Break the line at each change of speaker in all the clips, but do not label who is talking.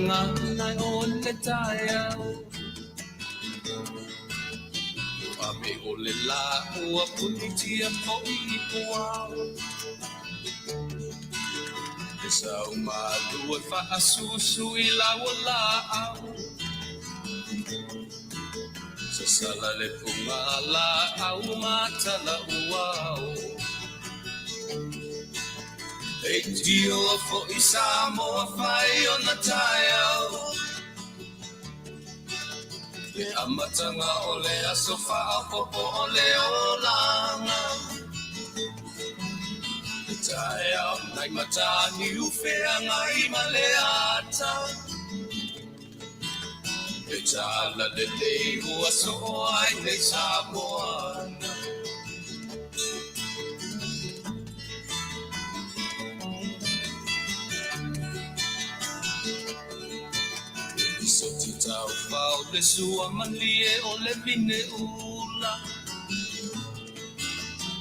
gagana o le taeao. Ua ame o le lā ua punitia foʻi i puao. Le sau malu e faasusu i lau o laau. Sasala le pugalaau ma tala uao. Leitioa foi Samoa fai ona taeao. Le amataga o le aso faaopoopo o le olaga. Le taeao nai Mataniu Feagai ma le ata. Le talalelei ua soo ai nei Samoa. Soti taufao le sua malie o le vine ula.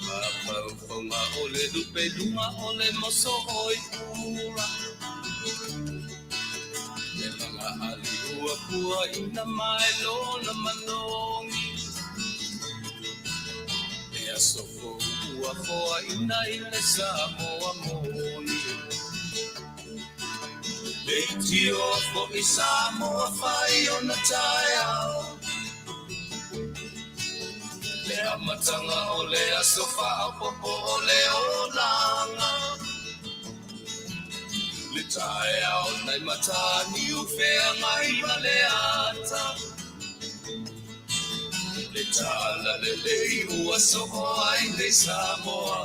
Mafaufonga o le lupe luga o le moso oi pula. Le laga ali ua pua ina mai lona manogi. Le aso fou ua foaina i le Samoa moni. Leitioa foi Samoa fai ona taeao. Le amataga o le aso faaopoopo o le olaga. Le taeao nai Mataniu Feagai ma le ata. Le talalelei ua soo ai nei Samoa.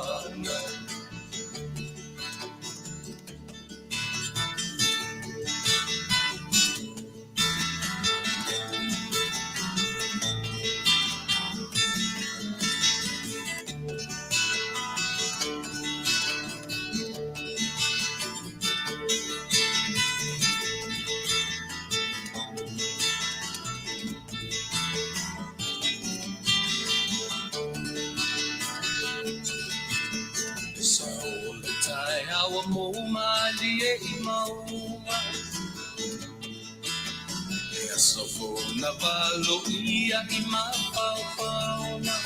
Le sao o le taeao ua mou malie i mauga. Le aso fou na valoia i mafaufauga.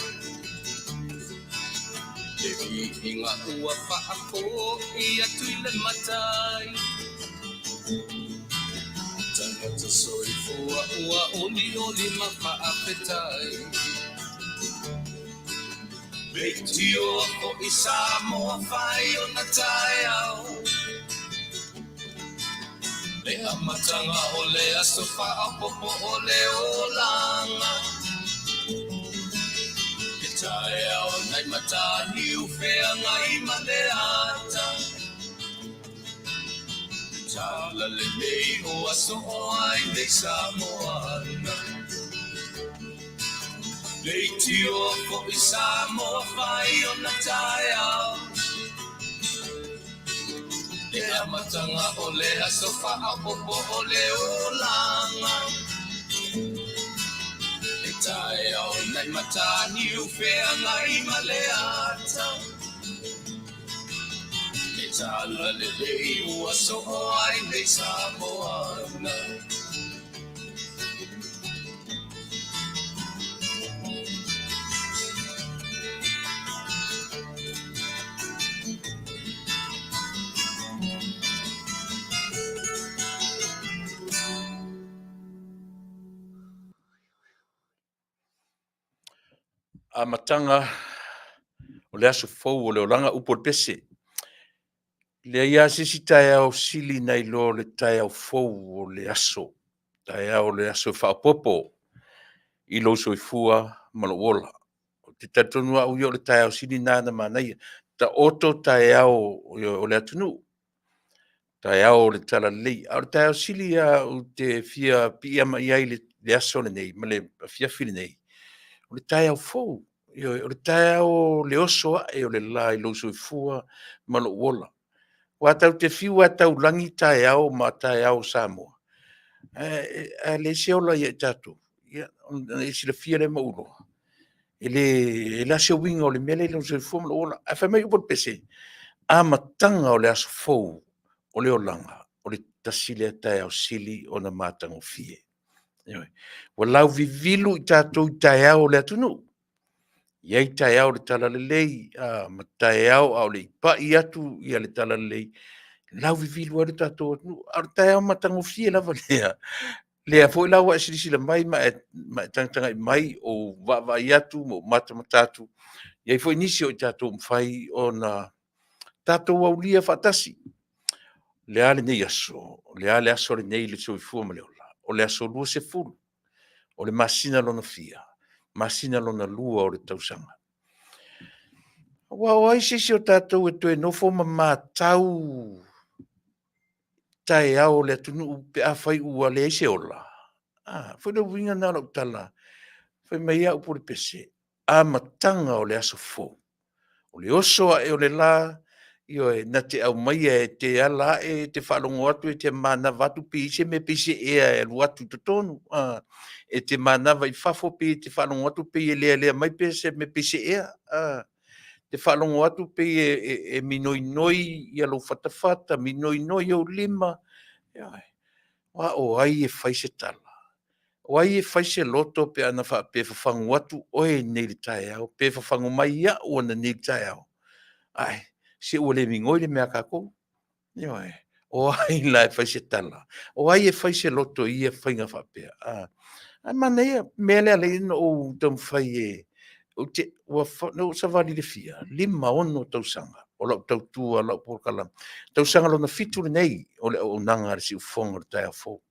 Le viiga ua faafoi atu i le Matai. Tagata soifua ua olioli ma faafetai. Leitioa foi Samoa fai ona taeao. Le amataga o le aso faaopoopo o le olaga. Le taeao nai Mataniu Feagai ma le ata. Le talalelei ua soo ai nei Samoa. Leitioa foi Samoa fai ona taeao. Le amataga o le aso faaopoopo o le olaga. Le taeao nai Mataniu Feagai ma le ata. Le talalelei ua soo ai nei Samoa.
Amataga o le aso fou o le olaga upu o le pese. Leai lava se isi taeao sili nai lo le taeao fou o le aso, taeao o le aso e faaopoopo i lou soifua ma lou ola. Ou te talitonu au ia o le taeao sili lena ona manaia. Taoto taeao o le atunuu, taeao o le talalelei, a o le taeao sili lava ou te fia piiama i ai i le aso lenei ma le afiafi lenei, o le taeao fou. Ioe, o le taeao o le oso ae o le la i lou soifua ma lou ola. Aua tatou te fiu lava e taulagi taeao ma taeao o Samoa, ae a leai se ola ia i tatou, ia ona e silafia lea ma ou iloa, e leai se uiga o le mea lea i lou soifua ma lou ola. Ae fai mai upu o le pese, amataga o le aso fou o le olaga, o le tasi lea taeao sili ona matagofie. Ioe. Ua lauvivilu i tatou i taeao o le atunuu. E i ai taeao o le talalelei, ma taeao a o le i pai atu ia le talalelei, lauvivilu ai le tatou atunuu. A o le taeao matagofie lava lea, lea foi la ua e silasila mai ma e tagatagai mai, ou vaavaai atu ma ou matamata atu, e i ai foi nisi o i tatou ua mafai ona tatou aulia faatasi. O le a lenei aso? O le a le aso lenei i le soifua ma le ola? O le aso 20 o le masina lona fia? Masina lona lua o le tausaga. Aua o ai se isi o tatou e toe nofo ma matau taeao o le atunuu pe afai ua leai se ola? A, foi le uiga lena o lau tala, fai mai ai upu o le pese, amataga o le aso fou, o le oso ae o le la, ioe, na te aumaia e te ala ae e te faalogo atu e te manava atu pe i ai se mea pei se ea e alu atu i totonu, e te manava i fafo pei e te faalogo atu pei e lealea mai pe se mea pei se ea, e te faalogo atu pei e minoinoi lou fatafata, minoinoi ou lima. Ioe. Aua o ai e fai se tala? O ai e fai se loto pe ana faapea e fafagu atu oe nei i le taeao pe fafagu mai au ananei i le taeao, ae, se ua le migoi le mea a tatou. Ioe. O ai la e fai se tala? O ai e fai se loto i ia faiga faapea? Ae manaia, le mea lea e ala ai ona ou taumafai e, ou te, ua, na ou savali i le fia? 5, 6 tausaga o lau tautua, lau polokalame. Tausaga lona 7 lenei o le auaunaga a le Siufofoga o le Taeao Fou.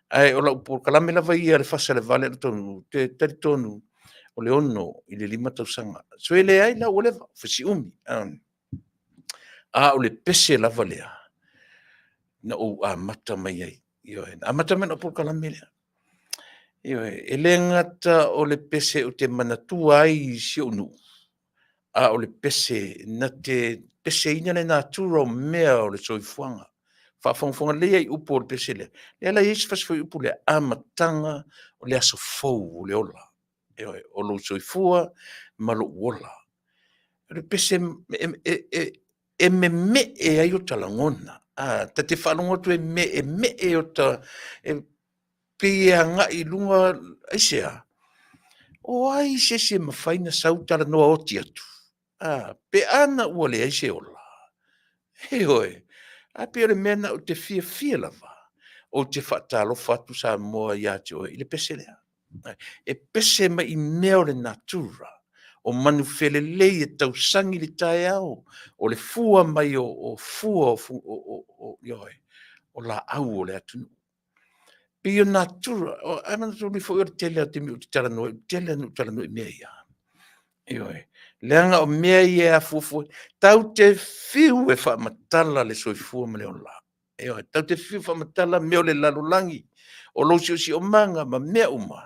Ae o lau polokalame lava ia i le fasa i le 8 i lou taunuu, ou te talitonu o le 6 i le 5 tausaga. So e leai la ua leva, ua fai si umi. A o le pese lava lea na ou amata mai ai, ioe, na amata mai lau polokalame lea. Ioe, e le gata o le pese ou te manatua ai i si ou nuu, a o le pese na te peseina le natura o mea o le soifuaga. Faafogafoga lelei i upu o le pese lea, lea la e i ai si fasifuaiupu lea, amataga o le aso fou o le ola. Ioe, o lou soifua ma lou ola. O le pese e meme'e ai ota lagona, ta te faalogo atu e meemee ota, e pei e agai i luga, aisea? O ai se isi e mafai ona sau talanoa oti atu, pe ana ua leai se ola? Ioe, ae pei o le mea lena ou te fiafia lava, ou te faatalofa atu Samoa ia te oe i le pese lea. E pese mai i mea o le natura, o manufelelei e tausagi i le taeao, o le fua mai o fua ioe, o laau o le atunuu. Pei o natura, ae manatua foi o le tele o taimi ou te talanoa ai, o le tele lava ina ou talanoa i mea ia. Ioe, leaga o mea ia e afuafua, tatou te fiu e faamatala le soifua ma le ola. Ioe, tatou te fiu e faamatala mea o le lalolagi, o lou siosiomaga ma mea uma,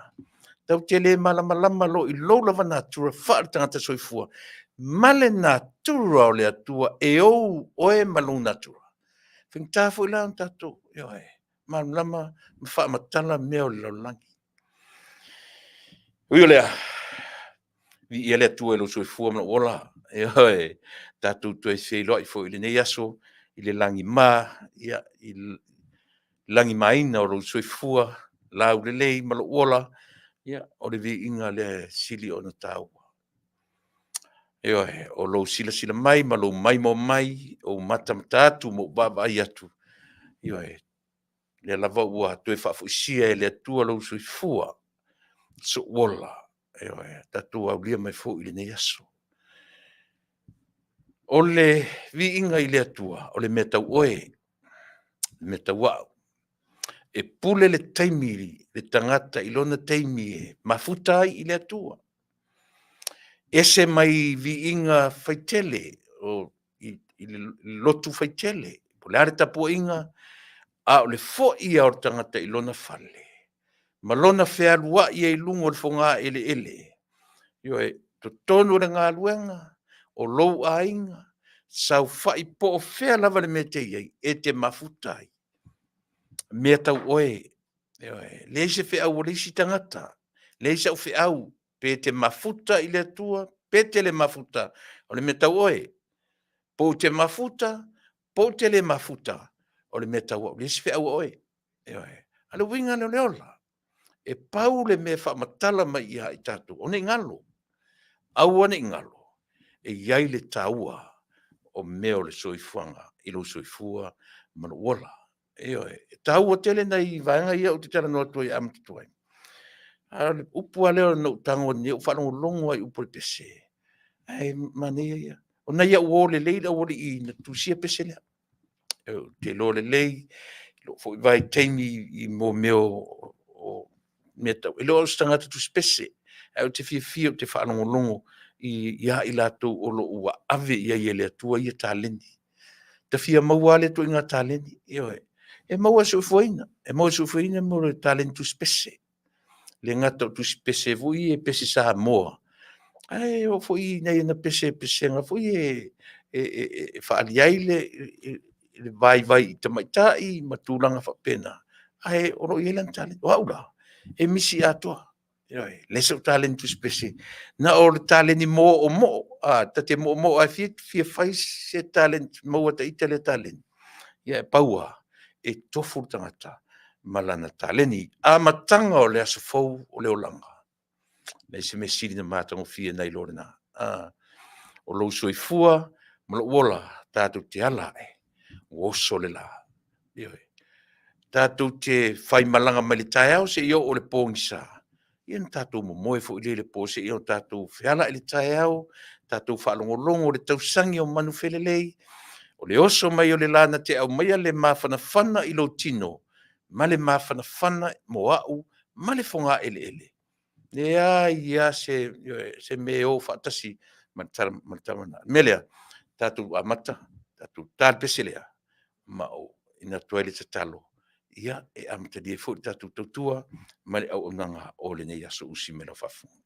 tatou te le malamalama loa i lou lava natura faaletagata soifua ma le natura o le Atua e ou oe ma lou natura. E faigata foi la ona tatou, ioe, malamalama ma faamatala mea o le lalolagi. Ui o lea, viia le Atua i lou soifua ma lou ola. Ioe, tatou toe feiloai foi i lenei aso i le lagima, ia, i le lagimaina o lou soifua laulelei ma lou ola, ia, o le viiga lea e sili ona taua. Ioe, o lou silasila mai ma lou maimoa mai, ou matamata atu ma ou vaavaai atu, ioe, lea lava ua toe faafoisia e le Atua lou soifua, sou ola, ioe, tatou aulia mai foi lenei aso. O le viiga i le Atua, o le mea tau oe, o le mea tau au. E pule le taimi le tagata i lona taimi e mafuta ai i le Atua. Ese mai viiga faitele o i le lotu faitele, po o le a le tapuaiga, a o le foi lava o le tagata i lona fale ma lona fealuai ai i luga o le fogaeleele, ioe, totonu o le galuega, o lou aiga, saofai po o fea lava le mea e te i ai, e te mafuta ai. Mea tau oe, ioe, leai se feau a le isi tagata, leai sau feau, pe te mafuta i le Atua, pe te le mafuta, o le mea tau oe. Po o te mafuta, po o te le mafuta, O le mea tau au, leai se feau a oe. Ioe. A o le uiga lea o le ola. E pau le mea e faamatala mai ia i tatou, aua ne i galo, aua ne i galo, e i ai le taua o mea o le soifuaga i lou soifua ma lou ola. Ioe. E taua tele nai vaega ia ou te talanoa atu ai e amata atu ai. A o le upu lava lea na ou tago atu nei ou faalogologo lava i upu o le pese, ae manaia ia. O nai au uo lelei le aualii na tusia le pese lea. Ou te iloa lelei i lou foi vaitaimi i mea o mea tau… E le o au o se tagata tusipese, ae ou te fiafia ou te faalogologo ia i latou o lo o ua ave i ai e le Atua ia taleni. Ta fia maua lava lea ituaiga taleni, ioe. E maua e le soifuaina, e maua e le soifuaina mea o taleni tusipese. E le gata o tusipese foi ia pese Samoa, ae oo foi i nai ana pese pesega foi ia e faaalia ai le vaivai i tamaitai ma tulaga faapena, ae o lo o i ai lana taleni. O au la, e misi atoa, ioe, e leai sou taleni tusipese, na o le taleni moomoo, ta te moomoo lava e fia fai se taleni, maua e ita lea taleni, ae pau lava, e tofu le tagata ma lana taleni. Amataga o le aso fou o le olaga, e leai se mea sili ona matagofie nai lo lena. O lou soifua ma lou ola, tatou te ala ae ua oso le la. Ioe. Tatou te faimalaga mai le taeao seia oo i le pogisa, ia ona tatou momoe foi lea i le po seia tatou feala i le taeao, tatou faalogologo i le tausagi o manufelelei, o le oso mai o le la na te aumaia le mafanafana i lou tino ma le mafanafana mo au ma le fogaeleele. E leai lava se mea e o faatasi ma le tala lena. O le mea lea, tatou amata, tatou ta le pese lea, ma auina atu ai le tatalo, ia, e amatalia ai foi le tatou tautua ma le auaunaga o lenei aso. Usi mai i lau faafofoga.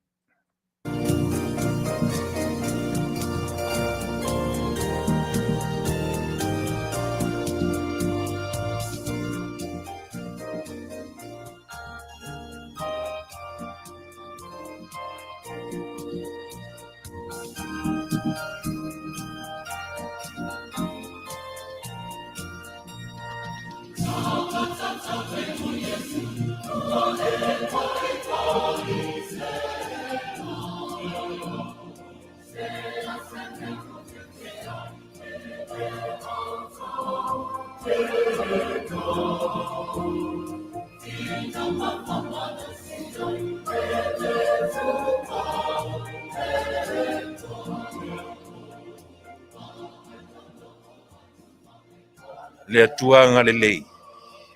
Le Atua agalelei,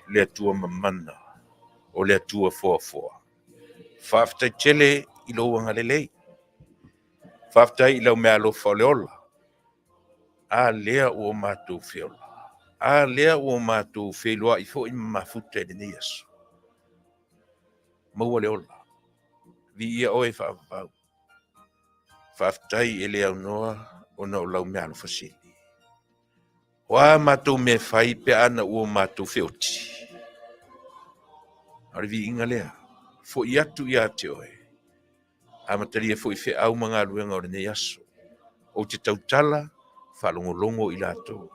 le Atua mamana, o le Atua foafoa. Faafetai tele i lou agalelei, faafetai i lau meaalofa o le ola. A lea ua matou feola, a lea ua matou feiloai foi ma mafuta i lenei aso. Maua le ola, viia Oe faavavau. Faafetai e le aunoa ona o lau meaalofa sili. O a matou mea e fai pe a na ua matou feoti? A o le viiga lea, foi atu ia te oe, amatalia foi feau ma galuega o lenei aso. Ou te tautala, faalogologo i latou,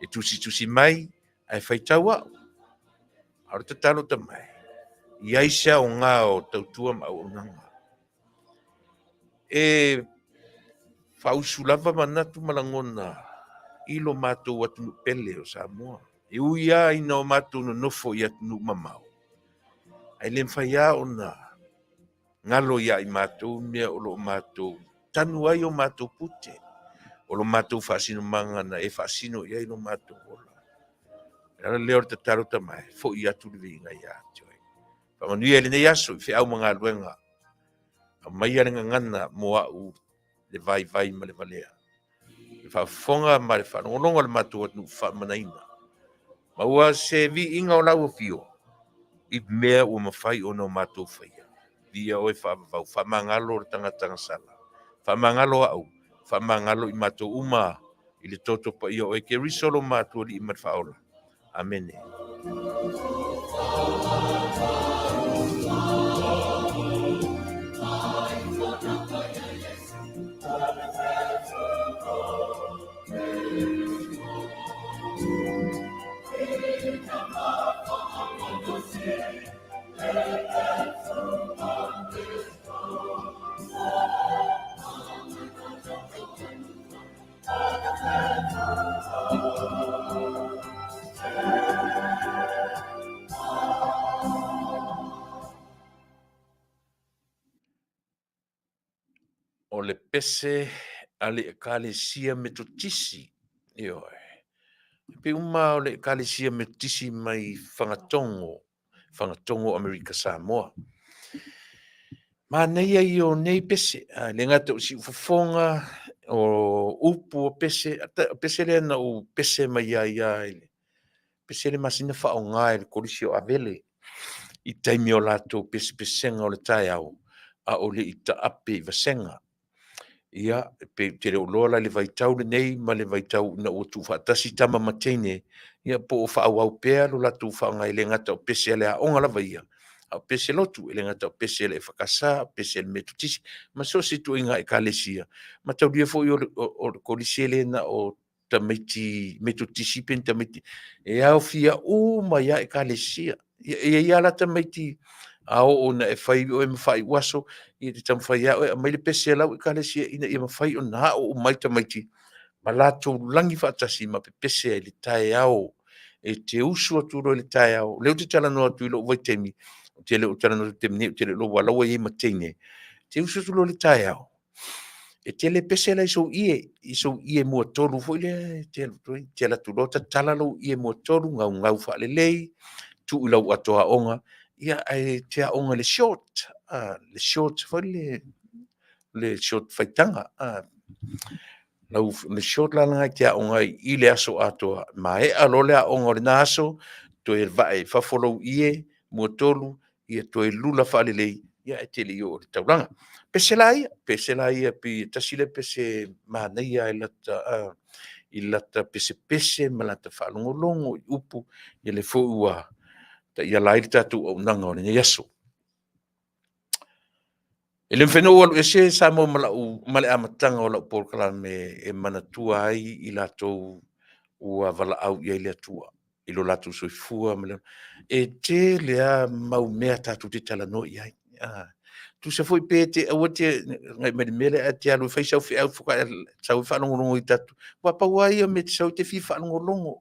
e tusitusi mai ae faitau au. A o le tatalo ta mai, i ai se aoga o tautua ma auaunaga. E faausu lava manatu ma lagona i lo matou atunuu pele o Samoa. E ui lava ina o matou nonofo i atunuu mamao, ae le mafai lava ona galo ia i matou mea o lo o matou tanu ai o matou pute, o lo matou faasinomaga na e faasino i ai lo matou ola. O le ala lea o le tatalo tamae, foi atu le viiga ia te oe. Faamanuia i lenei aso i feau ma galuega. Aumaia le gagana mo au le vaivai ma le valea. Le faafofoga ma le faalogologo a le matou atunuu faamanaina. Maua se viiga o lau afio i mea ua mafai ona o matou faia. Viia oe faavavau, faamagalo le tagata gasala, faamagalo au, faamagalo i matou uma i le toto paia o oe Keriso lo matou Alii ma le Faaola. Amene. O le pese a le Ekalesia Metotisi, ioe. E pei uma o le Ekalesia Metotisi mai Fagatogo, Fagatogo Amerika Samoa. Manaia ia o nei pese, a le gata o siufofoga, o upu o pese, o pese lea na ou pese mai ai lava i le pese le masina faaaoga e le Kolisi o Avele i taimi o latou pesepesega o le taeao, a o le i taape i vasega. Ia, pei ou te le o iloa la i le vaitau lenei ma le vaitau ina ua tuufaatasi tama ma teine, ia po o faaauau pea lo latou faaaoga e le gata o pese a le aoga lava ia, a o pese lotu, e le gata o pese a le EFKS, pese a le Metotisi, ma so o se ituaiga ekalesia. Mataulia foi o le Kolisi e le na o tamaiti Metotisi pe ni tamaiti, e aofia uma ai lava ekalesia. Ia, e i ai lava la tamaiti a oo ina e fai oe ma faaiuaso, ia e te taumafai lava oe e aumai le pese a lau ekalesia ina ia mafai ona ao uma ai tamaiti ma latou lagi faatasi ma pepese ai i le taeao. E te usu atu loa i le taeao, o lea ou te talanoa atu i lou vaitaimi, ou te le o talanoa atu i le taimi nei, ou te le o iloa aua o la ua i ai ma teine, e te usu atu loa i le taeao, e te le pese la i sou ie, i sou ie muatolu foi lea e te alu atu ai, e te alu atu loa tatala lou ie muatolu, gaugau faalelei, tuu i lau ato aoga, ia ae te aoga i le short, le short foi le, le short faitaga, lau, le short la lena e te aoga ai i le aso atoa, maea loa le aoga o lena aso, toe vae i fafo lou ie muatolu, ia toe lula faalelei, ia ae te le i oo i le taulaga. Pese la ia, pese la ia pei e tasi lea pese manaia i lata, i lata pesepese ma lata faalogologo i upu, ia lea foi ua taiala ai le tatou auaunaga o lenei aso. E le mafai ona ou alu ese Samoa ma lau, ma le amataga o lau polokalame e manatua ai i latou ua valaau i ai le Atua i lo latou soifua ma le ola. E tele lava mau mea tatou te talanoa i ai. Tusa foi pe te aua te agai mai i le mea lea ae te alu e fai sau feau faatoa e sau ai faalogologo i tatou, aua pau lava ia o mea e te sau ai e te fia faalogologo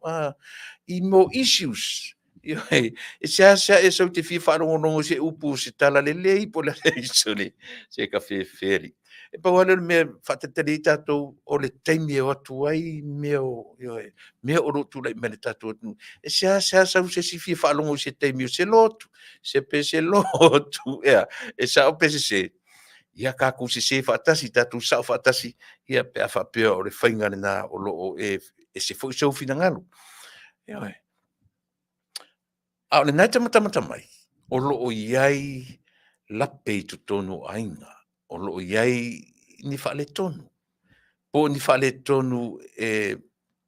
i mea o issues. Ioe, e seasea e sau e te fia faalogologo i se upu o se tala lelei po o le a, sole, se kafefe alii. E pau lava lea o le mea e faatalitali ai tatou, o le taimi e o atu ai mea o, ioe, mea o lo o tulai mai i le tatou atunuu. E seasea sau se isi fia faalogo i se taimi o se lotu, se pese lotu, e a? E sao pe sese? Ia tatou sese faatasi, tatou sao faatasi, ia pe a faapea o le faiga lena o lo o e ese foi sou finagalo. Ioe. A o lena e te matamata mai, o lo o i ai lape i totonu o aiga, o lo o i ai ni faaletonu, po o ni faaletonu e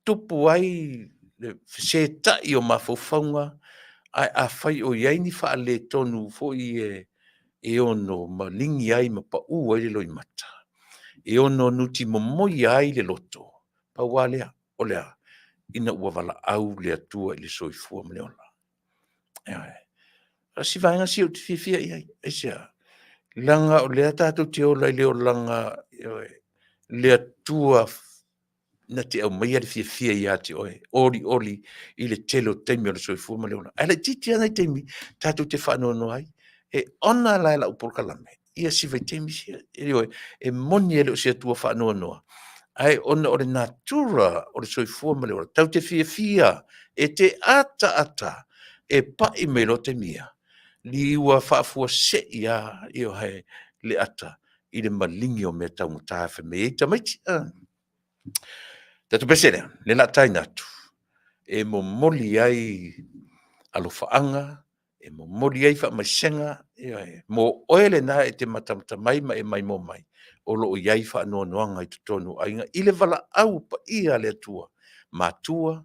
tupu ai le fesetai o mafaufauga, ae afai o i ai ni faaletonu foi e ono maligi ai ma pau ai le loimata, e ono nutimomoia ai le loto, pau lava lea, o le a? Ina ua valaau le Atua i le soifua ma le ola. Ioe. O si vaega sia ou te fiafia i ai, aisea? Leaga o lea tatou te ola i le olaga, ioe, le Atua na te aumaia le fiafia ia te oe, olioli i le tele o taimi o le soifua ma le ola. Ae laitiiti lava nai taimi tatou te faanoanoa ai. E ona la e lau polokalame ia si vaitaimi sia. Ioe, e moni e le o se Atua faanoanoa, ae ona o le natura o le soifua ma le ola, tatou te fiafia e te ataata e pai mai loa taimi ia, liua faafuasei lava, ioe, le ata i le maligi o mea taugata e fai mai ai tamaiti. Tatou pese lea, lea o le a taina atu, e momoli ai alofaaga, e momoli ai faamaisega, ioe, mo oe lena e te matamata mai ma e maimoa mai, o lo o i ai faanoanoaga i totonu o aiga i le valaau paia a le Atua, matua,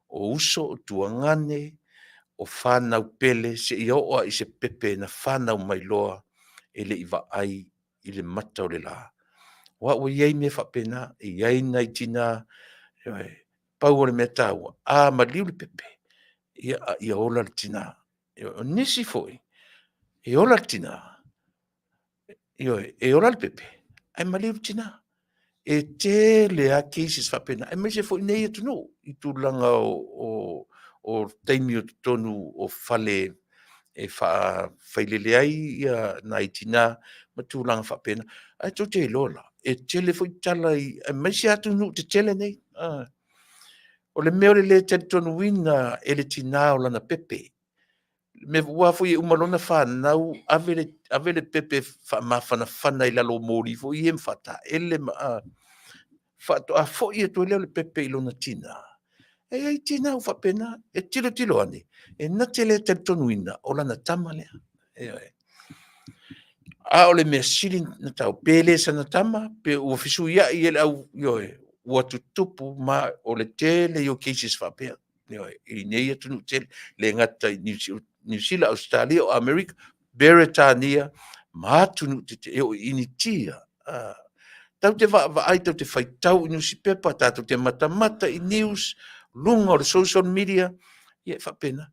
o uso, o tuagane, o fanau pele, seia oo lava i se pepe na fanau mai loa e le i vaai i le mata o le la. Aua ua i ai mea faapena, e i ai nai tina, ioe, pau o le mea taua, a maliu le pepe, ia a ia ola le tina. O nisi foi, e ola le tina, ioe, e ola le pepe, ae maliu le tina. E tele lava cases faapena, aemaise foi i nei atunuu i tulaga o taimi o totonu o fale. e faafailele ai ia nai tinā ma tulaga faapena. Ae tou te iloa la, e tele foi tala i aemaise atunuu tetele nei, o le mea o le le talitonuina e le tinā o lana pepe. Mea aua foi e uma loa ona fanau ave le ave le pepe faamafanafana i lalo o moli foi ia ma faataele ma faatoa foi atu ai lea o le pepe i lona tinā. E i ai tina ua faapena, e tilotilo ane, e na te le talitonuina o lana tama lea. Ioe. A o le mea sili na tau, pe le sana tama, pe ua fesuiai e le au, ioe, ua tutupu ma o le tele ia o cases faapea. Ioe, i nei atunuu tele, le gata i Niu Sila, Ausetalia, o Amerika, Peretania ma atunuu tetele, e oo i Initia. Tatou te vaavaai, tatou te faitau i nusipepa, tatou te matamata i news, luga o le social media, ia e faapena.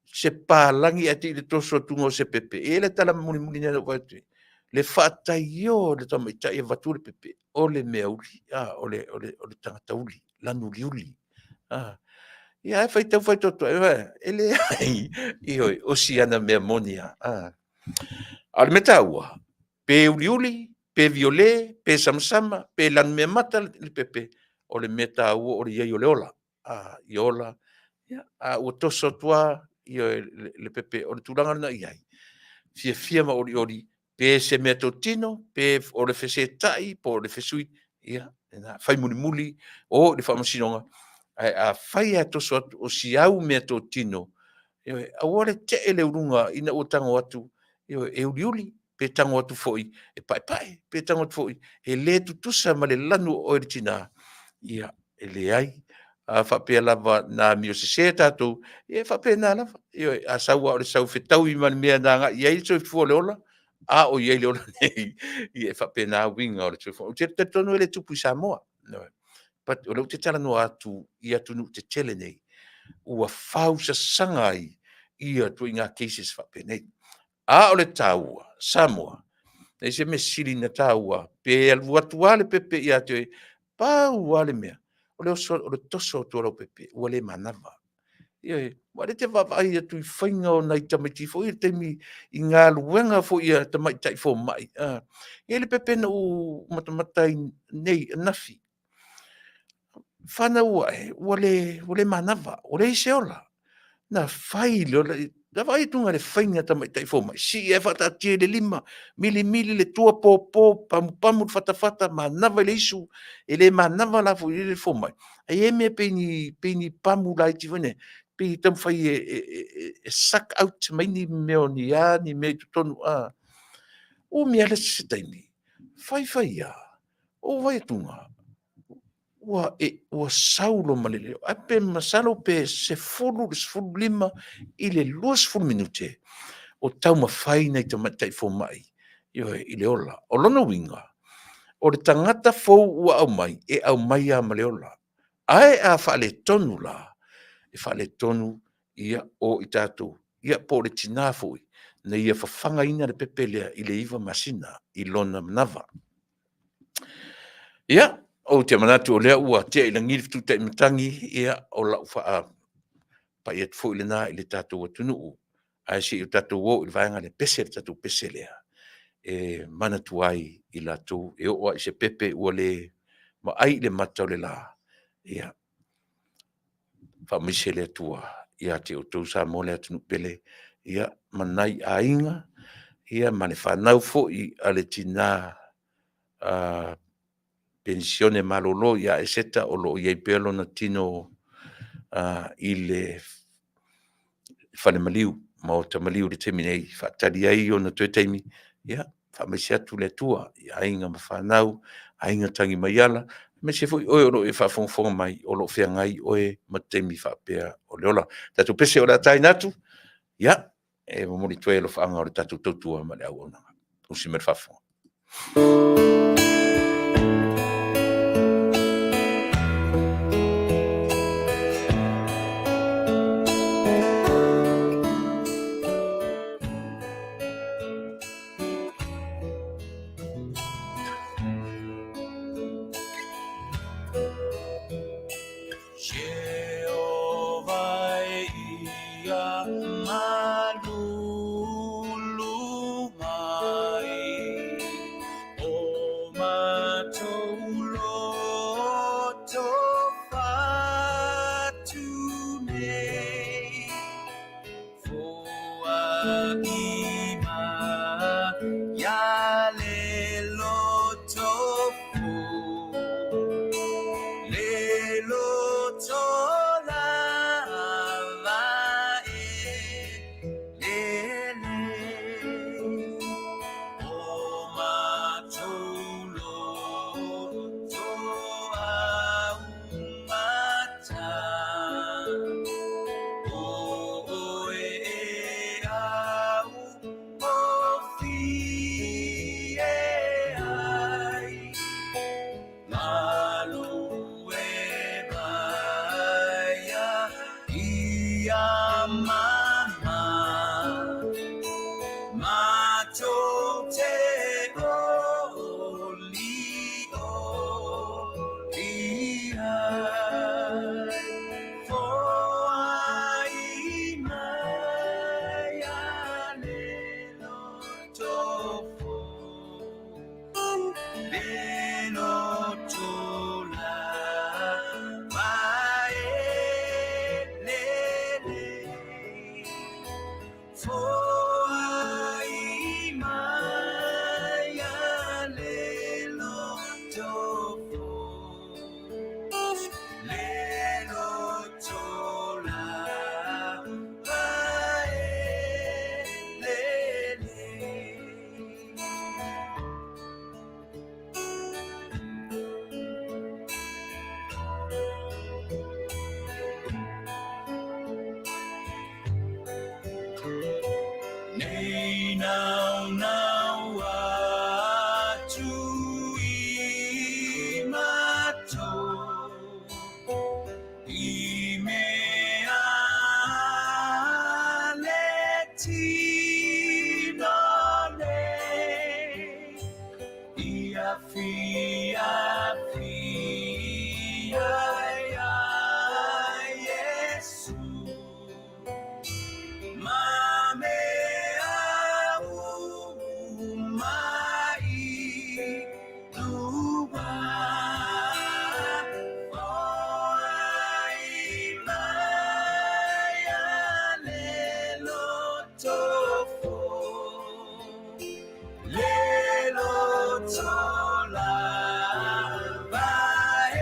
Se palagi ae te i le toso atu o se pepe. E i ai le tala mulimuli lea na ou fai atu ai, le faataio o le tamaitai e avatu le pepe, o le mea uli, o le tagata uli, lanu uliuli. Ia ae faitau faitotoa, e leai, ioe, o si ana mea moni lava. A o le mea taua, pe uliuli, pe viole, pe samasama, pe lanumeamata le pepe, o le mea taua o le i ai o le ola. Ia ola, ia, a ua toso atu lava le pepe, o le tulaga lena e i ai, fiafia ma olioli, pe se meatotino, pe o le fesetai po o le fesui, ia, lena, fai mulimuli, o i le faamasinoga, ae afai lava e toso atu o si au meatotino, ioe, aua le tee le uluga ina ua tago atu, ioe, e uliuli, pe tago atu foi e paepae, pe tago atu foi e le tutusa ma le lanu o oe le tina, ia, e leai. A faapea lava na amio sese tatou, ia e faapena lava. Ioe, a sau lava o le sau fetaui ma le mea na agai i ai le soifua o le ola, a o i ai le ola nei, ia e faapena uiga o le soifuaga. Ou te talitonu e le tupu i Samoa, ioe, but o lea ou te talanoa atu i atunuu tetele nei, ua fausasaga ai ia ituaiga cases faapenei. A o le taua, Samoa, e leai se mea sili ona taua, pe alu atu lava le pepe ia te oe, pau lava le mea, o le oso, o le toso atu o lau pepe ua le manava. Ioe, aua o lea e te vaavaai atu i faiga o nai tamaiti foi ia i le taimi i galuega foi a tamaitai fomai, e i ai le pepe na ou matamata ai nei ananafi, fanau ae ua le manava, ua leai se ola. Na fai loa, na vaai atu i le faiga a tamaitai fomai, sii ae faataatia i le lima, milimili le tua, popo, pamupamu le fatafata, manava i le isu, e le manava la foi le fomai, ae i ai mea pei ni pamu laiti foi nei, pei e taumafai e suck out mai ni mea o ni a ni mea i totonu, umi lava le isi taimi, fai fai lava, ou vaai atu ua sau loa ma le leo, ae pe masalo pe 10 i le 15 i le 20 minute o taumafai nai tamaitai fomai, ioe, i le ola. O lona uiga, o le tagata fou ua aumai, e aumai lava ma le ola. Ae a faaletonu la, e faaletonu ia o i tatou, ia po o le tina foi na ia fafagaina le pepe lea i le 9 masina i lona manava. Ia, ou te manatu o lea ua tea i lagi le fetu taimatagi, ia o lau faapai atu foi lena i le tatou atunuu, ae se i o tatou o i le vaega lea, pese le tatou pese lea, e manatua ai i latou e oo lava i se pepe ua le vaai i le mata o le la, ia, faamaise le Atua ia te outou Samoa le atunuu pele, ia, ma nai aiga, ia ma le fanau foi a le tina penisione malolo ia Eseta o lo o i ai pea lona tino i le fale maliu, maota maliu i le taimi nei e faatali ai ona toe taimi, ia faamaise atu le Atua i aiga ma fanau, aiga tagimaiala, aemaise foi oe o lo o e faafogafoga mai o lo o feagai oe ma taimi faapea o le ola. Tatou pese o le a taina atu, ia, e momoli atu ai alofaaga o le tatou tautua ma le auaunaga. Usi mai le faafofoga.
afiafi ai ia Iesu Ma mea uma i tua Foai mai a le loto fou Le loto lava e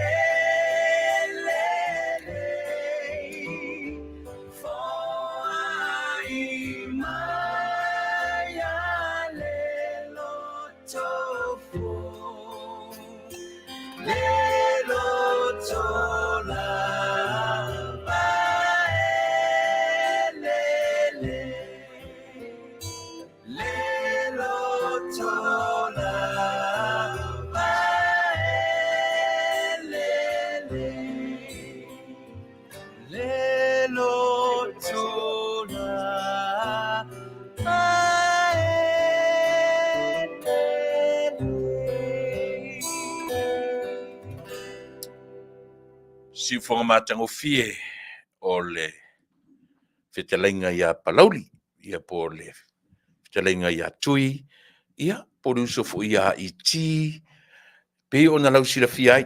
lelei Foai mai a le loto fou Le loto lava e lelei Le loto lava e lelei Le loto lava e lelei.
Siufoga matagofie o le fetalaiga ia Palauli, ia po o le fetalaiga ia Tui, ia po o le uso foi ia IT, pei ona lausilafia ai.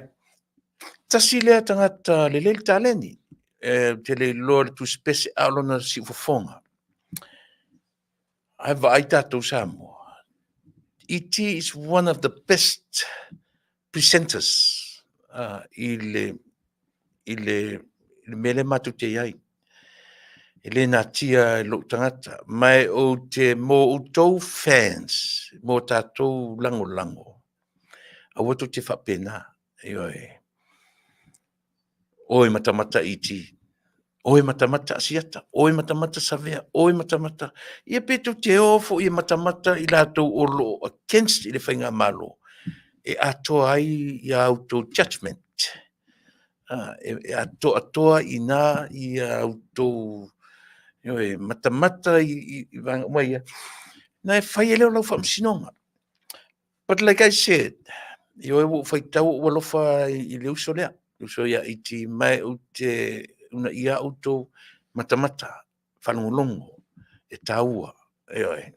Tasi lea tagata lelei le taleni, e ou te le iloa le tusipese a o lona siufofoga. Ae vaai tatou Samoa, ET is one of the best presenters i le i le i le mea lea matou te i ai. E le natia e lou tagata, ma ou te mo outou fans, mo tatou lagolago, aua tou te faapena, ioe. Oe matamata ET, oe matamata Asiata, oe matamata Savea, oe matamata. Ia pe tou te o foi e matamata i latou o lo o against i le faigamalo, e atoa ai ia outou judgement. E atoatoa i ina ia outou, ioe, matamata i vaega uma ia, ona e fai ai lea o lau faamasinoga. But like I said, ioe ua ou faitau ua ou alofa i le uso lea, le uso ia IT, ma ou te uunaia outou matamata, faalogologo, e taua, ioe.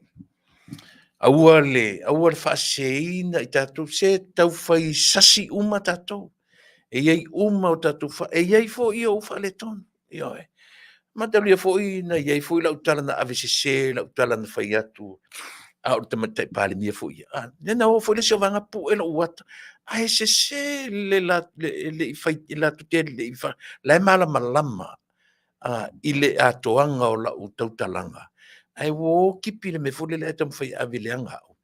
Aua le, aua le faaseseina i tatou, se taufai sasi uma tatou. E i ai uma o tatou, e i ai foi ou faaletonu, ioe. Mataulia foi na i ai foi lau tala na avesese, lau tala na fai atu, a o le Tamaitai Palemia foi ia. A, lea na o foi le isi vaega pue lou ata, ae sese le le i fai latou te le i fa, la e malamalama i le atoaga o lau tautalaga, ae ua o tipi le mea foi lele ae taumafai e ave leaga au.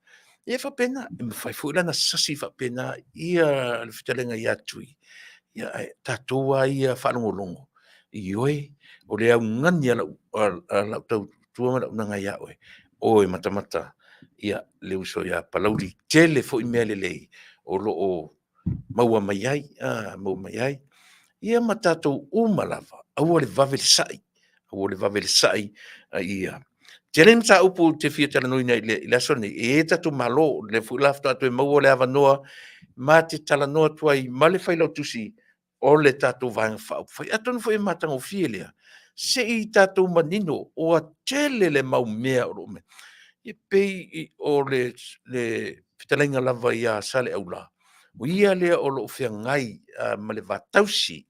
Ia e faapena, e mafai foi la ona sasi faapena ia le fetalaiga ia Tui, ia ae tatou lava ia faalogologo, ioe, o le augani a lau tautua ma lau auaunaga ia oe, o e matamata ia le uso ia Palauli. Tele foi mea lelei o lo o maua mai ai, maua mai ai. Ia ma tatou uma lava, aua le vave le sai, aua le vave le sai, a ia tele mataupu ou te fia talanoaina i le aso lenei, e i ai tatou Malo, o lea foi la faatoa toe maua le avanoa ma te talanoa atu ai ma le Failautusi o le tatou Vaega Faaupufai. Atonu foi e matagofie lea, se i tatou manino, ua tele le mau mea o lo o e pei o le fetalaiga lava ia Saleaula, o ia lea o lo o feagai ma le va tausi,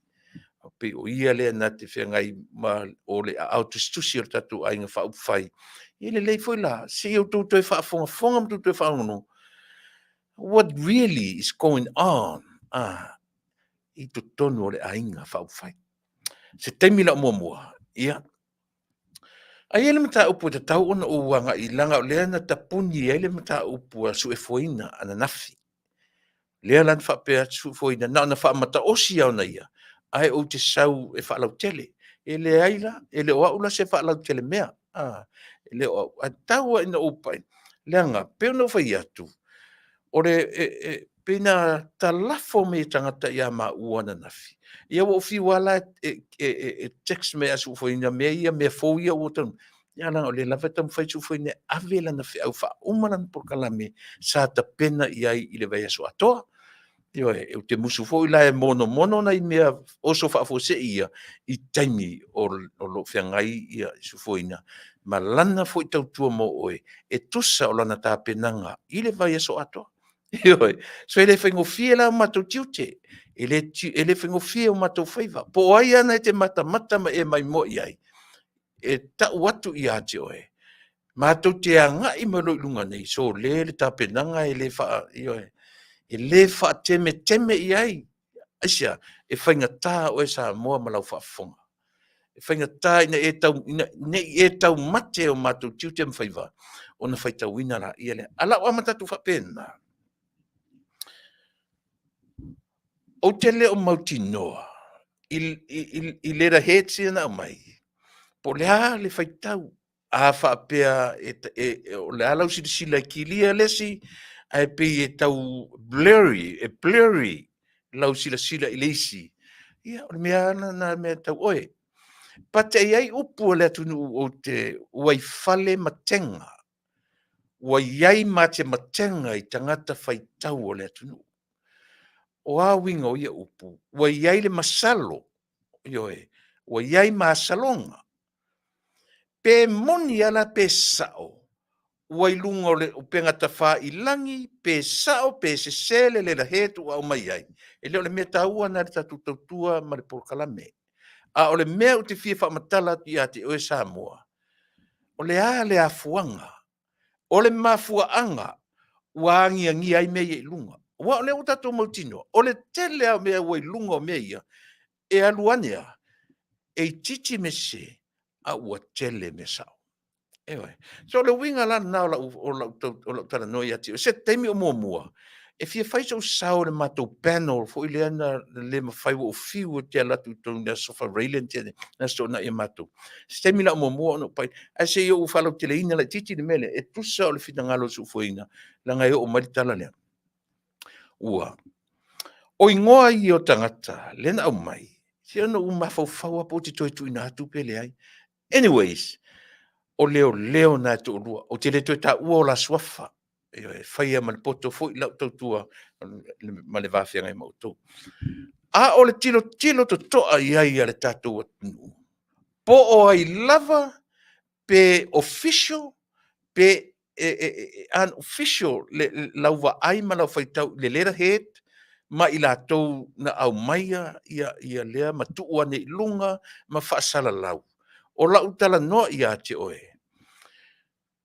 pei o ia lea na te feagai ma o le aao tusitusi o le tatou Aiga Faaupufai. E lelei foi la se i outou toe faafogafoga ma outou toe faalogologo what really is going on i totonu o le Aiga Faaupufai. Se taimi la muamua, ia, ae i ai le mataupu e tatau ona ou agai leaga o lea na tapuni ai le mataupu a Suefoina ananafi. Lea la na faapea atu Suefoina, na ona faamataosi lava ona ia, ae ou te sau e faalautele. E leai la, e le o au la se faalautele mea, e le o au, ae tau lava ina ou pai, leaga pei ona ou fai atu, o le pei na talafo mai e tagata ia maua ananafi, ia ua ou fiu lava la e text mai ia Suefoina mea ia mea fou ia ua taunuu mai, Ia leaga o lea lava e taumafai Sufouina e ave lana feau faauma lana polokalame sa tapena i ai i le vaiaso atoa. Ioe, ou te musu foi la e monomono nai mea oso faafuasei ia i taimi o lo o feagai ia Sufoina ma lana foi tautua mo oe e tusa o lana tapenaga i le vaiaso atoa. Ioe, so e le faigofie la o matou tiute, e le faigofie o matou faiva. Po o ai lava na e te matamata ma e maimoa i ai, e tau atu ia te oe, matou te agai mai loa i luga nei, sole le tapenaga e le faa, ioe, e le faatemeteme i ai. Aisea? E faigata oe Samoa ma lau faafofoga. E faigata ina e tau, ina ne i e taumate i o matou tiute ma faiva, ona faitauina laia lea. A o lau amata atu faapena, ou te le o mautinoa i letterheads ia na aumai, po o le a le faitau. A faapea o le a lau silasila e kilia le isi, ae pei e tau blurry, e blurry lau silasila i le isi, ia o le mea lava lena mea tau oe. But e i ai upu a le atunuu ou te, ua i fale matega, ua i ai matematega i tagata faitau o le atunuu. O a uiga o ia upu? Ua i ai le masalo, ioe, ua i ai masaloga. Pe moni lava la pe sao, ua i luga o le upega tafailagi, pe sao pe sese le letterhead ua aumai ai, e le o le mea taua lena i le tatou tautua ma le polokalame. A o le mea ou te fia faamatala atu ia te oe Samoa, o le a le afuaga, o le mafuaaga ua agiagia ai mea ia i luga. Aua o lea ua tatou mautinoa, o le tele lava o mea ua i luga o mea ia, e alu ane lava, e itiiti mea sese, a ua tele mea sao. Ioe. So o le uiga la lena o lau talanoa ia te oe, se taimi o muamua, e fia fai sou sao i le matou panel foi lea na le mafai, ua ou fiu ou te alu atu i totonu i le Aso Faraile na tea nei, na Toonai e matou. Se taimi la o muamua ona ou pai, ae se i ou faalauteleina laitiiti le mea lea, e tusa o le finagalo o le Suefueina, leaga e oo mai le tala lea. Ua, o igoa ia o tagata lea na aumai, se ona ou mafaufau lava pe ou te toe tuuina atu pe leai. Anyways, o leoleo na e toalua, ou te le toe taua o la suafa, e faia ma le poto foi lau tautua ma le va feagai ma outou. A o le tilotilo totoa i ai a le tatou atunuu, po o ai lava pe official pe unofficial lau vaai ma lau faitau i le letterhead ma i latou na aumaia ia lea ma tuu ane i luga ma faasalalau. O lau talanoa ia te oe,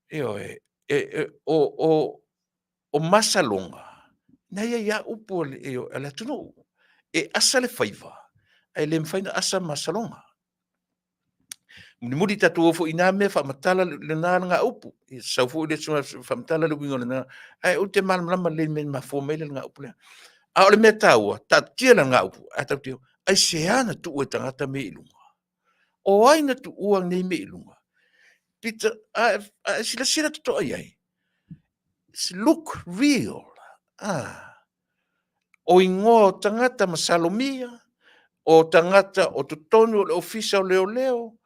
ioe, o masaloga, na e i ai lava upu a le atunuu, e asa le faiva, ae le mafai ona asa masaloga. Mulimuli tatou o foi i na mea faamatala lena upu, sau foi le isi faamatala le uiga o lena, ae ou te malamalama lelei i le mea na mafua mai ai le upu lea. A o le mea taua, taatia lena upu, ae tatou te o, aisea na tuu ai e tagata mea ia i luga? O ai na tuua nei mea i luga? Pita, a e silasila totoa i ai, look real. Ah. O igoa o tagata masalomia, o tagata o totonu o le Ofisa o Leoleo,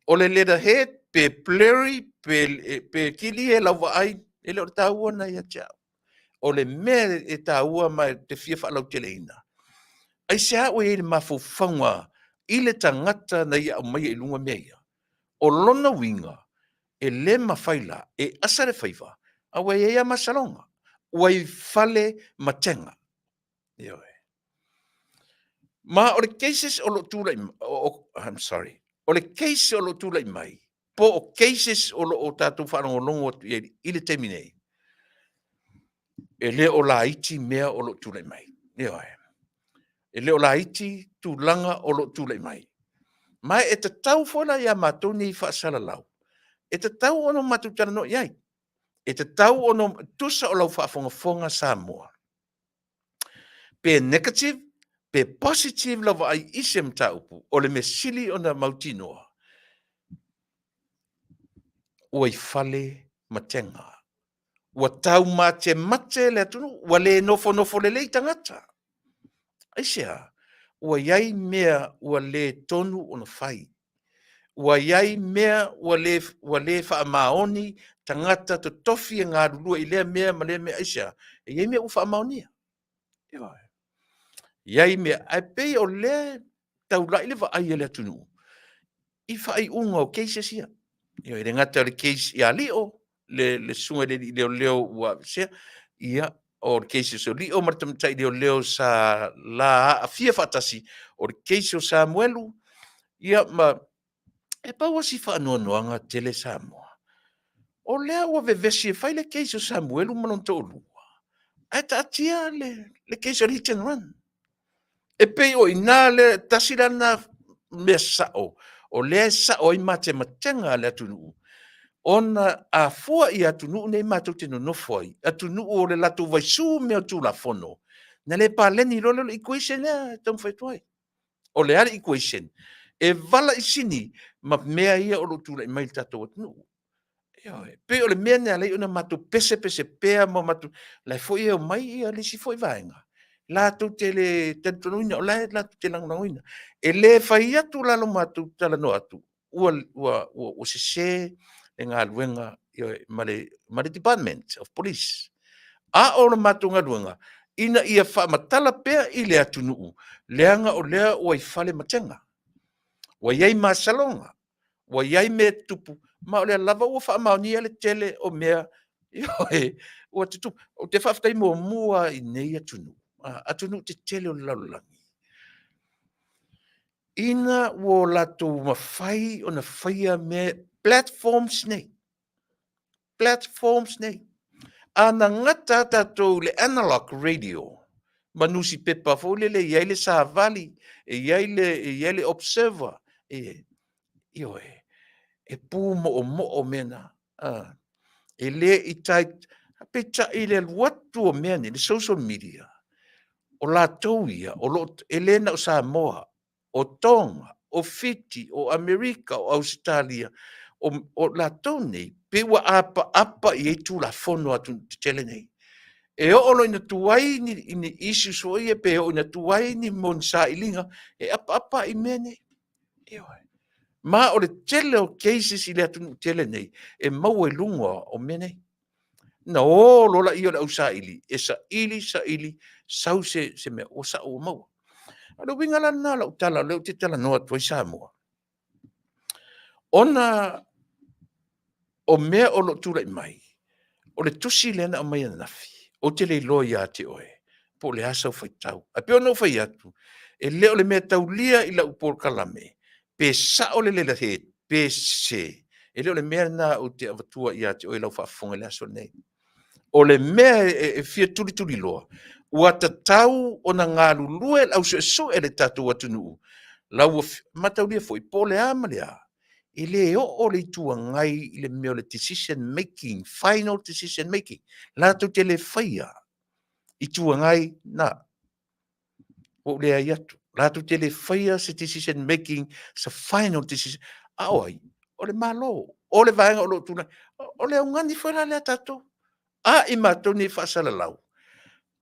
o le letterhead pe blurry pe kilie lau vaai, e le o le taua lena ia te au. O le mea e taua ma te fia faalauteleina, aisea ua i ai le mafaufauga i le tagata na ia aumaia i luga mea ia? O lona uiga, e le mafai la e asa le faiva, a ua i ai lava masaloga, ua i fale matega. Ioe. Ma o le cases o lo o tulai, I'm sorry, o le case o lo o tulai mai, po o cases o lo o tatou faalogologo atu i ai i le taimi nei, e le o laiti mea o lo o tulai mai. Ioe. E le o laiti tulaga o lo o tulai mai. Ma e tatau foi la ia matou nei faasalalau, e tatau ona matou talanoa i ai. E tatau ona tusa o lau faafogafoga Samoa. Pe negative, pe positive lau vaai i se mataupu, o le mea sili ona mautinoa, ua i fale matega. Ua taumatemate le atunuu, ua le nofonofo lelei tagata. Aisea? Ua i ai mea ua le tonu ona fai. Ua i ai mea ua le, ua le faamaoni tagata totofi e galulue i lea mea ma lea mea. Aisea? E i ai mea ua faamaonia. Ioe. I ai mea, ae pei o lea e taulai le vaai a le atunuu i faaiuga o cases ia. Ioe, e le gata o le case ia Lio, le susuga i le alii leoleo ua aveesea, ia, o le case o Lio ma le tamaitai leoleo sa la aafia faatasi, o le case o Samuelu, ia ma e pau lava si faanoanoaga tele Samoa, o lea ua vevesi e fai le case o Samuelu ma lona toalua, ae taatia le case o le hit and run. E pei o i ina lea, tasi la lena mea sao, o lea e sao ai matematega a le atunuu, ona a fua i atunuu nei matou te nonofo ai, atunuu o le latou vaisu mea o Tulafono, na le paleni loa lea o le equation lea e taumafai atu ai. O le a le equation? E valaisini ma mea ia o lo o tulai mai i le tatou atunuu. Ioe. Pei o le mea lena e ala ai ona matou pesepese pea ma matou, la e foi e omai ia le isi foi vaega, latou te le talitonuina, o la e latou te lagolagoina. E le fai atu la lo matou talanoa atu, ua sese le galuega, ioe, ma le Department of Police. A o le matou galuega, ina ia faamatala pea i le atunuu, leaga o lea ua i fale matega, ua i ai masaloga, ua i ai mea e tutupu, ma o lea lava ua faamaonia le tele o mea, ioe, ua tutupu. Ou te faafetai muamua lava i nei atunuu, atunuu tetele o le lalolagi, ina ua latou mafai ona faia mea, platforms nei, platforms nei. A na gata lava tatou i le analog radio ma nusipepa foi lele e i ai le savali, e i ai le, e i ai le observer, e, ioe, e pu moomoo mea na. E le i tai, peitai i le alu atu o mea nei, le social media, o latou ia, o lo o, e le na o Samoa, o Tonga, o Fiti, o Amerika, o Ausetalia, o latou nei, pei ua apaapa i ai Tulafono a atunuu tetele nei. E oo loa ina tuai ni issues foi ia, pe oo ina tuai ni moni sailiga, e apaapa i mea nei. Ioe. Ma o le tele o cases i le atunuu tele nei, e maua i luga o mea nei. Na o loa lea o le ausaili e saili, saili, sau se mea, ua sao ua maua. O le uiga la lena o lau tala o lea ou te talanoa atu ai Samoa, ona o mea o lo o tulai mai, o le tusi lea na aumai ananafi, ou te le iloa ia te oe po o le a sau faitau. Ae pei ona ou fai atu, e le o le mea taulia i lau polokalame, pe sao le letterhead pe sese, e le o le mea lena ou te avatua ia te oe i lau faafofoga i le aso lenei. O le mea e fia tulituliloa, ua tatau ona galulue le au suesue a le tatou atunuu, lau mataulia foi, po o le a ma le a, e le oo le Itu Agai i le mea o le decision making, final decision making. Latou te le faia Itu Agai na. Ua ou leai atu. Latou te le faia se decision making, se final decision. A o ai? O le Malo. O le vaega o lo o tulai. O le augani foi la lea a tatou. A i matou nei faasalalau,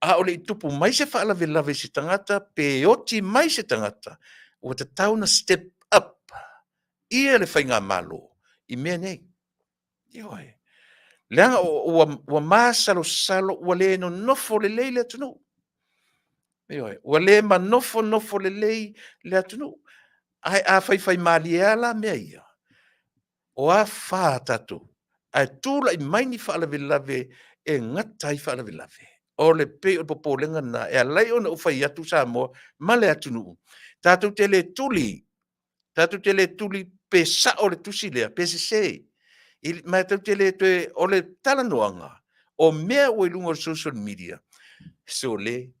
a o le i tupu mai se faalavelave i se tagata, pe oti mai se tagata, ua tatau ona step up ia le faigamalo i mea nei. Ioe. Leaga ua masalosalo, ua le nonofo lelei le atunuu. Ioe. Ua le manofonofo lelei le atunuu. Ae a faifaimalie lava la mea ia, o a fa a tatou, ae tulai mai ni faalavelave e gata ai faalavelave. O le pei o le popolega lena e ala ai ona ou fai atu Samoa ma le atunuu, tatou te le tuli, tatou te le tuli pe sao le tusi lea pe sese. Ma tatou te le toe, o le talanoaga o mea ua i luga o le social media, sole,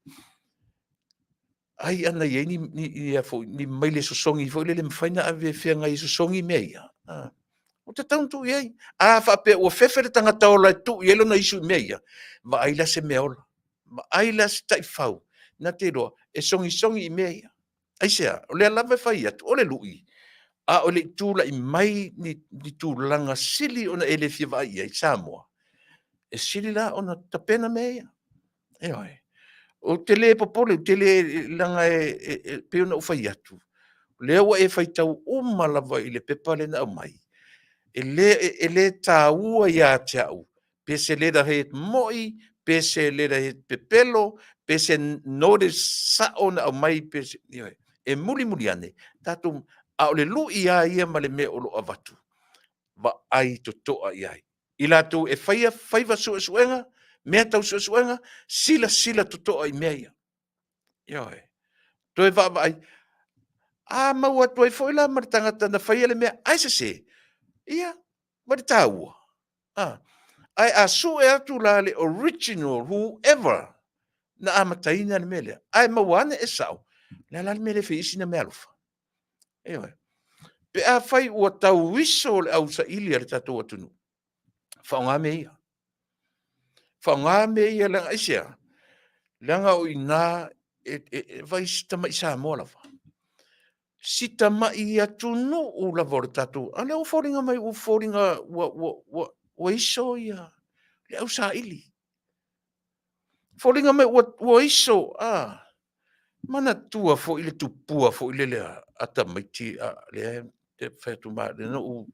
ai ana i ai ni maile sosogi foi lele e mafai ona ave e feagai e sosogi mea ia. Ua tatau ona tuu i ai. A faapea ua fefe le tagata ola e tuu i ai lona isu i mea ia, vaai la se mea ola, vaai la se taifau na te iloa e sogisogi i mea ia. Aisea? O lea lava e fai atu, o le lui, a o le i tulai mai ni tulaga sili ona e le fia vaai i ai Samoa, e sili la ona tapena mea ia. Ioe. Ou te le popole, ou te le, leaga e pei ona ou fai atu, Lea ua e faitau uma lava i le pepa lea na aumai, e le, e le taua ia te au pe se letterhead moi, pe se letterhead pepelo, pe se notice sao na aumai, pe se, ioe, e mulimuli ane, tatou, a o le lui lava ia ma le mea o lo o avatu, vaai totoa i ai. I latou e faia faiva suesuega, mea tau suesuega, silasila totoa i mea ia. Ioe. Toe vaavaai. A maua atu ai foi la ma le tagata na faia le mea ae sese, ia, ma le taua. A. Ae a sue atu la le original whoever na amataina le mea lea, ae maua ane e sao, le a la le mea e le fai ai sina meaalofa? Ioe. Pe afai ua tauiso le ausaili a le tatou atunuu, faaaoga mea ia. Faaaoga mea ia leaga aisea? Leaga o i ina e, e, e vai si tamai Samoa lava. Si tamai atunuu lava o le tatou, a lea ua foliga mai ua foliga ua, ua, ua, ua iso ia le ausaili. Foliga mai ua, ua iso, a. Manatua foi le tupua foi lele a tamaiti a lea e fai atu ma na ou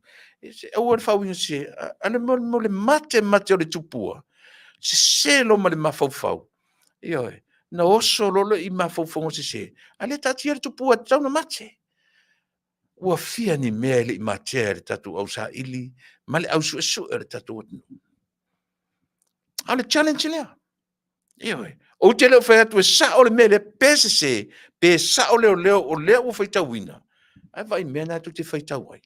aua le faauiga sese, a le mo le mate mate o le tupua, sese loa ma le mafaufau, ioe, na oso loa i mafaufauga sese, a lea e taatia le tupua e tatau ona mate. Ua fia ni mea e le i matea e le tatou ausaili ma le ausuesue o le tatou atunuu. A o le challenge lea. Ioe. Ou te le o fai atu e sao le mea lea, pe sese, pe sao leoleo o lea ua faitauina, ae vaai i mea na tou te faitau ai.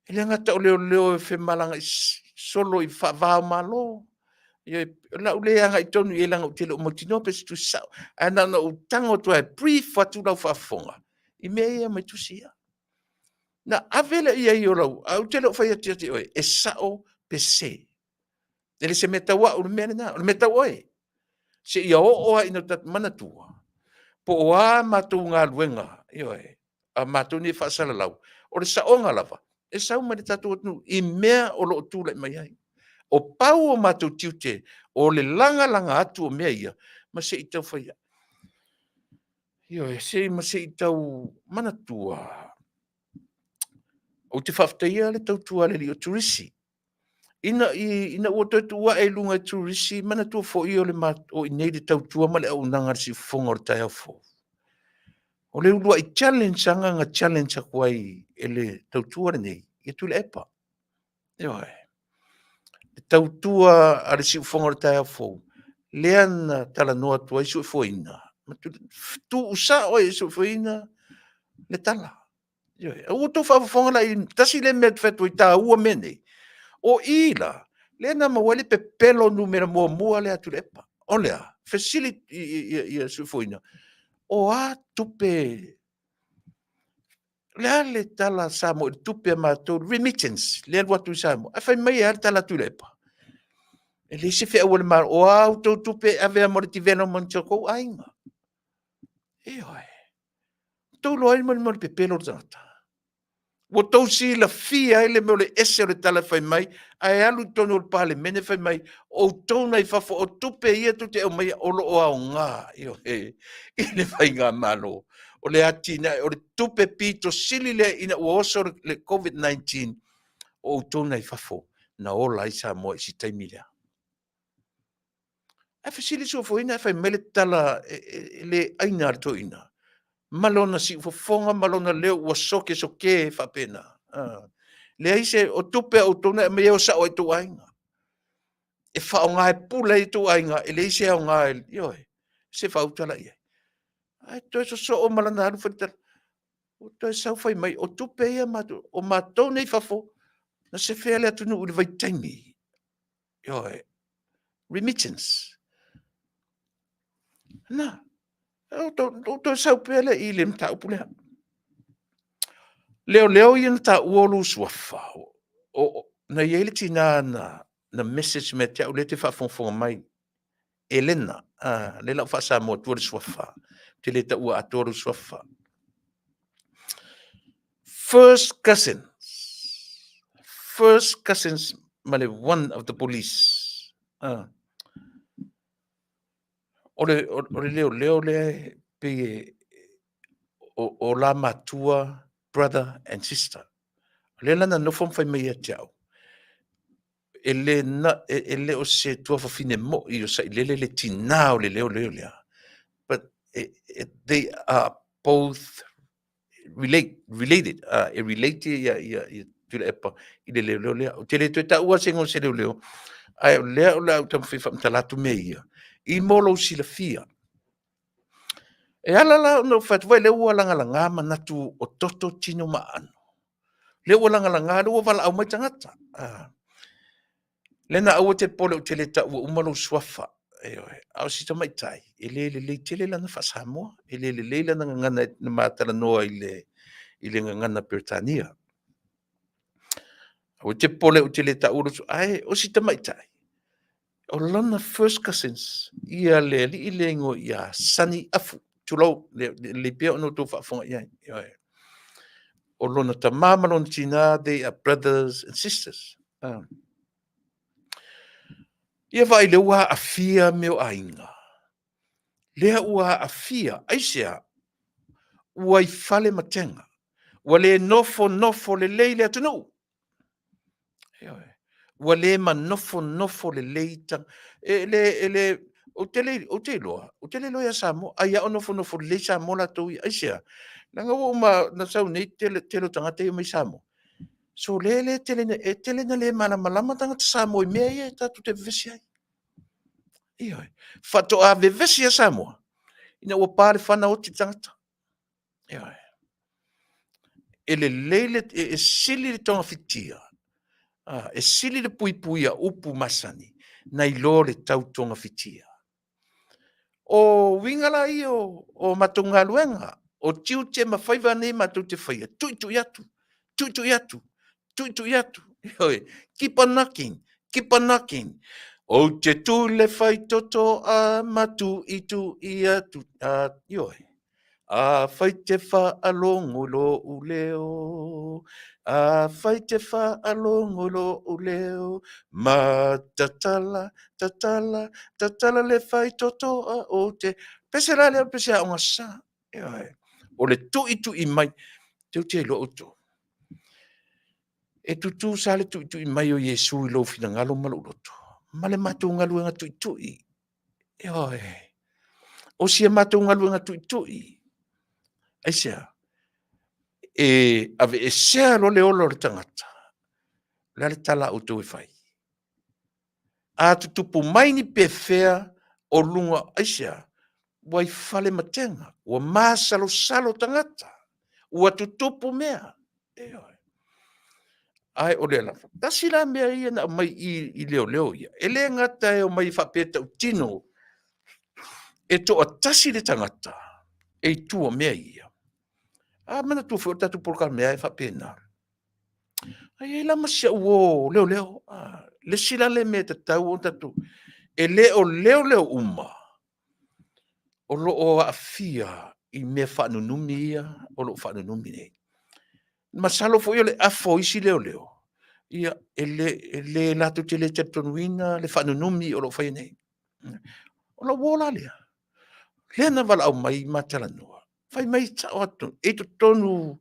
E le gata o leoleo e femalagaai solo i faava o Malo, ioe, o le a ou le agai tonu i ai leaga ou te le o mautinoa pe se tusi sao, ae na ona ou tago atu lava e brief atu lau faafofoga i mea ia e aumai i tusi ia. Na ave lea i ai o lau, ae ou te le o fai atu ia te oe e sao pe sese. E le se mea tau au le mea lena, o le mea tau oe. Seia oo lava ina tatou manatua, po o a matou galuega, ioe, a matou nei e faasalalau, o le saoga lava, e sau mai le tatou atunuu i mea o lo o tulai mai ai. O pau o matou tiute, o le lagalaga atu o mea ia, ma se i tau fai ioe, se ma se i tau manatua. Ou te faafetaia le tautua a le alii o Turisi. Ina, ina ua toe tuu ae i luga e Turisi, manatua foi o, le, o i inei le tautua ma le auaunaga a le siufofoga o le taeao fou. O le uluai challenge anga na challenge atu ai e le tautua lenei ia Tuilaepa. Ioe. Le tautua a le siufofoga o le taeao fou, lea na talanoa atu ai Suefuaina, tuusao ai e Suefuaina le tala. Ioe. Ua outou faafofoga la i tasi lea mea ou te fai atu ai taua mea nei. O i la, lea na maua ai le pepelo numera muamua lea a Tuilaepa. O le a? Fesili ia Suefuaina, o a tupe, o le a le tala a Samoa i le tupe a matou, remittance, lea e alu atu i Samoa? Ae fai mai e a le tala a Tuilaepa? E leai se feau a le Malo, o a outou tupe e ave lava mo le development o tou aiga. Ioe. Tou iloa ai mo le pepelo o le tagata. Ua tou silafia ai le mea o le ese o le tala e fai mai, ae alu i totonu o le Palemene fai mai, outou na i fafo, o tupe ia tou te aumaia o lo o aoga, ioe, i le faigamalo. O le atinae, o le tupe pito sili lea ina ua oso le COVID-19, o outou na i fafo na ola ai Samoa i si taimi lea. Ae fesili suafoina ae fai mai le tala e, e, e le aina a le toeaina ma lona siufofoga ma lona leo ua soke soke faapena. Ah. Leai se o tupe a outou na aumai e o sao ai tou aiga. E faaaoga e pule ai tou aiga, e leai se aoga e, ioe, se faautala i ai. Ae toe sosoo ma lana alu fai le tala. Ua toe sau fai mai, o tupe ia matou, o matou nei fafo, na sefea le atunuu i le vaitaimi. Ioe. Remittance. Na, o toe sau pea lea i le mataupu lea. Leoleo ia na taua o lou suafa. O, na i ai le tina na, na message mai te au lea te faafogafoga mai. Elena, ah, le lau faasamoa tua le suafa. Te le taua atoa lou suafa. First cousins. First cousins ma le one of the police. Ah. O le, o, o le leoleo lea e pei e, o la matua brother and sister. O lea la na nofo ma fai mai ia te au, e le, na, e le o se tuafafine mo'i o Sailele le tinā o le leoleo lea, but they are both related, e relate ia Tuilaepa i le leoleo lea. Ou te le toe taua se igoa o se leoleo, ae o lea o le a ou taumafai e faamatala atu mea ia, i mo lou silafia. E ala la ona ou fai atu, vaai lea ua lagalaga manatu o toto, tino ma aano. Lea ua lagalaga, lea ua valaau mai tagata. Lea na aua te popole ou te le taua uma lou suafa. Ioe. A o si tamaitai, e le lelei tele lana faa-Samoa, e le lelei lana gagana na ma talanoa i le gagana Peretania. Aua te popole ou te le taua lou suafa, ae o si tamaitai, o lona first cousins, ia le alii lea igoa ia Sonny Afu, tulou, le lelei pea ona outou faafofoga i ai. Ioe. O lona tama ma lona tina, they are brothers and sisters. Ia vaai lea ua aafia mea o aiga. Lea ua aafia, aisea? Ua i fale matega. Ua le nofonofo lelei le atunuu. Ioe. Ua le manofonofo lelei ta, e le, e le, ou te le, ou te iloa, ou te le iloa ia Samoa, ai a o nofonofo lelei Samoa latou ia, aisea? Leaga ua uma na sau nei tele, tele o tagata ia mai Samoa. So le le tele, e tele na le malamalama tagata Samoa i mea ia e tatou te vevesi ai. Ioe. Faatoa vevesi ia Samoa, ina ua pa le fana oti le tagata. Ioe. E lelei le, e sili le togafitia, e sili le puipuia upu masani, nai lo le tau togafitia. O uiga la ia o matou galuega, o tiute ma faiva nei matou te faia, tuitui atu, tuitui atu, tuitui atu. Ioe, keep on knocking, keep on knocking. Ou te tu le faitoto a matuitui atu, a, ioe. Afai te faalogo i lou leo, afai te faalogo i lou leo, ma tatala, tatala, tatala le faitotoa ou te... Pese la lea o le pese aoga sa. Ioe. O le tuitui mai, tou te iloa outou, e tutusa le tuitui mai o Iesu i lou finagalo ma lou loto, ma le matou galuega tuitui. Ioe. O si a matou galuega tuitui, aisea? E aveesea loa le ola o le tagata, o le a le tala a outou e fai? A tutupu mai ni pefea o luga, aisea? Ua i fale matega, ua masalosalo tagata, ua tutupu mea. Ioe. Ae o lea lava, tasi la mea ia na aumai i leoleo ia, e le gata e omai e faapea e tautino e toatasi le tagata e i tua o mea ia. A manatua foi o le tatou polokalame lava e faapena. Ae i ai la ma si au uo leoleo. Le isi la lea mea e tatau ona tatou, e le o leoleo uma o lo o aafia i mea faanunumi ia o lo o faanunumi nei. Masalo foi o le afa o isi leoleo, ia, e le latou te le talitonuina le faanunumi o lo o faia nei. O lou uo la lea, lea na valaau mai ma talanoa, fai mai sao atu, e i totonu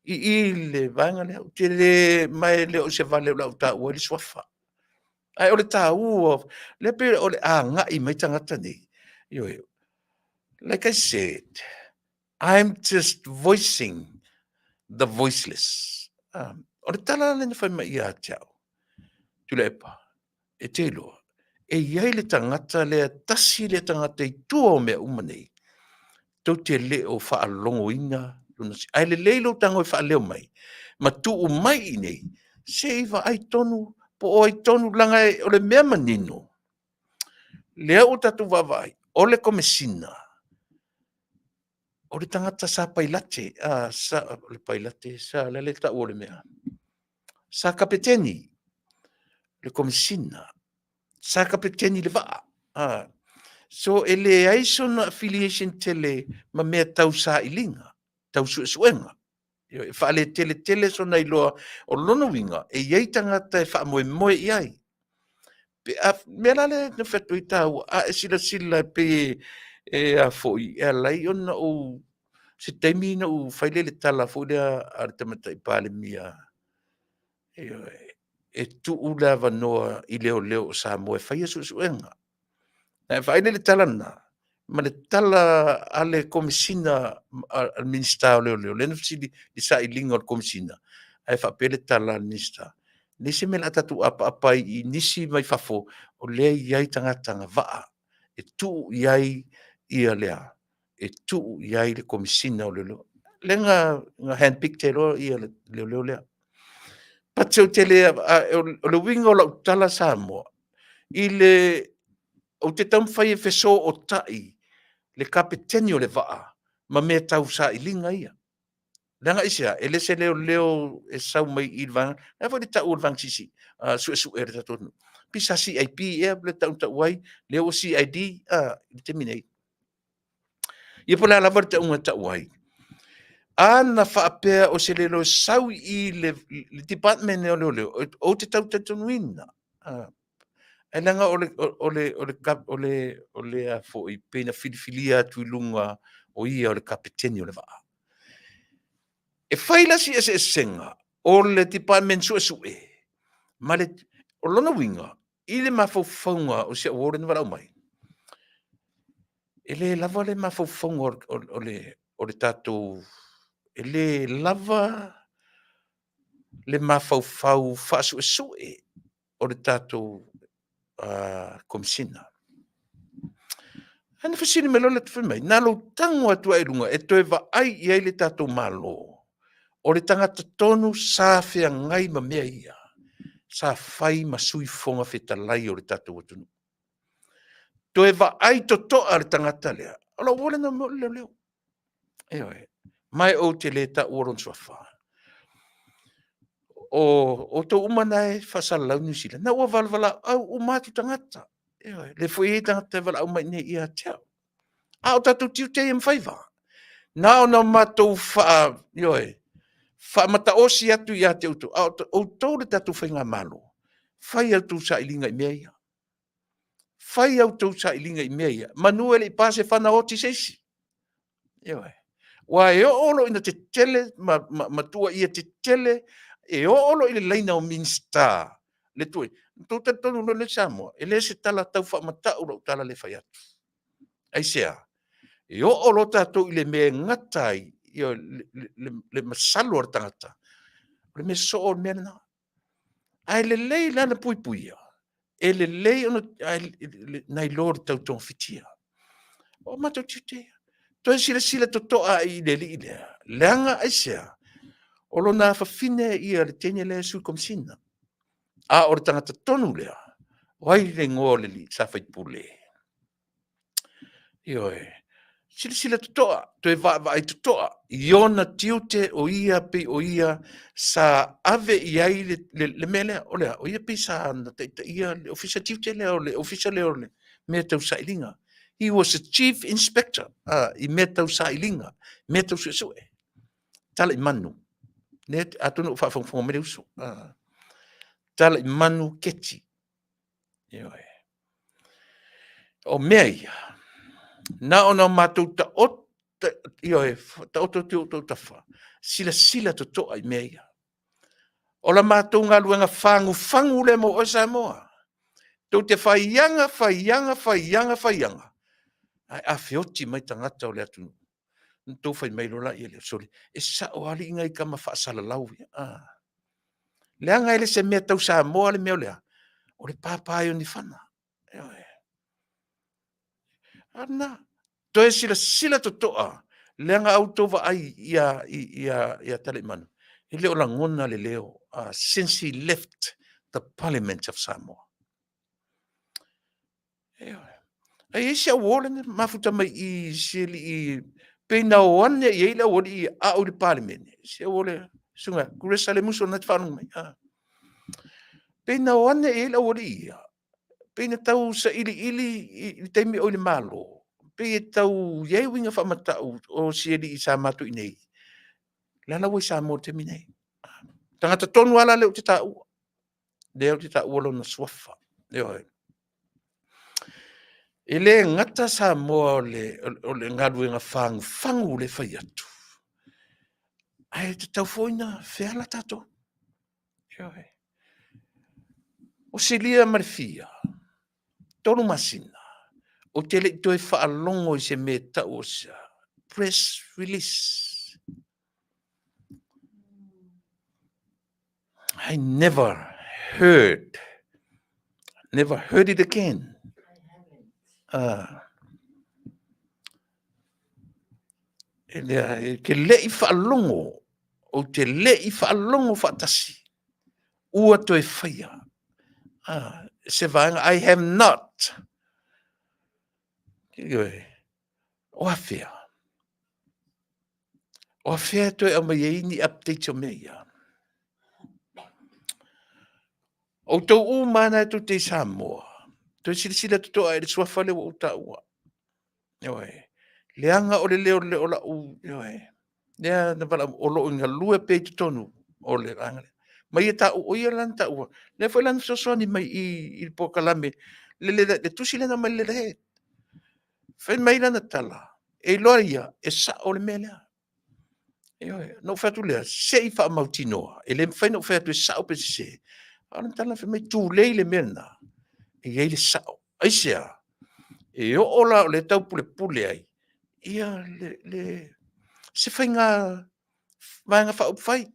i i le vaega lea, ou te le, ma e le o se vale o le a ou taua ai le suafa. Ae o le taua, lea pei o le agai mai tagata nei, ioe, like I said, I'm just voicing the voiceless. O le tala lea na fai mai ia te au, Tuilaepa, e te iloa, e i ai le tagata lea, tasi lea tagata i tua o mea uma nei, tou te le o faalogoina lona si-, ae lelei lou tago e faaleo mai, ma tuu mai i inei, se i vaai tonu po o ai tonu, leaga o le mea manino, lea ua tatou vaavaai, o le Komesina, o le tagata sa pailate, sa, o le pailate, sa, o le a le taua o le mea, sa kapeteni le Komesina, sa kapeteni i le vaa. So e leai sona affiliation tele ma mea tau sailiga, tau suesuega. E faaleteletele sona iloa, o lona uiga, e i ai tagata e faamoemoe i ai. Pe a, mea la lea na fai atu ai taua, a e silasila e pei e a foi, e ala ai ona ou Se taimi na ou fai lea i le tala foi lea a le Tamaitai Palemia, ioe, e tuu le avanoa i leoleo o Samoa e faia suesuega. Na e vaai lea i le tala lena, ma le tala a le Komesina a le Minisita o Leoleo, lea na fesili i sailiga o le Komesina, ae faapea le tala a le Minisita, e leai se mea o le a tatou apaapa ai i nisi mai fafo, o lea e i ai tagata agavaa e tuu i ai ia le a? E tuu i ai le Komesina o Leoleo. Lea na handpick ai loa le leoleo lea. But ou te le, o le uiga o lau tala Samoa, i le, ou te taumafai e fesootai le kapeteni o le vaa ma mea tau sailiga ia. Leaga aisea? E le se leoleo e sau mai i le vaega, o le a foi le tau o le vaega siisii, suesue a le tatou atunuu, pei sa CIP ea le tau na tau ai, lea ua CID i le taimi nei. Ia po o le a lava le tauga e tau ai, a na faapea o se leoleo e sau i le department o leoleo, ou te tau talitonuina, ae leaga o le a foi, pei na filifilia atu i luga o ia o le kapeteni o le vaa. E fai la si eseesega o le Department Suesue ma le, o lona uiga, i le mafaufauga o si au uo lea na valaau mai, e le lava le mafaufauga o le tatou, e le lava le mafaufau faasuesue o le tatou Komesina. Ae na fesili mai loa le fai mai, na o lou tago atu lava i luga e toe vaai i ai le tatou Malo, o le tagata tonu sa feagai ma mea ia, sa fai ma Sui Fofoga Fetalai o le tatou atunuu. Toe vaai totoa le tagata lea, o lou uo lea na o le leoleo. Ioe. Ma ou te le taua lona suafa. O outou uma na e faasalalau Niu Sila, na ua valavalaau uma atu tagata. Ioe. Lea foi e i ai tagata e valaau mai i inei ia te au. A o tatou tiute ia ma faiva. Na ona matou faa, ioe, faamataosi atu ia te outou, a o outou le tatou faigamalo, fai a outou sailiga i mea ia. Fai a outou sailiga i mea ia, manu e le i pa se fana oti se isi. Ioe. Aua e oo loa ina tetele ma tuuaia tetele, e oo loa i le laina o Minisita, le tuuaiga, ona outou talitonu loa lea Samoa, e le o se tala tau faamatau lau tala lea e fai atu. Aisea? E oo loa tatou i le mea e gata ai le masalo o le tagata, o le mea soo le mea lena. Ae lelei la le puipuia, e lelei ona nai lo le tau togafitia. O matou tiute ia. Toe silasila totoa i le alii lea, leaga aisea? O lona afafine ia le teine lea e sui komesina. A o le tagata tonu lea, o ai le igoa o le alii sa faipule? Ioe. Silasila totoa, toe vaavaai totoa i ona tiute o ia pei o ia sa ave i ai le, le, le mea lea, o lea, o ia pei sa na taitaia le ofisa tiute lea, o le ofisa lea o le mea tau sailiga. He was a chief inspector i mea tau sailiga, mea tau suesue. Tala i manu. Ne, atonu o faafogafoga mai le uso. Tala i manu keti. Ioe. O mea ia, na ona matou taoto, ioe, taoto atu i outou tafa, silasila totoa i mea ia. O la matou galuega fagufagu lea mo oe Samoa. Tou te faiaga, faiaga, faiaga, faiaga, ae a feoti mai tagata o le atunuu, ona outou fai mai loa lea, sole, e sao lava alii nai tama faasalalau ia. Ah. Leaga e le se mea tau Samoa le mea o le a? O le papa ai o ni fana. Ioe. A lena, toe silasila totoa, leaga a outou vaai ia, ia, ia Taliimanu, e le o lagona le leo, since he left the Parliament of Samoa. Ioe. Ai ai se auo lena mafuta mai i se alii pei na o ane i ai le aualii a o i le Palemene. Se auo le susuga Kuresa le muso na te faalogo mai. Ah. Pei na o ane i ai le aualii ia. Pei na tau sailiili i le taimi o i le Malo. Pei e tau i ai uiga faamatau o si alii sa matou i nei. Le ala ua i Samoa i le taimi nei. Tagata tonu lava la lea ou te taua. Lea ou te taua lona suafa. Ioe. E le gata Samoa o le galuega fagufagu le fai atu. Ae tatau foi na feala tatou. Ioe. O silia ma le fia, 3 masina, ou te le i toe faalogo i se mea e tau o se press release. I never heard, never heard it again. E lea, e te le i faalogo, ou te le i faalogo faatasi, ua toe faia se vaega, I have not. Ioe, o afea? O afea e toe aumai ai ni updates o mea ia? Outou uma lava na e tou te i Samoa, toe silasila totoa i le suafa lea ua ou taua. Ioe. Leaga o le leo o lau, ioe, lea na valaau, o lo o galue pea i totonu o le vaega lea. Ma ia tau, o ia la na taua, lea foi la na fesoasoani mai i i le polokalame, le tusi lea na aumai i le letterhead. Fai mai lana tala, e iloa ia e sao le mea lea. Ioe, na ou fai atu lea, se i faamautinoa, e le mafai ona ou fai atu e sao pe sese. A o lana tala fai mai, tulei le mea lena, e i ai le sao. Aisea? E oo la o lea e taupulepule ai ia se faiga Vaega Faaupufai.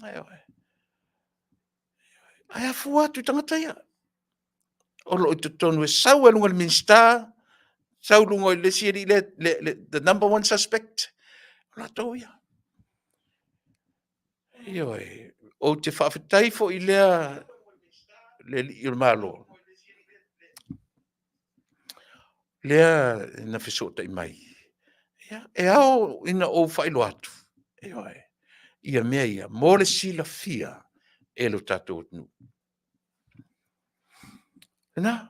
Ioe. Ae afua atu i tagata ia o lo o i totonu e sau ai i luga o le Minisita, sau i luga o le isi alii lea, the number one suspect, o latou ia. Ioe. Ou te faafetai foi i lea le alii o le Malo, lea na fesootai mai, ia, e ao ina ou faailoa atu, ioe, ia mea ia mo le silafia e lo tatou atunuu. Lena,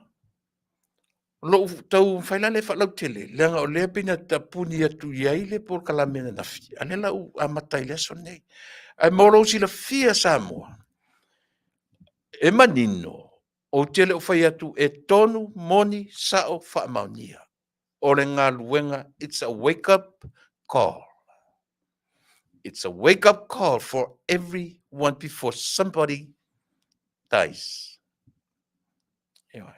lou taumafai la lea e faalautele, leaga o lea e pei na tapuni atu i ai le polokalame ananafi, a o lea o le a ou amata ai i le aso lenei. Ae mo lou silafia Samoa, e manino, ou te le o fai atu e tonu, moni, sao, faamaonia. O le galuega, it's a wake up call. It's a wake up call for everyone before somebody dies. Ioe.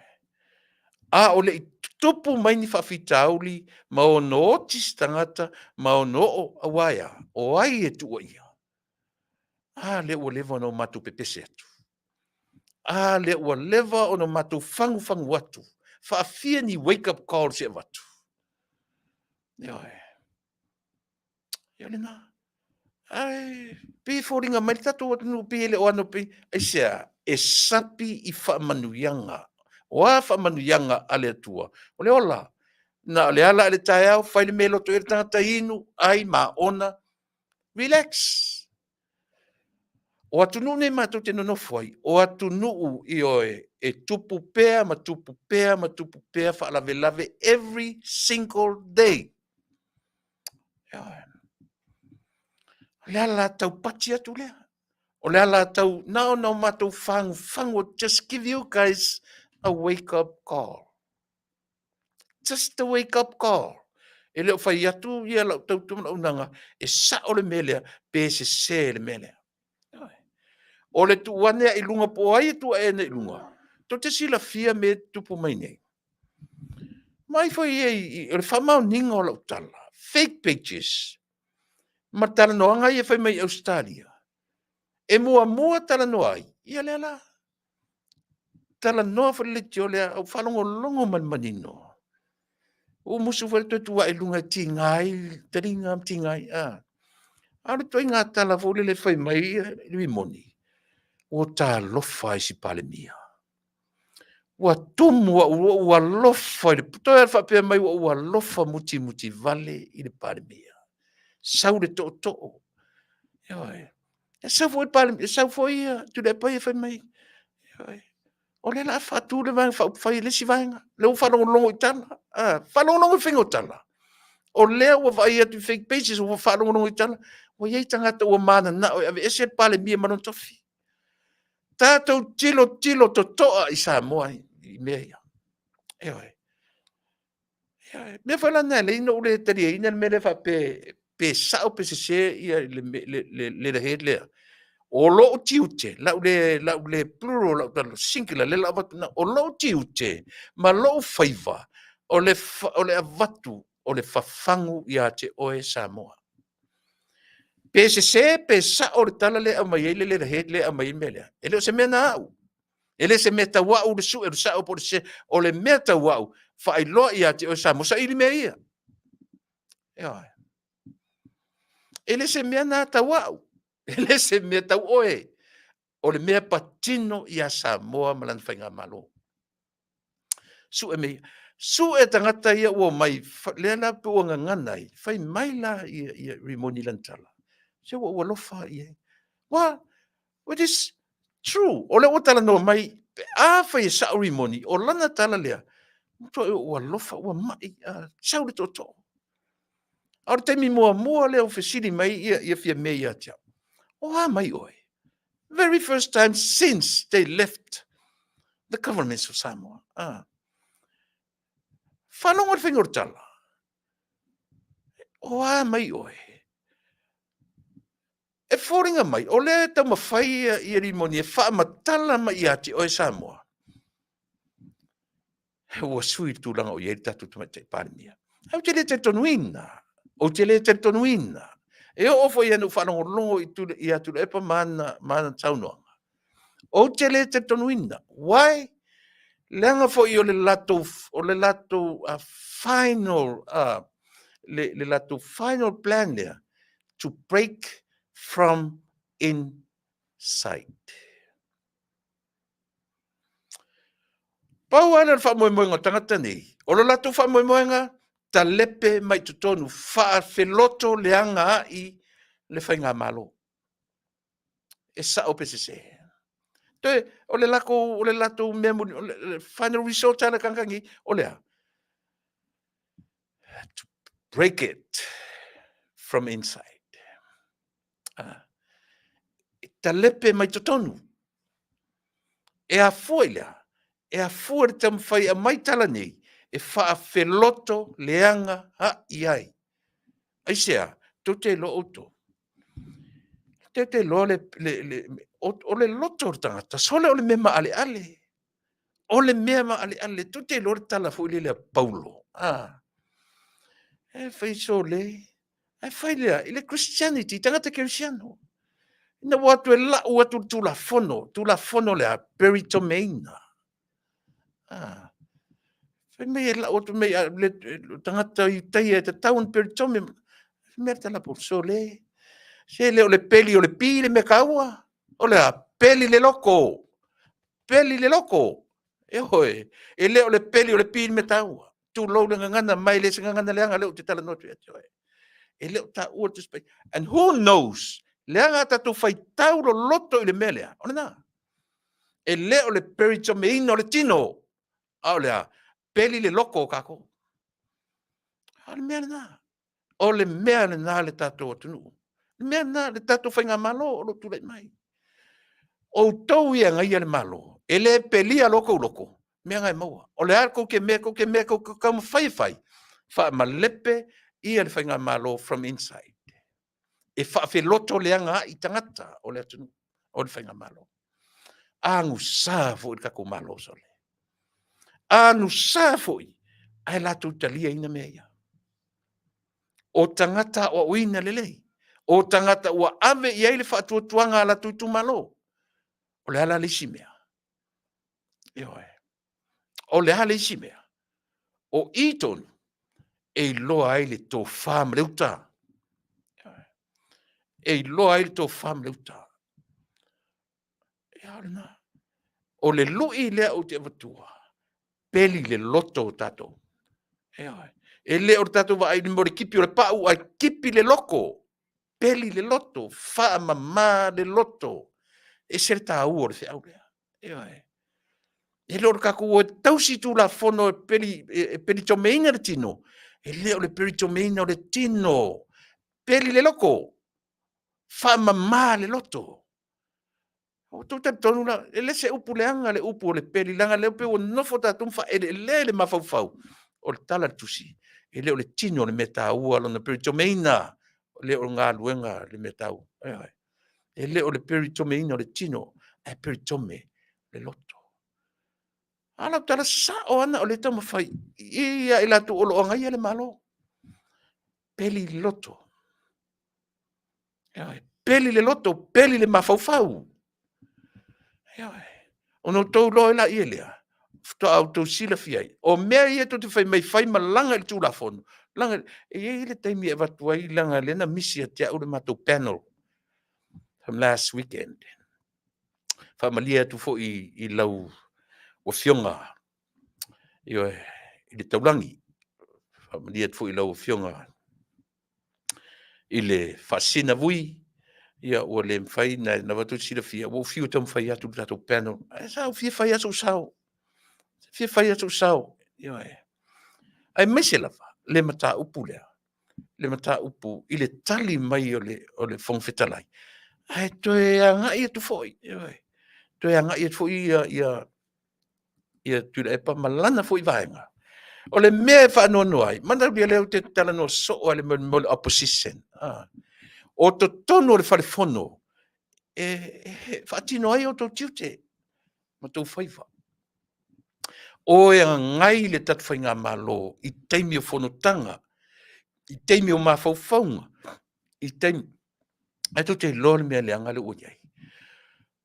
A o le i tutupu mai ni faafitauli ma ono oti se tagata ma ono oo aua e a? O ai e tuuaia? A lea ua leva ona o matou pepese atu. A lea ua leva ona matou fagufagu atu. Faafia ni wake up calls e avatu. Ioe. Ia lena. Ae pei e foliga mai le tatou atunuu pei e le o ano pei aisea e sapi i faamanuiaga. O a faamanuiaga a le Atua? O le ola. Na o le ala i le taeao, fai le mea e loto i ai le tagata, inu, ai, maona, relax. O atunuu nei matou te nonofo ai, o atunuu, ioe, e tupu pea ma tupu pea ma tupu pea faalavelave every single day. Ioe. O le ala taupati atu lea. O le ala tau, na ona o matou fagufagu, just give you guys a wake up call. Just a wake up call. E le o fai atu ia lau tautua ma lau auaunaga e sao le mea lea pe sese le mea lea. O le tuu ane i luga po o ai e tuu ane i luga, tou te silafia mea e tutupu mai nei. Mai foi ia i, o le faamaoniga o lau tala, fake pages, ma talanoaga ia e fai mai i Ausetalia, e muamua talanoa ai, ia lea la. Talanoa foi le leitio lea, ou faalogologo ma le manino. Ua musu foi le toe tu ae i luga e tiga ai taliga ma tiga ai. A o le ituaiga tala foi lele fai mai le rimoni, ua talofa i si Palemia. Ua tumu au, ua ou alofa i le, toe faapea mai ua ou alofa mutimuti vale i le Palemia. Sau le tootoo. Ioe. E sau foi le Palemia, e sau foi ia Tuilaepa ia fai mai, ioe, o lea o le a faatu le Vaega Faaupufai e le isi vaega. Lea ua faalogologo i tala, a, faalogologo i faiga o tala. O lea ua vaai atu i fake pages, ua faalogologo i tala, ua i ai tagata ua mananao e aveese le Palemia ma lona tofi. Tatou tilotilo totoa i Samoa i mea ia. Ioe. Ioe. Mea foi la lena e ala ai ona ou le taliaina le mea lea faapea Pe sao pe sese ia le, le, le, le letterhead lea. O lou tiute, lau le, lau le plural, lau tala singular, le lau avatu, o lou tiute ma lou faiva, o le, o le avatu o le fafagu ia te oe Samoa. Pe sese pe sao le tala lea e aumai ai le letterhead lea e aumai ai le mea lea. E le o se mea na au. E le se mea tau au le sue o le sao po o le sese. O le mea tau au, faailoa ia te oe Samoa, saili mea ia. Ioe. E le se mea na tau au. E le se mea tau oe. O le mea patino ia Samoa ma lana faigamalo. Sue mea ia. Sue tagata ia ua omai, lea la pe ua gagana ai, fai mai la ia, ia Rimoni lana tala. Se ua ou alofa i ai. Well, it is true. O lea ua talanoa mai, pe a fai e sao Rimoni, o lana tala lea, ua ou alofa, ua mai, sau le tootoo. A o le taimi muamua lea ua fesili mai ia, ia Fiame ia te au, o a mai oe? Very first time since they left the government of Samoa. Ah. Faalogo le faiga o le tala. O a mai oe? E foliga mai, o lea e taumafai ia, ia Rimoni e faamatala mai ia te oe Samoa. Ua sui le tulaga o i ai le tatou Tamaitai Palemia. Ae ou te le talitonuina, ou te le talitonuina. E oo foi ina ou faalogologo i tule, ia Tuilaepa ma ana, ma ana saunoaga. Ou te le talitonuina. Why? Leaga foi o le latou, o le latou final, le, le latou final plan lea, to break from inside. Pau lava lea o le faamoemoega o tagata nei, o lo latou faamoemoega, talepe mai totonu, faafeloto leaga ai le faigamalo. E sao pe sese. Toe, o le latou, o le latou mea muli, o le final resort a le tagata nei, o le a? To break it from inside. Ah. E talepe mai totonu. E afua i le a? E afua i le taumafai e aumai tala nei e faafeloto leaga a'i ai. Aisea? Tou te iloa outou. Tou te iloa le, le, le, o, o le loto o le tagata, sole o le mea maaleale. O le mea maaleale, tou te iloa le tala foi lele a Paulo. Ah. E fai sole, Ae fai lea i le Christianity, tagata kerisiano. Ina ua atu e lau atu le Tulafono, Tulafono le a, peritomeina. Ah. Fai mai e lau atu mai le tagata Iutaia e tatau ona peritome. Fai mai le tala po, sole. Se le o le peli o le pi le mea taua. O le a, peli le loko. Peli le loko. E oe, e le o le peli o le pi le mea taua. Tulou le gagana mai le se gagana leaga lea ou te talanoa atu ia te oe. E le o taua le Tusi Paia. And who knows, leaga a tatou faitau loloto i le mea lea, o lena. E le o le peritomeina o le tino, a o le a, peli le loko o kākou. A o le mea lena. O le mea lena le tatou atunuu. Le mea lena le tatou faigamalo o lo o tulai mai. Outou ia e agaia le Malo, e le pelia loa kou loko, mea na e maua. O le a kou te mea, kou te mea, kou te taumafai e fai, faamalepe ia le faigamalo from inside. E faafeloto leaga ai tagata o le atunuu, o le faigamalo. Agusa foi le tatou Malo sole. Agusa foi, ae latou taliaina mea ia. O tagata aoaoina lelei, o tagata ua ave i ai le faatuatuaga a latou itumalo. O le a la le isi mea? Ioe. O le a le isi mea? O i tonu e iloa ai le tofa ma le uta. E iloa ai le tofa ma le uta. Ia o lena. O le lui lea ou te avatua, peli le loto o tatou. Ioe. E le o le tatou vaai i le mea o le kipi o le pau, ae kipi le loko. Peli le loto, faamama le loto. E ese le taua o le feau lea. Ioe. E le o le tatou o e tausi tulafono e peli, e pelitomeina le tino. E le o le pelitomeina o le tino. Peli le loko. Faamama le loto. Ua outou talitonu la, e le se upu leaga le upu o le peli, leaga lea pei ua nofo tatou ma faaeleelea i le mafaufau o le tala a le Tusi. E le o le tino le mea taua lona peritomeina. le o galuega le mea taua. Ioe. E le o le peritomeina o le tino, ae peritome le loto. A lau tala sao ana o le taumafai ia i latou o lo o agaia le Malo. Peli le loto. Ioe. Peli le loto, peli le mafaufau. Ioe. Ona outou iloa ai laia lea, faatoa outou silafia ai. O mea ia tou te fai mai fai ma laga i le Tulafono, laga, e i ai le taimi e avatu ai, leaga lea na misi ia te au le matou panel from last weekend. Faamalie atu foi i lau Afioga, ioe, i le taulagi, faamalie atu foi i lau Afioga i le Faasisina Vui, ia ua le mafai ona avatu le silafia, ua ou fiu e taumafai atu i le tatou panel, ae sa ou fia fai lava sou sao, fia fai lava sou sao, ioe. Aemaise lava le mataupu lea, le mataupu i le tali mai o le Fofoga Fetalai, ae toe agai atu foi, ioe, toe agai atu foi Tuilaepa ma lana foi vaega. O le mea e faanoanoa ai, manaia o lea ou te talanoa soo lava i le mea o le opposition, o totonu o le fale fono e faatino ai outou tiute ma outou faiva. O e agai le tatou faigamalo i taimi o fonotaga, i taimi o mafaufauga, i taimi ae tou te iloa le mea leaga lea ua i ai.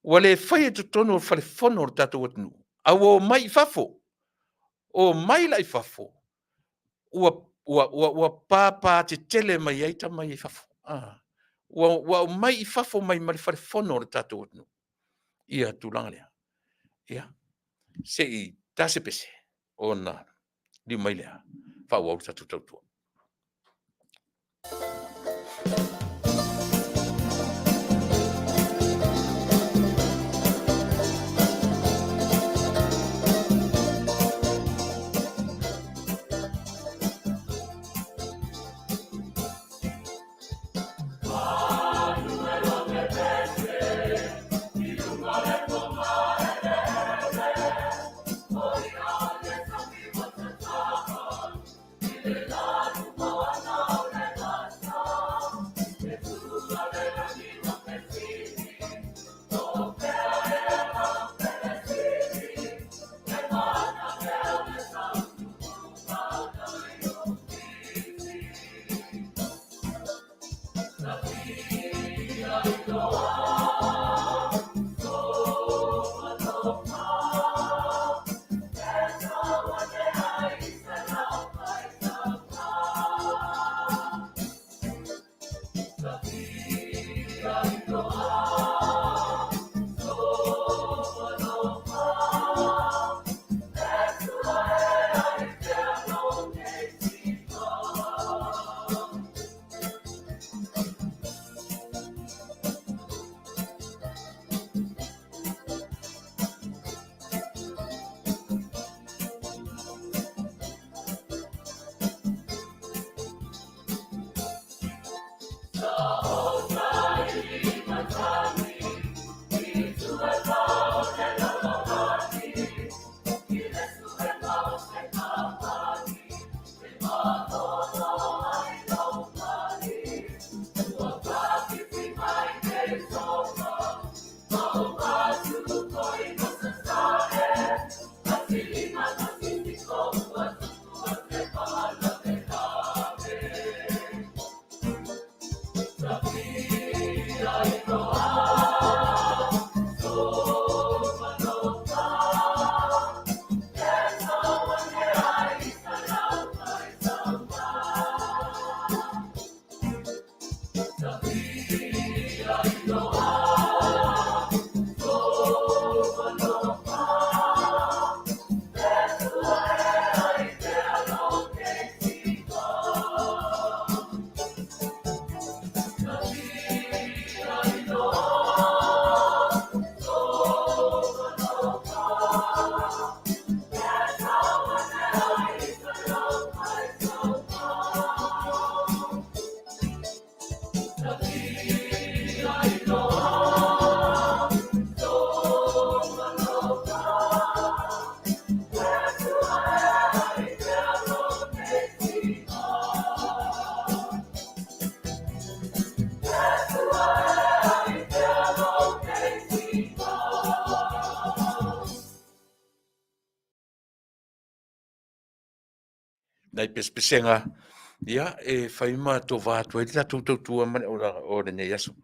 Ua le faia i totonu o le fale fono o le tatou atunuu, a ua omai i fafo. Omai la i fafo, ua papatetele mai ai tama ia i fafo. Ua aumai i fafo mai ma le fale fono o le tatou atunuu ia tulaga lea. Ia, se i ta se pese ona liliu mai lea faaauau le tatou tautua. pesepesega, ia, e fai ma tova atu ai le tatou tautua ma le auaunaga o lenei aso.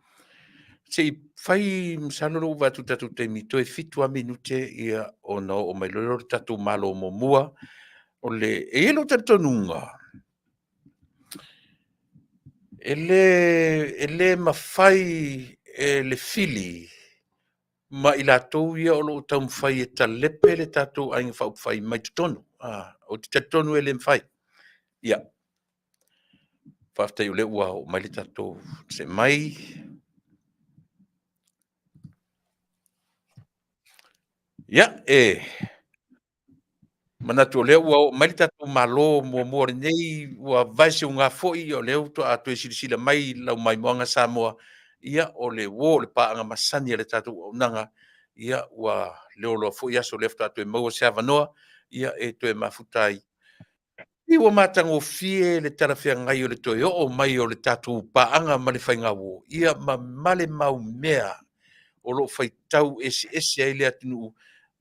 Se i fai, masalo lea ua vaai atu i le tatou taimi, toe 7 lava minute ia ona oo mai loa lea o le tatou Malo muamua. O le, e i ai lou talitonuga, e le mafai e le fili ma i latou ia o lo o taumafai e talepe le tatou Aiga Faaupufai mai totonu. Ou te talitonu e le mafai. Ia, faafetai o lea ua oo mai le tatou see mai. Ia, e manatu o lea ua oo mai le tatou Malo muamua lenei, ua vae seuga foi, o lea ua toe silasila mai lau maimoaga Samoa, ia o le uo o le paaga masani a le tatou auaunaga, ia ua leoloa foi aso o lea faatoa toe maua se avanoa, ia e toe mafuta ai. I ua matagofie le talafeagai o le toe oo mai o le tatou paaga ma le faigauo, ia ma male mau mea o lo o faitau eseese ai le atunuu,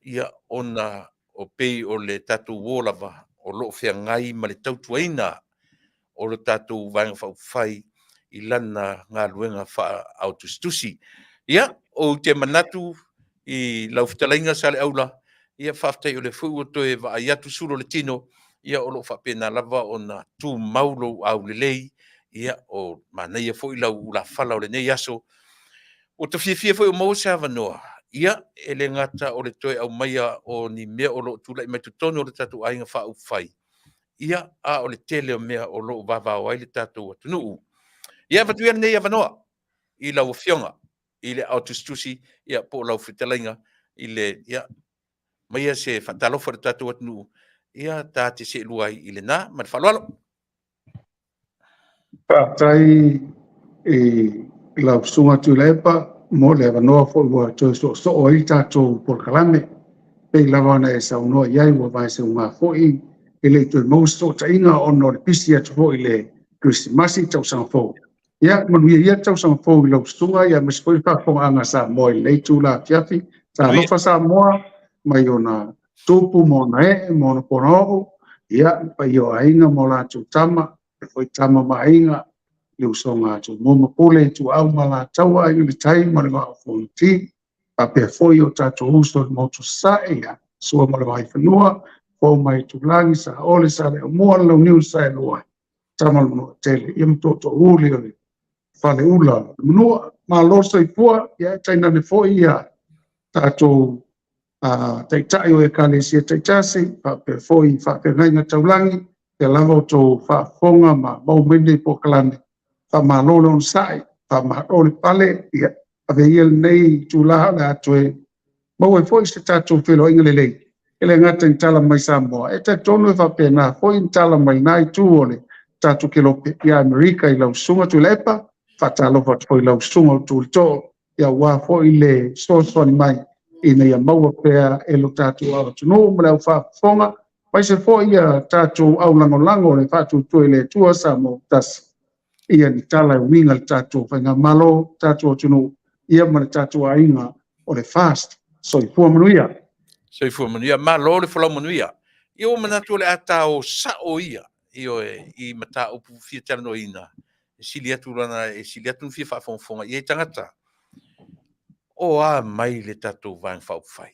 ia ona o pei o le tatou uo lava o lo o feagai ma le tautuaina o le tatou Vaega Faaupufai i lana galuega faa-aotusitusi. Ia, ou te manatu i lau fetalaiga Saleaula, ia faafetai o lea foi ua toe vaai atu sulu o le tino, ia o lo o faapena lava ona tumau lou aulelei, ia o manaia foi lau ulafala o lenei aso. Ua ta fiafia foi ua maua se avanoa, ia e le gata o le toe aumaia o ni mea o lo o tulai mai totonu o le tatou Aiga Faaupufai, ia a o le tele o mea o lo o vavao ai le tatou atunuu. Ia avatu ia lenei avanoa i lau Afioga i le aotusitusi, ia po o lau fetalaiga i le, ia, aumaia se faatalofa i le tatou atunuu, ia ta te seelua ai i lena. Ma le faaaloalo.
Faafetai i lau Susuga Tuilaepa mo le avanoa foi ua toe soosoo ai le tatou polokalame. Pei lava ona e saunoa i ai ua vaeseuga foi e le i toe maua se fesootaiga ona o le pisi atu foi i le Kerisimasi tausaga fou. Ia manuia ia le tausaga fou i lau susuga aemaise foi le faafofogaaga a Samoa i lenei itula afiafi. Talofa Samoa mai ona tupu ma ona ee ma ona ponaoo, ia le paia o aiga ma o latou tama, le foi tama ma aiga, le usoga a Tumua ma Pule, Ituau ma Alataua, Aiga i le Tai ma le Vaa o Fonoti, faapea foi o tatou uso i le Motu Sasae, ia Sua ma le Vaifanua, Fofo ma Aitulagi, Saole, Saleaaumua, le Launiu na Saelua, Tama a le Manuatele, ia ma Tootoouli o le Faleula o le Manua. Malo le soifua, ia e tainane foi ia tatou taitai o Ekalesia taitasi, faapea foi faafeagaiga taulagi, ia lava outou faafofoga ma maua mai lenei polokalame. Faamalo le onosai, faamalo le pale, ia ave ia lenei itula o le a toe maua ai foi se tatou feiloaiga lelei. E le gata i tala mai Samoa, e talitonu e faapena foi ni tala mai lena itu o le tatou kelope ia Amerika i lau Susuga Tuilaepa. Faatalofa atu foi i lau Susuga o Tulitoo, ia aua foi le fesoasoani mai ina ia maua pea e lo tatou atunuu ma le au faafofoga, aemaise foi ia tatou aulagolago le faatuatua i le Atua Samoa tasi, ia ni tala e uiga i le tatou faigamalo, tatou atunuu, ia ma le tatou aiga o le FAST. Soifua manuia.
Soifua manuia. Malo le folau manuia. Ia ua manatu o le a ta o sao ia, ioe, i mataupu fia talanoaina, e sili atu lana, e sili atu ona fia faafogafoga i ai tagata. O a mai le tatou Vaega Faaupufai?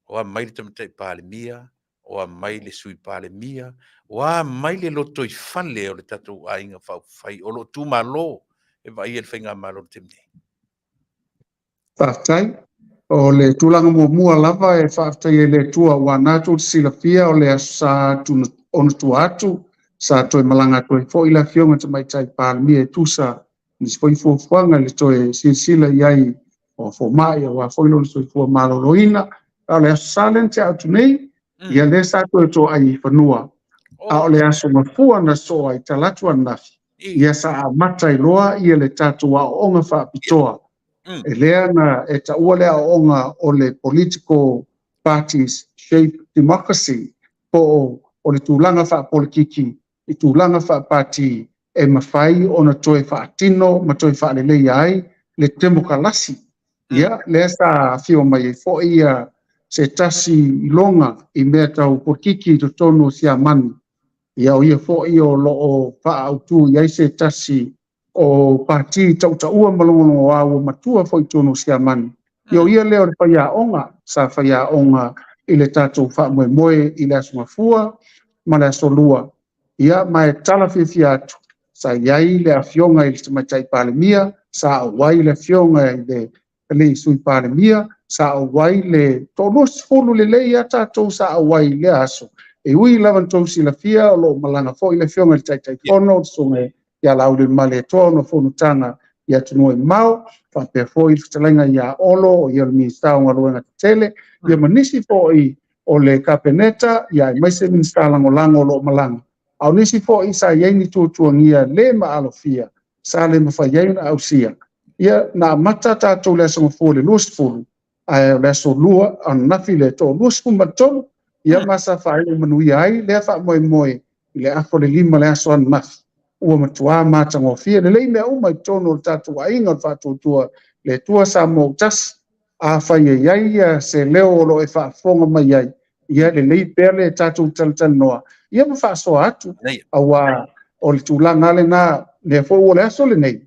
O a mai le Tamaitai Palemia? O a mai le Sui Palemia? O a mai le lotoifale o le tatou Aiga Faaupufai o lo o tumalo e vaaia le faigamalo i le taimi nei?
Faafetai. O le tulaga muamua lava e faafetai ai le Atua aua na tou te silafia o le Aso Sa ona tua atu sa toe malaga atu ai foi le Afioga i le Tamaitai Palemia e tusa nisi foi fuafuaga i le toe silasila i ai o fomai aua foi lona soifua maloloina. A o le Aso Sa lea na tea atu nei, ia lea sa toe toai i fanua, a o le Aso Gafua na sosoo ai talaatu ananafi, ia sa amata ai loa ia le tatou aoaoga faapitoa. E lea na e taua le aoaoga o le Political Parties Shape Democracy, po o le tulaga faapolitiki i tulaga faapati e mafai ona toe faatino ma toe faaleleia ai le temokalasi. Ia, lea sa afio mai ai foi ia se tasi iloga i mea tau polokiki i totonu o Siamani. Ia o ia foi o lo o faaautu i ai se tasi o pati tautaua ma logologoa ua matua foi i totonu o Siamani. Ia o ia lea o le faiaoga sa faiaoga i le tatou faamoemoe i le Aso Gafua ma le Aso Lua. Ia ma e tala fiafia atu, sa i ai le Afioga i le Tamaitai Palemia, sa auai le Afioga i le Alii Sui Palemia, sa auai le toa-20 lelei lava tatou sa auai i lea aso. E ui lava ina outou silafia o lo o malaga foi le Afioga i le Taitaifono, le Susuga ia Laaulialemalietoa ona o fonotaga i atunuu e mamao, faapea foi le fetalaiga ia Olo, o ia o le Minisita o Galuega Tetele, ia ma nisi foi o le Kapeneta, aemaise Minisita Lagolago o lo o malaga. A o nisi foi sa i ai ni tuatuagia le maalofia sa le mafai ai ona ausia. Ia, na amata tatou i le Aso Gafua i le 20, ae o le Aso Lua ananafi le 23, ia ma sa faaiu manuia ai lea faamoemoe i le afa o le 5 i le aso ananafi. Ua matua matagofie lelei mea uma i totonu o le tatou aiga o le Faatuatua i le Atua Samoa ua Tasi. Afai e i ai se leo o lo o e faafofoga mai ai, ia lelei pea le tatou talatalanoa ia ma faasoa atu, aua o le tulaga lava lena, lea foi ua le aso lenei,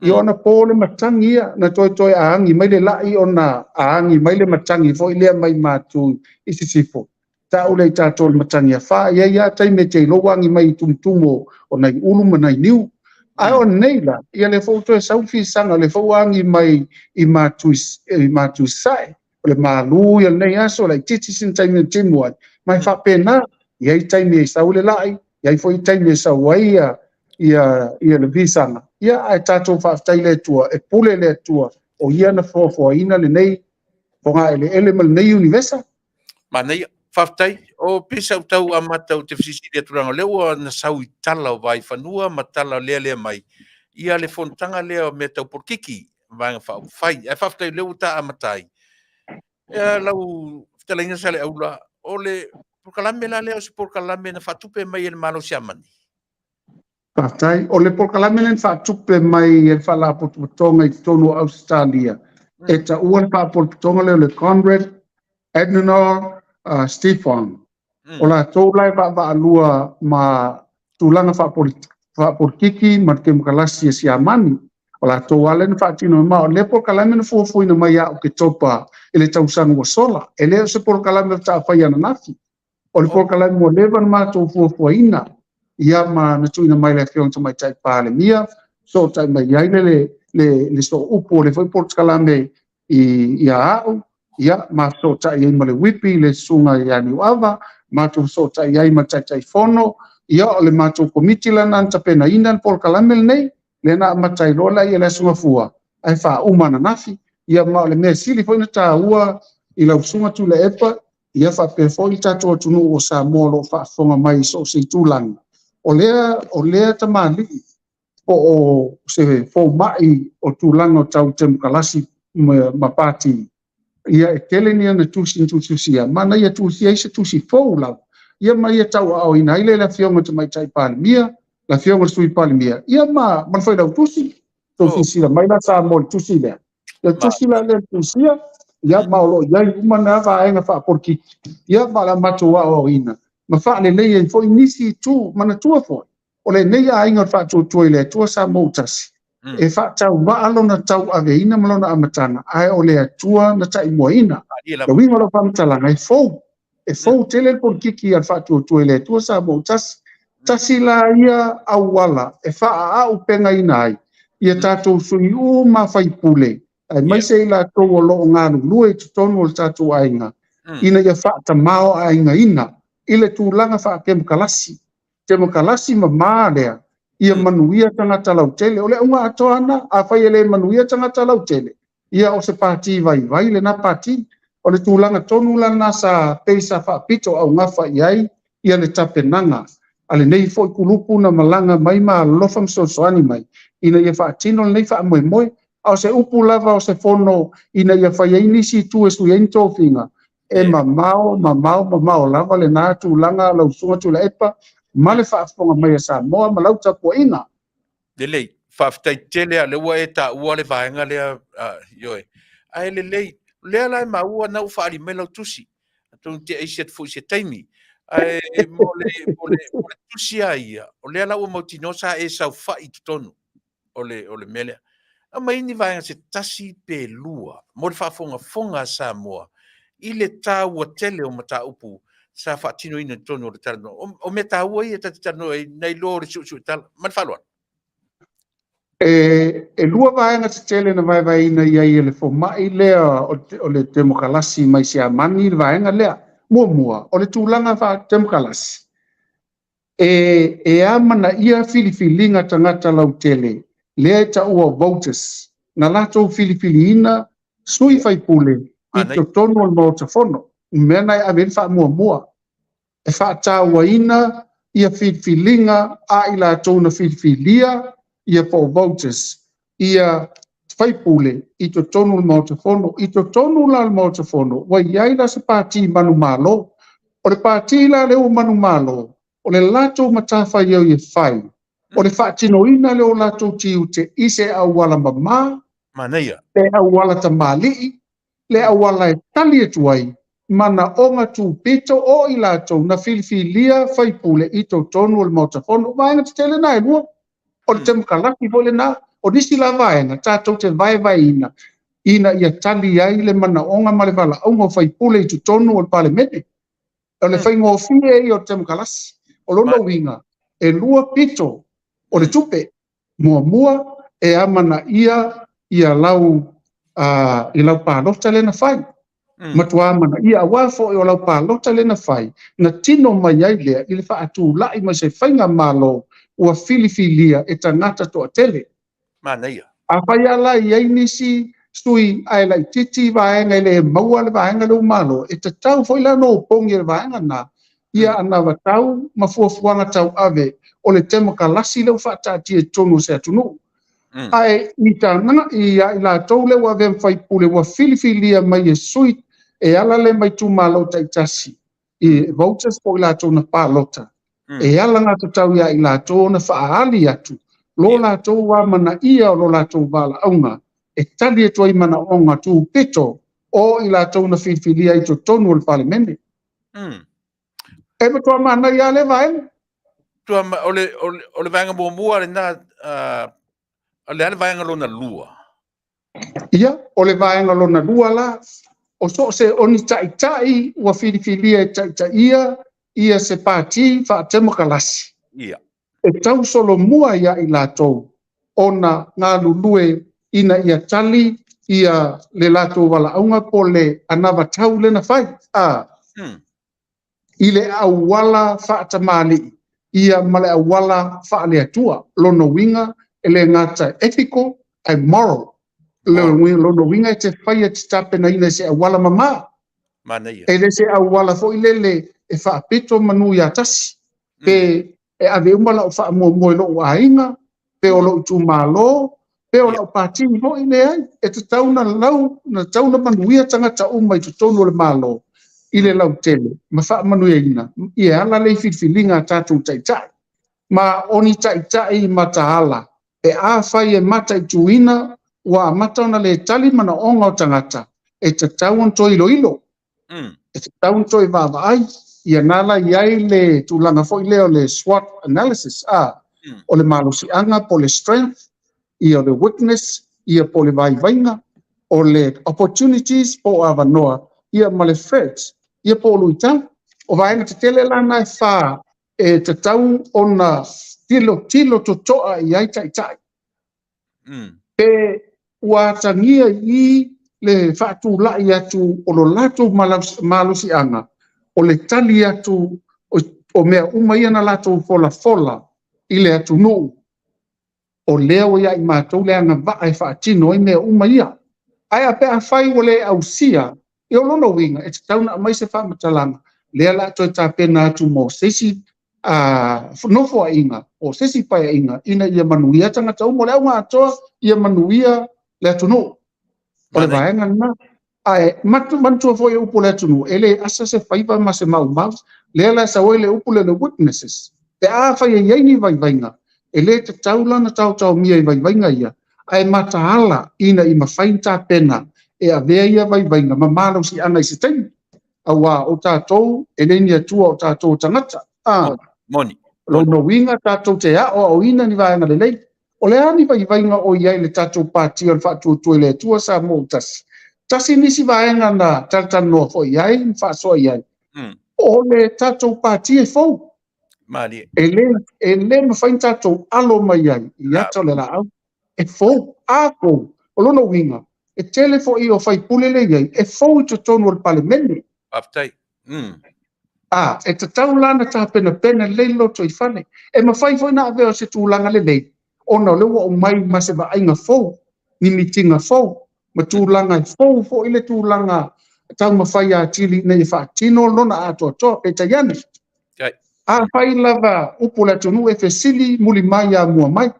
ia ona po le matagi ia, na toetoe a agi mai le lai ona a agi mai le matagi foi lea mai matu i sisifo, tau lea i tatou o le matagi afa. E i ai lava taimi e te iloa ua agi mai i tumutumu o nai ulu ma nai niu. Ae o nei la, ia lea foi ua toe sau le fisaga, lea foi ua agi mai i matu i sasae. O le malu ia lenei aso, laitiiti sina taimi na timu ai, ma e faapena, e i ai taimi e sau le lai, e i ai foi taimi e sau ai ia le fisaga, ia ae tatou faafetai i le Atua, e pule le Atua, o ia na foafoaina lenei fogaeleele ma lenei iunivesa.
Manaia. Faafetai. O pei sa ou tau amata ou te fesilisili atu leaga o lea ua na sau i tala o Vaifanua ma tala lealea mai ia le fonotaga lea o mea tau polokiki, Vaega Faaupufai. Ae faafetai o lea ua ta amata ai. Ia lau fetalaiga Saleaula, o le polokalame la lea o se polokalame na faatupe mai e le Malo o Siamani?
Faafetai. O le polokalame lea na faatupe mai e le Faalapotopotoga i totonu o Ausetalia, e taua le Faalapotopotoga lea o le Konrad Adenauer Stiftung. O latou la e vaavaalua ma tulaga faapolitiki ma le kemokarasi a Siamani. O latou lava lea na faatino ma o lea polokalame na fuafuaina mai ia Oketopa i le tausaga ua sola. E le o se polokalame faatoa fai ananafi. O le polokalame ua leva ona matou fuafuaina, ia ma na tuuina mai le Afioga Tamaitai Palemia, fesootai mai ai le sooupu o le foi polokalame ia au, ia ma fesootai ai ma le Whippi le Susuga ia Niuava, matou fesootai ai ma le Taitaifono, ia o le matou komiti lena na tapenaina le polokalame lenei, lea na amata ai loa laia i le Aso Gafua, ae faauma ananafi. Ia ma o le mea sili foi ona taua i lau Susuga Tuilaepa, ia faapea foi le tatou atunuu o Samoa o lo o faafofoga mai i so o se itulagi, o lea tamalii po o se fomai o tulaga o tau temokalasi ma pati, ia e tele ni ana tusi na tusitusia, ma na ia tusia ai se tusi fou lava, ia ma ia tauaaoina ai le Afioga i le Tamaitai Palemia, le Afioga i le Sui Palemia, ia ma le Failautusi. Tou silasila mai la Samoa i le tusi lea. Le tusi la lea tusia, ia ma o lo o i ai uma na vaega faapolitiki, ia ma o le a matou aoaoina, ma faalelei ai foi nisi itu, manatua foi, o lenei aiga o le Faatuatua i le Atua Samoa ua Tasi, e faatauvaa lona tauaveina ma lona amataga, ae o le Atua na taimuaina. Le uiga o lau faamatalaga, e fou, e fou tele le polokiki a le Faatuatua i le Atua Samoa ua Tasi. Tasi la ia auala e faaauupegaina ai ia tatou sui uma sui usufono, aemaise i latou o lo o galulue i totonu o le tatou aiga, ina ia faatamaoaigaina i le tulaga faatemokalasi. Temokalasi mama lea, ia manuia tagata lautele. O le auga atoa lena, afai e le manuia tagata lautele, ia o se pati vaivai lena pati. O le tulaga tonu la lena sa pei sa faapito augafa i ai ia le tapenaga a lenei foi kulupu na malaga mai ma alofa ma fesoasoani mai ina ia faatino lenei faamoemoe. A o se upu lava o se fono ina ia fai ai nisi itu e sui ai ni tofiga, e mamao, mamao, mamao lava lena tulaga lau Susuga Tuilaepa ma le faafofoga mai a Samoa ma lau tapuaiga.
Lelei, faafetai tele lava, o lea ua e taua le vaega lea, ioe. Ae lelei, o lea la e maua na ua faaali mai lau tusi, atonu e te aisi atu foi i se taimi. Ae mo le, mo le, mo le tusi a ia, o lea la ua mautinoa sa e saofai i totonu o le mea lea. Aumai ni vaega se tasi pe lua mo le faafogafoga a Samoa i le taua tele o mataupu sa faatinoina i totonu o le talanoa. O mea taua ia ta te talanoa ai nai lo le suesuetala. Ma le faaaloalo.
E lua vaega tetele na vaevaeina i ai e le fomai lea o le temokalasi mai Siamani le vaega lea. Muamua, o le tulaga faa-temokalasi, e amanaia filifiliga tagata lautele lea e taua voters, na latou filifiliina sui faipule i totonu o le Maota Fono. O mea na e ave i ai le faamuamua. E faatauaina ia filifiliga a i latou na filifilia ia po o voters ia faipule i totonu o le Maota Fono. I totonu la o le Maota Fono, ua i ai la se pati manumalo. O le pati la lea ua manumalo, o le latou matafaioi e fai, o le faatinoina lea o latou tiute i se auala mama, le auala tamalii, le auala e tali atu ai manaoga tupito o i latou na filifilia faipule i totonu o le Maota Fono. O vaega tetele na e lua. O le temokalasi foi lena. O nisi la vaega tatou te vaevaeina ina ia tali ai le manaoga ma le valaauga o faipule i totonu o le Palemene. O le faigofie ia o le temokalasi. O lona uiga, e lua pito o le tupe. Muamua, e amanaia ia lau, i lau palota lea na fai. Matua amanaia, aua foi o lau palota lea na fai, na tino mai ai lea i le faatulai mai se faigamalo ua filifilia e tagata toatele. Afai lava la i ai nisi sui ae laitiiti vaega e le maua le vaega lea ua malo, e tatau foi la ona opogi e le vaega lena ia anavatau ma fuafuaga tauave o le temokalasi lea ua faataatia i totonu o se atunuu. Ae i tagata ia i latou lea ua avea ma faipule ua filifilia mai e sui e ala lea mai itumalo taitasi i voters po o i latou na palota, e alagatatau ia i latou ona faaali atu lo latou amanaia o lo latou valaauga e tali atu ai manaoga tupito o i latou na filifilia i totonu o le Palemene. E matua manaia lava le vaega.
Tua o le vaega muamua lena, o le a le vaega lona lua?
Ia, o le vaega lona lua la, o so o se o ni taitai ua filifilia e taitaia ia se pati faatemokalasi, e tausolomua ia i latou ona galulue ina ia tali ia le latou valaauga po le anavatau lea na fai i le auala faatamalii ia ma le auala faaleatua. Lona uiga e le gata ethical ae moral. Lona uiga e te faia te tapenaina i se auala mama. E le se auala foi lele e faapito manu ia tasi. Pe e ave uma lau faamuamua i lou aiga, pe o lou itumalo, pe o lau pati foi, leai. E tatau na lau, na tatau na manuia tagata uma i totonu o le Malo i le lautele ma faamanuiaina ia ala le filifiliga a tatou taitai. Ma o ni taitai mataala, pe afai e mataituina ua amata ona le tali manaoga o tagata, e tatau ona toe iloilo. E tatau ona toe vaavaai. Ia na la i ai le tulaga foi lea o le SWOT analysis, o le malosiaga po o le strength, ia o le weakness, ia po o le vaivaiga, o le opportunities po o avanoa, ia ma le threats, ia po o luitau. O vaega tetele la na e fa e tatau ona tilotilo totoa i ai taitai. Pe ua atagia i le faatulai atu o lo latou malosiaga, o le tali atu o mea uma ia na latou folafola i le atunuu, o lea ua ia i matou le agavaa e faatino ai mea uma ia. Ae a pe afai ua le ausia, ia o lona uiga e tatau ona aumai se faamatalaga lea o le a toe tapena atu mo se isi nofoaiga o se isi paeaiga ina ia manuia tagata uma. O le auga atoa ia manuia le atunuu. O le vaega lena. Ae manatua foi e upu o le atunuu, e le asa se faiva ma se maumau. Lea la e sau ai le upu lea o le weaknesses. Pe afai e i ai ni vaivaiga, e le tatau la ona taotaomia i vaivaiga ia, ae mataala ina ia mafai ona tapena e avea ia vaivaiga ma malosiaga i se taimi. Auā o tatou e le ni Atua o tatou o tagata. A.
Moni.
Lona uiga tatou te aoaoina ni vaega lelei. O le a ni vaivaiga o i ai i le tatou Pati o le Faatuatua i le Atua Samoa ua Tasi? Tasi nisi vaega na talatalanoa foi i ai ma faasoa i ai, o le tatou Pati e fou.
Malie.
E le, e le mafai ona tatou alo mai ai i ata o le laau. E fou, a fou. O lona uiga, e tele foi o faipule lea i ai, e fou i totonu o le Palemene.
Faafetai.
A, e tatau la ona tapenapena lelei le lotoifale. E mafai foi ona avea o se tulaga lelei, ona o lea ua aumai ma se vaaiga fou, ni mitiga fou, ma tulaga e fou foi le tulaga taumafai atili ina ia faatino lona atoatoa. Peitai ane, afai lava upu o le atunuu e fesili muli mai a mua mai,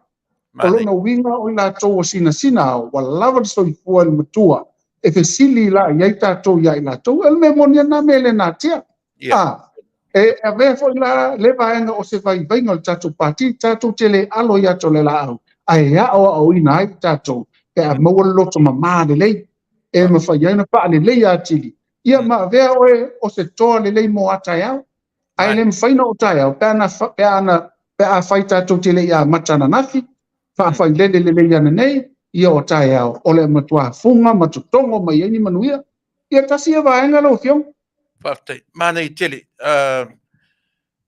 o lona uiga o i latou ua sinasina ao, ua lava le soifua i le matua e fesili la i ai tatou ia i latou. O le mea moni lava lena mea e le natia. A, e avea foi la le vaega o se vaivaiga o le tatou pati, tatou te le alo i ata o le laau, ae aoaoina ai tatou pe a maua le loto mama lelei, e mafai ai ona faaleleia atili, ia ma avea oe o se toa lelei mo a taeao. Ae le mafai ona oo taeao pe ana, pe ana, pe afai tatou te le i amata ananafi, faafailele lelei ananei, ia o taeao, o le matua fuga ma totogo mai ai ni manuia. Ia tasi ia vaega lau Afioga.
Faafetai. Manaia tele.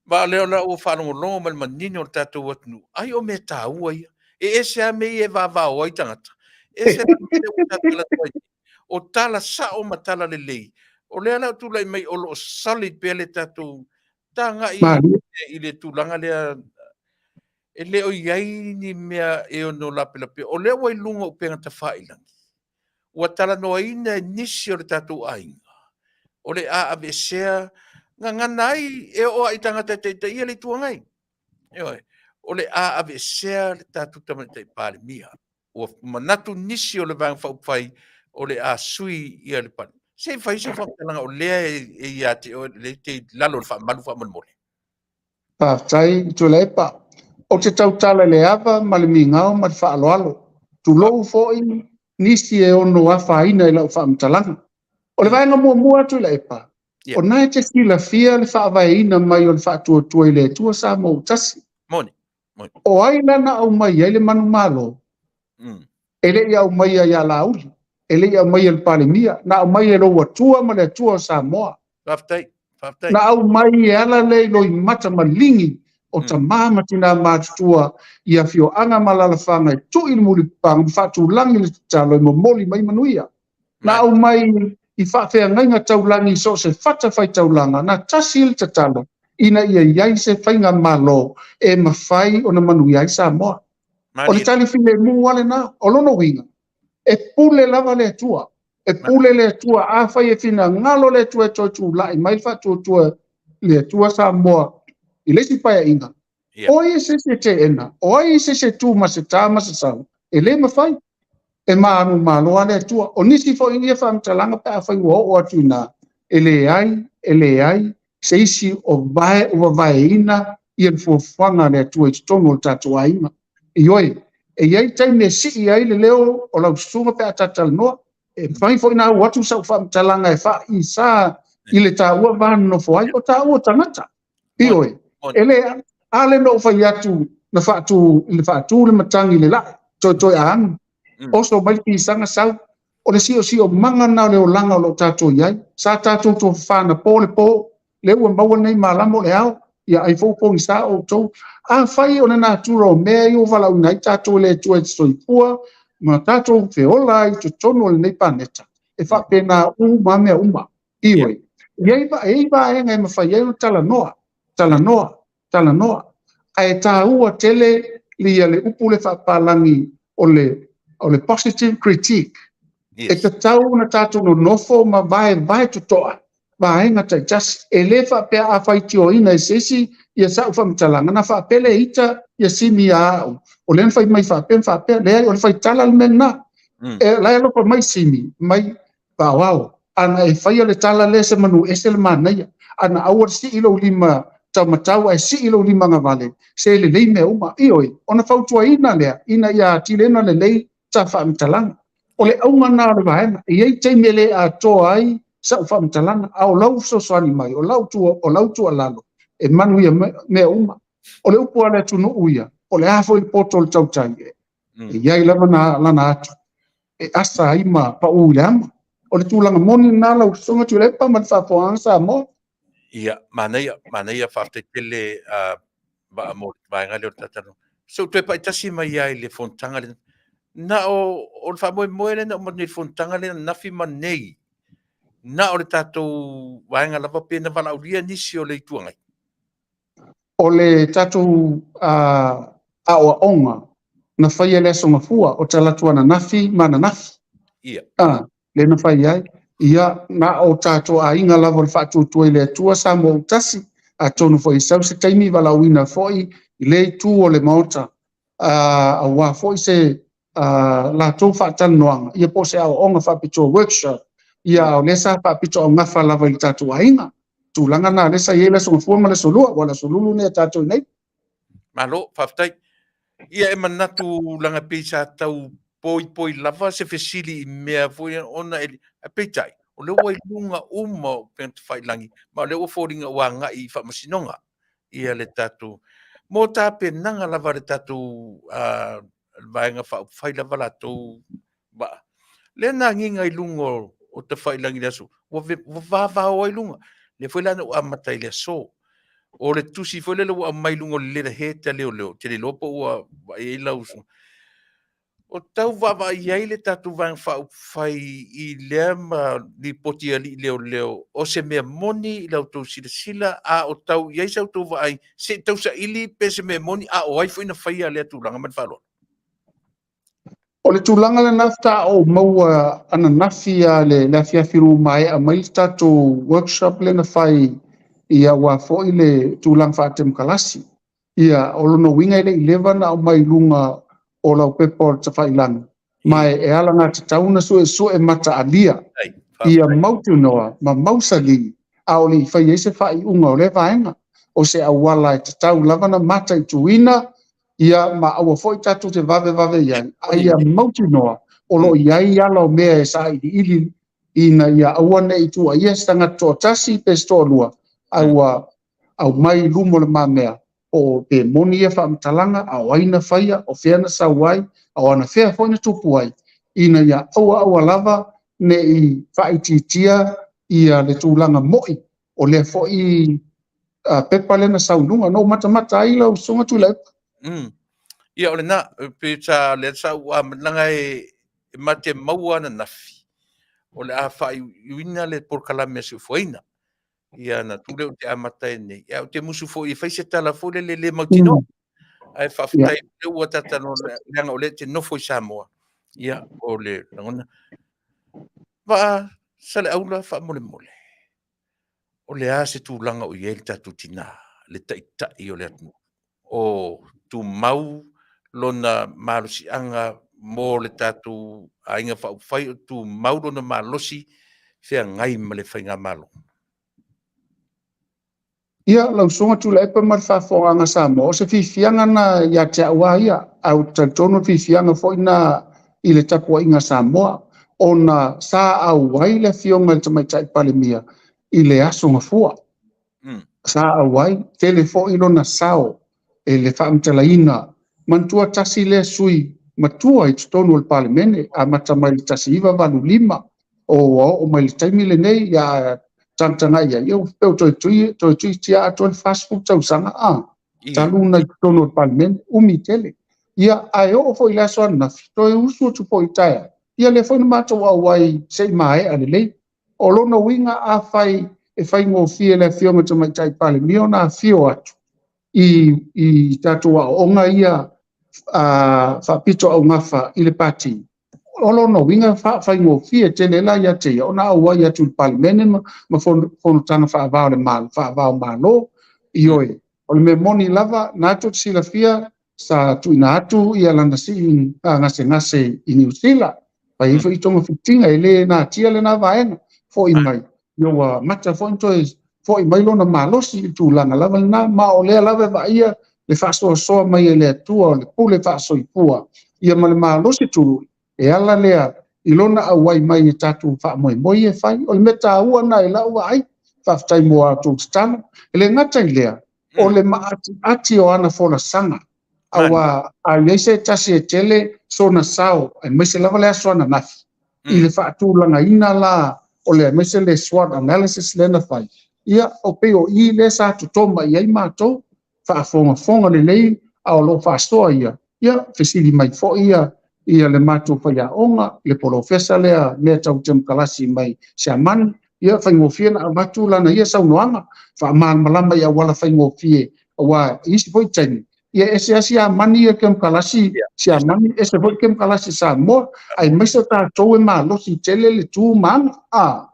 Ma o lea la ua faalogologo ma le manino o le tatou atunuu, ai o mea taua ia. E ese lava mea ia e vavao ai tagata, ese la mea ua tatou talanoa ai nei. O tala sao ma tala lelei, o lea la ua tulai mai o lo o solid pea le tatou tagai i le tulaga lea e le o i ai ni mea e ono lapelapea. O lea ua i luga o upega tafailagi, ua talanoaina e nisi o le tatou aiga, o le a aveesea gagana ai e oo lava i tagata e taitaia le Itu Agai. Ioe, o le a aveesea le tatou Tamaitai Palemia. Ua manatu nisi o le Vaega Faaupufai o le a sui ia le Palemia. Se i fai se faamatalaga o lea e ia te oe, lea e te i lalo o le faamalu faamolemole.
Faafetai Tuilaepa. Ou te tautala i le ava ma le migao ma le faaaloalo. Tulou foi nisi e ono afaina i lau faamatalaga. O le vaega muamua Tuilaepa, o na e te silafia le faavaeina mai o le Faatuatua i le Atua Samoa ua Tasi.
Moni.
O ai la na aumai ai le manumalo? E le i aumaia ia Laauli, e le i aumaia e le Palemia, na aumai e lou Atua ma le Atua o Samoa.
Faafetai, faafetai.
Na aumai e ala lea i loimata maligi o tama ma tina matutua i afioaga ma alaalafaga e tui le mulipapaga ma faatulagi le tatalo e momoli mai manuia. Na aumai i faafeagaiga taulagi i so o se fatafaitaulaga, na tasi le tatalo ina ia i ai se faigamalo e mafai ona manuia ai Samoa. O le tali filemu lava lena. O lona uiga, e pule lava le Atua. E pule le Atua. Afai e finagalo le Atua e toe tulai mai le faatuatua i le Atua Samoa i le isi paeaiga, o ai se isi e teena? O ai se isi e tu ma se ta ma se sau? E le mafai. E manumalo lava le Atua. O nisi foi ia faamatalaga pe afai ua oo atu i ina, e leai, e leai se isi o vae o vavaeina ia le fuafuaga a le Atua i totonu o le tatou aiga. Ioe, e i ai taimi e sii ai le leo o lau susuga pe a talatalanoa, e mafai foi ona au atu sau faamatalaga e faaisa i le taua va nonofo ai, o taua tagata. Ioe, e le, a lea na ou fai atu na faatu, le faatu le matagi i le lae, toetoe a agi, oso mai le pisaga sau, o le siosiomaga lena o le olaga o lo o tatou i ai. Sa tatou tofafa anapo le po, lea ua maua nei malama o le ao, ia ai foi ua pogisa outou. Afai o le natura o mea ia ua valaauina ai tatou e le Atua e te soifua ma tatou feola ai i totonu o lenei paneta, e faapena uma mea uma. Ioe, e i ai vaega e mafai ai ona talanoa, talanoa, talanoa, ae taua tele ia le upu le faapalagi o le positive critique. E tatau ona tatou nonofo ma vaevae totoa vaega taitasi. E le faapea a faitioina e se isi ia sau faamatalaga, na faapea le ita ia simi ia au, o lea na fai mai faapea ma faapea. Leai, o le faitala le mea lena. E la e alofa mai Simi, mai Paoao, ana e faia le tala lea se manu ese le manaia, ana aua le sii lou lima taumatau ae sii lou lima agavale, se lelei mea uma. Ioe, ona fautuaina lea ina ia atili ai ona lelei ta faamatalaga. O le auga lena o le vaega. E i ai taimi e le atoa ai sa'u faamatalaga, a o lau fesoasoani mai, o lau o lau tuualalo e manuia mea uma. O le upu a le atunuu ia, o le a foi le poto o le tautai, e i ai lava lana atu e asa ai ma pau i le ama. O le tulaga moni lena lau Susuga Tuilaepa ma le faafofogaaga Samoa.
Ia, manaia, manaia, faafetai tele Vaa mo le vaega lea o le talatalanoaga. Se i ou toe pai tasi mai lava i le fonotaga lea. Na o le faamoemoe lea na uma atu nei i le fonotaga lea ananafi ma nei, na o le tatou vaega lava pe na valaaulia nisi o le Itu Agai?
O le tatou aoaoga na faia i le Aso Gafua, o talaatu ananafi ma ananafi.
Ia.
Lea na fai ai. Ia, na o tatou aiga lava o le Faatuatua i le Atua Samoa ua tasi, atonu foi e sau se taimi valaauina foi i lea itu o le Maota, aua foi se latou faatalanoaga, ia po o se aoaoga faapitoa, workshop, ia a o lea sa faapitoaugafa lava i le tatou aiga. Tulaga na lea sa i ai le Aso Gafua ma le Aso Lua, aua o le Aso Lulu lenei a tatou i inei.
Malo, faafetai. Ia e manatu leaga pei sa tau poipoi lava se fesili i mea foi ona e peitai, o lea ua i luga uma o upega tafailagi, ma o lea ua foliga ua agai i faamasinoga ia le tatou mo tapenaga lava a le tatou Vaega Faaupufai lava latou Vaa. Lea na agiga i luga o tafailagi i le aso, ua vavao ai luga. Lea foi la na ou amata ai i le aso. O le tusi foi lele ua aumai i luga o le letterhead a leoleo, ou te le iloa po ua vaai i ai lau uso. O tau vaavaai i ai le tatou Vaega Faaupufai i lea ma lipoti a alii leoleo, o se mea moni i la outou silasila, a o tau i ai sa outou vaai se i tausaili pe se mea moni, a o ai foi na faia lea tulaga? Ma le faaaloalo.
O le tulaga lena faatoa ou maua ananafi lava i le afiafi ina ua maea mai le tatou workshop lea na fai aua foi le tulaga faatemokarasi. Ia, o lona uiga e le i leva ona aumai i luga o lau pepa o le tafailagi, ma e alagatatau ona suesue mataalia ia mautinoa ma mausali a o le i faia ai se faaiuga o lea vaega. O se auala e tatau lava ona mataituina, ia ma aua foi tatou te vavevave i ai, a ia mautinoa o lo o i ai ala o mea e sailiili ina ia aua ne i tuuaia se tagata toatasi pe se toalua, a ua aumai i luma o lumamea po o pe moni ia faamatalaga, a o ai na faia, o fea na sau ai, a o anafea foi na tupu ai, ina ia aua aua lava ne i faaitiitia ia le tulaga moi o lea foi pepa lea na sau i luga. Na ou matamata ai lau Susuga Tuilaepa.
Ia o lena, pei sa lea sa ou leaga e ma te maua ananafi o le a faaiuiuina le polokalame a Siufoeina. Ia na tu lea ou te amata ai nei. Ia ou te musu foi e fai se tala foi lele le mautinoa. Ae faafetai o lea ua talanoa leaga o lea e te nofo i Samoa. Ia o le lagona. Vaa Saleaula faamolemole. O le a se tulaga o i ai le tatou tina, le taitai o le atunuu? O tumau lona malosiaga mo le tatou Aiga Faaupufai, o tumau lona malosi feagai ma le faigamalo?
Ia, lau Susuga Tuilaepa ma le faafofogaaga a Samoa, o se fiafiaga lena ia te au lava ia, ae ou te talitonu o le fiafiaga foi lena i le tapuaiga a Samoa, ona sa auai le Afioga i le Tamaitai Palemia i le Aso Gafua. Sa auai, tele foi lona sao i le faamatalaina. Manatua tasi lea sui matua i totonu o le Palemene, amata mai le 1985, ua oo mai le taimi lenei, ia tagatagai i ai, ia pe ua toeitiiti lava atoa le 40 tausaga talu ona i totonu o le Palemene, umi tele. Ia, ae oo foi i le aso ananafi, toe usu atu foi i le taeao, ia lea foi na matou auai se i maea lelei. O lona uiga afai e faigofie i le Afioga i le Tamaitai Palemia ona afio atu i tatou aoaoga ia faapitoaugafa i le Pati, o lona uiga e faigofie tele la ia te ia ona auai atu i le Palemene ma fonotaga faava-o-Malo. Ioe, o le mea moni lava, na tou te silafia sa tuuina atu ia lana sii gasegase i Niu Sila, fai ai foi togafitiga, e le natia lena vaega, foi mai, ia ua amata foi ona toe foi mai lona malosi i le tulaga lava lena, ma o lea lava e vaaia le faasoasoa mai e le Atua o le pule faasoifua, ia ma le malosi tului, e ala lea i lona auai mai i tatou faamoemoe ia e fai. O le mea taua lena i lau vaai. Faafetai mo a outou tatalo. E le gata i lea, o le maatiati o ana folasaga, aua a i ai se tasi e tele sona sao, aemaise lava le aso ananafi, i le faatulagaina la o le aemaise le SWOT analysis lea na fai, ia, o pei o i lea sa totoma i ai matou, faafogafoga lelei a o lo o faasoa ia, ia fesili mai foi ia ia le matou faiaoga, le polofesa lea mea tau temokalasi mai Siamani, ia faigofie na avatu lana ia saunoaga, faamalamalama i auala faigofie, aua i isi foi taimi, ia ese lava Siamani ia kemokalasi Siamani, ese foi kemokalasi Samoa, aemaise o tatou e malosi tele le tu ma aga, a,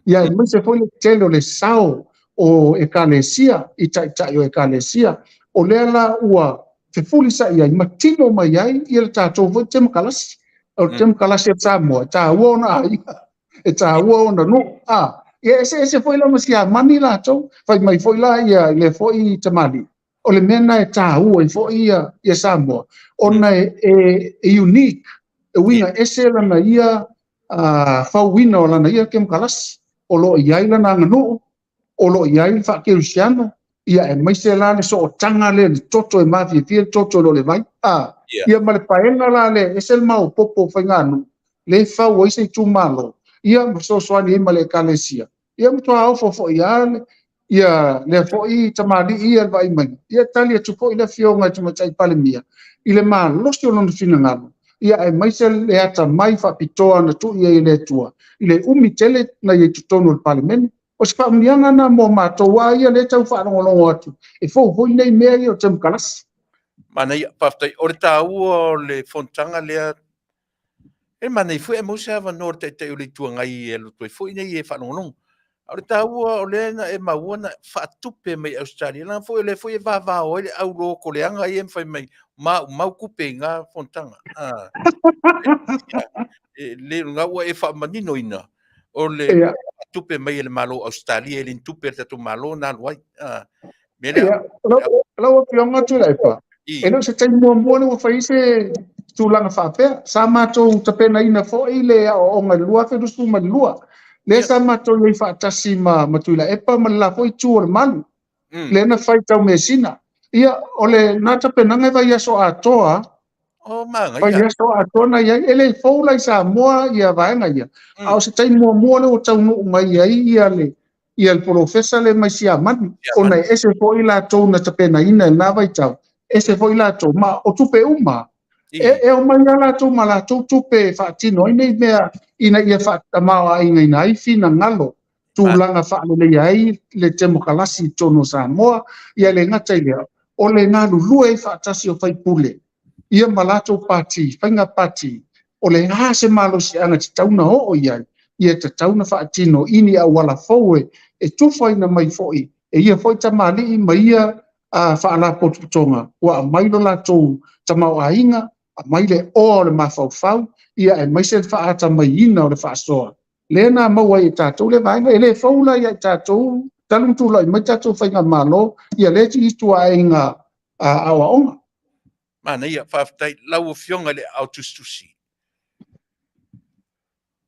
ia aemaise foi le tele o le sao o ekalesia, i taitai o ekalesia. O lea la ua fefulisai ai ma tino mai ai ia le tatou foi temokalasi. O le temokalasi a Samoa, e taua ona aiga, e taua ona nuu, a, ia eseese foi la ma Siamani latou, fai mai foi la ia lea foi tamalii. O le mea lena e taua ai foi ia, ia Samoa, ona e, e, e unique, e uiga ese lana ia uh, fauina o lana ia kemokalasi, o lo o i ai lana aganuu, o lo o i ai le faakerisiano, ia aemaise la le sootaga lea le toto e mafiafia le toto i lo le vai, a, yeah. ia ma le paega la lea, ese le maopopo o faiganuu, le fau ai se itumalo, ia ma fesoasoani ai ma le ekalesia, ia matua ofo foi lava ia lea foi tamalii ia le vaai mai, ia tali atu foi le afioga i Tamaitai Palemia i le malosi o lona finagalo, ia aemaise le atamai faapitoa na tuu i ai e le Atua i le umi tele na i ai totonu o le Palemene. O se faamanuiaga lena mo matou a ia lea tau faalogologo atu, e fou foi nei mea ia o temokalasi.
Manaia, faafetai. O le taua o le fonotaga lea E manaia foi ae maua se avanoa o le Taitai o le Itu Agai e alu atu ai foi nei e faalogologo. A o le taua o lea na e maua na faatupe mai Ausetalia, leaga foi o lea foi e vavao ai le au lotoleaga ia ma fai mai maumau tupe i na fonotaga. Ah. E, le na ua e faamaninoina o le faatupe mai e le Malo o Ausetalia, e le ni tupe a le tatou Malo na alu ai. Ah.
Mea lea. Lau Afioga Tuilaepa, e le o se taimi muamua lea ua fai ai se tulaga faapea. Sa matou tapenaina foi le aoaoga i le 2022. Lea sa matou i ai faatasi ma, ma Tuilaepa ma le la foi itu o le malu. Mm. Lea na fai tau measina. Ia, o le na tapenaga e vaiaso atoa.
Oh, manaia.
Vaiaso atoa na i ai. E le fou la i Samoa ia vaega ia. Mm. A o se taimi muamua lea ua taunuu mai ai ia le, ia le polofesa lea mai Siamani, ona e ese foi latou na tapenaina i lena vaitau, ese foi latou, ma o tupe uma, e, e omai lava latou ma latou tupe e faatino ai nei mea ina ia faatamaoaigaina ai finagalo, tulaga faaleleia ai le temokalasi i totonu o Samoa, ia le gata i lea, o le galulue ai faatasi o faipule ia ma latou pati, faiga pati, o le a se malosiaga e tatau ona oo i ai, ia e tatau ona faatino i ni auala fou e, e tufaina mai foi e ia foi tamalii ma ia uh, faalapotopotoga ua aumai lo latou tamaoaiga, aumai le oa o le mafaufau, ia aemaise le faatamaiina o le faasoa. Lea na maua ai e tatou le vaega, e le fou la ia i tatou, talu ona tulai mai tatou faigamalo, ia lea ituaiga aoaoga.
Manaia, faafetai lau Afioga i le Aao Tusitusi.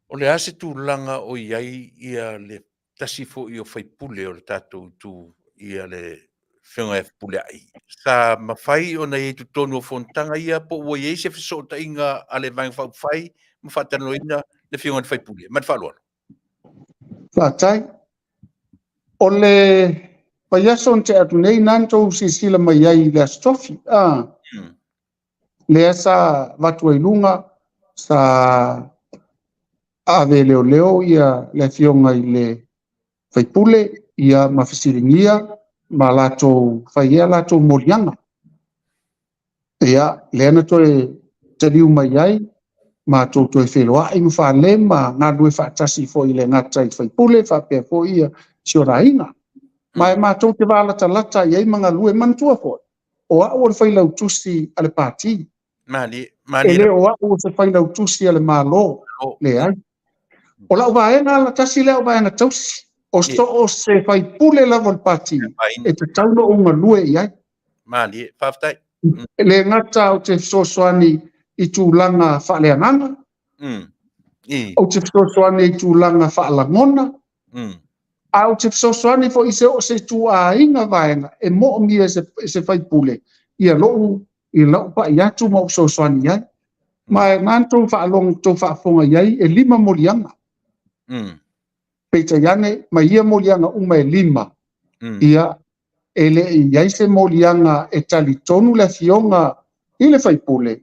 O le a se tulaga o i ai ia le tasi foi o faipule o le tatou itu ia le Afioga ia Fepuleai? Sa mafai ona i ai i totonu o fonotaga ia po ua i ai se fesootaiga a le Vaega Faaupufai ma faatalanoaina le Afioga i le faipule? Ma le faaaloalo.
Faafetai. O le vaiaso na tea atu nei na na tou silasila mai ai i le Aso Tofi, a, mm. lea sa avatu ai luga, sa ave e leoleo ia le afioga i le faipule ia ma fesiligia ma latou fai ai a latou moliaga. Ia, lea na toe taliu mai ai, matou toe feiloai ma fale ma galulue faatasi foi i le gata i faipule faapea foi ia si ona aiga. Ma e matou te valatalata i ai ma galulue. Manatua foi, o au o le failautusi a le Pati.
Malie, malie.
E le o au o se failautusi a le Malo. Leai. O lau vaega la tasi lea o vaega tausi. O so o se faipule lava o le Pati e tatau ona ou galue i ai.
Malie, faafetai.
E le gata ou te fesoasoani i tulaga faaleagaga, mm. Ou te fesoasoani i tulaga faalagona, ae ou te fesoasoani foi i se o se ituaiga vaega e moomia e se faipule ia lou i lau pai atu ma ou fesoasoani i ai. Ma e na tou faalogo, tou faafofoga i ai, e 5 moliaga. Peitai ane, ma ia moliaga uma e 5, ia, e le i i ai se moliaga e talitonu le afioga i le faipule,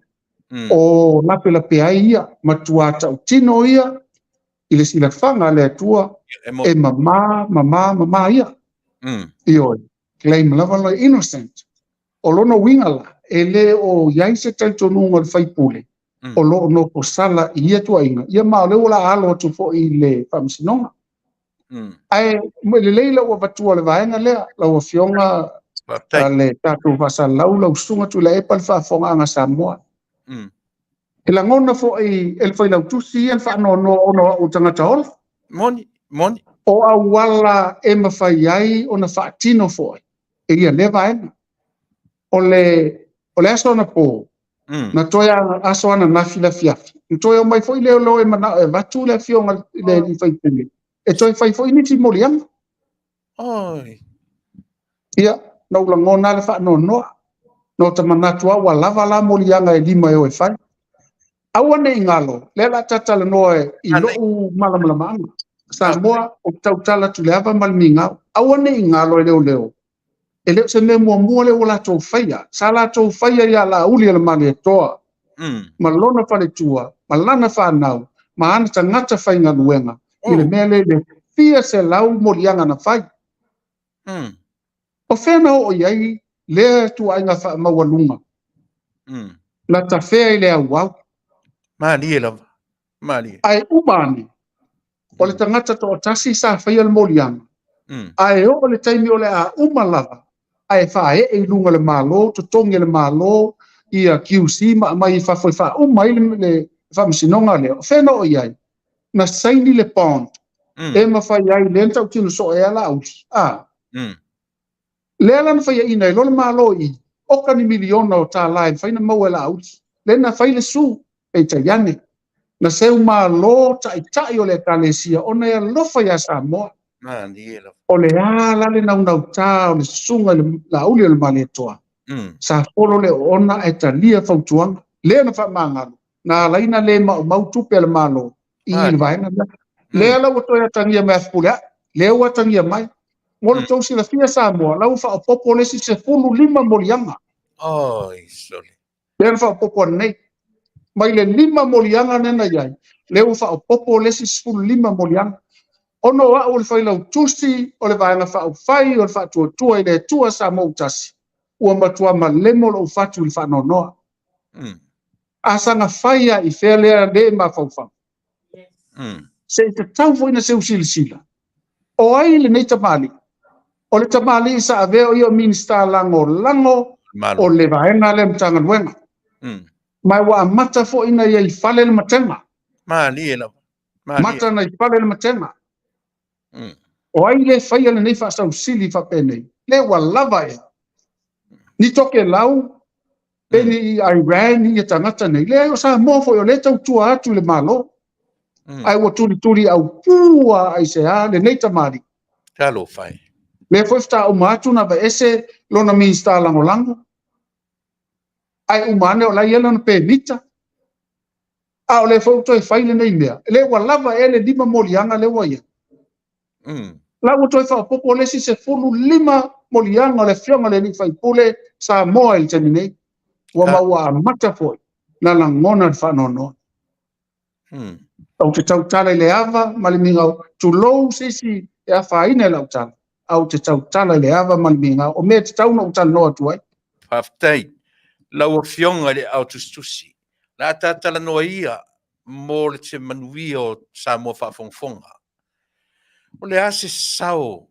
o lapelapea ai ia, matua tautino ia i le silafaga a le Atua, e mama, mama, mama ia. Ioe, claim lava lo innocent. O lona uiga la, e le o i ai se talitonuga o le faipule o lo o nofo sala i ia tuuaiga, ia ma o lea ua la alo atu foi i le faamasinoga. Ae lelei lau avatua o le vaega lea, lau Afioga le tatou faasalalau, lau Susuga Tuilaepa, le faafofogaaga a Samoa. E lagona foi e le Failautusi ia le faanoanoa ona o au o tagata ola.
Moni, moni.
O auala e mafai ai ona faatino foi e ia lea vaega. O le aso anapo, na toe aso ananafi lafiafi, na toe omai foi leoleo e manao e avatu le afioga i le alii faipule, e toe fai foi nisi moliaga. Ia, na ou lagona le faanoanoa. Na ota manatu lava ua lava la moliaga e 5 e o e fai. Aua ne i galo, lea la tatalanoa i lou malamalamaaga. Samoa, ou te tautala atu i le ava ma le migao. Aua ne i galo e leoleo, e le o se mea muamua lea ua latou faia. Sa latou faia ia Laauli o le Malietoa, ma lona faletua, ma lana fanau, ma ana tagata faigaluega, i le mea lea le fia selau moliaga na fai. O fea na oo i ai lea tuuaiga faamaualuga? Na tafea i le auau.
Malie lava. Malie.
Ae uma ane, o le tagata toatasi sa faia le moliaga, ae oo le taimi o le a uma lava, ae faaee i luga o le Malo, totogi e le Malo, ia QC ma aumai i fafo e faauma ai le faamasinoga lea. O fea na oo i ai? Na saini le bond, e mafai ai lea na tautino soo e Laauli. Lea la na faiaina ai loa le Malo i oka ni miliona o tālā e mafai na maua e Laauli. Lea na fai le su, peitai ane, na seu malo taitai o le Ekalesia ona e alofa ia Samoa. O le a la le naunautā o le susuga i le Laauli o le Malietoa, sa folo le oona ae talia fautuaga. Lea na faamagalo, na ala ai na le maumau tupe a le Malo i le vaega lea. Lea la ua toe atagia mai Fepuleai, lea ua atagia mai. Mo le tou silafia Samoa, la ua faaopoopo le isi 15 moliaga.
Oi, sole.
Lea na faaopoopo ananei. Mai le 5 moliaga lea na i ai, lea ua faaopoopo le isi 15 moliaga. Ona o au o le failautusi, o le vaega faaupufai, o le faatuatua i le Atua Samoa ua tasi, ua matua malemo lou fatu i le faanoanoa. A saga fai lava i fea lea le mafaufau. Se i tatau foi na seu silasila. O ai lenei tamalii? O le tamalii sa avea o ia o Minisita lagolago o le vaega lea Matagaluega. Ma ua amata foi na ia i fale le matega.
Malie lava.
Mata na i fale le matega. O ai le faia lenei faasausili faapenei? Le ua lava ea. Ni Tokelau, pe ni Iran, ni ia tagata nei. Leai, o Samoa foi o lea tautua atu i le Malo. Ae ua tulituli au pua ai se a lenei tamalii.
Talofa e.
Lea foi faatoa uma atu na aveese lona Minisita lagolago. Ae uma ane o la e i ai lona pemita. A o lea foi ua toe fai lenei mea. Le ua lava ea le 5 moliaga lea ua i ai. La ua toe faaopoopo le isi 15 moliaga o le afioga i le alii faipule Samoa i le taimi nei. Ua ma ua amata foi na lagona le faanoanoa. Ou te tautala i le ava ma le migao, tulou se isi e afaina i lau tala, a ou te tautala i le ava ma le migao, o mea e tatau ona ou talanoa atu ai.
Faafetai. Lau Afioga i le Ao Tusitusi, o le a ta talanoa ia mo le se manuia o Samoa faafogafoga. O le a se sao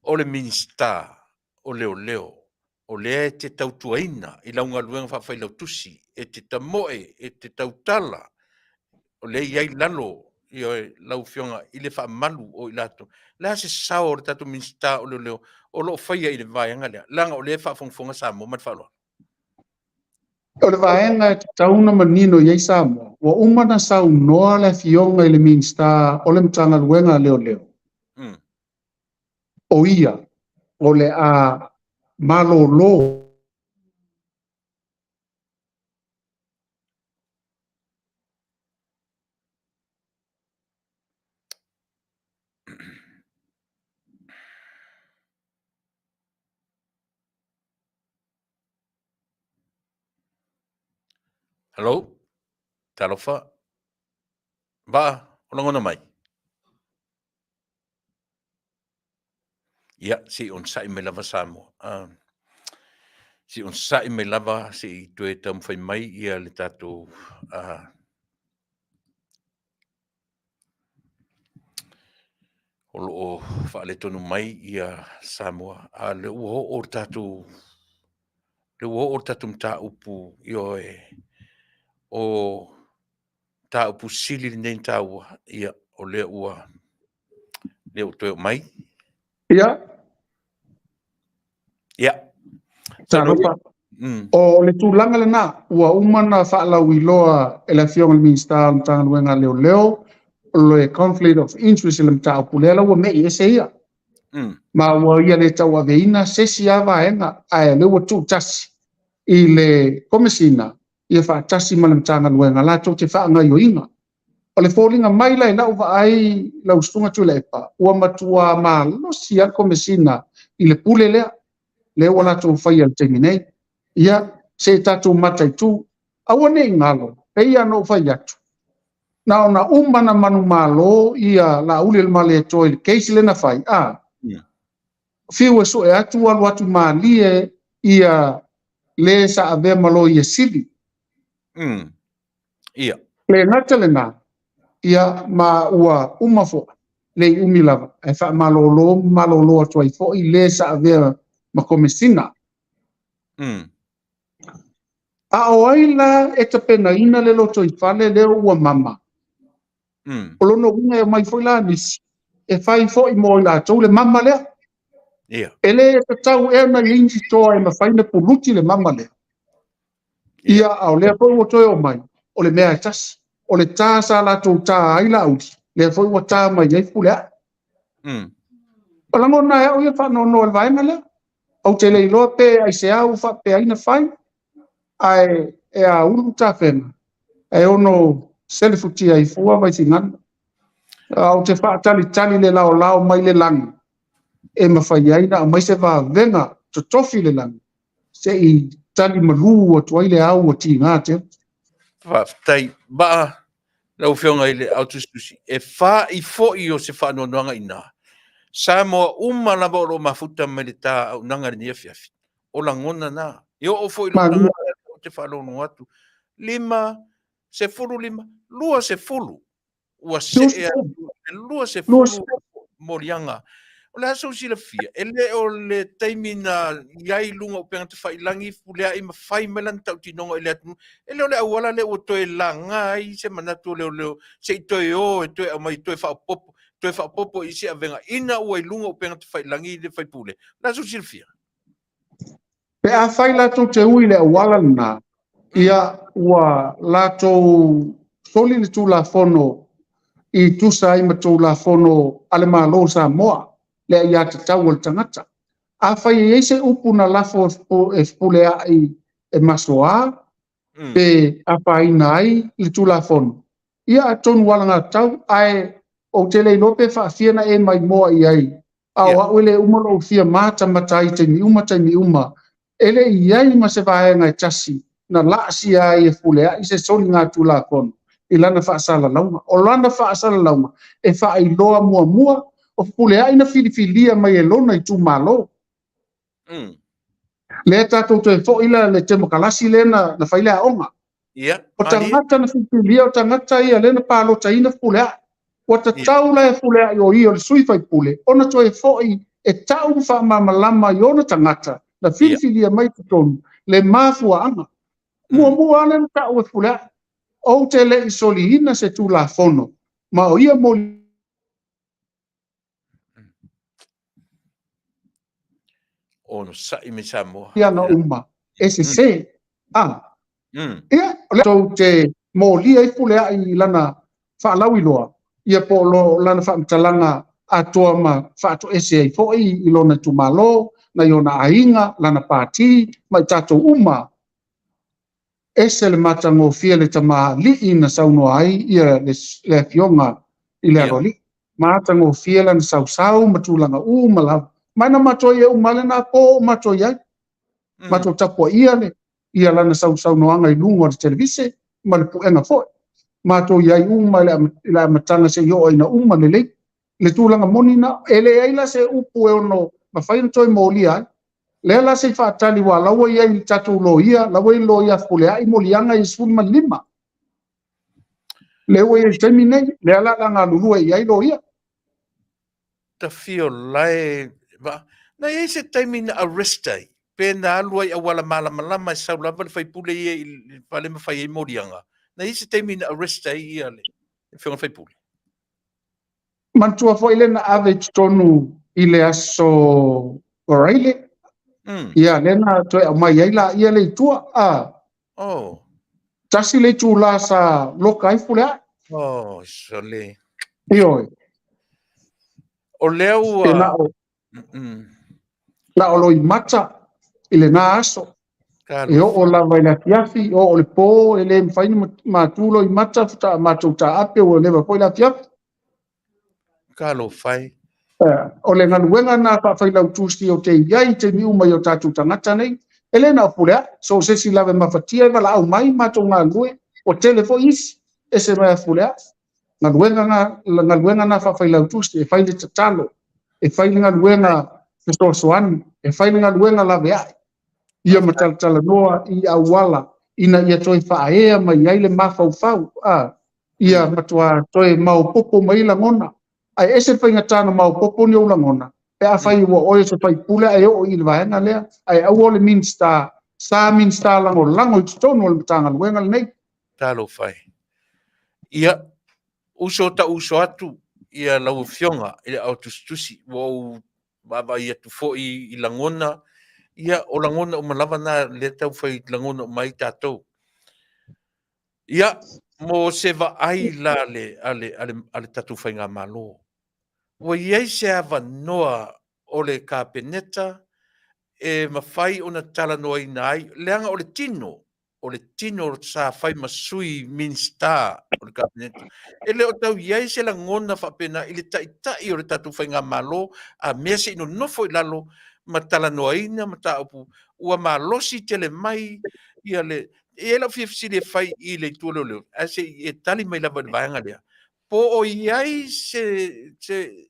o le Minisita o Leoleo o lea e te tautuaina i lau galuega faafailautusi, e te tamoe, e te tautala, o lea e i ai lalo lau Afioga i le faamalu o i latou. O le a se sao o le tatou Minisita o Leoleo o lo o faia i le vaega lea, leaga o lea e faafogafoga Samoa ma le faaaloalo?
O le vaega e tatau ona manino i ai Samoa, ua uma ona saunoa le Afioga i le Minisita o le Matagaluega a Leoleo, o ia o le a malolo.
Hello, talofa. Vaa, o lagona mai. Ia, se i onosai mai lava Samoa. Se i onosai mai lava se i toe taumafai mai ia le tatou o lo o faaletonu mai ia Samoa, a o lea ua oo le tatou, lea ua oo le tatou mataupu, ioe, o mataupu sili lenei ona taua, ia, o lea ua, lea ua toe oo mai.
Ia.
Ia.
Talofa. O le tulaga lena, ua uma ona faalauiloa e le Afioga i le Minisita o le Matagaluega a Leoleo le conflict of interest i le mataupu lea la ua me'i ese ia. Ma ua ia le tauaveina se isi lava vaega, ae o lea ua tuutasi i le Komesina ia faatasi ma le Matagaluega latou te faagaoioiga. O le foliga mai la i lau vaai lau Susuga Tuilaepa, ua matua malosi lava le Komesina i le pule lea, lea ua latou faia i le taimi nei. Ia, se i tatou mataitu, aua ne i galo, pei lava ona ou fai atu, na ona uma ona manumalo ia Laaulialemalietoa i le case lea na fai, a, fiu e sue atu, alu atu malie ia le sa avea ma Loia Sili.
Ia.
Le gata lena, ia ma ua uma foi, le i umi lava, ae faamalolo ma malolo atu ai foi le sa avea ma Komesina. A o ai la e tapenaina le lotoifale lea ua mama? O lona uiga e omai foi la nisi e fai foi mo i latou le mama lea.
Ia.
E le tatau ea ona i ai nisi toa e mafai ona puluti le mama lea. Ia, a o lea foi ua toe omai, o le mea e tasi. O le tā sa latou tā ai Laauli, lea foi ua tā mai ai Fepuleai. O lagona e au ia faanoanoa i le vaega lea. Ou te le iloa pe aisea ua faapea ai na fai, ae e aulu tafega, e ono selefutia ai fua Vaisigano. A ou te faatalitali le laolao mai le lagi, e mafai ai ona aumai se vavega totofi i le lagi, se i tali malu atu ai le au ua tiga tele.
Faafetai. Vaa, lau Afioga i le Ao Tusitusi, e fa'i foi o se faanoanoaga i ina. Samoa uma lava o lo o mafuta mai le ta auaunaga i lenei afiafi. O lagona na. E oo foi i lou tagata ou te faalogologo atu, 5, 15, 20 ua see atu i le 20 moliaga. O le a sou silafia, e le o le taimi na i ai i luga o upega tafailagi, Fepuleai ma fai mai lana tautinoga i le atunuu, e le o le auala lea ua toe laga ai se manatu o leoleo se i toe o e toe aumai, toe faaopoopo, toe faaopoopo i isi avega ina ua i luga o upega tafailagi le faipule. O le a sou silafia?
Pe afai latou te ui i le auala lena, ia ua latou soli le Tulafono i tusa ai ma Tulafono a le Malo o Samoa, le aiatatau a le tagata. Afai e i ai se upu na lafo e Fepuleai e masoa pe afaina ai le Tulafono, ia atonu ua alagatatau, ae ou te le iloa pe faafia ona e maimoa i ai, a o au e le uma lou fia matamata ai i taimi uma taimi uma, e le i i ai ma se vaega e tasi na laasia ai e Fepuleai se soligatulafono i lana faasalalauga. O lana faasalalauga e faailoa muamua o Fepuleai na filifilia mai e lona itumalo. Lea tatou toe foi la le temokalasi lea na fai le aoga.
Ia,
O tagata na filifilia, o tagata ia lea na palotaina Fepuleai. Ua tatau la e Fepuleai o ia o le sui faipule ona toe foi e tau ma faamalamalama i ona tagata na filifilia mai totonu le mafuaaga. Muamua lava lea na tau e Fepuleai, ou te le i soliina se Tulafono ma o ia moli
Onosai mai Samoa.
Ana uma e sese. A. Ia, o lea tou te molia ai Fepuleai i lana faalauiloa, ia po o lana faamatalaga atoa ma faatoese ai foi i lona itumalo, nai ona aiga, lana pati ma i tatou uma. Ese le matagofie le tamalii na saunoa ai ia le afioga i le Aloalii. Matagofie lana sausau ma tulaga uma lava. Ma na matou i ai uma lena po o matou i ai. Matou tapuaia le ia lana sausaunoaga i luga o le televise ma le puega foi. Matou i ai uma i le amataga seia oo ina uma lelei. Le tulaga moni na, e leai la se upu e ono mafai ona toe molia ai. Lea la se i faatali aua o la ua i ai i le tatou loia, la ua i le loia a Fepuleai moliaga ia 15. Lea ua i ai i le taimi nei, lea la o le a galulue i ai loia.
Tafio lae va. Na i ai se taimi na arrest ai, pe na alu ai auala malamalama e sau lava le faipule ia i le fale ma fai ai moliaga. Na i ai se taimi na arrest ai ia le afioga i le faipule?
Manatua foi lea na ave i totonu i le aso Varaile. Ia, lea na toe aumai ai laia le i tua.
Oh.
Tasi le itula sa loka ai Fepuleai.
Oh, sole.
Ioe.
O lea ua...
E na o, na o loimata i lena aso. E oo lava i le afiafi, oo le po, e le mafai ona matu loimata, faatoa matou taape ua leva foi le afiafi.
Talofa e.
O le galuega lena faafailautusi ou te i ai i taimi uma i o tatou tagata nei, e le na o Fepuleai, so o se isi lava e mafatia e valaau mai matou galulue, ua tele foi isi, ese mai ia Fepuleai. Galuega na, galuega na faafailautusi, e fai le tatalo, e fai le galuega fesoasoani, e fai le galuega laveai, ia ma talatalanoa i auala ina ia toe faaea mai ai le mafaufau, a, ia matua toe maopoopo mai lagona. Ae ese le faigata ona maopoopo ni ou lagona, pe afai ua oe o se faipule ae oo i le vaega lea, ae aua o le Minisita, sa Minisita lagolago i totonu o le Matagaluega lenei.
Talofa e. Ia, uso tau uso atu ia lau Afioga i le Aotusitusi, ua ou vaavaai atu foi i lagona, ia o lagona uma lava na lea tau fai lagona uma ai tatou. Ia, mo se vaai la a le, a le, a le, a le tatou Faigamalo, ua i ai se avanoa o le Kapeneta e mafai ona talanoaina ai, leaga o le tino, o le tino sa fai ma sui Minisita o le Kapeneta. E le o tau i ai se lagona faapena i le taitai o le tatou Faigamalo, a mea se i nonofo i lalo ma talanoaina mataupu ua malosi tele mai ia le... E i ai lau fia fesili e fai i le itu o leoleo, ae se i e tali mai lava i le vaega lea. Po o i ai se, se,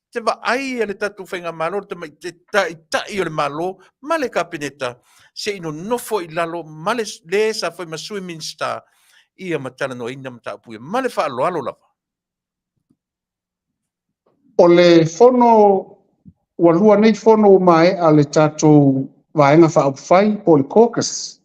se vaai a le tatou Faigamalo, le tamaitai o le Malo ma le Kapeneta, se i nonofo i lalo ma le, le sa fai ma sui Minisita ia ma talanoaina mataupu ia ma le faaaloalo lava.
O le fono, ua lua nei fono ua maea le tatou Vaega Faaupufai po o le Caucus.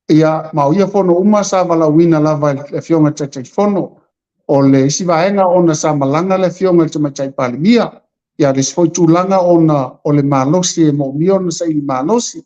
Ia, ma o ia fono uma sa valaauina lava e le Afioga i le Taitaifono. O le isi vaega ona sa malaga le Afioga i le Tamaitai Palemia, ia le isi foi tulaga ona o le malosi e moomia ona saili malosi.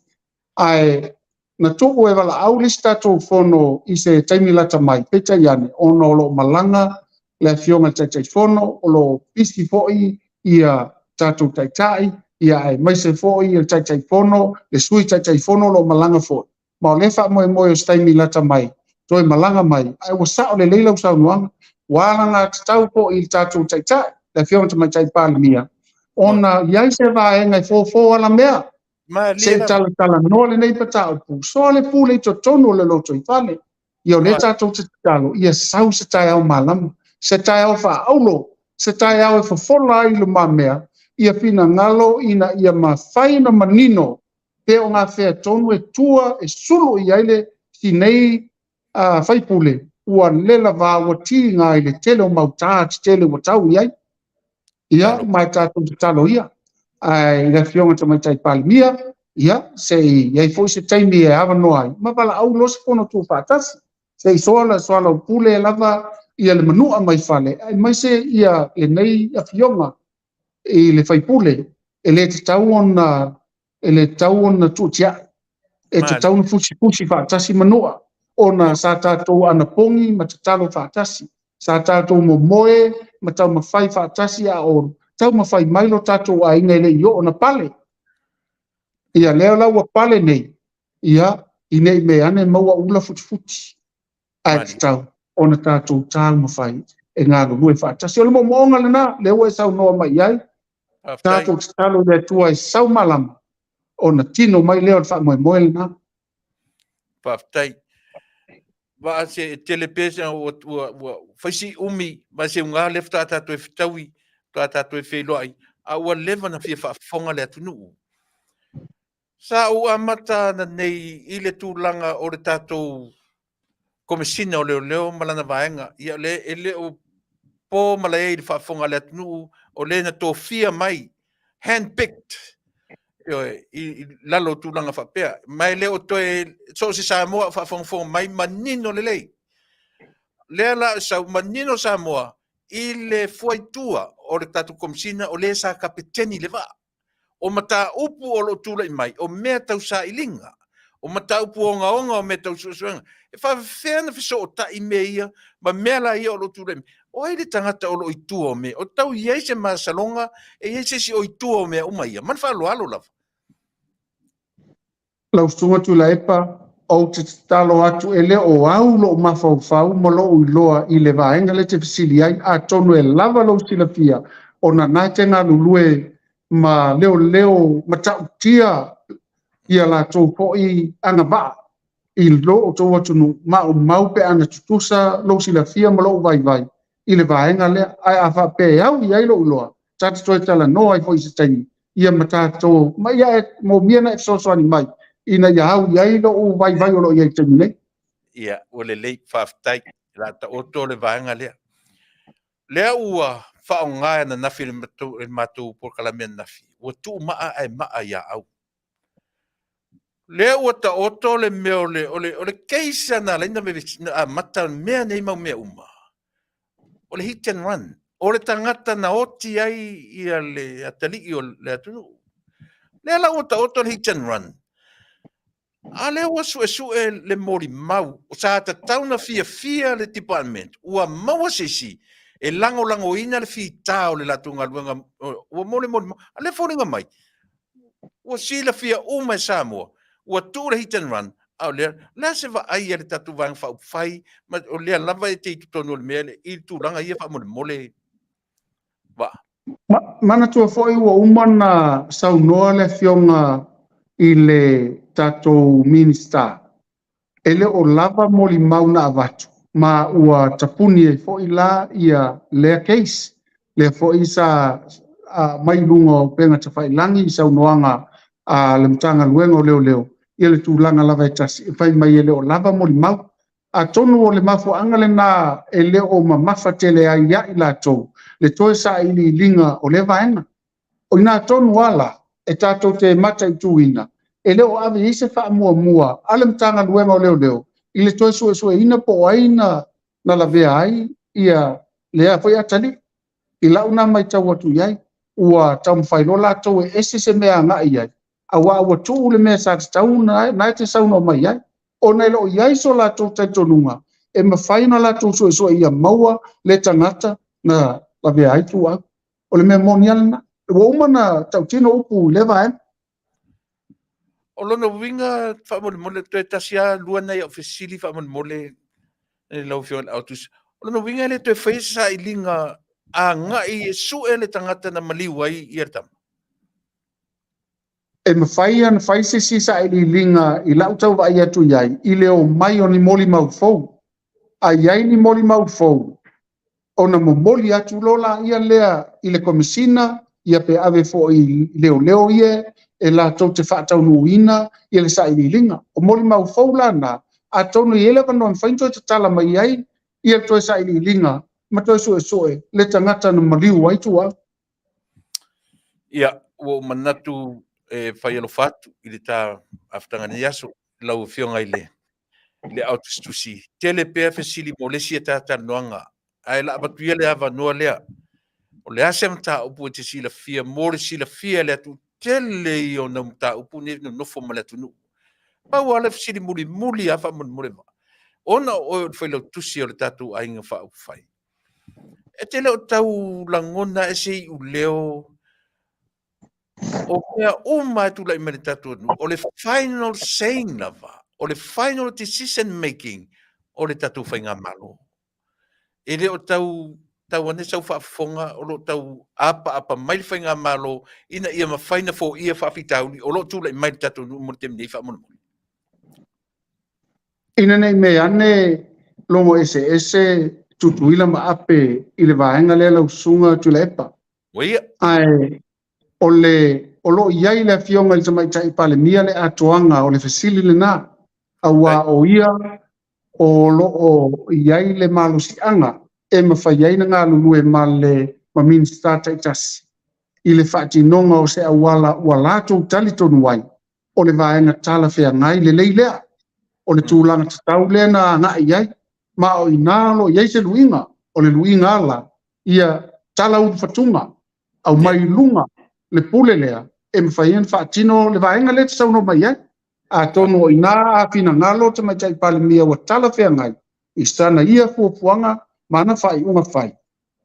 Ae na tuu e valaau le isi tatou fono i se taimi lata mai, peitai ane, ona o lo o malaga le Afioga i le Taitaifono, o lo o pisi foi ia tatou taitai, ia aemaise foi le Taitaifono, le Sui Taitaifono o lo o malaga foi. Ma o lea faamoemoe o se taimi lata mai, toe malaga mai, ae ua sao lelei lau saunoaga, ua alagatatau foi i le tatou taitai, le Afioga i le Tamaitai Palemia, ona i ai se vaega e fofo alamea, se i talatalanoa lenei mataupu, soa le pule i totonu o le lotoifale. Ia o lea tatou te tatalo, ia sau se taeao malama, se taeao faaauro, se taeao e fofola ai i lumamea, ia finagalo ina ia mafai ona manino pe o gafea tonu e tua e sulu i ai le sinei faipule ua lela va ua tiga i le tele o mautā tetele ua tau i ai. Ia, ma e tatou tatalo ia. Ae i le Afioga i le Tamaitai Palemia, ia, se i i ai foi se taimi e avanoa ai, ma valaau loa se fono tuufaatasi. Se i soala soalaupule lava ia le manua mai fale, aemaise ia lenei afioga i le faipule, e le tatau ona e le tatau ona tuutiai, e tatau ona fusifusi faatasi manua. ona sa tatou anapogi ma tatalo faatasi, sa tatou momoe ma taumafai faatasi a o taumafai mai lo tatou aiga e le i oo ona pale. Ia lea la ua pale nei, ia ina ne i mea ane maua ula futifuti, ae tatau ona tatou taumafai e galulue faatasi. O le moomooga lena, lea ua e saunoa mai i ai, tatou tatalo i le Atua e sau malama, ona tino mai lea o le faamoemoe lena.
Faafetai. Vaa se tele pea se ua, ua, ua fai si umi ma se uga lea faatoa tatou e fetaui, faatoa tatou e feiloai, a ua leva na fia faafofoga le atunuu. Sa ou amata ananei i le tulaga o le tatou Komesina o Leoleo ma lana vaega. Ia le, e le o po malae i le faafofoga a le atunuu, o le na tofia mai, handpicked, ioe, i lalo o tulaga faapea. Ma e le o toe, so o se Samoa o faafogafoga mai, manino lelei. Lea la sau manino Samoa i le fuaitua o le tatou Komesina o le sa kapeteni le vaa. O mataupu o lo o tulai mai, o mea tau sailiga, o mataupu ogaoga o mea tau suesuega. E faapefea ona fesootai mea ia ma mea la ia o lo o tulai mai? O ai le tagata o lo o i tua o mea? O tau i ai se masaloga e i ai se isi o i tua o mea uma ia? Ma le faaaloalo lava.
Lau Susuga Tuilaepa, ou te tatalo atu e le o au lou mafaufau ma lou iloa i le vaega lea e te fesili ai, atonu e lava lou silafia ona na e te galulue ma leoleo matautia ia latou foi agavaa i lo outou atunuu, maumau pe ana tutusa lou silafia ma lou vaivai i le vaega lea. Ae a faapea e au i ai lou iloa, ta te toe talanoa ai foi i se taimi, ia ma tatou, ma ia e moomia ona e fesoasoani mai ina ia au i ai lou vaivai o lo o i ai i le taimi nei.
Ia, ua lelei, faafetai. O le a taoto le vaega lea. Lea ua faaaoga ananafi e le matou polokalame ananafi, ua tuumaa ae maa ia au. Lea ua taoto le mea o le, o le, o le case na ala ai ona amata mea nei mau mea uma, o le hit and run. O le tagata na oti ai ia le atalii o le atunuu. Lea la ua taoto le hit and run. A lea ua suesue le molimau, sa tatau na fiafia le department, ua maua se isi e lagolagoina le fita o le latou galuega, ua maua le molimau. A lea e foliga mai, ua silafia uma e Samoa, ua tuu le hit and run, a o lea, o le a se vaai a le tatou Vaega Faaupufai, ma o lea lava e te i totonu o le mea i tulaga ia faamolemole, Vaa.
Manatua foi ua uma ona saunoa le Afioga i le tatou Minisita, e le o lava molimau na avatu, ma ua tapuni ai foi la ia lea case. Lea foi sa aumai i luga o upega tafailagi i saunoaga a le Matagaluega o Leoleo, ia le tulaga lava e tasi, e fai mai e le o lava molimau. Atonu o le mafuaaga lena e le o mamafa tele ai ia i latou le toe sailiiliga o lea vaega. O i ina tonu lava la e tatou te mataituina, e le o ave i ai se faamuamua a le Matagaluega o Leoleo i le toe suesueina po o ai na lavea ai ia lea foi atalii. I lau na matau atu i ai, ua taumafai loa latou e ese se mea agai i ai, aua ua tuu le mea sa tatau na e te saunoa mai ai, ona e le o i ai so latou talitonuga e mafai ona latou suesue ia maua le tagata na lavea ai ituau. O le mea moni lava lena. Ua uma ona tautino upu i lea vaega.
O lona uiga faamolemole, toe tasi lava lua nai au fesili faamolemole lau Afioga i le Autusi. O lona uiga e le toe faia se sailiga agai e sue le tagata na maliu ai ia le tama?
E mafai ona fai se isi sailiiliga i lau tau vaai atu i ai i le omai o ni molimau fou. A i ai ni molimau fou, ona momoli atu loa laia lea i le Komesina, ia pe ave foi i leoleo ia e latou te faataunuuina ia le sailiiliga. O molimau fou la na, atonu e i ai le avanoa e mafai ona toe tatala mai ai ia le toe sailiiliga ma toe suesue le tagata na maliu ai Tuuau.
Ia, ua ou manatu e fai alofa atu i le ta afutaga nei aso, lau Afioga i le i le aotusitusi. Tele pea fesili mo le isi a ta talanoaga, ae la avatu ia le avanoa lea. O le a se mataupu e te silafia mo le silafia e le atunuu? Tele ia o nau mataupu nei nonofo ma le atunuu. Pau lava le fesili mulimuli lava faamolemole ma. Ona o oe o le failautusi o le tatou Aiga Faaupufai, e te le o tau lagona e se iuleo o mea uma e tulai mai le tatou atunuu, o le final saying lava, o le final decision making o le tatou faigamalo. E le o tau tau ane sau faafofoga o lo o tau apaapa mai le faigamalo ina ia mafai ona foia faafitauli o lo o tulai mai le tatou nuu mo le taimi nei faamolemole.
Ina ne i mea ane logo eseese Tutuila ma Ape i le vaega lea lau Susuga Tuilaepa.
Ua ia.
Ae o le o lo o i ai le Afioga i le Tamaitai Palemia le atoaga o le fesili lena, aua o ia o lo o i ai le malosiaga e mafai ai ona galulue ma le ma Minisita taitasi i le faatinoga o se auala ua latou talitonu ai o le vaega talafeagai lelei lea, o le tulaga tatau lea na agai i ai, ma o i ina o lo o i ai se luiga. O le luiga la, ia tala ulufatuga, aumai i luga le pule lea e mafai ai ona faatino le vaega lea e te saunoa mai ai. Atonu o i ina a finagalo le Tamaitai Palemia ua talafeagai i sana ia fuafuaga ma ana faaiuga fai,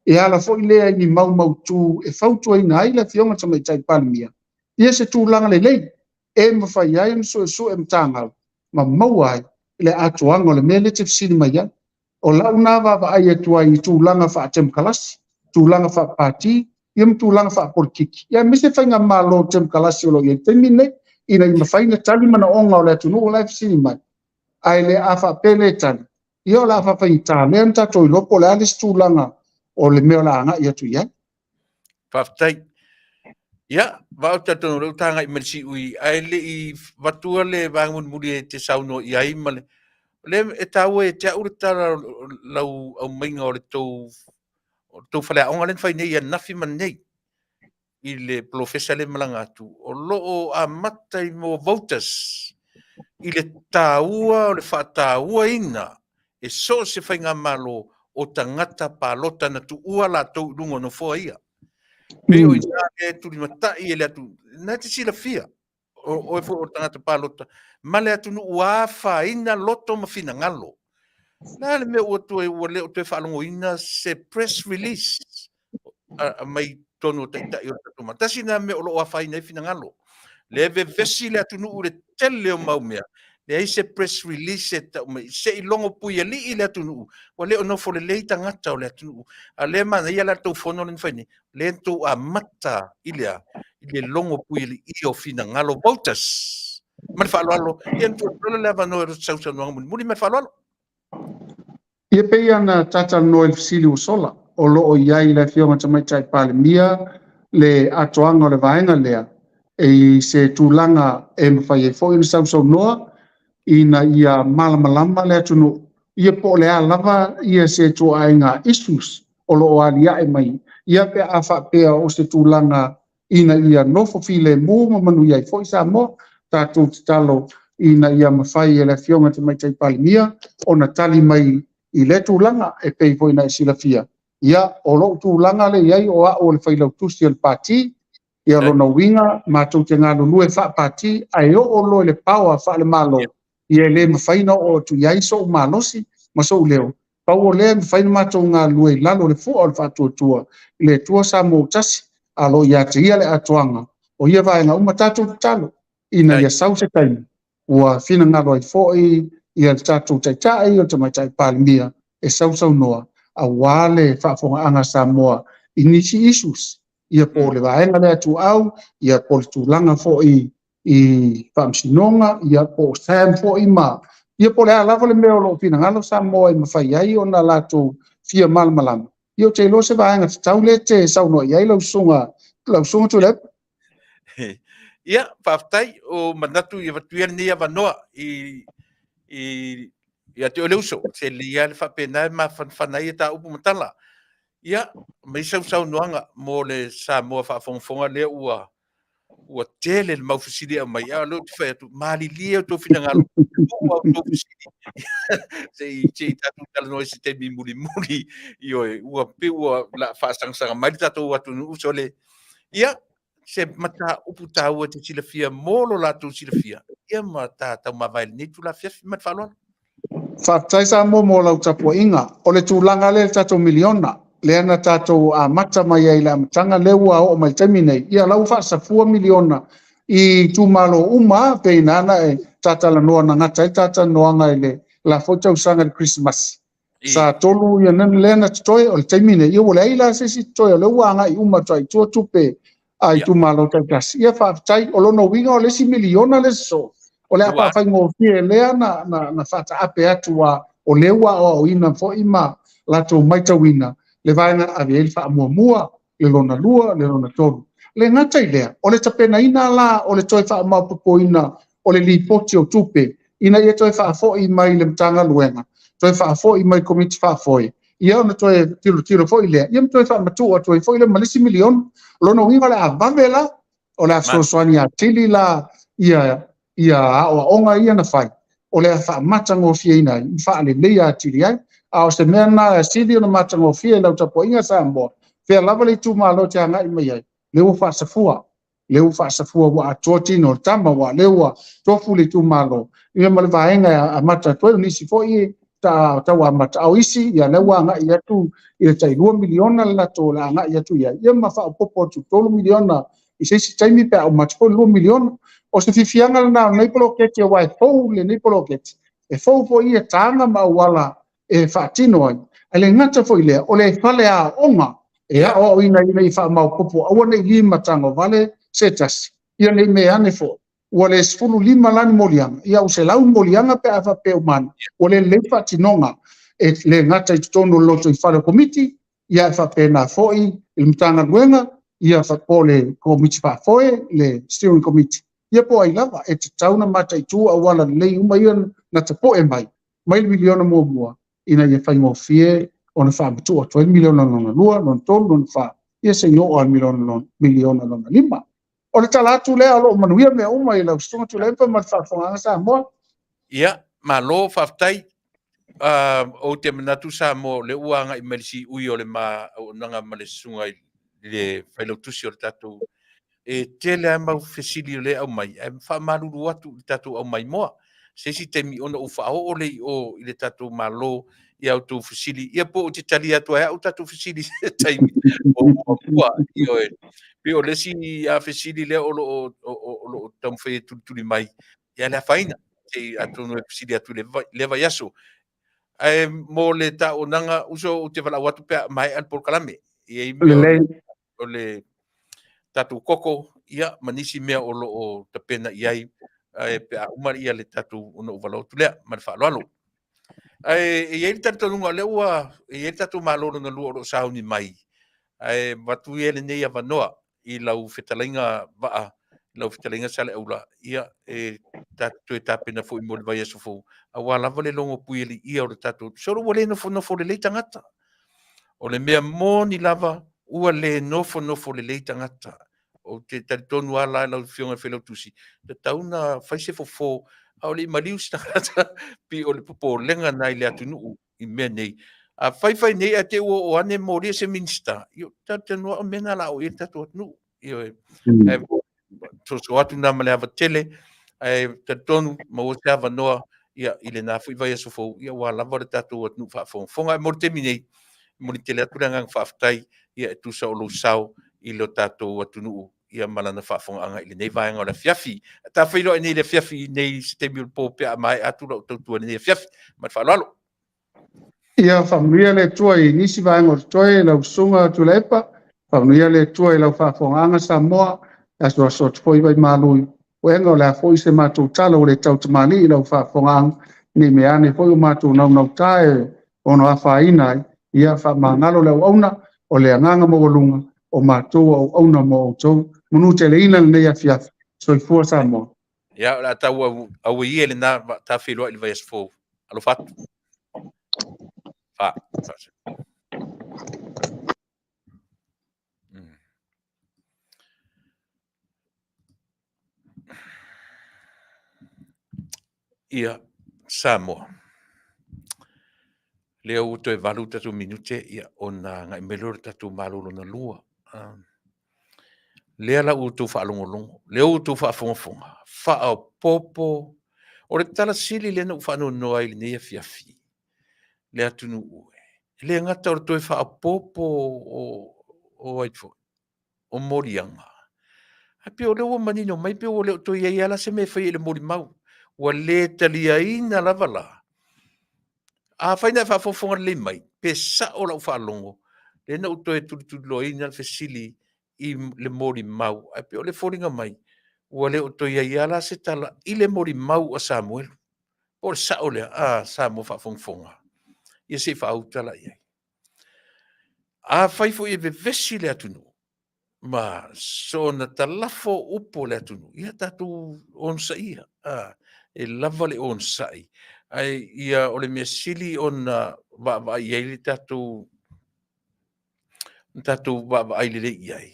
e ala foi lea i ni mau mautu e fautuaina ai le Afioga i le Tamaitai Palemia ia se tulaga lelei e mafai ai ona suesue matagau ma maua ai le atoaga o le mea lea e te fesili mai ai. O lau lena vaavaai atu ai i tulaga faatemokalasi, tulaga faapati, ia ma tulaga faapolitiki, ia aemaise faigamalo temokalasi o lo o i ai i le taimi lenei, ina ia mafai ona tali manaoga o le atunuu la e fesili mai. Ae le a faapea e le tali, ia o le a faafaigata lea ona tatou iloa po o le a le isi tulaga o le mea o le a agai atu i ai.
Faafetai. Ia, Vaa, ou te talitonu o lea ua tagai mai le siui, ae le i avatua le vaega mulimuli e te saunoa i ai ma le... O lea e taua ia te au le tala o lau aumaiga o le tou, o le tou faleaoga lea na fai nei ananafi ma nei i le polofesa lea e malaga atu, o lo o amata i mea o voters i le taua o le faatauaina e so o se faigamalo o tagata palota na tuua latou i luga o nofoa ia. Pei o i ina e tulimatai e le atunuu. Na e te silafia, o oe foi o le tagata palota, ma le atunuu ua afaina loto ma finagalo. O le a le mea ua toe, ua le o toe faalogoina se press release mai totonu o taitai o le tatou Malo. Tasi lena mea o lo o afaina ai finagalo. Lea e vevesi le atunuu i le tele o mau mea, leai se press release e tau mai, se i logo puialii le atunuu, ua le o nofo lelei tagata o le atunuu. A o lea e manaia la le tou fono lea na fai nei, lea na tou amata i le a? I le logo puialii o finagalo voters. Ma le faaaloalo, ia na tuu atu loa le avanoa i le sausaunoaga mulimuli ma le faaaloalo.
Ia pei ona talatalanoa i le fesili ua sola, o lo o i ai le Afioga i le Tamaitai Palemia le atoaga o le vaega lea i se tulaga e mafai ai foi ona sausaunoa ina ia malamalama le atunuu ia po o le a lava ia se ituaiga issues o lo o aliae mai ia pe a faapea o se tulaga ina ia nofo filemu ma manuia ai foi Samoa. Tatou tatalo ina ia mafai e le Afioga i le Tamaitai Palemia ona tali mai i lea tulaga e pei foi ona e silafia. Ia, o lou tulaga lea e i ai o au o le failautusi o le Pati, ia lona uiga matou te galulue faapati, ae oo loa i le power faale-Malo, ia e le mafai ona oo atu i ai sou malosi ma sou leo. Pau o lea e mafai ona matou galulue i lalo o le fua o le faatuatua i le Atua Samoa ua tasi, a o lo o ia te Ia le atoaga o ia vaega uma. Tatou tatalo ina ia sau se taimi ua finagalo ai foi ia le tatou Taitai o le Tamaitai Palemia e sausaunoa aua le faafofogaaga a Samoa i nisi issues, ia po o le vaega lea ituau, ia po o le tulaga foi i faamasinoga, ia po o SAM foi ma, ia po o le a lava le mea o lo o finagalo Samoa e mafai ai ona latou fia malamalama. Ia ou te iloa se vaega tatau lea e te saunoa i ai lau susuga, lau susuga Tuilaepa.
Ia, faafetai, o manatu ia avatu ia lenei avanoa i i ia te oe le uso, se lelei lava le faapena e mafanafana ai ta upu ma tala. Ia, aumai sau saunoaga mo le Samoa faafogafoga lea ua ua tele le mau fesili e aumai, a o lea ou te fai atu, malilie outou finagalo, tuu a outou fesili se i se i tatou talanoa i se taimi mulimuli. Ioe, ua pei ua la faasagasaga mai le tatou atunuu sole. Ia, se mataupu taua e te silafia mo lo latou silafia, ia ma ta taumavae i lenei itula afiafi. Ma le faaaloalo.
Faafetai Samoa mo lau tapuaiga. O le tulaga lea i le tatou miliona, lea na tatou amata mai ai i le amataga lea ua oo mai i le taimi nei, ia la ua faasafua miliona i itumalo uma lava, pei na ona e ta talanoa na gata ai le ta talanoaga i le la foi tausaga i le Kerisimasi. Sa 3 ia lea na totoe, o le taimi nei, ia ua leai la se isi totoe, o lea ua agai uma atu lava i tua tupe a itumalo taitasi. Ia faafetai, o lona uiga o le isi miliona le sosoo, o le a faafaigofie lea na faataape atu, a o lea ua aoaoina foi ma latou matauina le vaega e ave i ai le faamuamua, le lona lua, le lona tolu. Le gata i lea, o le tapenaina la o le toe faamaopoopoina o le lipoti o tupe ina ia toe faafoi mai i le Matagaluega, toe faafoi mai i le Komiti Faafoe, ia ona toe tilotilo foi lea, ia ma toe faamatuu atu ai foi lea ma le isi miliona. O lona uiga o le a vave la, o le a fesoasoani atili la ia aoaoga ia na fai, o le a faamatagofieina ai ma faaleleia atili ai. A o se mea lena e sili ona matagofie i lau tapuaiga Samoa, fea lava le itumalo e te agai mai ai, lea ua faasafua, lea ua faasafua ua atoa tino o le tama, ua lea ua tofu le itumalo ia ma le vaega e amata atu ai. O nisi foi ta tau amata, a o isi ia lea ua agai atu i le tai 2 miliona le latou o le a agai atu i ai, ia ma faaopoopo atu 3 miliona i se isi taimi pe a uma atu foi le 2 miliona. O se fiafiaga lena o lenei poloketi, aua e fou lenei poloketi, e fou foi ia taga ma auala e faatino ai. Ae le gata foi i lea, o le faleaoga e aoaoina ina ia faamaopoopo, aua ne i limatagovale se tasi, ia ne i mea ane foi ua le 15 la ni moliaga, ia ua 100 moliaga pe a faapea uma ane, ua le lelei le faatinoga, e le gata i totonu o le lotoifale o Komiti, ia ae faapena foi i le Matagaluega, ia po o le Komiti Faafoe, le Steering Committee, ia po o ai lava, e tatau ona mataitu auala lelei uma ia na tapoe mai mai le miliona muamua ina ia faigofie ona faamatuu atu ai le miliona lona lua, lona tolu, lona fa, ia seia oo lava i le miliona lona lima. O le tala atu lea, o lo o manuia mea uma i lau Susuga Tuilaepa ma le faafofogaaga Samoa.
Ia, malo faafetai. Ou te manatu Samoa o lea ua agai mai le siui o le ma auaunaga ma le susuga i le failautusi o le tatou e tele lava mau fesili o lea e aumai, ae faamalulu atu i le tatou aumaimoa. Se isi taimi ona ou faaoo lea i o i le tatou Malo i a outou fesili, ia po ou te tali atu lava e au tatou fesili i se taimi o muamua. Ioe. Pei o le isi fesili lea o lo o taumafai e tulituli mai, ia le afaina, se i atonu e fesili atu i lea vaiaso. Ae mo le tauonaga, uso, ou te valaau atu pe a maea le polokalame. E i ai mea o le tatou koko, ia, ma nisi mea o lo o tapena i ai, ae pe a uma ia le tatou, ona ou valaau atu lea ma le faaaloalo. Ae e i ai le talitonuga o lea ua e i ai le tatou Malo lona lua o lo o sauni mai, ae avatu ia lenei avanoa i lau fetalaiga Vaa, lau fetalaiga Saleaula, ia e tatou toe tapena foi mo le vaiaso fou, aua lava le logo puialiia o le tatou solo ua le nofonofo lelei tagata. O le mea moni lava, ua le nofonofo lelei tagata. Ou te talitonu lava la lau Afioga i le Failautusi, tatau ona fai se fofo a o le i maliu se tagata, pei o le popolega lena i le atunuu i mea nei. A fai fai nei ae te i ua oo ane molia se Minisita, ia ou te talitonu lava o mea na o le a oo i ai le tatou atunuu. Ioe. Ae soso atu na ma le ava tele, ae talitonu maua se avanoa ia i lena foi vaiaso fou, ia aua lava le tatou atunuu faafogafoga. Ae mo le taimi nei, momoli tele atu le agaga faafetai ia e tusa o lou sao i lo tatou atunuu ia ma lana faafofogaaga i lenei vaega o le afiafi. Ta feiloai nei i le afiafi nei i se taimi o le po pe a maea atu lau tautua i lenei afiafi. Ma le faaaloalo.
Ia faamanuia le Atua i nisi vaega o totoe lau Susuga Tuilaepa, faamanuia le Atua i lau faafofogaaga Samoa, e asuasu atu foi vaimalu i puega, o le a foi se matou tala ua le tautamalii i lau faafofogaaga, ne i mea ane foi o matou naunauta e ono afaina ai, ia faamagalo le auauna, o le agaga maualuga o matou o auauna mo outou. Manuteleina lenei afiafi. Soifua Samoa.
Ia, o le a tau auai ia i lena ta feiloai i le vaiaso fou. Alofa atu. Fa. Fa. Ia, Samoa. Lea ua toe 8 tatou minute, ia, ona agai mai lea o le tatou Malo lona lua. Lea la ua outou faalogologo, lea ua outou faafogafoga, faaopoopo. O le tala sili lea na ou faanoanoa ai i lenei afiafi, le atunuu e, e le gata o le toe faaopoopo o ai foi, o moliaga, ae pei o lea ua manino mai pei ua le o toe i ai lava la se mea e faia i le molimau. Ua le taliaina lava la. Afai na e faafogafoga lelei mai, pe sao lau faalogo, lea na ou toe tulituliloaina le fesili i le molimau, ae pei o lea e foliga mai ua le o toe i ai lava la se tala i le molimau a Samuelu. Po o le sao lea a Samoa faafogafoga? Ia se i faauta la i ai. Afai foi e vevesi le atunuu ma soona talafo upu o le atunuu, ia tatou onosaia, a, e lava le onosai, ae ia o le mea sili ona vaavaai i ai le tatou, tatou vaavaai lelei i ai,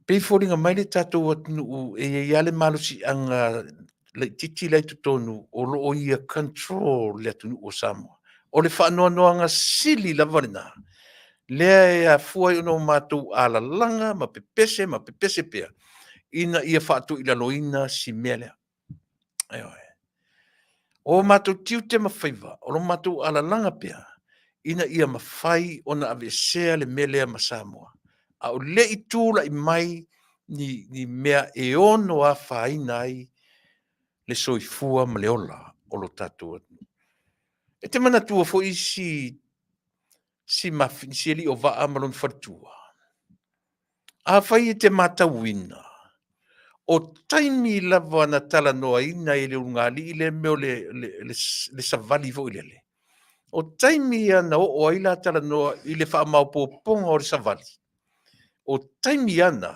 pei e foliga mai le tatou atunuu e i ai lava le malosiaga laitiiti la i totonu o lo o ia control le atunuu o Samoa. O le faanoanoaga sili lava lena, lea e afua ai ona o matou alalaga ma pepese ma pepese pea, ina ia faatuilaloina si mea lea. Ioe. O matou tiute ma faiva, o lo matou alalaga pea, ina ia mafai ona aveesea le mea lea ma Samoa, a o le i tulai mai ni, ni mea e ono afaina ai le soifua ma le ola o lo tatou atunuu. E te manatua foi si si mafine, si alii o vaa ma lona faletua? Afai e te matauina, o taimi lava na talanoaina ai e le ulugalii lea mea o le, le, le, le savali foi lele, o taimi ia na oo ai la talanoa i le faamaopoopoga o le savali, o taimi ia na,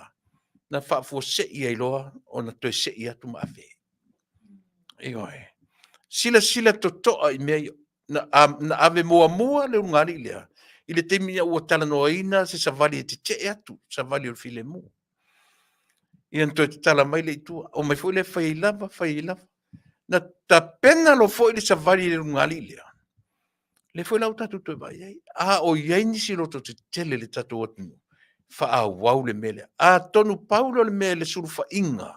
na faafuasei ai loa ona toe sei atu ma ave. Ioe. Silasila totoa i mea ia. Na, a, na ave muamua le ulugalii lea i le taimi ina ua talanoaina se savali e tetee atu, savali o le filemu. Ia na toe tatala mai lea i tua. Omai foi lea fai ai lava, fai ai lava. Na tapena loa foi le savali i le ulugalii lea, lea foi la ua tatou toe vaai ai. A o i ai nisi loto tetele i le tatou atunuu, faaauau le mea lea. Atonu pau lea o le mea i le sulufaiga,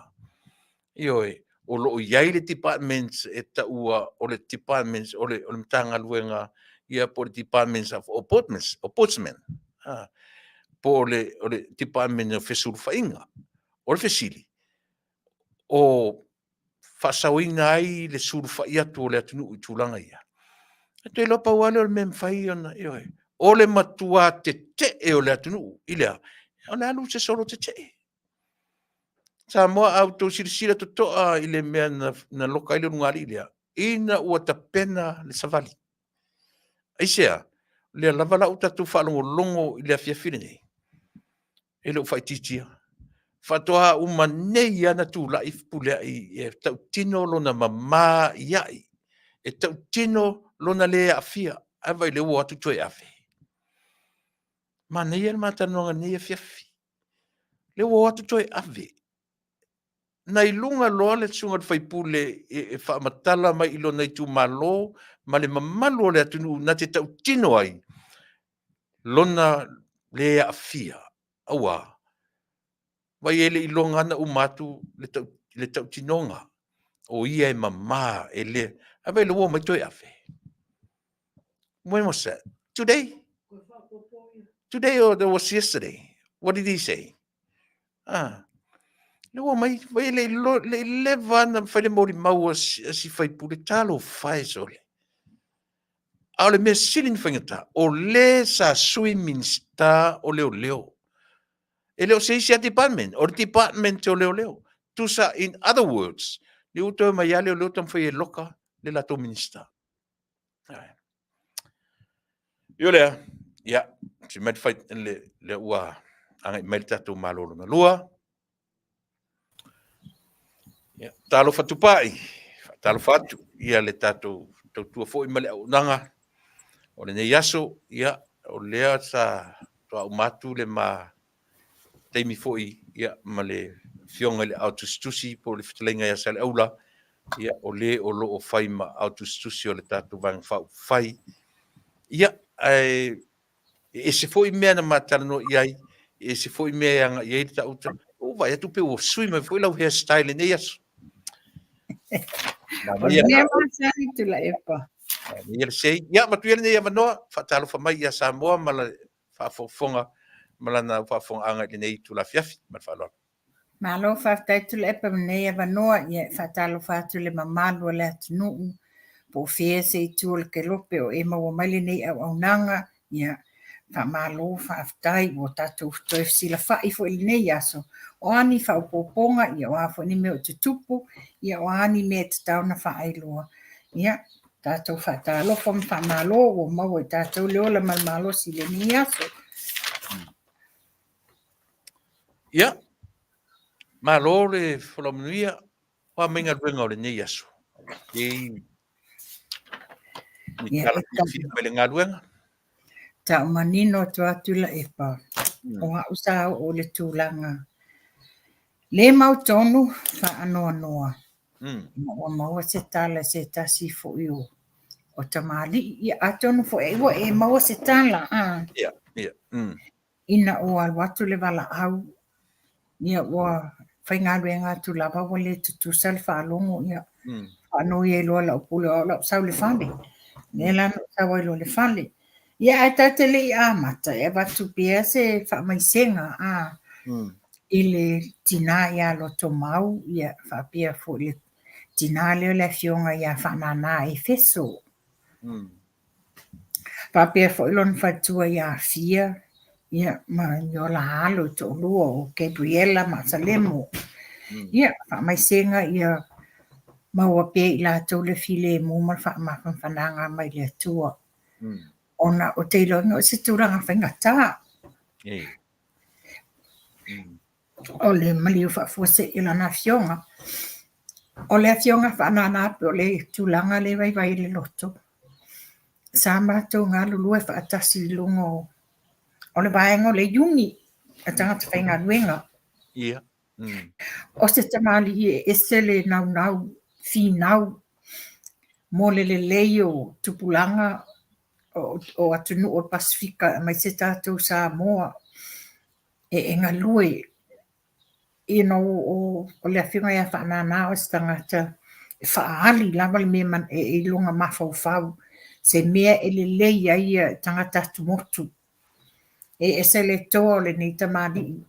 ioe, o lo o i ai le department e taua o le department o le, o le Matagaluega ia po o le Department of Ombudsman, po o le, o le Department o Fesulufaiga. O le fesili, o faasaoina ai le sulufai atu o le atunuu i tulaga ia? Ou te iloa pau lava lea o le mea e mafai ona, ioe, o le matua tetee o le atunuu i le a? O le alu i se solo tetee. Samoa, a outou silasila totoa i le mea na, na loka ai le ulugalii lea, ina ua tapena le savali. Aisea? Lea lava la ua tatou faalogologo i le afiafi lenei, e le o faaitiitia. Faatoa uma nei lava na tulai Fepuleai e tautino lona mama i ai, e tautino lona le aafia. Ae vaai o lea ua o atu toe ave. Manaia le ma talanoaga i lenei afiafi. Lea ua o atu toe ave. Na i luga loa le susuga i le faipule e faamatala mai i lona itumalo ma le mamalu o le atunuu na te tautino ai lona le aafia, aua vaai e le i iloga lava ona uma atu le, tau, le tautinoga o ia e mama e le, ae vaai o lea ua omai toe ave. When was that? Today? Today or that was yesterday? What did he say? Ah. Le ua mai, vai le, le leva na fai le molimau a si, a si faipule, talofa e sole. A o le mea sili na faigata, o le sa sui Minista o Leoleo. E le o se isi a department, o le department o Leoleo. Tusa, in other words, le ua toe mai a Leoleo taumafai e loka le latou Minista. Io lea, ia, si mai le, le, le ua agai mai le tatou Malo lona lua. Ia, talofa tupai, faatalofa atu ia le tatou tautua foi ma le auaunaga o lenei aso, ia, o lea sa toa uma atu le ma taimi foi ia, ma le afioga i le ao tusitusi po o le fetalaiga ia Saleaula, ia, o le o lo o fai ma ao tusitusi o le tatou Vaega Faaupufai. Ia, ae e ese foi mea na ma talanoa i ai, e ese foi mea e agai i ai le ta uta. Ua vaai atu pe ua sui mai foi lau hairstyle i lenei aso.
O le mea masani Tuilaepa.
Ia le sei. Ia, matuia lenei avanoa, faatalofa mai ia Samoa ma le faafogafoga ma lana faafofogaaga i lenei itula afiafi. Ma le faaaloalo.
Malo faafetai Tuilaepa mo lenei avanoa. Ia, e faatalofa atu i le mamalu o le atunuu po o fea se itu o le kelope o e maua mai lenei auaunaga. Ia, faamalo faafetai ua tatou toe fesilafai foi i lenei aso. O a ni faaopoopoga, ia o a foi ni mea o tutupu, ia o a ni mea e tatau ona faailoa. Ia, tatou faatalofa ma faamalo ua maua i tatou le ola ma le malosi i lenei aso.
Ia, malo le folau manuia, o a mai galuega o lenei aso? Ei, ni tala fiafia mai le galuega?
Tau manino atu lava Tuilaepa, o au sa oo i le tulaga le mautonu faanoanoa. Ina ua maua se tala i se tasi foi o tamalii. Ia, atonu foi ai ua e maua se tala, a?
Ia, ia.
Ina ua alu atu le valaau, ia ua faigaluega atu lava ua le tutusa le faalogo, ia faanoi ai loa lau pule o au o le a ou sau i le fale. Lea la na ou sau ai loa i le fale. Ia ae ta te le i amata e avatu pea se faamaisega a i le tina ia Lotomau, ia faapea foi le tina lea o le afioga ia Faanana Efeso. Faapea foi lona faletua ia Afia, ia ma ni o la alo e toalua o Gabriella ma Asalemo. Ia, faamaisega ia maua pea i latou le filemu ma le faamafanafanaga mai le Atua. Ona ou te iloa o se tulaga faigata. O le maliu faafuasei o lana afioga. O le afioga Faanana pei o le tulaga lea e vaivai ai le loto, sa matou galulue faatasi i luga o le vaega o le iuni a tagata faigaluega. O se tamalii e ese le naunau, finau mo le lelei o tupulaga o atunuu o le Pasefika aemaise tatou Samoa. E galue you know, o le afioga ia Faanana o se tagata e faaali lava le mea i lona mafaufau, se mea e lelei ai ia tagata atumotu. E ese le toa o lenei tamalii.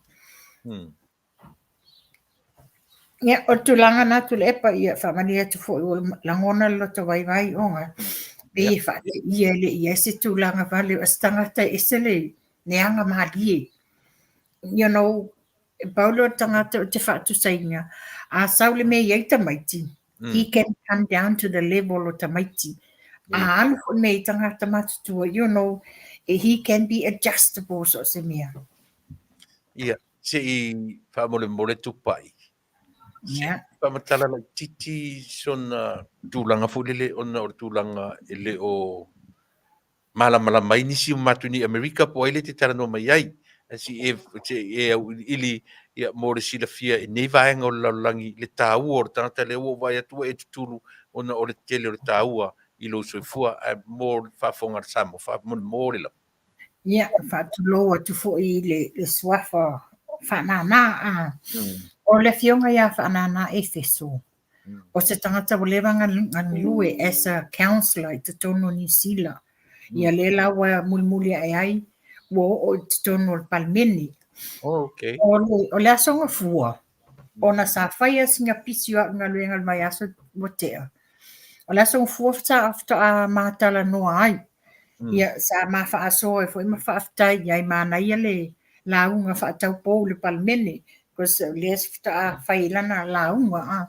Ia, o le tulaga na Tuilaepa, ia faamalie atu foi ua lagona le loto vaivai ona pei e faateia e le i i ai se tulaga vale o se tagata e ese le aga malie. You know, e pau lea o le tagata ou te faatusaina, a sau le mea e i ai tamaiti, he can come down to the level o tamaiti. A alu foi le mea i tagata matutua, you know, he can be adjustable so o se mea.
Ia, se i faamolemole Tupai.
Ia.
Faamatala laitiiti sona tulaga foi lele ona o le tulaga e le o malamalama ai nisi o matou nei Amerika po o ai lea e te talanoa mai ai. Ae se i e, se i e auiliili ia, mo le silafia e nei vaega o le lalolagi le taua o le tagata lea ua ou vaai atu ua e tutulu ona o le tele o le taua i lou soifua, ae mo le faafofoga a le Samoa, faamolemole lava.
Ia, faatulou atu foi i le suafa Faanana. A. O le afioga ia Faanana Efeso, o se tagata ua leva ona galulue as a counsellor i totonu o Niu Sila. Ia lea la ua mulimuli ae ai, ua oo i totonu o le Palemene.
Oh, okay.
O le Aso Gafua, ona sa faia sina pisi o au i galuega i le vaiaso ua tea. O le Aso Gafua sa faatoa ma talanoa ai. Ia, sa ma faasoa ai foi ma faafetai i ai, manaia le lauga faataupou i le Palemene, because o lea faatoa fai ai lana lauga. A.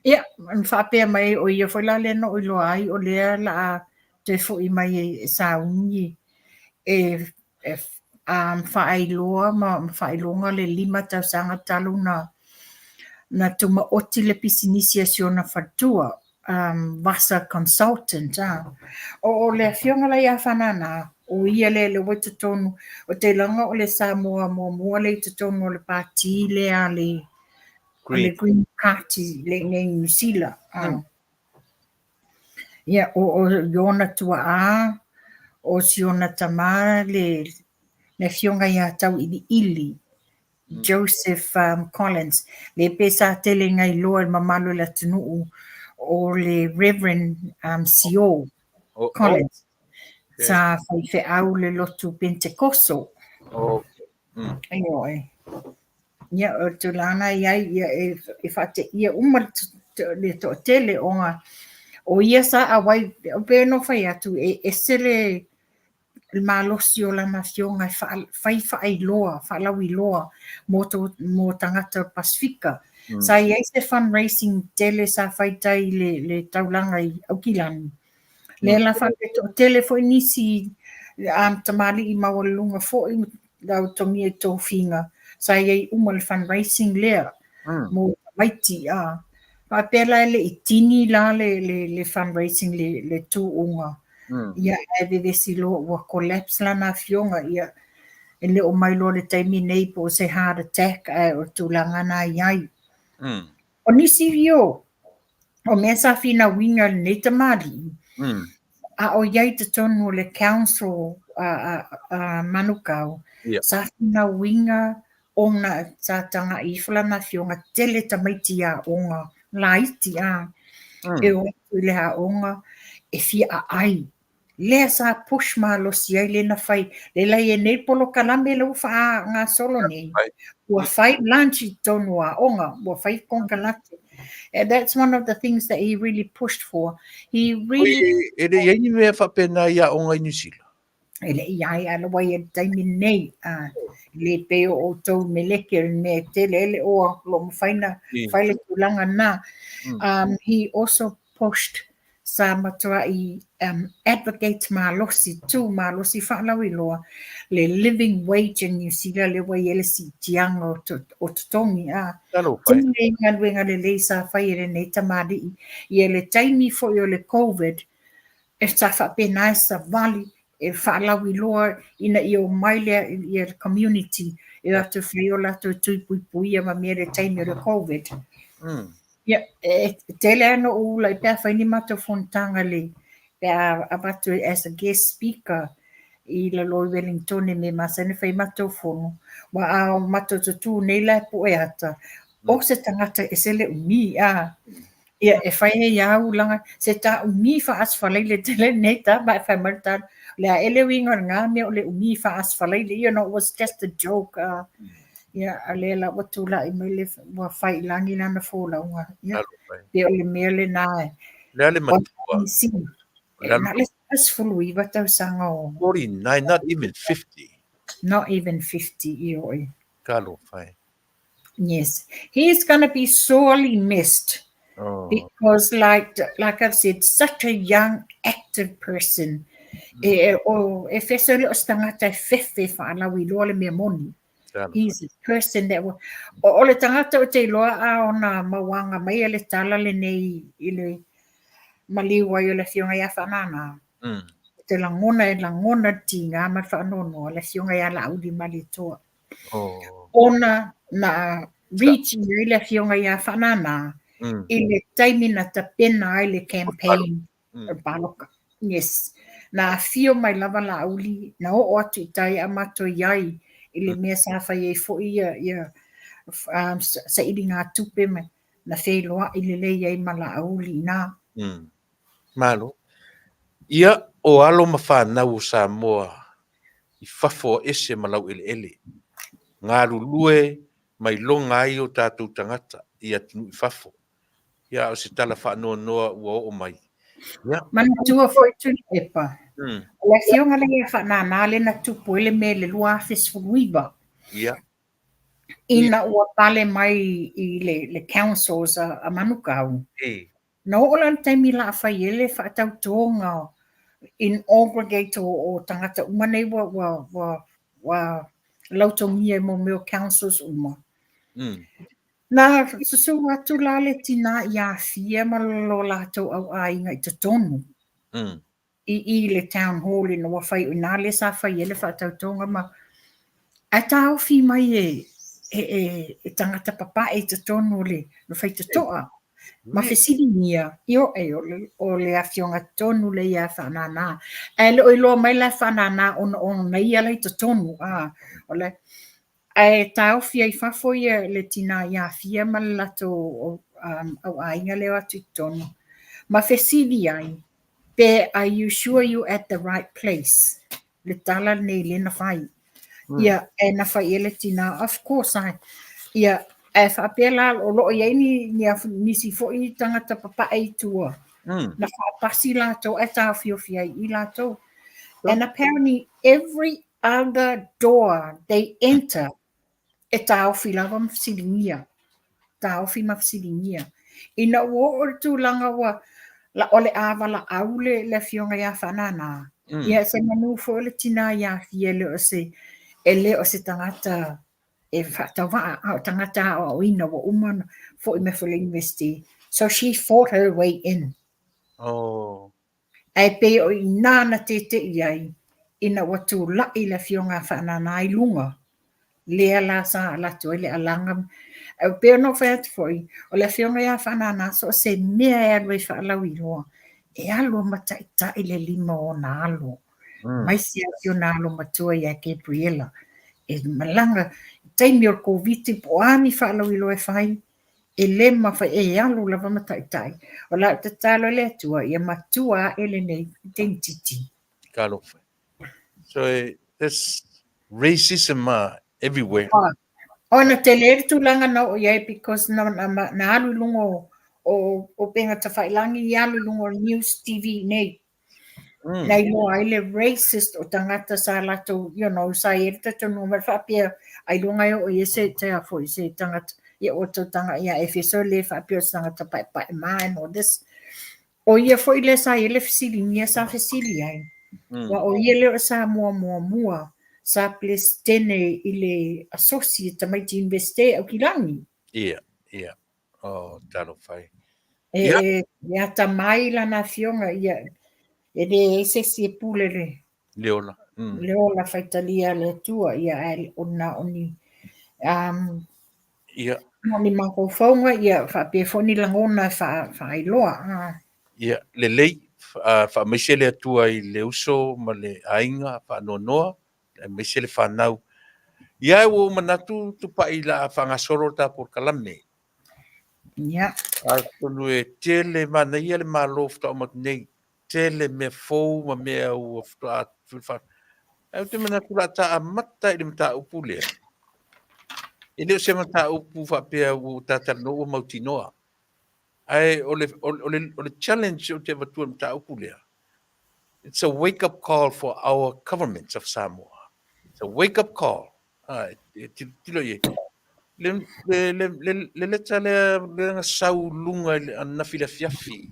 Ia, na faapea mai o ia foi la lea na ou iloa ai o lea o le a toe foi mai e sauni e faailoa ma faailoga le 5 tausaga talu na tumaoti le pisinisi a si ona faletua, Vasa Consultant. O le afioga la ia Faanana, o ia lea lea ua i totonu, ou te iloaina o le Samoa muamua lea i totonu o le pati lea a le Green Party lea i inei i Niu Sila. Ia, o ona tuaa, o si ona tama le afioga ia Tauiliili. Joseph Collins, le pe sa tele na iloa e le mamalu o le atunuu o le Reverend Sio Collins. Sa faifeau le lotu Pentekoso. Ioe. Ia, o le tulaga na i ai, ia, e faateia uma le toatele ona o ia sa auai, pei ona fai atu, e ese le malosi o lana afioga e fai faailoa, faalauiloa mo tagata o le Pasefika. Sa i ai se fundraising tele sa fai tai i le taulaga i Aukilani. Lea la faapea toatele foi nisi tamalii maualuluga foi lautogia i tofiga sa i ai uma le fundraising lea mo tamaiti. Faapea la e le i tini la le fundraising le tuuga, ia ae vevesi loa ua collapse lana afioga, ia e le o mailoa i le taimi nei po o se heart attack ae o le tulaga na i ai. O nisi io o mea sa finauina e lenei tamalii, a o i ai i totonu o le council a Manukau, sa finauina ona sa tagai ifo lana afioga tele tamaiti aoga laiti e o atu i le aoga e fia aai. Lea sa push malosi ai lea na fai, lea la i ai nei le polokalame lea ua faagasolo nei, ua fai lunch i totonu o aoga, ua fai konekarate. And that's one of the things that he really pushed for. He really...
E le i ai ni mea faapena i aoga i Niu Sila?
E le i ai, ae ua i ai i le taimi lenei. Le pei o outou meleki o le mea e tele ai le oa o lo o mafai ona fai le tulaga lena. He also pushed sa matuai advocate malosi, tu malosi faalauiloa le living wage in New Zealand lea ua i ai le siitiaga o totogi. Tele galuega lelei sa fai e lenei tamalii. Ia le taimi foi o le Covid, e sa faapena e savali e faalauiloa ina ia omai lea ia le community e o atu e fai o latou tui puipuia ma mea i le taimi o le Covid. Ia, e tele lava ona ou ula pe a fai ni matou fonotaga le pe a avatu as a guest speaker i lalo i Wellington e mea masani ona fai matou fono. Aua a matou tutū nei la e pue ata, o se tagata e ese le umi, a. Ia, e fai ai lava ulaga, se ta umi faasefalaile tele lenei tama, ae fai mai le tala, o le a ea le uiga o lena mea o le umi faasefalaile, you know, it was just a joke. Ia, a o lea la ua tulai mai le, ua fai i lagi lana folauga. Ia, pei o le mea lena e.
O le a le matua?
Na o le 49 tausaga o.
49, not even 50.
Not even 50, ioe.
Talofa e.
Yes, he's going to be sorely missed because, like I've said, such a young, active person. E, o, e feso le o se tagata e fefe whaalauiloa le mea moni. He's a person that will, o le tagata o te iloa a ona mauaga mai e le tala lenei i le maliu ai o le afioga ia Whanana. Te lagona e lagona le tiga ma le faanoanoa le afioga ia Laauli Malietoa. Ona na reach i ai le afioga ia Whanana i le taimi na tapena ai le campaign o le paloka. Yes. Na afio mai lava Laauli, na oo atu i tai a matou i ai i le mea sa fai ai foi ia sailiga tupe ma na feiloai lelei ai ma Laauli i ina.
Malo. Ia, o alo ma fanau o Samoa i fafo a ese ma laueleele, galulue ma iloga ai o tatou tagata i atunuu i fafo. Ia, o se tala faanoanoa ua oo mai.
Ia. Manatua foi Tuilaepa, o le afioga lea ia Faanana lea na tupu ai le mea i le 2019.
Ia.
Ina ua pale mai i le councils a Manukau. Na oo la le taimi la a fai ai le faatautoga inaugurate o tagata uma nei ua lautogia i mea o councils uma. Na susu atu la le tina ia Afia ma lo latou au aiga i totonu. I i le town hall ina ua fai, o i ina lea sa fai ai le faatautoga ma ae taofi mai e e tagata papae i totonu o le faitotoa ma fesiligia, ioe, o le afioga tonu lea ia Faanana. Ae le o iloa mai la e Faanana ona o ona ia la i totonu, a o le. Ae taofi ai i fafo ia le tinā i Afia ma le latou au aiga lea o atu i totonu, ma fesili ai, pe are you sure you at the right place? Le tala lenei lea na fai. Ia, ae na fai i ai le tinā, of course I, ia, ae faapea la o lo o i ai ni, ni nisi foi tagata papae i tua, na faapasi latou ae taofiofi ai i latou. And apparently every other door they enter e taofi lava ma fesiligia, taofi ma fesiligia. Ina ua oo i le tulaga ua o le a valaau le, le afioga ia Faanana, ia se manu foi o le tinā ia Afia e le o se, e le o se tagata e faatauvaa, a o tagata aoaoina ua uma ona foi mai foi i le University. So she fought her way in.
Oh.
Ae pei o i ina na teteʻi ai ina ua tulaʻi le Afioga a Faanana i luga, lea la sa ala atu ai le alaga. Ae pei ona ou fai atu foi, o le Afioga ia Faanana so o se mea e alu ai faalauiloa, e alu a mataitaʻi le lima o ona alo, aemaise lava si ona alo matua ia Gabriela. E malaga i taimi o le Koviti po o a ni faalauiloa e fai, E le mafai, e alu lava ma taitai. O lau tatalo i le Atua, ia matua aʻe lenei teimititi.
Talofa. So there's racism everywhere.
Oh, ona tele le tulaga na oo i ai because na, na, na alu i luga o, o, o upega tafailagi i alu i luga o news TV nei. Na iloa ai le racist o tagata sa latou, you know, sa i ai le talitonuga mai faapea ailoga e oo i ai se, se a foi, se tagata, ia ua tau taga ia Efeso le faapea o se tagata paepae ma and all this. O ia foi lea sa i ai le fesiligia sa fesili ai. Aua o ia lea o Samoa muamua sa Peresetene i le Asosi e tamaiti Iunivesite e Aukilani.
Ia, ia. Oh, talofa e.
E, yeah. e, e atamai lana afioga, ia, e leai se isi e pule le,
le ola.
Le ola faitalia a le Atua, ia, ae o na o ni,
ia.
o ni mafaufauga, ia, faapea foi ni lagona e wha, whaailoa. Ah.
Ia, lelei, faamaise le Atua i le uso ma le aiga faanoanoa, aemaise le fanau. Ia, ua ou manatu Tupai la a faagasolo le ta polokalame.
Ia.
Atonu e tele manaia le Malo faatoa uma atu nei, tele mea fou ma mea ua faatoa Ae ou te manatu o le a ta amata i le mataupu lea. E le o se mataupu faapea ua ta talanoa ua mautinoa. Ae o le, o le, o le challenge ou te avatua i le mataupu lea, it's a wake up call for our government of Samoa. It's a wake up call. Ah, e tilotilo i ai. Le, le, le, le, le leta lea, lea na sau luga i le ananafi i le afiafi.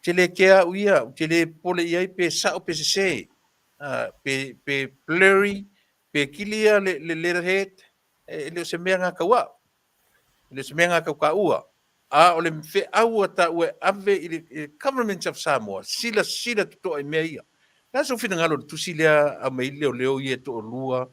Te le kea au ia, ou te le popole i ai pe sao pe sese. Ah, pe, pe blurry, pe clear le, le letterhead, e le o se mea gakau au. E le o se mea gakau kaua. A o le feau a taua e ave i le Government of Samoa, silasila totoa i mea ia. O le a sou finagalo i le tusi lea aumai ai leoleo ia e toalua,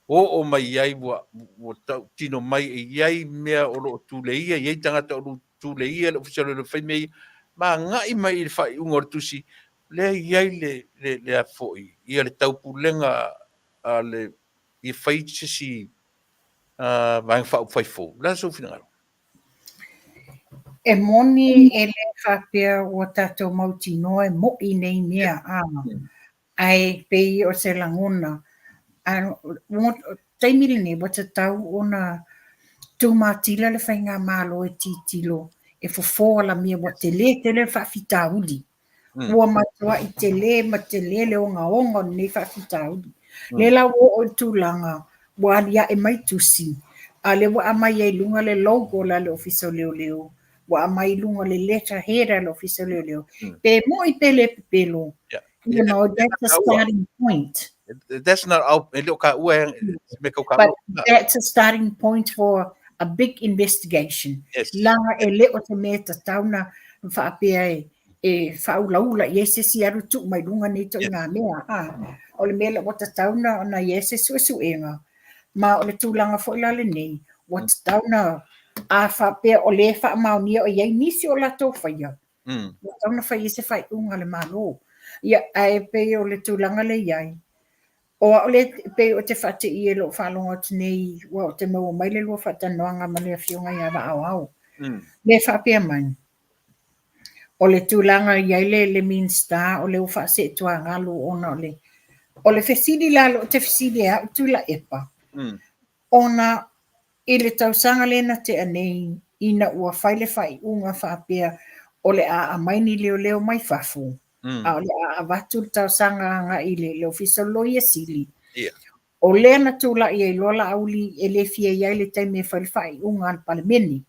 oo mai ai ua, ua tautino mai e i ai mea o lo o tuleia, e i ai tagata o lo o tuleia le Ofisa o Leoleo e fai mea ia, ma agai mai i le faaiuga o le tusi, lea e i ai le, le, le a foi, ia le taupulega a le, ia fai se isi Vaega Faaupufai fou. O le a sou finagalo?
E moni e le faapea ua tatou mautinoa e mo'i nei mea, a, ae pei o se lagona, a, taimi lenei ua tatau ona tumatila le faigamalo e tilotilo e fofo alamia ua tele tele le faafitauli. Ua matuai tele ma tele le ogaoga o lenei faafitauli. Lea la ua oo i le tulaga ua aliae mai tusi, a lea ua aumai ai i luga le logo la le Ofisa o Leoleo, ua aumai i luga le letter head a le Ofisa o Leoleo. Pe mo'i pe le pepelo, you know, that's a starting point.
That's not our, e le o kaua e me kau kaua.
But that's a starting point for a big investigation.
Yes.
Leaga e le o se mea e tatau na faapea e, e faaulaula i ai se isi alu tuu mai luga nei ituaiga mea. Ha. O le mea lea ua tatau na ona i ai se suesuega. Ma o le tulaga foi la lenei, ua tatau na a faapea o lea e faamaonia o i ai nisi o latou faia, ua tatau ona fai ai se faaiuga a le Malo. Ia, ae pei o le tulaga lea e i ai. O au lea e pei ou te faateia i lou faalogo atu nei ua ou te maua mai le lua faatalanoaga ma le Afioga ia Vaaoao. Lea e faapea mai, o le tulaga e i ai le, le Minisita o lea ua faaseetuagalu ona o le, o le fesili la lea ou te fesili ai au Tuilaepa, ona i le tausaga lea na tea nei ina ua fai le faaiuga faapea o le a aumai ni leoleo mai fafo, a o le a avatu le talosaga agai i le Ofisa o le Loia Sili. O lea na tulai ai loa Laauli e le fia i ai i le taimi e fai le faaiuga a le Palemene.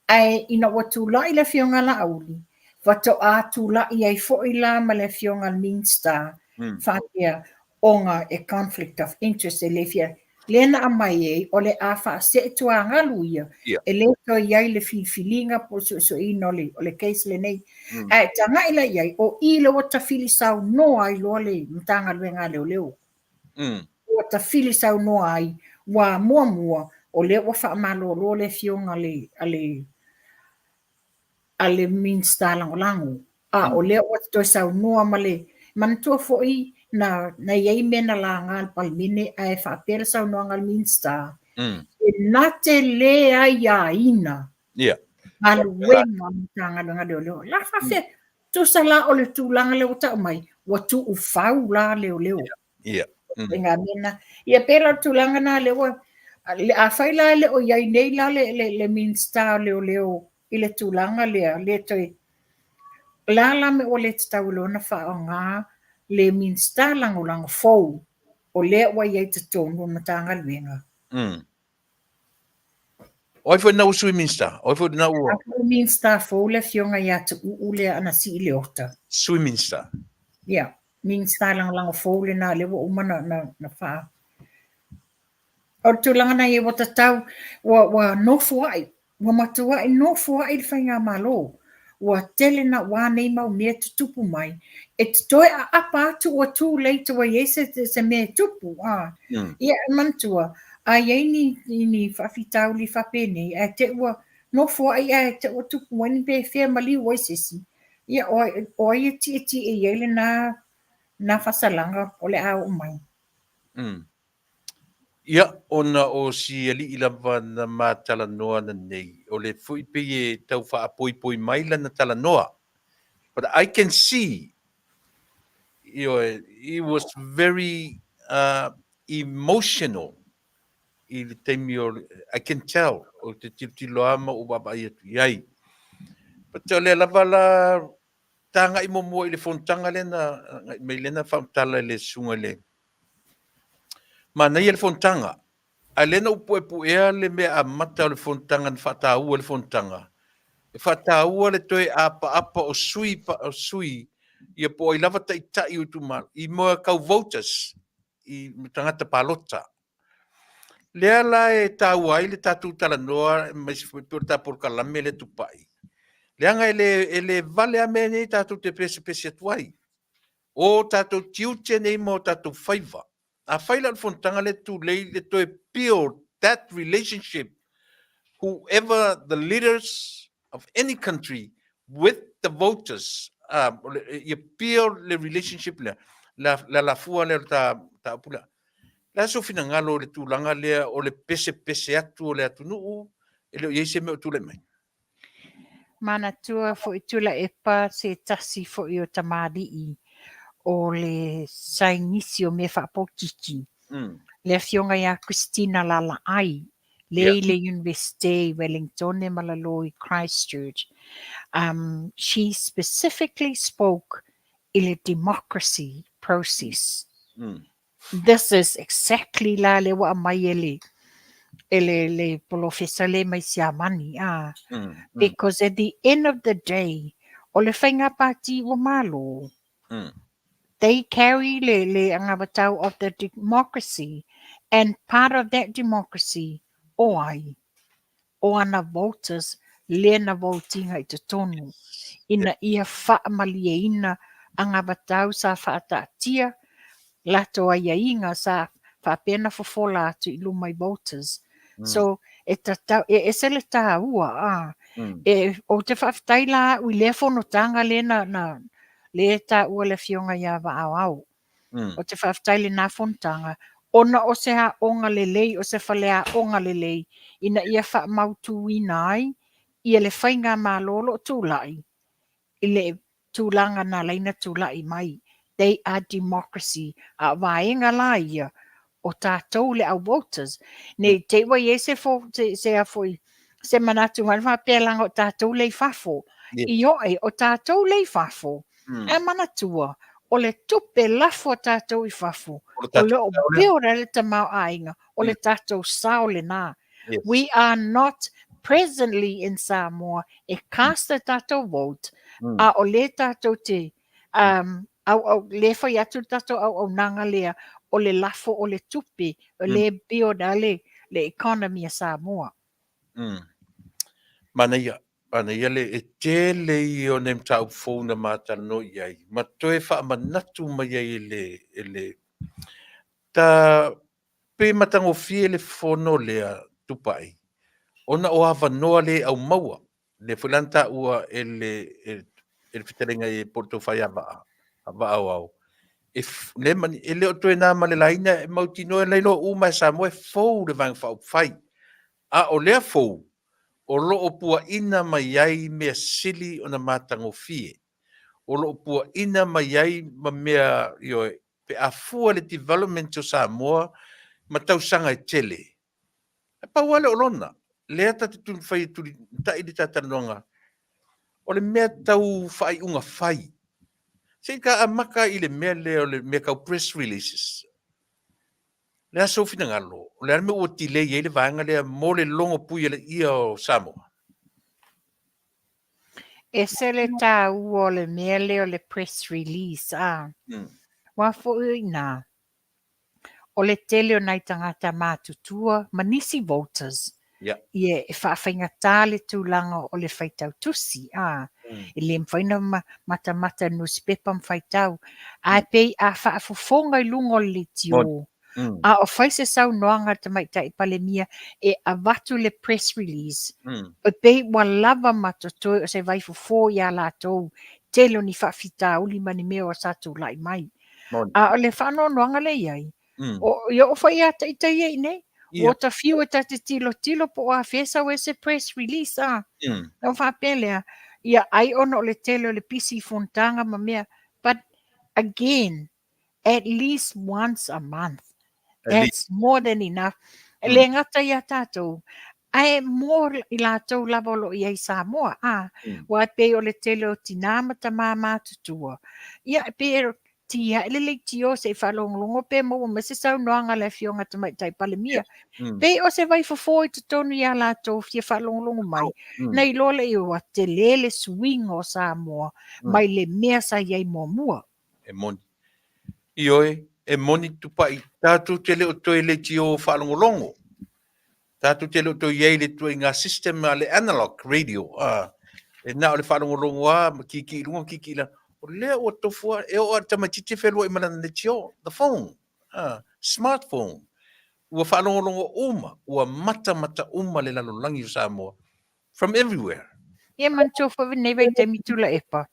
Ae ina ua tulai le Afioga a Laauli, faatoa tulai ai foi la ma le Afioga a le Minisita faapea ona e conflict of interest e le fia lea na aumai ai o le a faaseetuagalu ia e le toe i ai le filifiliga po o le suesueina o le, o le case lenei. Ae tagai la i ai, o i lea ua tafili saunoa ai loa le Matagaluega a Leoleo. Ua tafili saunoa ai, ua muamua o lea ua faamalolo le afioga a le, a le, a le Minisita Lagolago, a o lea ua toe saunoa ma le manatua foi na, na i ai mea na laga e le Palemene ae faapea le saunoaga a le Minisita, e na te le aiaina galuega a le Matagaluega a Leoleo. La faafefea, tusa la o le tulaga lea ua tau mai, ua tuufau la leoleo. Ituaiga mea na. Ia pei la o le tulaga na lea ua, afai la e le o i ai nei la le, le, le Minisita o Leoleo i le tulaga lea, le toe, o le a la mea ua le tatau ai loa ona faaaoga le Minisita Lagolago fou o lea ua i ai i totonu o le Matagaluega.
O ai foi lena ua Sui Minisita? O ai foi lena ua...
O le Minisita fou le Afioga ia Tuuu lea Anasii Leota.
Sui Minisita.
Ia, Minisita Lagolago fou lena lea ua uma na, na, na faa... O le tulaga na i ai ua tatau, ua, ua nofoai, ua matuai nofoai le Faigamalo. Ua tele naua nei mau mea tutupu mai, e te toe aapa atu ua too late ua i ai se, se mea e tupu. A. Ia, e manatua, a i ai ni, ni, ni faafitauli faapenei, ae te i ua nofoai ae te i ua tupu mai ni pefea maliu ai se isi, ia, o ai, o ai e tietie i ai lena, lena faasalaga o le a oo mai.
Ia, ona o si alii lava na ma talanoa ananei, o le foi pei e tau faapoipoi mai lana talanoa. But I can see, ioe, he was very emotional i le taimi o, I can tell, o te tilotilo lava ma ou vaavaai atu i ai. But o lea lava la tagai muamua i le fonotaga lea na agai mai lea na faamatala i le susuga i le Manaia le fonotaga, ae lea na ou puepuea le mea amata o le fonotaga na faataua le fonotaga. E faataua le toe apaapa o sui, o sui ia po o ai lava taitai o itumalo i mea tau voters, i tagata palota. Lea la e taua ai le tatou talanoa aemaise foi pei o le ta polokalame lea Tupai, leaga e le, e le vale lava mea nei tatou te pesepese atu ai. O tatou tiute nei ma o tatou faiva. Afai la o le fonotaga lea tulei le toe build that relationship whoever the leaders of any country with the voters, ia build le relationship lea, le alafua lea o le ta mataupu lea. O le a sou finagalo i le tulaga lea o le pesepese atu o le atunuu e le o i ai se mea o tulai mai?
Manatua foi Tuilaepa se tasi foi o tamalii o le sainisi o mea faapolokiki, le afioga ia Christina Lalaai, lea i le Iunivesite i Wellingtone ma lalo i Christchurch. She specifically spoke i le democracy process. This is exactly la lea ua aumai e le e le le polofesa le mai Siamani a because at the end of the day o le faiga pāti ua malo. They carry le le angavatau of the democracy and part of that democracy o ai? O ana voters lea na vote-ina i totonu ina ia faamalieina angavatau sa faataatia latou aiaiga sa faapea na fofola atu i luma i voters. So e tatau, e ese le taua a. E, ou te faafetai la au i lea fonotaga lea na, na, lea e taua le afioga ia Vaaoao. O te faafetai i lenā fonotaga, ona o se aoga lelei, o se faleaoga lelei, ina ia faamautuina ai ia le faigamalo o lo o tulai i le tulaga na ala ai ona tulai mai. They are democracy. A o vaega la ia o tatou le au voters. Ne i te i ua i ai se, fo, se, se, a foi, se manatu mai faapea leaga o tatou lea i fafo.
Yes.
Ioe, o tatou lea i fafo, ae manatua, o le tupe lafo a tatou i fafo,
O
o
le
le o
tatou sao lea.
build ai le tamaoaiga, o le tatou sao lenā.
Yes.
We are not presently in Samoa e cast a tatou vote, a o lea tatou te um, au, au, lea fai atu le tatou auaunaga lea o le lafo o le tupe, o lea build ai le, le economy a Samoa.
Manaia, manaia le e tele ia o nai mataupu fou na ma talanoa i ai, ma toe faamanatu mai ai e le, e le ta pe matagofie le fono lea Tupai, ona o avanoa le aumaua, lea foi la na taua e le, e, e le fetalaiga e po o le tou faiavaa, a vaa aoao, e, le, e le o toe na ma le laina e mautinoa e lailoa uma e Samoa e fou le Vaega Faaupufai. A o lea fou, o lo o puaina mai ai mea sili ona matagofie, o lo o puaina mai ai ma mea, ioe, pe a fua le development o Samoa ma tausaga e tele. E pau lava lea o lona, lea ta te fai e tulitai le ta talanoaga, o le mea tau faaiuga fai. Se i ta amata i le mea lea o le mea tau press releases. Le a sou finagalo, o le a le mea ua delay ai le vaega lea mo le logo puialea o Samoa?
Ese le tāua o le mea lea o le press release, a. Aua foi o i inā, o le tele o nai tagata matutua ma nisi voters, ia e faafaigata le tulaga o le faitau tusi, a. E le mafai ona matamata i le nusipepa ma faitau, ae pei a faafofoga i luga o le leitio, a o fai se saunoaga a le Tamaitai Palemia e avatu le press release, e pei ua lava ma totoe o se vaifofo iā latou, tele o ni faafitauli ma ni mea o sa tulai mai. A o le faanoanoaga lea i ai, o, ia oo foi ia ita ia i inei, ua ta fiu e ta te tilotilo po o afea sau ai se press release, a. Ona faapea lea, ia ai ona o le tele o le pisi i fonotaga ma mea, but again, at least once a month. That's more than enough. E le gata iā tatou, ae mo i latou lava o lo o i ai i Samoa, a, aua e pei o le tele o tinā ma tamā matutua, ia e pei e tiae le leitio se i faalogologo pe maua mai se saunoaga a le Afioga Tamaitai Palemia. Pei o se vaifofo i totonu iā latou fia faalogologo mai, na iloa lea ua tele le suiga o Samoa mai le mea sa i ai muamua.
E moni. Ioe, e moni Tupai, tatou te le o toe leitio faalogologo. Tatou te le o toe i ai i le ituaiga system a le analog radio, a, e na o le faalogologo lava ma kiki i luga ma kiki i lalo. O lea ua tofu lava, e oo lava i le tamaitiiti e feluai ma lana leitio, the phone, a, smartphone. Ua faalogologo uma, ua matamata uma le lalolagi o Samoa from everywhere.
Ia manatua foi lenei vaitaimi Tuilaepa.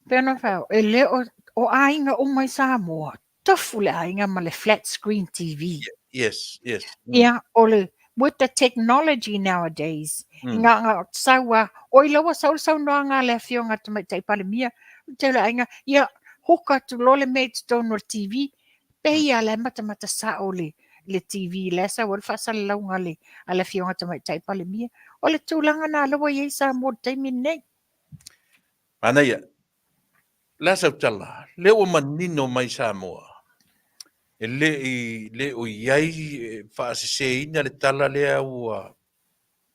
Pei ona fai atu, e le o, o aiga uma i Samoa, tofu le aiga ma le flat screen TV.
Yes, yes.
Ia, o le, with the technology nowadays, nga, nga sau a, oi la ua sau le saunoaga a le Afioga i le Tamaitai Palemia, o le tele o aiga, ia, hook atu loa le mea i totonu o le TV, pei lava o la e matamata sao le, le TV la e sau ai le faasalalauga a le, a le Afioga Tamaitai Palemia. O le tulaga lena lea ua i ai Samoa i le taimi lenei.
Manaia. O le a sau tala? Lea ua manino mai Samoa, e le i, le o i ai e faaseseina le tala lea ua,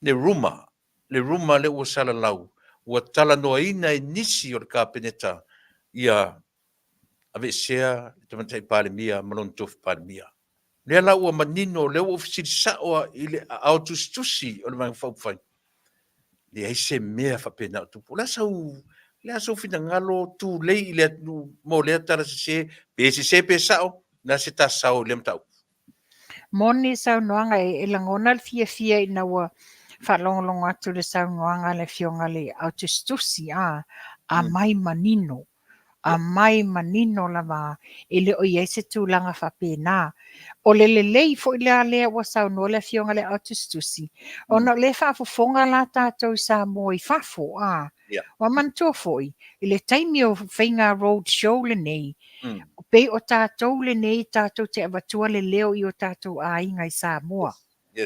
le rumour, le rumour lea ua salalau, ua talanoaina e nisi o le Kapeneta ia aveesea le Tamaitai Palemia ma lona tofi Palemia. Lea la ua manino, lea ua ou fesili sao lava i le aao tusitusi o le Vaega Faaupufai, leai se mea faapena o tupu. O le a sau, o le a sou finagalo tulei i le atunuu mo lea tala sese, pe sese pe sao, o le a se ta sao i lea mataupu?
Moni saunoaga e lagona le fiafia ina ua faalogologo atu i le saunoaga a le Afioga i le Autusitusi, a, aumai manino. Aumai manino lava e le o i ai se tulaga faapena. O le lelei foi la lea ua saunoa le Afioga i le Aotusitusi, ona o lea e faafofoga la tatou i Samoa i fafo, a. Ua manatua foi, i le taimi o faiga road show lenei, pei o tatou lenei tatou te avatua le leo i o tatou aiga i Samoa.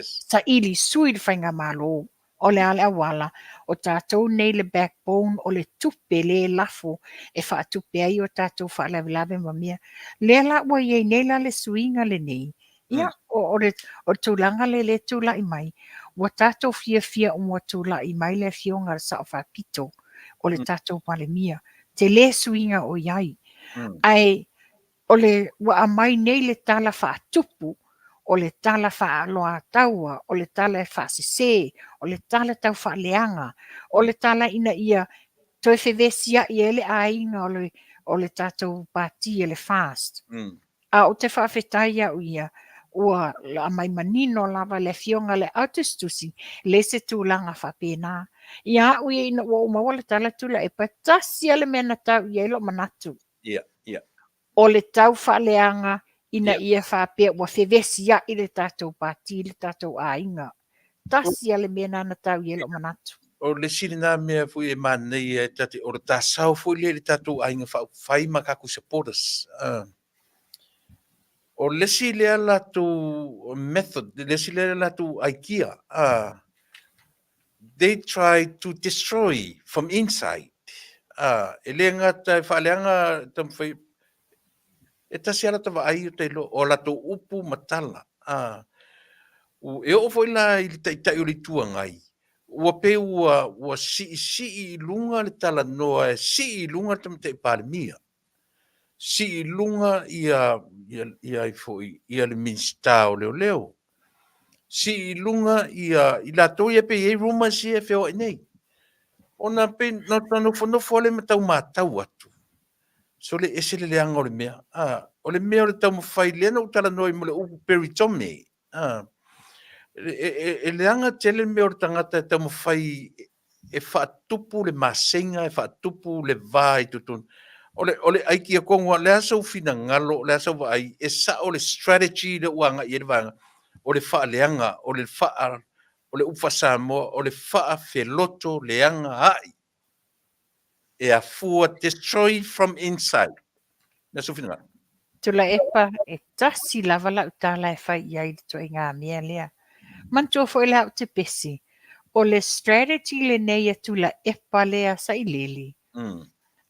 Saili sui le faigamalo. O le a le auala? O tatou nei le backbone o le tupe lea e lafo e faatupe ai o tatou faalavelave ma mea. Lea la ua i ai nei la le suiga lenei, ia, o le tulaga lea lea e tulai mai, ua tatou fiafia ua tulai mai le Afioga i le Sao Faapito o le tatou Palemia. Tele suiga o i ai. Ae o le ua aumai nei le tala faatupu, o le tala faaaloataua, o le tala e faasese, o le tala tau faaleaga, o le tala ina ia toe fevesiai ai le aiga o le tatou pati e le FAST. A ou te faafetai au ia, ua aumai manino lava le Afioga i le Aotusitusi, leai se tulaga faapena. Ia au ia ina ua ou maua le tala Tuilaepa, e tasi lava le mea na tau i ai lou manatu. O le tau faaleaga ina ia faapea ua fevesiai le tatou pati, le tatou aiga. Tasi lava le mea lena na tau i ai lou manatu.
O le isi lena mea foi e manaia e ta te, o le ta sao foi lea i le tatou aiga faaupufai ma tatou supporters. O le isi lea latou method, le isi lea latou idea, they try to destroy from inside. E le gata e faaleaga taumafai, e tasi lava lata vaai o ta iloa, o latou upu ma tala. E oo foi la i le Taitai o le Itu Agai, ua pei ua siisii i luga le talanoa, e sii i luga le Tamaitai Palemia, sii i luga ia ia ai foi ia le Minisita o Leoleo, sii i luga ia i latou ia pei e i ai rumors ia e feoai nei. Ona pei na nofonofo lava lea ma tau matau atu, sole e ese le leaga o le mea. O le mea o le taumafai lea na ou talanoa ai ma le upu peritome. E leaga tele le mea o le tagata e taumafai e faatupu le masega, e faatupu le va i totonu. O le aikia tonu lava, o le a sou finagalo, o le a sau vaai, e sao le strategy lea ua agai i ai le vaega, o le faaleaga, o le faa, o le upu faa-Samoa, o le faafeloto leaga ai. E afua destroy from inside. Le a sou finagalo?
Tuilaepa, e tasi lava lau tala e fai i ai i le ituaiga mea lea. Manatua foi la au te pesi, o le strategy lenei a Tuilaepa lea sailele,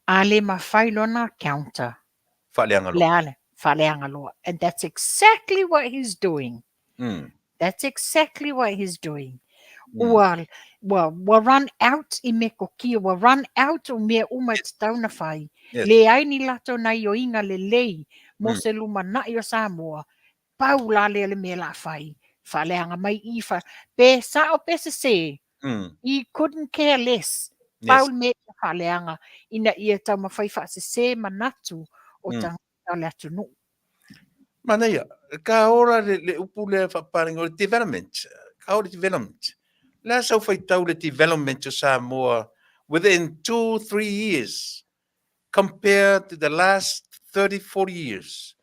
a le mafai lona counter,
Faaleaga loa.
Le a le? Faaleaga loa. And that's exactly what he's doing. That's exactly what he's doing. Ua, ua, ua run out i metokia, ua run out o mea uma e tatau ona fai. Leai ni latou gaoioiga lelei mo se lumanai o Samoa, pau la lea le mea la fai. Faaleaga mai i, fa, pe sao pe sese, he couldn't care less. Pau le mea ia faaleaga ina ia taumafai faasese manatu o tagata o le atunuu.
Manaia, ka ora le upu lea faapalagi o le development, ka ora development. Le a sau faitau le development o Samoa within 2, 3 years compared to the last 30, 40 years.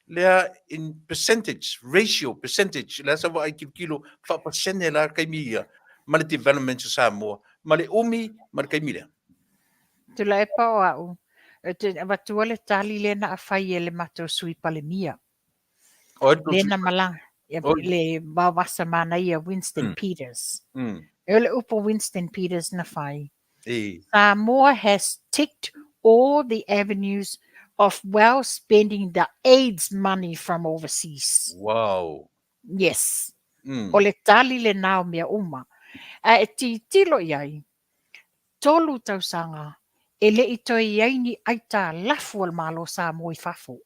Lea in percentage, ratio, percentage, le a sau vaai tilotilo faapasene la taimi ia ma le development o Samoa, ma le umi ma le taimi lea.
Tuilaepa o au, ou te avatua le tali lea na fai e le matou Sui Palemia. Lea na malaga, le vaovasa manaia Winston Peters. E o le upu Winston Peters na fai. Samoa has ticked all the avenues of well spending the AIDS money from overseas.
Wow.
Yes. O le tali lena o mea uma. Ae e tilotilo i ai, 3 tausaga e le i toe i ai ni aitalafu a le Malo o Samoa i fafo.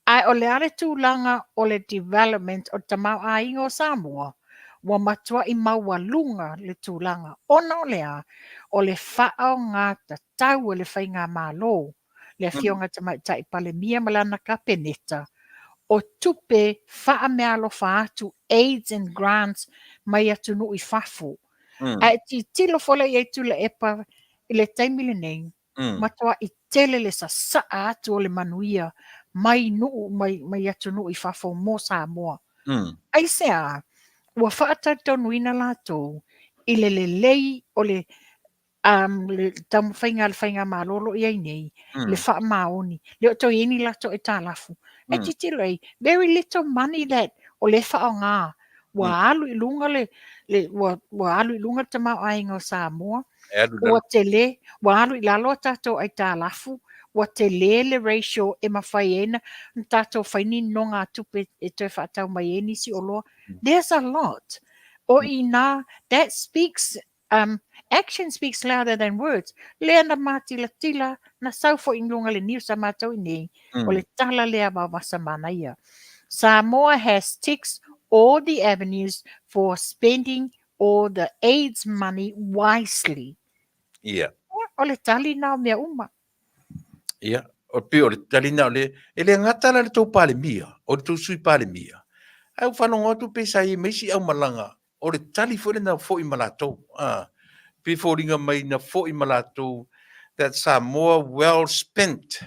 Ae o le a le tulaga o le development o le tamaoaiga o Samoa, ua matuai maualuga le tulaga ona o le a? O le faaaoga tatau e le faigamalo, le Afioga i le Tamaitai Palemia ma lana Kapeneta, o tupe faameaalofa atu, aids and grants, mai atunuu i fafo. Ae tilotilo foi la i ai Tuilaepa i le taimi lenei, matuai tele le sasaa atu o le manuia mai nuu mai, mai atunuu i fafo mo Samoa. Aisea? Ua faatalitonuina latou i le lelei o le le taumafaiga a le faigamalo o lo o i ai nei, le faamaoni, le o toe i ai ni latou aitalafu. Ae tilotilo i ai, very little money that o lea e faaaoga, ua alu i luga le, le ua, ua alu i luga le tamaoaiga o Samoa, ua tele, ua alu i lalo a tatou aitalafu, ua tele le ratio e mafai ai ona tatou fai ni nonogatupe e toe faatau mai ai nisi oloa. There's a lot. O i ina, that speaks action speaks louder than words. Lea na mātilatila, na sau foi i luga le news a matou i nei, o le tala lea Vaovasa Manaia. Samoa has ticks all the avenues for spending all the aids money wisely.
Ia.
O le tali na o mea uma.
Ia, o pei o le tali na o le, e le gata la le tou Palemia, o le tou Sui Palemia, ae ua faalogo atu pei sa i ai ma isi aumalaga, o le tali foi lena foi ma latou. A, pei foliga mai na foi ma latou that Samoa well spent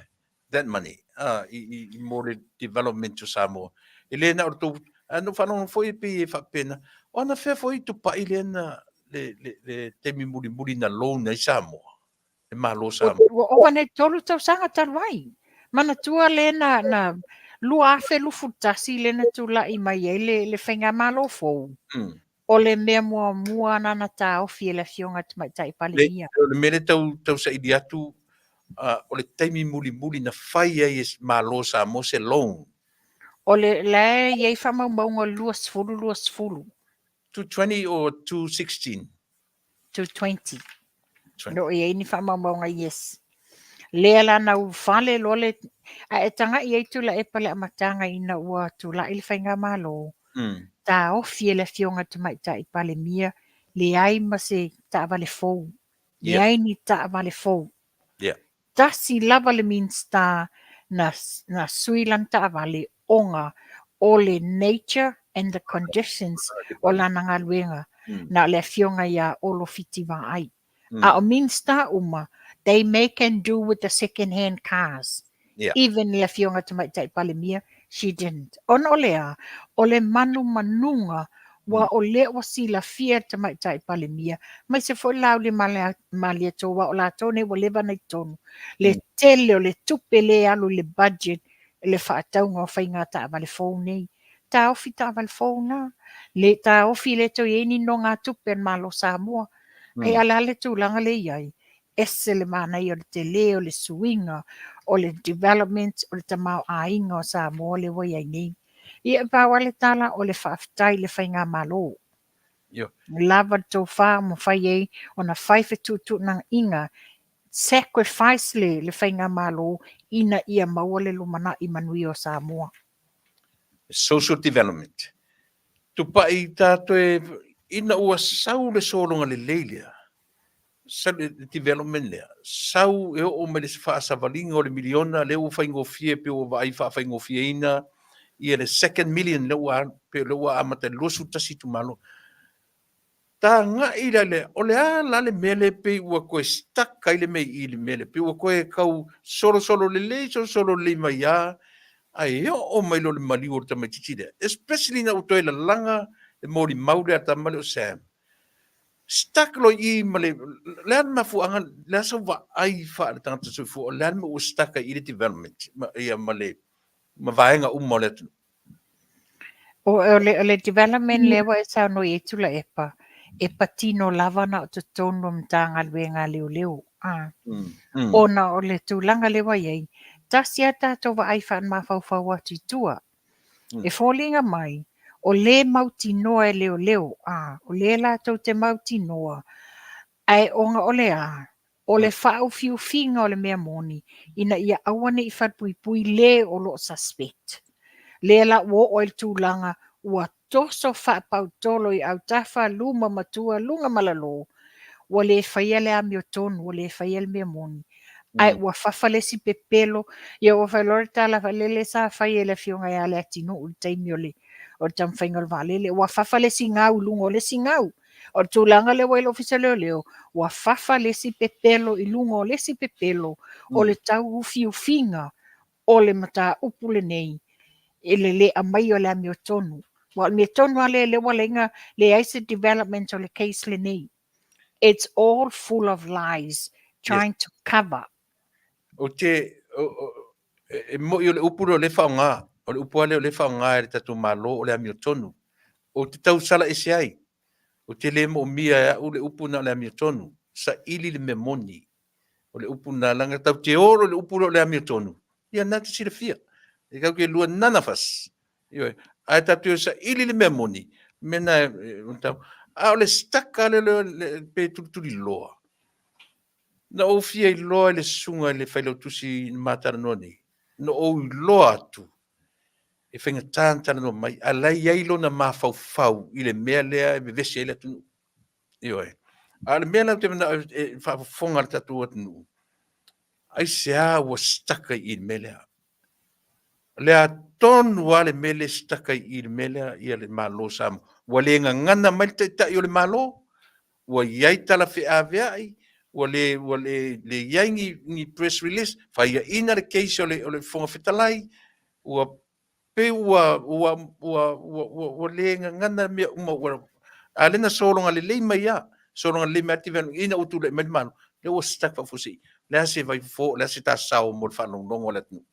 that money, a, i, i, mo le development o Samoa. E le na o le tou, ae na ou faalogo foi e pei e faapena, o anafea foi tupai lea na, le, le, le taimi mulimuli na loan ai Samoa? Le Malo Samoa.
Ua ova nei 3 tausaga talu ai. Manatua le na, na 2021 le na tulai mai ai le, le faigamalo fou. O le mea muamua na na taofi e le Afioga i le Tamaitai Palemia.
O le mea lea tau, tau saili atu, o le taimi mulimuli na fai ai e Malo Samoa se loan.
O le, la e i ai faamaumauga o le 20 20.
220 or 216?
220. No i ai ni faamaumauga, yes. Lea la na ulufale loa le, a e tagai ai Tuilaepa le amataga ina ua tulai le faigamalo, taofi e le Afioga i le Tamaitai Palemia, leai ma se taavale fou, leai ni taavale fou. Tasi lava le Minisita na, na sui lana taavale ona o le nature and the conditions o lana galuega, na o le Afioga ia Olo Fiti Vaai. A o Minisita uma, they make and do with the second hand cars. Even le Afioga Tamaitai Palemia, she didn't. Ona o le a? O le manumanuga ua o lea ua silafia e le Tamaitai Palemia, aemaise foi le Lauli Malietoa, aua o latou nei ua leva ona i totonu, le tele o le tupe lea e alu i le budget i le faatauga o faiga taavale fou nei. Taofi taavale fou na. Le taofi le toe i ai ni nonogatupe a le Malo Samoa. Ai a o le a le tulaga lea e i ai? Ese le manaia o le tele o le suiga o le development o le tamaoaiga o Samoa lea ua i ai nei. Ia e pau lava le tala o le faafetai i le faigamalo. Lava le tofa ma mafai ai ona fai fetuutuunaiga, sacrifice le, le faigamalo ina ia maua le lumanai manuia o Samoa.
Social development. Tupai tatou ina ua sau le sologa lelei lea, sau le development lea, sau e oo mai le faasavaliga o le miliona, lea ua faigofie pe ua vaai faafaigofieina ia le second million lea ua pe lea ua amata i le 21 itumalo. Tagai la le, o le a la le mea lea pei ua toe stuck ai le mea i i le mea lea, pei ua toe tau solosolo lelei, solosolo lelei mai lava, ae oo mai loa le maliu o le tamaitiiti lea, especially ina ua toe lalaga le molimau lea a le tama lea o Sam. Stuck loa i i ma le, le a le mafuaaga, le a sau vaai faale-tagata soifua, o le a le mea ua stuck ai i le development ma, ia, ma le ma vaega uma o le atunuu.
O le development lea ua e saunoa i ai Tuilaepa, e patino lava na o totonu o Matagaluega a Leoleo. Ona o le tulaga lea ua i ai, tasi lava tatou vaai faamafaufau atu i tua. E foliga mai, o le mautinoa e leoleo, o le latou te mautinoa, ae ona o le a? O le faaufiufiga o le mea moni ina ia aua ne i falepuipui le o lo o suspect. Lea la ua oo ai le tulaga ua toso faapautolo i autafa, luma ma tua, luga ma lalo, ua le faia le amiotonu, ua le faia le mea moni. Ae ua fafa le isi pepelo, ia ua fai loa le tala lele sa fai e le Afioga ia Leatinuu i le taimi o le taumafaiga o le vaalele, ua fafa le isi gau i luga o le isi gau. O le tulaga lea ua i le Ofisa o Leoleo, ua fafa le isi pepelo i luga o le isi pepelo o le tauufiufiga o le mataupu lenei i le le aumaia o le amiotonu. Aua o le mea tonu lava lea lea ua ala ai ona leai se development o le case lenei. It's all full of lies trying to cover.
Ou te, e moni o le upu lea o lea e faaaoga, o le upu lava lea o lea e faaaoga e le tatou Malo o le amiotonu. Ou te tau sala ese ai, ou te le moomia e au le upu na o le amiotonu, saili le mea moni. O le upu na leaga tatou te o loa i le upu lea o le amiotonu, ia na te silafia. E tatou te lua none of us. Ioe. Ae tatou te o e saili le mea moni, mea na e tau. A o le stuck lava lea pe tulituliloa. Na ou fia iloa i le susuga i le Failautusi na ma talanoa nei, na ou iloa atu e faigata ona talanoa mai, a o la e i ai lona mafaufau i le mea lea e vevesi ai le atunuu. Ioe. A o le mea la ou te manao e faafofoga le tatou atunuu, aisea ua stuck ai i i le mea lea? O le a tonu lava le mea lea e stuck ai i i le mea lea ia le Malo o Samoa? Ua le gagana mai le Taitai o le Malo? Ua i ai tala feaveai? Ua le, ua le, le i ai ni, ni press release? Faiaina le case o le, o le Fofoga Fetalai? Ua pei ua, ua, ua, ua, ua, ua le gagana mea uma ua, a lea na sologa lelei mai lava, sologa lelei mai lava ina ua tulai mai le Malo, lea ua stuck faafuasei. O le a se vaifofo, o le a se ta sao mo le faalogologo a le atunuu?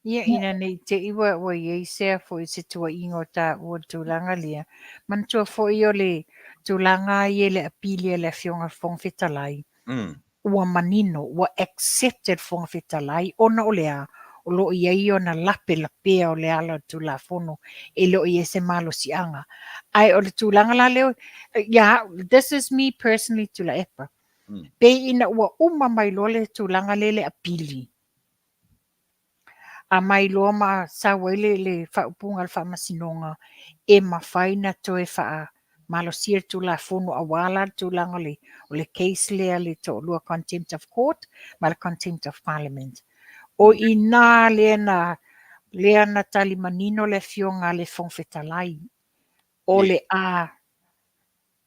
Ia, ina ne i te i ua, ua i ai sea foi se tuuaiga o taua i le tulaga lea. Manatua foi o le tulaga ia i le apili a le Afioga i le Fofoga Fetalai, ua manino, ua accept e le Fofoga Fetalai, ona o le a? O lo o i ai ona lapelapea o le ala o le Tulafono, e le o i ai se malosiaga. Ae o le tulaga la lea, ia au, this is me personally Tuilaepa, pei ina ua uma mai loa le tulaga lea i le apili, a mai loa ma sau ai le le faaupuga a le Faamasinoga e mafai ona toe faamalosia le Tulafono aua la le tulaga o le o le case lea le toalua Contempt of Court ma le Contempt of Parliament. O i ina lea na lea na tali manino le Afioga a le Fofoga Fetalai o le a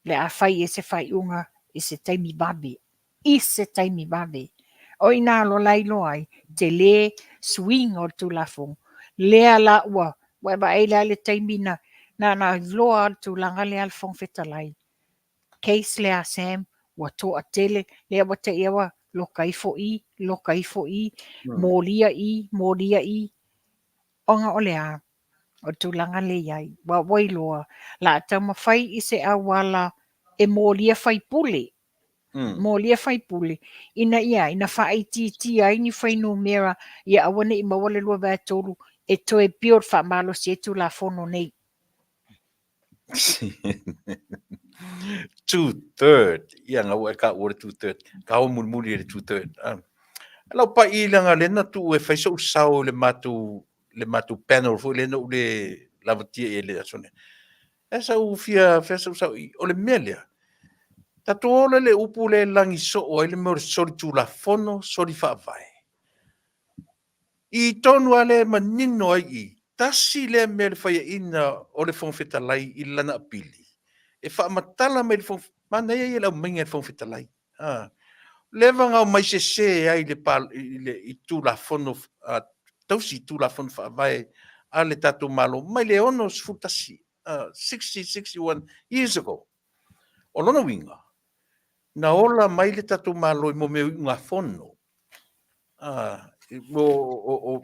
le a fai i ai se faaiuga i se taimi vave, i se taimi vave. O i ina loa la e iloa ai, tele suiga o le Tulafono. Lea la ua, ua e vaai la i le taimi na, na, na iloa le tulaga lea a le Fofoga Fetalai. Case lea a Sam, ua toatele, lea ua te i ua loka ifo i, loka ifo i, molia i, molia i. Ona o le a? O le tulaga lea e i ai. Ua ua iloa, la taumafai i se auala e molia faipule, molia faipule, ina ia, ina faaitiitia ai ni fuainumera ia aua ne i maua le 2/3 e toe build faamalosi ai Tulafono nei.
Two third. Ia nga ua e ka ua le two third. Ka o mulimuli e le two third. Ah. Lau pai i langa le na tuu e fai sou sao i le matou le matou panel foi lea na ou le lavatia i ai le aso nei. E sa ou fia fia sou sao i o le mea lea. Tatou ola le upu lea e lagi soo ai le mea o le solitulafono, soli faavae. I tonu lava lea e manino ai i i, tasi lea mea le faiaina o le Fofoga Fetalai i lana apili, e faamatala mai le Fofoga, manaia ia le aumaiga e le Fofoga Fetalai. A, leva ona aumai sese ai le, i le i Tulafono a, tausi Tulafono Faavae a le tatou Malo mai le 61, 60, 61 years ago. O lona uiga, na ola mai le tatou Malo i mo mea o iugafono.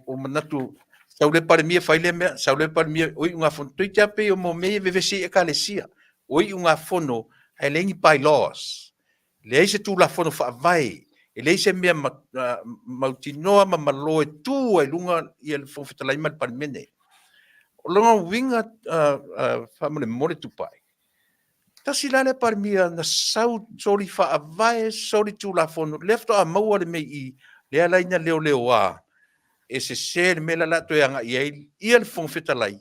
O manatu, sau le Palemia fai lea mea, sau le Palemia, o iugafono. Toeitiiti lava pei o mo mea ia e vevesi ai Ekalesia. O iugafono, ae leai ni bylaws. Leai se Tulafono Faavae, e leai se mea mautinoa ma malo e tu ai i luga le Fofoga Fetalai ma le Palemene. O lona uiga faamolemole Tupai, Tasi la lea Palemia na sau soli faavae, soli tulafono, lea faatoa maua le mea i i, lea la ina leoleoa e sese le mea lea o le a toe agai i ai ia le Fofoga Fetalai.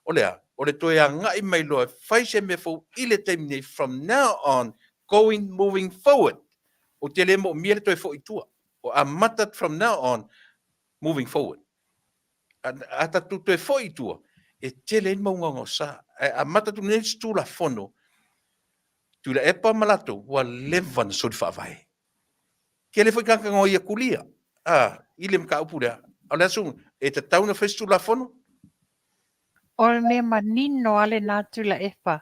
O le a? O le toe agai mai loa e fai se mea fou i le taimi nei, from now on, going moving forward. Ou te le moomia le toe foi i tua. O amata from now on, moving forward. A tatou toe foi i tua, e tele ai le maugaogaosa. Ae amata atu nei se Tulafono, Tuilaepa ma latou, ua leva na soli faavae. Tele foi tagata na o i atulia, a, i le mataupu lea. A o le aso, e tatau ona fai se Tulafono?
O le mea manino lava lena Tuilaepa,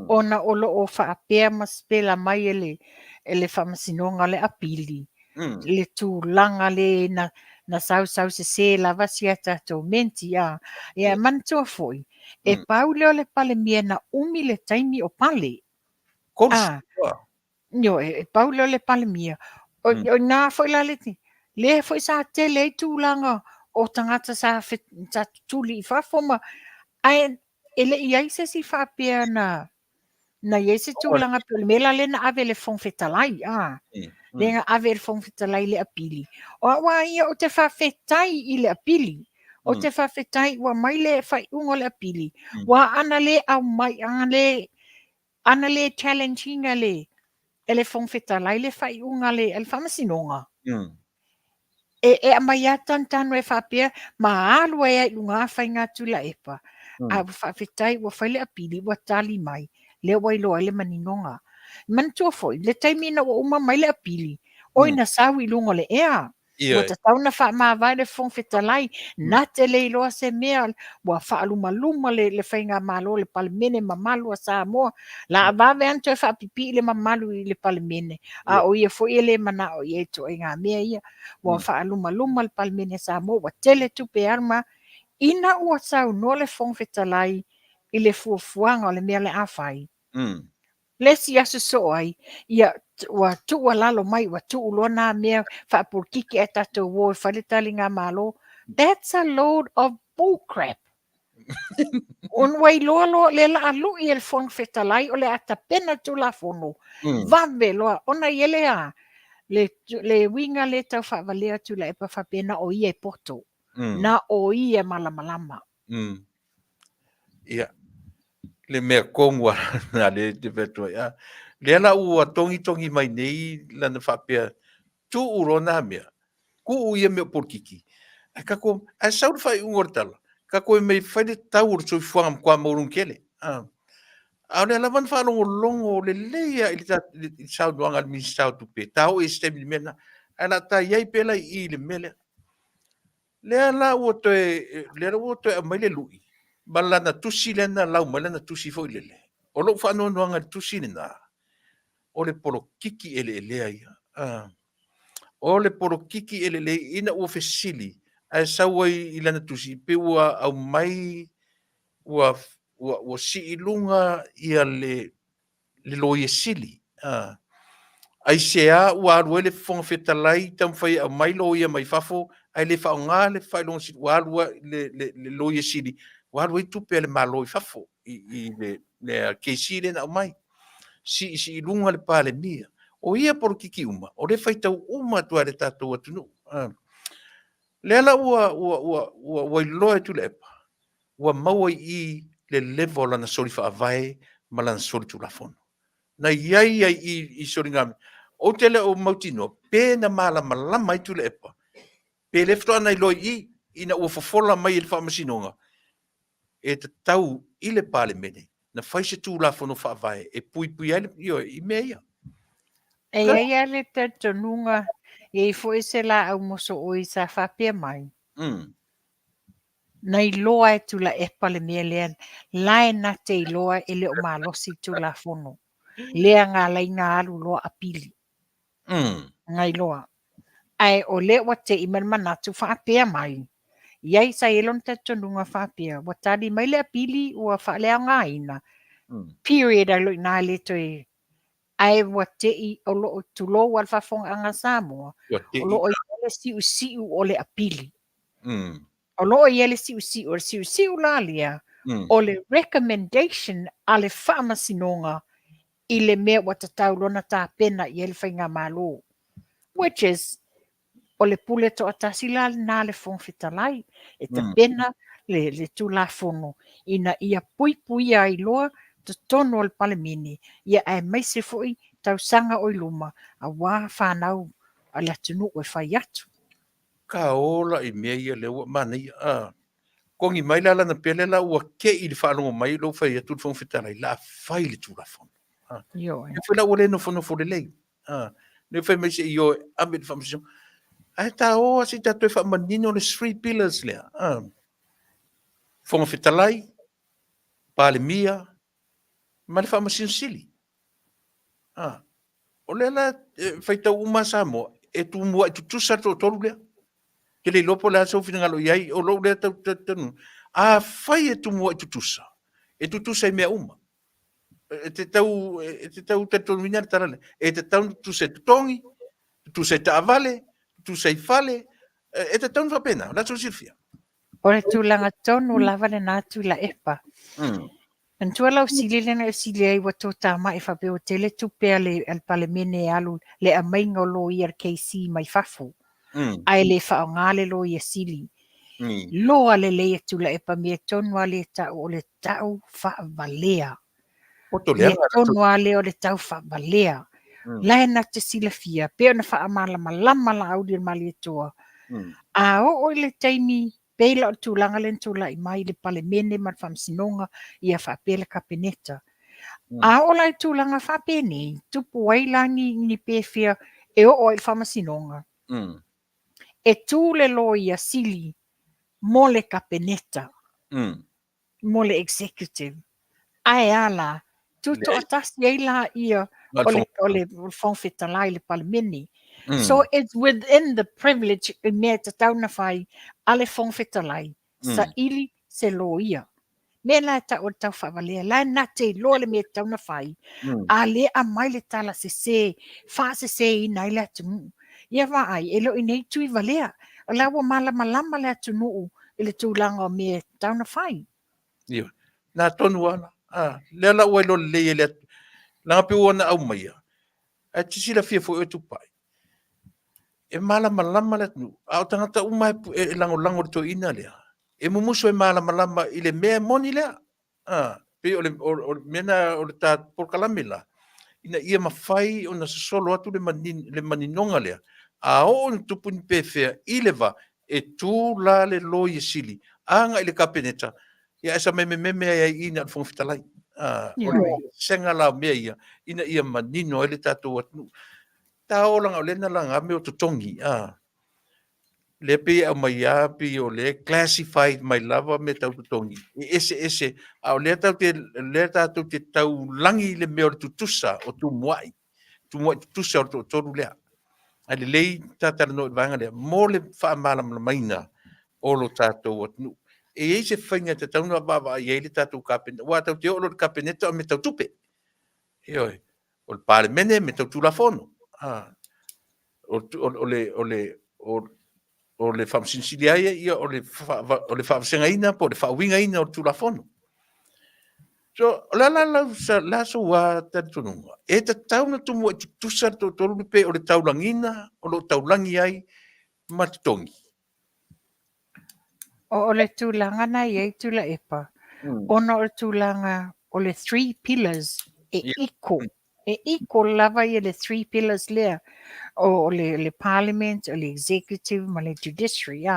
ona o lo o faapea ma sipela mai e le, e le Faamasinoga o le Apili, le tulaga le na, na sausau sese lava si a tatou menti, a. Ia, manatua foi, e pau lea o le Palemia na umi le taimi o pale. A, ioe, e pau lea o le Palemia. O, o ina foi la le, lea foi sa tele ai tulaga o tagata sa, sa tutuli i fafo ma, ae e le i ai se isi faapea na, na i ai se tulaga pei o le mea la lea na ave i le Fofoga Fetalai, a, lea na ave e le Fofoga Fetalai le apili. O au lava ia ou te faafetai i le apili, ou te faafetai ua aumai le faaiuga o le apili, aua ana le aumai, ana le, ana le challenge ina le, e le Fofoga Fetalai le faaiuga a le, a le Faamasinoga, e, e aumai lava tanutanu e faapea ma alu ai lava i luga faiga a Tuilaepa. A ua faafetai ua fai le apili ua tali mai, lea ua iloa ai le maninoga. Manatua foi, le taimi ina ua uma mai le apili, oi na sau i luga o le ea. Ua tatau ona faamavae le Fofoga Fetalai, na te le iloa se mea, ua faalumaluma le, le faigamalo, le Palemene mamalu a Samoa. La vave lava ona toe faapipii le mamalu i le Palemene, a o ia foi e le manao i ai ituaiga mea ia. Ua faalumaluma le Palemene a Samoa, ua tele tupe e alu ma... Ina ua saunoa le Fofoga Fetalai i le fuafuaga o le mea o le a fai, le isi aso soo ai, ia, ua tuualalo mai, ua tuu loa nā mea faapolokiki ae tatou o e fai le taligamalo. That's a load of bull crap. Ona ua iloa loa lea la a lui e le Fofoga Fetalai o le a tapena le Tulafono, vave loa, ona i ai le a, le, le uiga lea tau faavalea atu i Tuilaepa faapea na o ia e poto, na o ia e malamalama.
Ia, le mea tonu lava lena lea e te fai atu ai, a. Lea la ua togitogi mai nei lana faapea, tuu loa na mea, tuu ia mea o polokiki, ae tatou, ae sau le faaiuga o le tala, tatou omai e fai le tau o le soifuaga matua maualuga tele. A, a o lea lava na faalogologo lelei lava i le saunoaga a le Minisita o Tupe, ta oo i se taimi i le mea lena, ae o le a ta i ai pea la i i i le mea lea. Lea la ua toe, lea la ua toe aumai le lui ma lana tusi lea na lau mai lana tusi foi lele. O lou faanoanoaga i le tusi lena, o le polokiki eleelea ia. O le polokiki eleele ina ua fesili ae sau ai i lana tusi pei ua aumai ua, ua, ua sii i luga ia le, le Loia Sili. Aisea ua alu ai le Fofoga Fetalai taumafai e aumai loia mai fafo ae le faaaoga le Faailoga Sili, ua alu ai le, le, le Loia Sili, ua alu ai tupe a le Malo i fafo i, i le, le KC lea na aumai. Siisii i luga le Palemia. O ia polokiki uma, o lea e faitau uma atu lava e le tatou atunuu. Lea la ua, ua, ua, ua, ua iloa e Tuilaepa, ua maua i i le leva o lana soli faavae ma lana soli tulafono. Na i ai ai i i soliga, ou te le o mautinoa pe na malamalama ai Tuilaepa, pe lea faatoa na iloa i i, ina ua fofola mai e le Faamasinoga, e tatau i le Palemene na fai se Tulafono Faavae e puipuia ai le, ioe, i mea ia.
E i ai lava le talitonuga, e i ai foi se laau mosooi sa faapea mai, Na iloa e Tuilaepa le mea lea, la e na te iloa e le o malosi le Tulafono, lea na ala ai na alu loa apili. Na iloa. Ae o lea ua te i mai le manatu faapea mai, i ai sa i ai lona talitonuga faapea, ua tali mai le apili ua faaleaogaina, period ai loa i ina e le toe ae ua te i o lo o tulou lava le faafofogaaga a Samoa, o lo o i ai le siusiu o le apili. O lo o i ai le siusiu, o le siusiu la lea, o le recommendation a le Faamasinoga i le mea ua tatau loa ona tapena i ai le Faigamalo, which is o le pule toatasi la lena a le Fofoga Fetalai e tapena le, le Tulafono ina ia puipuia ai loa totonu o le Palemene, ia aemaise foi tausaga o i luma aua fanau a le atunuu e fai atu.
Ka ola i mea ia lea ua manaia. A kogi mai la lana pele la ua te i le faalogo mai lou fai atu le Fofoga Fetalai la fai le Tulafono.
Ioe.
E foi la ua le nofonofo lelei. Le fai mai se i o e ave i le faamasinoga. Ae ta o lava se i ta toe faamanino le three pillars lea. Fofoga Fetalai, Palemia ma le Faamasino Sili. O lea la e faitau uma Samoa, e tumuai tutusa le toatolu lea. Ou te le iloa po o le a sou finagalo i ai, o lou lea talitonuga. Afai e tumuai tutusa, e tutusa i mea uma. E te tau, e te tau talitonuina le tala lea. E tatau ona tutusa i totogi, tutusa i taavale, tutusa i fale, e tatau ona faapena. O le a sou silafia?
O le tulaga tonu lava lena Tuilaepa. Manatua lau sili lea na e sili ai ua toatamai faapea ua tele tupe a le Palemene e alu le aumaiga o loia a le KC mai fafo. Ae le faaaoga le loia sili. Loa lelei a Tuilaepa mea tonu lava lea e tau o le tau faavalea. Mea tonu lava lea o le tau faavalea. La e na te silafia pei ona faamalamalama Laauli o le Malietoa. A oo i le taimi pei la o le tulaga lea na tulai mai i le Palemene ma le Faamasinoga ia faapea le Kapeneta. A oo la i tulaga faapenei, tupu ai la ni pefea e oo ai i le Faamasinoga, e tu le Loia Sili mo le Kapeneta, mo le Executive. Ae a la, tutoatasi ai laia o le Fofoga Fetalai, le Palemene. So it's within the privilege i mea e tatau ona fai a le Fofoga Fetalai, saili se loia. Mea la e tau o le tau faavalea, la e na te iloa le mea e tatau ona fai, a lea aumai le tala sese, faaseseina ai le atunuu. Ia vaai, e le o i inei Tuivalea, o la ua malamalama le atunuu i le tulaga o mea e tatau ona fai.
Ioe. Na tonu lava la. A, lea la ua iloa lelei e le atu. Leaga pei ua na aumaia, ae te silafia foi oe Tupai, e malamalama le atunuu, a o tagata uma e lagolago i le toeaina lea, e mumusu e malamalama i le mea moni lea. A, pei o le, o le mea lena o le ta polokalame la, ina ia mafai ona sosolo atu le, manin, le maninoga lea, a oo ina tupu ni pefea i le va, e tu la le Loia Sili agai i le Kapeneta, ia ae samemememe ai ai i na o le Fofoga Fetalai. O le sega la o mea ia, ina ia manino ai le tatou atunuu. Ta oo leaga o lea na laga mea o totogi, lea pei e aumai lava pei o lea e classified mai lava mea tau totogi, e eseese, a o lea tatou te, lea tatou te taulagi i le mea o le tutusa o tumuai, tumuai tutusa o le toatolu lea. Ae lelei ta talanoa i le vaega lea mo le faamalamalamaina o lo tatou atunuu. E i ai se faiga e tatau ona vaavaai i ai le tatou Kapeneta, aua tatou te oo loa i le Kapeneta o mea tau tupe. Ioe, o le Palemene mea tau Tulafono. O le Faamasino Sili lava ia, o le faavasegaina po o le faauigaina o le Tulafono. So, o le a la lau, la sou talitonuga? E tatau ona tumuai tutusa le toatolu le pe o le taulagiina o lo o taulagi ai ma totogi.
O le tulaga na i ai Tuilaepa, ona o le tulaga o le three pillars e equal. E equal lava ia le three pillars lea, o le Parliament, o le Executive ma le Judiciary.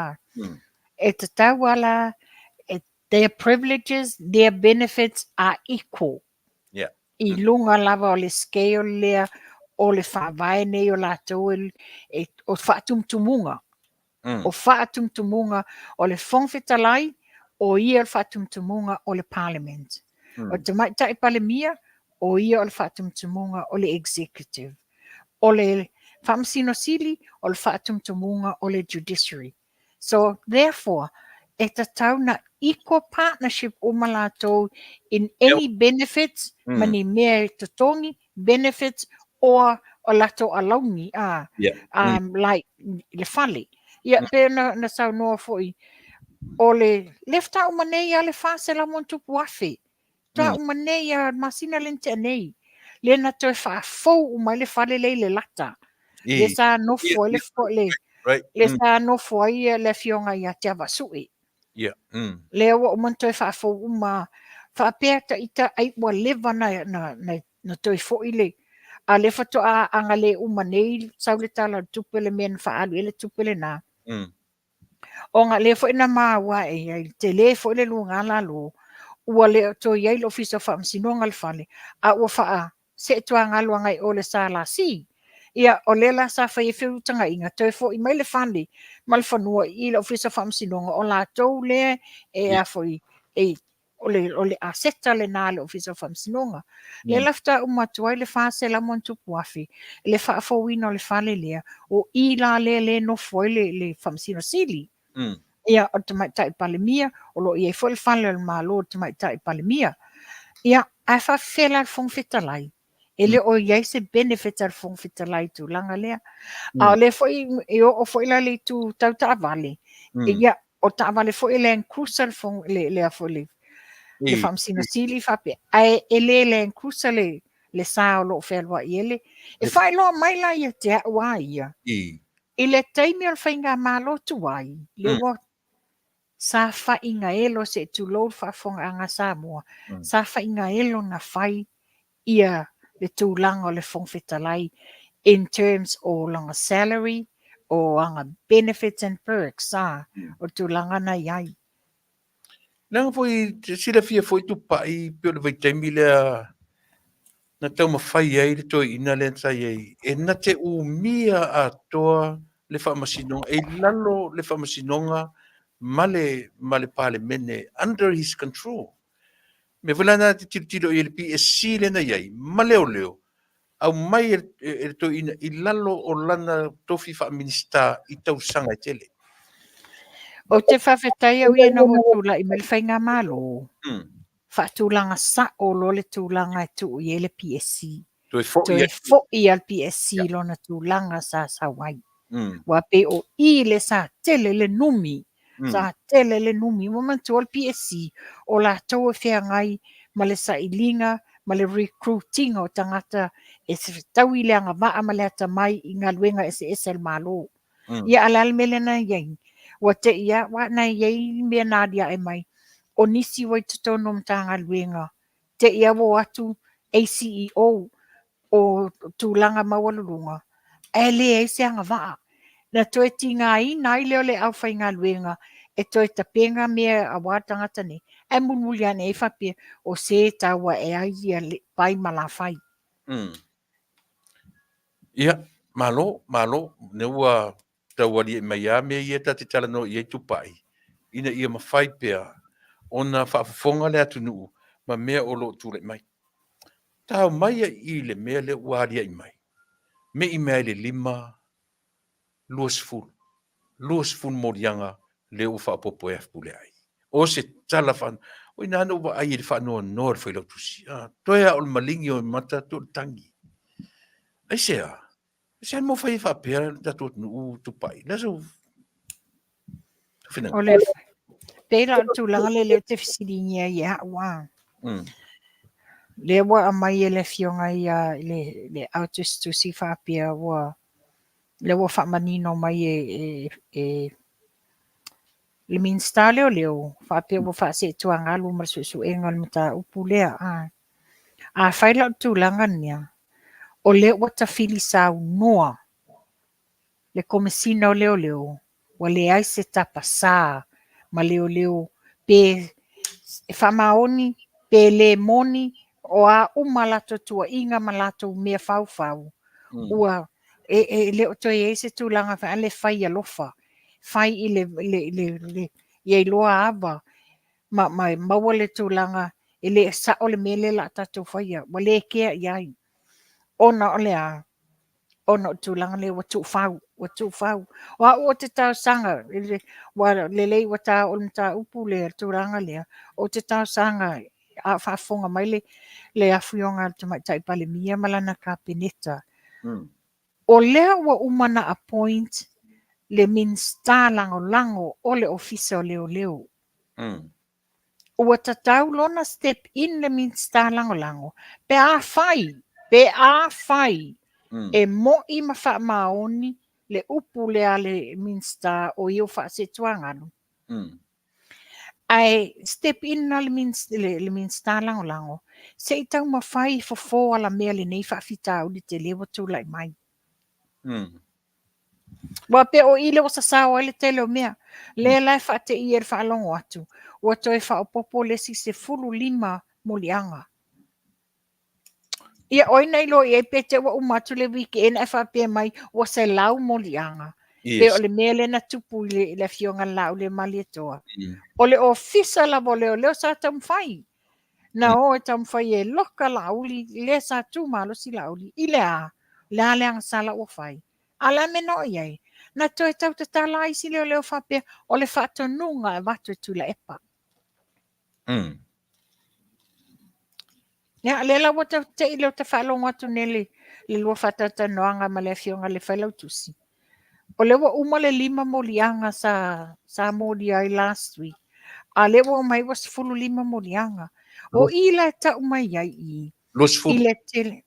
E tatau lava la, their privileges, their benefits are equal. I luga lava o le scale lea o le faavae nei o latou e, o faatumutumuga. O faatumutumuga o le Fofoga Fetalai, o ia o le faatumutumuga o le Parliament. O le Tamaitai Palemia, o ia o le faatumutumuga o le Executive. O le Faamasino Sili, o le faatumutumuga o le Judiciary. So, therefore, e tatau na equal partnership uma latou in any benefits ma ni mea e totogi, benefits or o latou alauni, like le fale. Ia, pei ona na saunoa foi, o le lea faatoa uma nei lava le 400 plus afe. Faatoa uma nei lava le masina lea na tea nei. Lea na toe faafou uma ai le fale lea i le lata. Lea sa nofo ai le, lea sa nofo ai le afioga ia Tiavaasue. Lea ua uma ona toe faafou uma faapea ita ai ua leva na toe foi le a lea faatoa agale uma nei sau le tala o le tupe le mea na faaalu i ai le tupe lena. Ona lea foi na maua e ai tele foi le luga lalo ua le o toe i ai le Ofisa o Faamasinoga le fale a ua faa Seetuagalu agai o le SLC. Ia, o lea la sa fai ai feutagaiga, toe foi mai le fale ma le fanua i le Ofisa o Faamasinoga, o latou lea e a foi, e, o le, o le aseta lena a le Ofisa o Faamasinoga. Lea la faatoa uma atu ai le $400 ma ono tupu afe le faafouina o le fale lea, o i la lea lea e nofo ai le, le Faamasino Sili. Ia, o le Tamaitai Palemia, o lo o i ai foi le fale o le Malo o le Tamaitai Palemia. Ia, ae faafefea la le Fofoga Fetalai? E le o i ai se benefit a le Fofoga Fetalai i tulaga lea. A o lea foi e oo foi la le itu tau taavale, ia, o taavale foi e Land Cruiser le, fofoga, le, le, foi le, le Faamasino Sili faapea, ae e le Land Cruiser le, le sa o lo o fealuai ai le... E faailoa mai la ia te au a ia, I le taimi o le faigamalo tuai, lea ua sa faigaelo, se i tulou le faafofogaaga a Samoa, sa faigaelo na fai ia le tulaga o le Fofoga Fetalai in terms o lana salary, o ana benefits and perks, a, o le tulaga na i ai.
Leaga foi, silafia foi Tupai pei o le vaitaimi lea na taumafai ai le toeaina lea sa i ai e na te umia atoa le faamasinoga, e i lalo le faamasinoga ma le, ma le Palemene under his control. Mea foi la na te tilotilo i ai le PSC lea na i ai ma leoleo, aumai e le toeaina i lalo o lana tofi faa-Minisita i tausaga e tele.
Ou te faafetai au ia ina ua tulai mai le faigamalo, faatulaga sao loa le tulaga e tuu i ai le PSC.
Toe foi
Toe foi a le PSC i lona tulaga sa sau ai. Ua pei o i le sa tele le numi Sa tele le numi. Ua manatua o le PSC, o latou e feagai ma le sailiga ma le recruit ina o tagata e fetaui le agavaa ma le atamai i galuega eseese a le Malo. Ia, a o le a le mea lea na i ai? Ua te i lava, aua na i ai mea na aliae mai, o nisi ua i totonu o Matagaluega, te i lava ua o atu ACEO o tulaga maualuluga, ae leai se agavaa. Na toe tigaina ai lea o le aufaigaluega e toe tapena mea aua tagata nei, ae mulimuli ane ai faapea, o se e tau ae ai ia Pai ma Lafai.
Ia, malo, malo, lea ua tau aliae mai lava mea ia ta te talanoa i ai Tupai, ina ia mafai pea ona faafofoga le atunuu ma mea o lo o tulai mai. Tao mai i le mea lea ua aliae mai, me i mea ai le 5, 20, 20 moliaga lea ua faaopoopo e Fepuleai. O se tala faa... O ina na ou vaai i le faanoanoa o le Failautusi. Ah, toe a o le maligi o mata tu le tangi. Aisea? Aisea mo fai faapea le tatou atunuu Tupai? Le sau
O le pei la o le tulaga lea lea ou te fesiligia ai e au a. Lea ua aumai e le afioga ia le le au tusitusi faapea ua lea ua faamanino mai e e e le Minisita o Leoleo faapea ua faaseetuagalu ma le suesuega o le mataupu lea a. Afai la o le tulaga lea, o lea ua tafili saunoa le Komesina o Leoleo ua leai se tapasā ma leoleo pe faamaoni pe le moni o a uma a latou tuuaiga ma latou mea faufau, ua e, e le o toe i ai se tulaga fa le fai alofa, fai i le, le, le, le ia iloa ava ma, ma maua le tulaga e le sao le mea lea o le a tatou faia, ua le kea i ai. Ona o le a? Ona o le tulaga lea ua tuufau, ua tuufau. O au ou te talosaga, ua lelei ua ta oo i le mataupu lea, le tulaga lea, ou te talosaga a o faafofoga mai le, le afioga a le Tamaitai Palemia ma lana Kapeneta. O lea ua uma na appoint le Minisita Lagolago o le Ofisa o Leoleo. Ua tatau lona step in le Minisita Lagolago pe afai, pe afai e mo'i ma faamaoni le upu lea a le Minisita o ia ua faasetuagalu. Ae step in la le, le, le Minisita Lagolago se i taumafai fofo alamea lenei faafitauli tele ua tulai mai. Ua pei o i lea ua sasao ai le tele o mea. Lea la e faateia i le faalogo atu, ua toe faaopoopo le isi 15 moliaga. Ia, o ai na iloa i ai pe te ua uma atu le weekend ae faapea mai ua 100 moliaga. Yes. Pe o le mea lea na tupu i le, i le afioga i le Laaulialemalietoa. O le ofisa lava o leoleo sa taumafai. Na o e taumafai e loka Laauli, lea sa tu malosi Laauli. I le a? Le a le agasala ua fai? A o le a mea na oo i ai? Na toe tau tatala isi leoleo faapea o le faatonuga e avatu e Tuilaepa. Ia, lea la ua tau te i lea ou te faalogo atu nei le, le lua faatalatalanoaga ma le afioga i le Failautusi. O lea ua uma le lima moliaga sa, sa molia ai last week, a lea ua omai ua 15 moliaga. O i la e tau mai ai i,
20.
i le tele.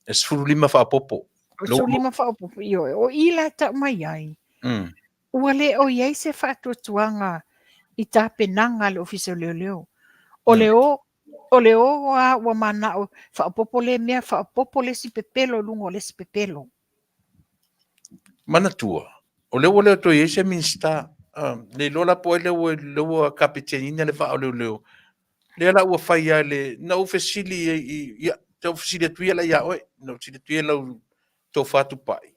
E 15 faaopoopo.
15 faaopoopo, ioe. O i la e tau mai ai, ua le o i ai se faatuatuaga i tapenaga a le Ofisa o Leoleo. O le o, o le o lava ua manao faaopoopo lea mea, faaopoopo le isi pepelo i luga o le isi pepelo.
Manatua, o lea ua le o toe i ai se Minisita, le iloa la po o ai lea ua, lea ua kapeteniina le vaa o leoleo. Lea la ua fai lava le, na ou fesili i, ia, tau fesili atu ia la ia oe, na ou fesili atu ia lau tofa Tupai.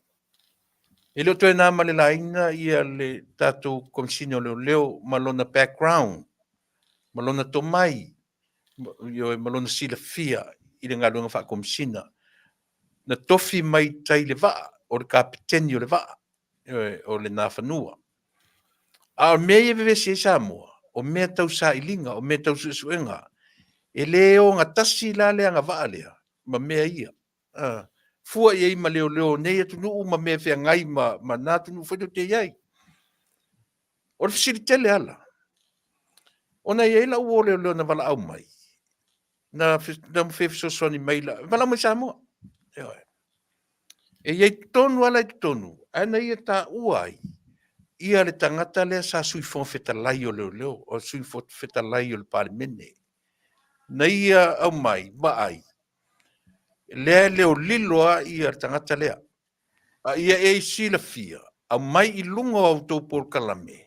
E le o toe na ma le laina ia le tatou Komesina o Leoleo ma lona background, ma lona tomai, ioe, ma lona silafia i le galuega faakomisina. Na tofi mai tai le vaa, o le kapeteni o le vaa, ioe, o le Nafanua. A o mea ia e vevesi ai Samoa, o mea tau sailiga, o mea tau suesuega, e le ogatasi la le agavaa lea ma mea ia. Fua i ai ma leoleo o nei atunuu ma mea e feagai ma, ma na atunuu foi tou te i ai. O le fesili tele ala, ona e i ai lau uo leoleo na valaau mai, na, na fia fesoasoani mai, la, valaau mai Samoa. Ioe. E i ai tonu ala i totonu, ae na ia taua ai, ia le tagata lea sa Sui Fofoga Fetalai o leoleo, o Sui Fofoga Fetalai o le Palemene. Na ia aumai, vaai, lea e leolilo lava ia le tagata lea. A ia e silafia, aumai i luga o a outou polokalame,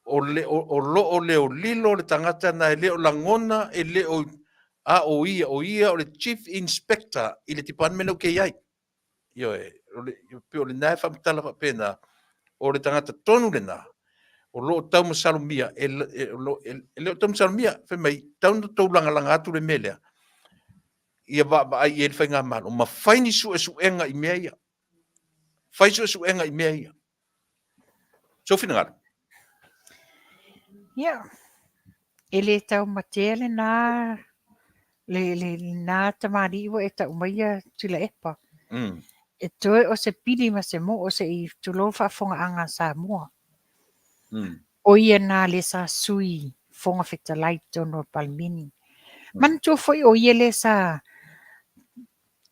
o, le, o, o lo o leolilo le tagata na e le o lagona, e le o, a o ia, o ia o le Chief Inspector i le department lea ou te i ai. Ioe, o le, pei o lena e faamatala faapena, o le tagata tonu lena, o lo o taumasalomia, e, e, e, e le o taumasalomia, fai mai, tau na tou lagalaga atu le mea lea, ia vaavaai i ai le faigamalo, ma fai ni suesuega i mea ia. Fai suesuega i mea ia. Sou finagalo.
Ia, e le taumatea lena, le, le, lena tamalii ua e tau maia Tuilaepa. E toe o se pili ma se moo se i tulou faafofogaaga a Samoa. O ia na lea sa sui Fofoga Fetalai i totonu o le Palemene. Manatua foi o ia lea sa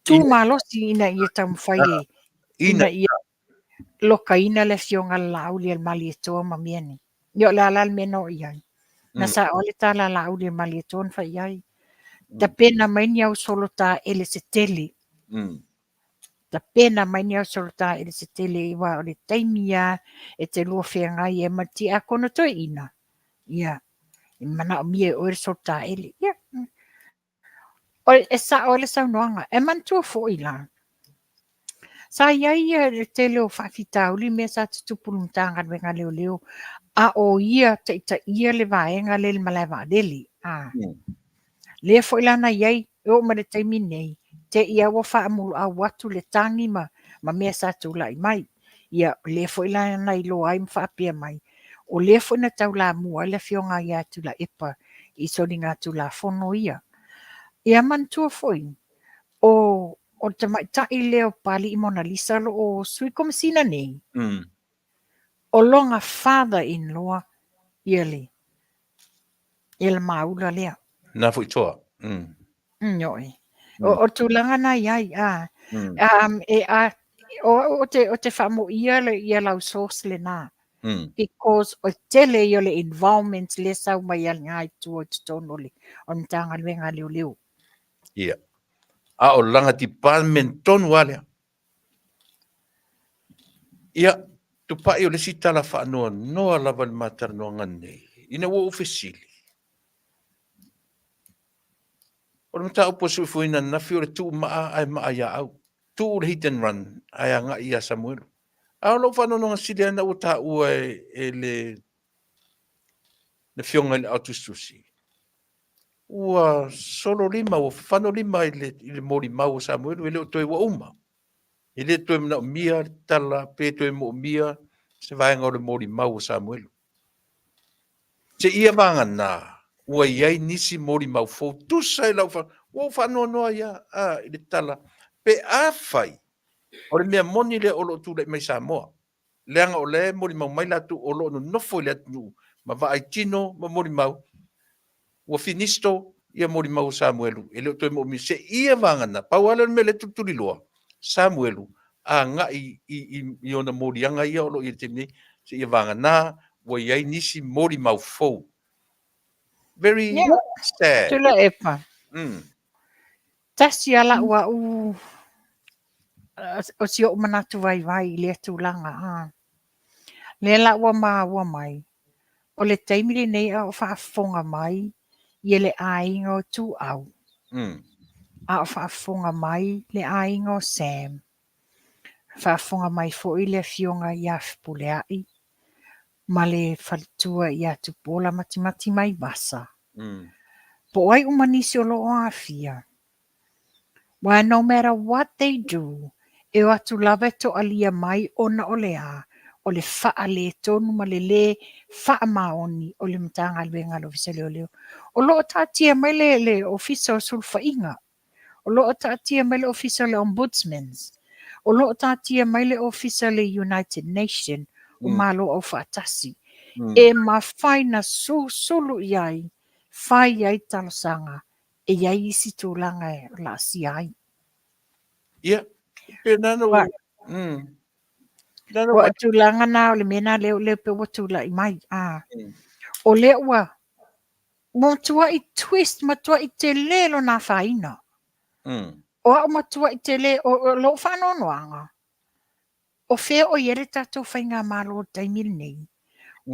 tu malosi ina ia taumafai e ina ia lokaina le afioga a le Laaulialemalietoa ma mea nei. Ia o le a la le mea na oo i ai? Na sao le tala a Laaulialemalietoa na fai i ai. Tapena mai ni au solo taele se tele. Tapena mai ni au solo taele se tele aua o le taimi lava e te lua feagai ai ma le tiakono toeaina, ia, e manaomia e oe le solo taele. Ia, e sao ai le saunoaga. E manatua foi la, sa i ai le tele o faafitauli mea sa tutupu i le Matagaluega a Leoleo, a o ia taitaia le vaega lea i le malae vaalele. Lea foi la na i ai, e oo mai le taimi nei, te i lava ua faamuluau atu le tagi ma, ma mea sa tulai mai. Ia, lea foi la na iloa ai ma faapea mai, o lea foi na taulamua ai le afioga ia Tuilaepa i soligatulafono ia. Ia manatua foi, o, o le tamaitai lea o Papalii Monalisa o lo o sui komesina nei, o lona father in law ia le ia le maula lea.
Na foi toa.
Ioe. O, o tulaga na i ai, a. Um, e, a, o au o te, o te faamoia le, ia lau source lena. Because o tele ia o le involvement lea sau mai a lena i tua i totonu o le, o le Matagaluega a Leoleo.
Ia. A o lana department tonu lava lea. Ia, Tupai o le isi tala faanoanoa lava i le ma talanoaga nei, ina ua ou fesili, O le mataupu a Suifuina ananafi o le tuu maa ae maa ia au. Tuu le hit and run ae agai ia Samuelu. A o lou faanoanoaga sili lava ina ua taua e le Afioga i le Aotusitusi, ua solo lima, ua fafano lima i le molimau a Samuelu, e le o toe ua uma. E le toe manaomia le tala pe toe moomia se vaega o le molimau a Samuelu. Seia vagana ua i ai nisi molimau fou tusa i lau fa, ua ou faanoanoa ai a, i le tala, pe afai o le mea moni lea o lo o tulai mai Samoa, leaga o lea e molimau mai latou o lo o nonofo i le atunuu ma vaai tino ma molimau, ua finisto ia molimau o Samuelu, e le o toe moomia seia vagana. Pau lava lea o le mea lea e tulituliloa, Samuelu agai i ona moliaga ia o lo o i ai i le taimi nei, seia vagana ua i ai nisi molimau fou. Very sad.
Tuilaepa. Tasi a lau au o si ou manatu vaivai i lea tulaga. A. Lea la ua maua mai, o le taimi lenei a o faafofoga mai ia le aiga o Tuau, a o faafofoga mai le aiga o Sam, faafofoga mai foi le afioga ia Fepuleai ma le faletua ia Tupuola Matimati Maivasa, po o ai uma nisi o lo o aafia. Aua no matter what they do, e o atu lava e toalia mai ona o le a? O le faaletonu ma le lē faamaoni o le Matagaluega a le Ofisa o Leoleo. O lo o taatia mai le, le Ofisa o Sulufaiga, o lo o taatia mai le Ofisa o le Ombudsman's, o lo o taatia mai le Ofisa o le United Nation, o Malo Aufaatasi, e mafai na susulu i ai, fai ai talosaga e i ai isi tulaga e laasia ai.
Ia, pe nana ua...
Nana ua tulaga na o le mea na lea lea pe ua tulai mai. A. O lea ua matuai twist, matuai tele lona afaina. O au matuai tele, o lou faanoanoaga, O fea o i ai le tatou faigamalo i le taimi lenei?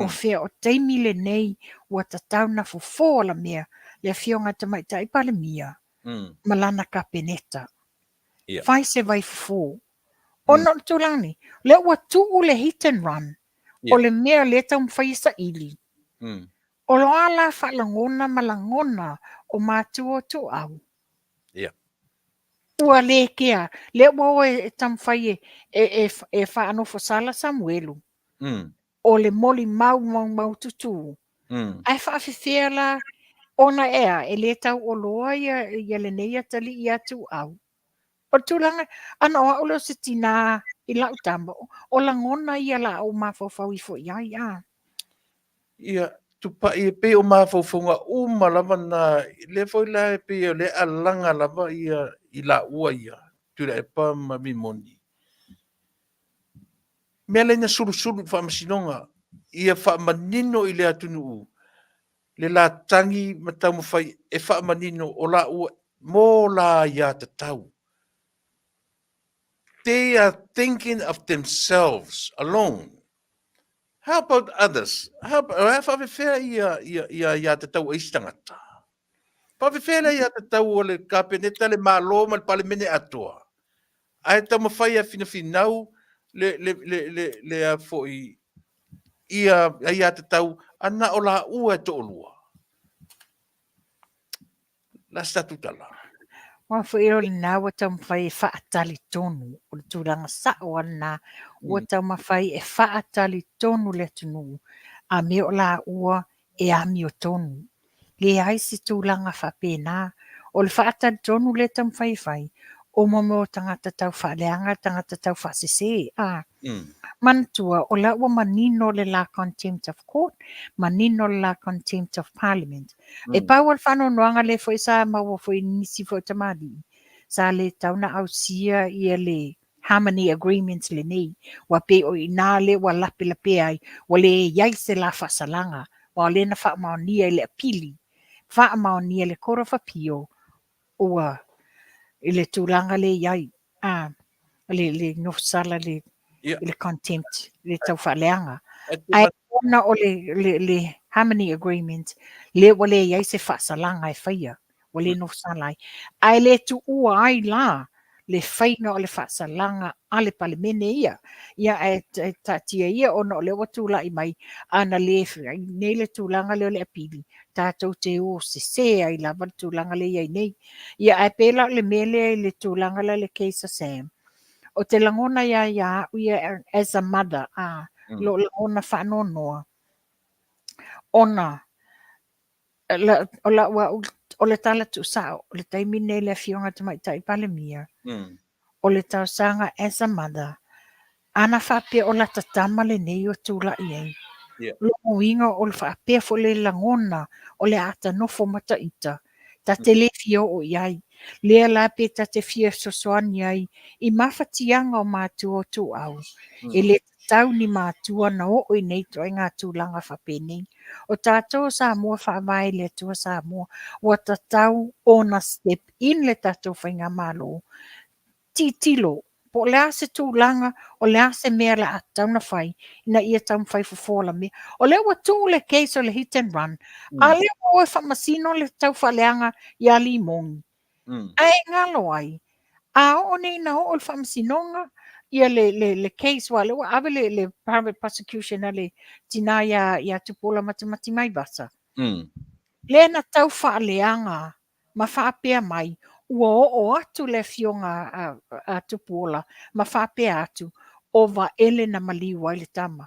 O fea o taimi lenei ua tatau na fofo alamea le Afioga i le Tamaitai Palemia ma lana Kapeneta? Fai se vaifofo. Ona o le tulaga nei, o lea ua tuu le hit and run, o le mea lea e taumafai e saili. O a la faalagona ma lagona o matua o Tuuau? Ua le kea, lea ua o e taumafai e, e, e, e faanofosala Samuelu. O le molimau maumaututu. Ae faafefea la ona e a, e le tauoloa ia, ia lenei atalii ia Tuuau. O le tulaga, ana o au lea o se tinā i lau tama, o lagona ia la ou mafaufau ifo i ai, a.
Ia, tupai e pei o mafaufauga uma lava na, lea foi la e pei o lea e alaga lava ia i laua ia, Tuilaepa ma Rimoni. Mea lea na sulusulu i le faamasinoga, ia faamanino i le atunuu le latagi ma taumafai e faamanino o laua mo la aiatatau. They are thinking of themselves alone. How about others? How about, faafefea ia, ia, ia aiatatau a isi tagata? Faafefea le aiatatau o le Kapeneta, le Malo ma le Palemene atoa? Ae taumafai e finafinau le, le, le, le, le a foi, ia aiatatau a na o laua e toalua. La se tatou tala.
Aua foi o lena ua taumafai e faatalitonu, o le tulaga sao lava lena, ua taumafai e faatalitonu le atunuu, a mea o laua e amiotonu. Leai se tulaga faapena. O le faatalitonu lea e taumafai e fai, o mo mea o tagata taufaaleaga, tagata taufaasese. A. Manatua, o la ua manino le la contempt of court, manino le la contempt of parliament. E pau o le faanoanoaga lea foi sa maua foi i nisi foi o tamalii, sa le tatau ona ausia ia le Harmony Agreement lenei, ua pei o i ina lea ua lapelapea ai, ua leai se la faasalaga, aua o lea na faamaonia i le apili, faamaonia i le Court of Appeal, ua i le tulaga lea e i ai, a, le, le nofosala le, i le contempt, le taufaaleaga. Ae ona o le, le, le Harmony Agreement, lea ua leai se faasalaga e faia. Ua le nofosala ai. Ae le tuua ai la le faiga o le faasalaga a le Palemene ia. Ia ae taatia ia ona o lea ua tulai mai, ana le fai nei le tulaga lea o le apili, tatou te o sese ai lava le tulaga lea e i ai nei. Ia ae pei la o le mea lea i le tulaga lea i le case a Sam, ou te lagona ia ia au ia as a mother, a, lou lagona faanoanoa, ona o lau au, o le tala tuusao, o le taimi lenei i le Afioga i le Tamaitai Palemia, o le talosaga as a mother, ana faapea o lata tama lenei ua tulai ai, lona uiga o le faapea foi le lagona o le a ta nofo ma ta ita, ta te le fia oo i ai. Lea la pe ta te fia fesoasoani ai i mafatiaga o matua o ituau, e le tatau ni matua na oo i nei ituaiga tulaga faapenei. O tatou o Samoa faavae i le Atua Samoa, ua tatau ona step in le tatou faigamalo, tilotilo po o le a se tulaga, o le a se mea o le a tatau ona fai ina ia taumafai fofoa la mea. O lea ua tuu le case o le hit and run, a lea ua o e faamasino le taufaaleaga ia Limoni. Ae galo ai, a oo nei ina oo i le faamasinoga ia le, le, le case, aua o lea ua ave le, le private prosecution a le tina ia, ia Tupuola Matimati Maivasa. Lea na taufaaleaga ma faapea mai, ua oo atu le afioga a, a Tupuola ma faapea atu, o Vaele na maliu ai le tama.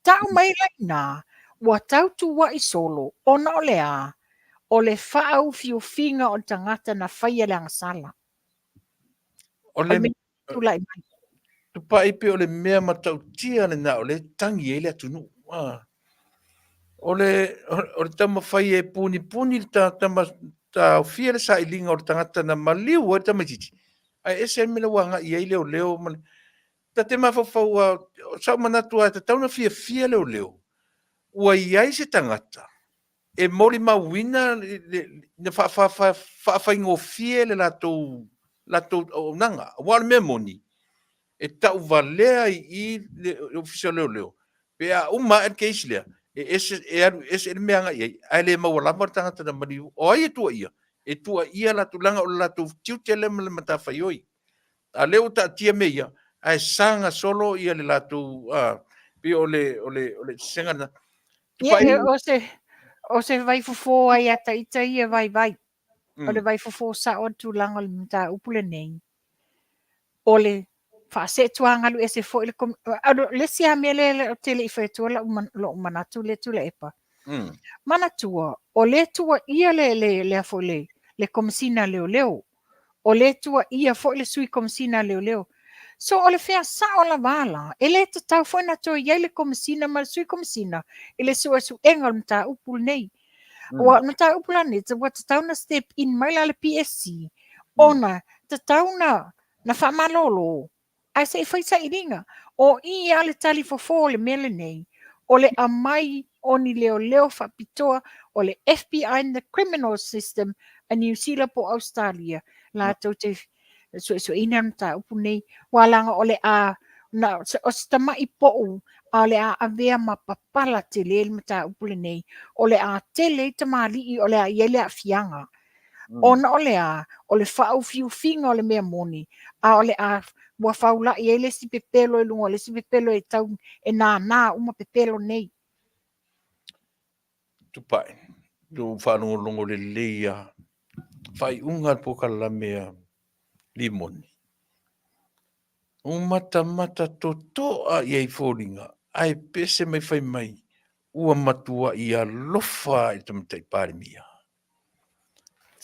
Tau mai la i ina, ua tautua'i solo, ona o le a? O le faaufiufiga o le tagata na faia le agasala.
O le
tulai mai.
Tupai pe o le mea matautia lena o lea e tagi ai le atunuu. Ah. O le, o le taumafai e punipuni le tama taofia le sailiga o le tagata na maliu ai le tamaitiiti, ae ese le mea la ua agai i ai leoleo ma le Ta te mafaufau lava, o sau manatu lava e tatau ona fiafia leoleo, ua i ai se tagata e molimauina na faafaigofie le latou latou auaunaga. Aua o le mea moni, e tauvalea i i le Ofisa o Leoleo pe a uma ae le case lea, e ese, e alu ese le mea agai i ai, ae le maua lava le tagata na maliu. O ai e tuuaia? E tuuaia latou, leaga o le latou tiute lea ma le matafaioi. A o lea ua taatia mea ia, ae saga solo ia le latou, pei o le, o le, o le sesega lena.
Ia, o se, o se vaifofo ai a ita ia vaivai. O le vaifofo sao o le tulaga o le mataupu lenei. O le faaseetuagalu ese foi le, le isi lava mea lea ou te le i fai atua lou manatu lea Tuilaepa. Manatua, o lea tuuaia le, le, le, le, le, le Komesina a Leoleo. O lea tuuaia foi le Sui Komesina a Leoleo. So o le fea sao lava la, e le tatau foi ona toe i ai le Komesina ma le Sui Komesina i le suesuega o le mataupu lenei. Aua o le mataupu la lenei, ua tatau ona step in mai la le PSC, ona tatau na na faamalolo ae se i fai sailiga. O i lava le tali fofo o le mea lenei, o le aumai o ni leoleo faapitoa o le FBI and the criminal system a Niu Sila po o Ausetalia latou te suesueina le mataupu lenei. Aua leaga o le a, na, o se tamai pou, a o le a avea ma papala tele le mataupu lenei. O le a tele ai tamalii o le a i ai le aafiaga. Ona o le a? O le faaufiufiga o le mea moni, a o le a ua faula'i ai le isi pepelo i luga o le isi pepelo e tau e nānā uma pepelo nei.
Tupai, lou faalogologo lelei a faaiuga a le polokalame a Limoni. Ua matamata totoa i ai foliga, ae pese mai fai mai, ua matuai alofa i le Tamaitai Palemia.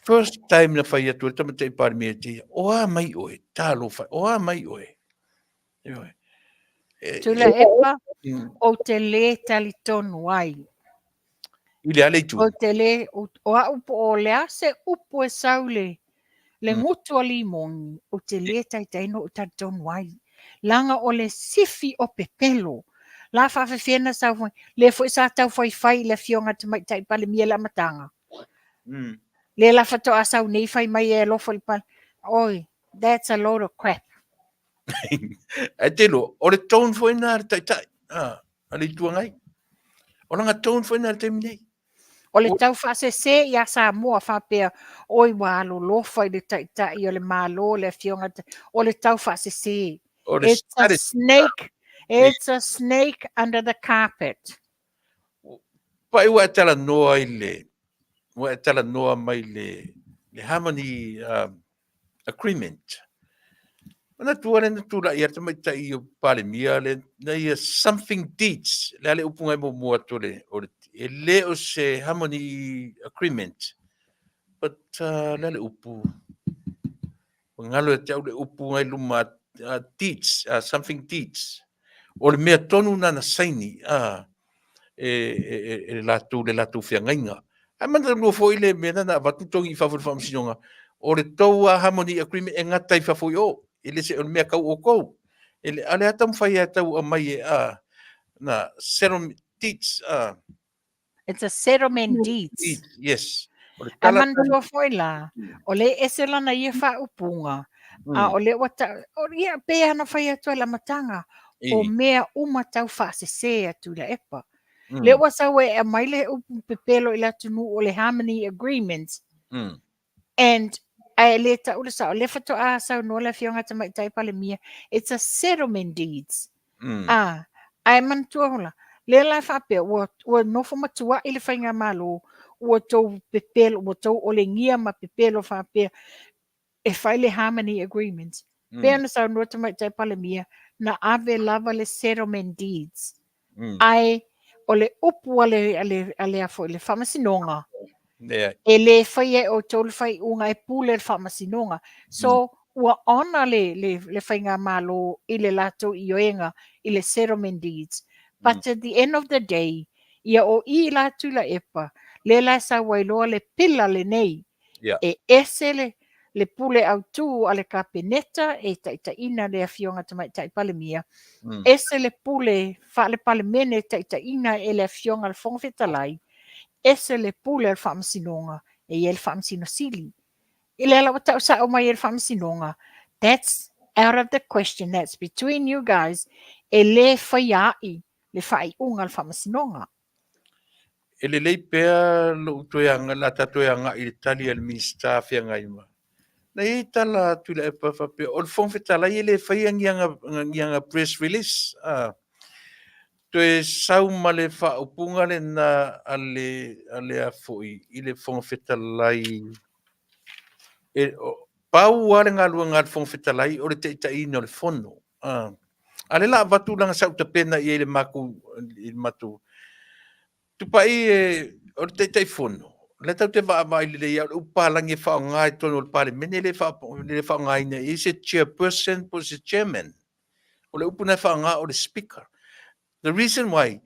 First time na fai atu ai le Tamaitai Palemia ia te ia, o a mai oe, talofa e, o a mai oe. Ioe.
Tuilaepa, ou te lē talitonu ai.
I le a le itu?
Ou te lē, o au po o le a se upu e sau le, le gutu a Limoni, ou te lē taitai ona ou talitonu ai. Leaga o le sifi o pepelo. La faafefea na sau foi, lea foi sa tau faifai i le Afioga i le Tamaitai Palemia i le amataga. Lea la faatoa sau nei fai mai e alofa i le Pale. Oi, that's a load of crap.
Ae te iloa, o le tone foi lena a le Taitai, a le Itu Agai. O lana tone foi lena i le taimi nei.
O le tau faasese ia Samoa faapea, oi ua alolofa i le taitai o le Malo le afioga, o le tau faasese. It's a snake, it's a snake under the carpet.
Pai ua e talanoa i le, ua e talanoa mai le, le Harmony um, Agreement. Manatua le na tula'i a le tamaitai o Palemia le na ia something deeds, le a le upu ngai muamua atu o le, o le, e le o se Harmony Agreement, but uh, le a le upu, ua galo ia te au le upu ngai luma uh, deeds, uh, something deeds. O le mea tonu na na saini, uh, e, e, e, e latou, le latou feagaiga. Ae manatua foi le mea na avatu togi i fafo i le faamasinoga, o le tou a Harmony Agreement e gata i fafo i o, e le se o le mea kau outou. E le, a le a taumafai e tau aumai e a, na settlement deeds, a.
It's a settlement deeds.
Deeds, yes.
O le tala... Ae manatua foi la, o le ese lana ia faaupuga, mm. a o le ua ta, o, ia, pe ana fai atu ai lamataga, o mea uma tau faasese atu i Tuilaepa. Mm. Le ua sau e aumai le upu pepelo i le atunuu o le Harmony Agreement. Mm. And ae le tau le sao, le faatoa saunoa le afioga Tamaitai Palemia, it's a settlement deeds. Mm. Ah, ae manatua hola, lea la e faapea, ua, ua nofo matua'i le faigamalo, ua tou pepelo, ua tou olegia ma pepelo faapea, e fai le Harmony Agreement. Mm. Pei ona saunoa Tamaitai Palemia, na ave lava le settlement deeds. Mm. Ae o le upu a le, a le, a le, a foi, le faamasinoga, yeah. e le faia e outou le faaiuga e pule le faamasinoga. So, mm. ua honour le, le, le faigamalo i le latou ioega i le settlement deeds. But mm. at the end of the day, ia o i la Tuilaepa, le la e sau ai loa le pila lenei, yeah. e ese le, le pule autū a le Kapeneta e taitaiina le Afioga Tamaitai Palemia, mm. ese le pule faale-Palemene e taitaiina e le Afioga le Fofoga Fetalai, ese le pule a le Faamasinoga e i ai le Faamasino Sili. I lea la ua tau sao mai e le Faamasinoga, that's out of the question, that's between you guys, e lē faia a'i le faaiuga a le Faamasinoga.
E lelei pea lou toe aga, la ta toe agai i le tali a le Minisita feagai ma. Na i ai tala a Tuilaepa faapea, o le Fofoga Fetalai e le faia ni aga, ni aga press release. A, toe sau ma le faaupuga lena a le, a le a foi i le Fofoga Fetalai. E, o, pau lava le galuega a le Fofoga Fetalai o le taitaiina o le Fono. A, a lea la avatu lana sau tapena i ai le makou, i le matou tupai e, o le Taitaifono, lea tatou te vaavaai lelei ai, o le upu palagi e faaaoga i totonu o le Palemene, e le faa, le faaaogaina i ai se chairperson po o se chairman. O le upu na e faaaoga o le speaker. The reason why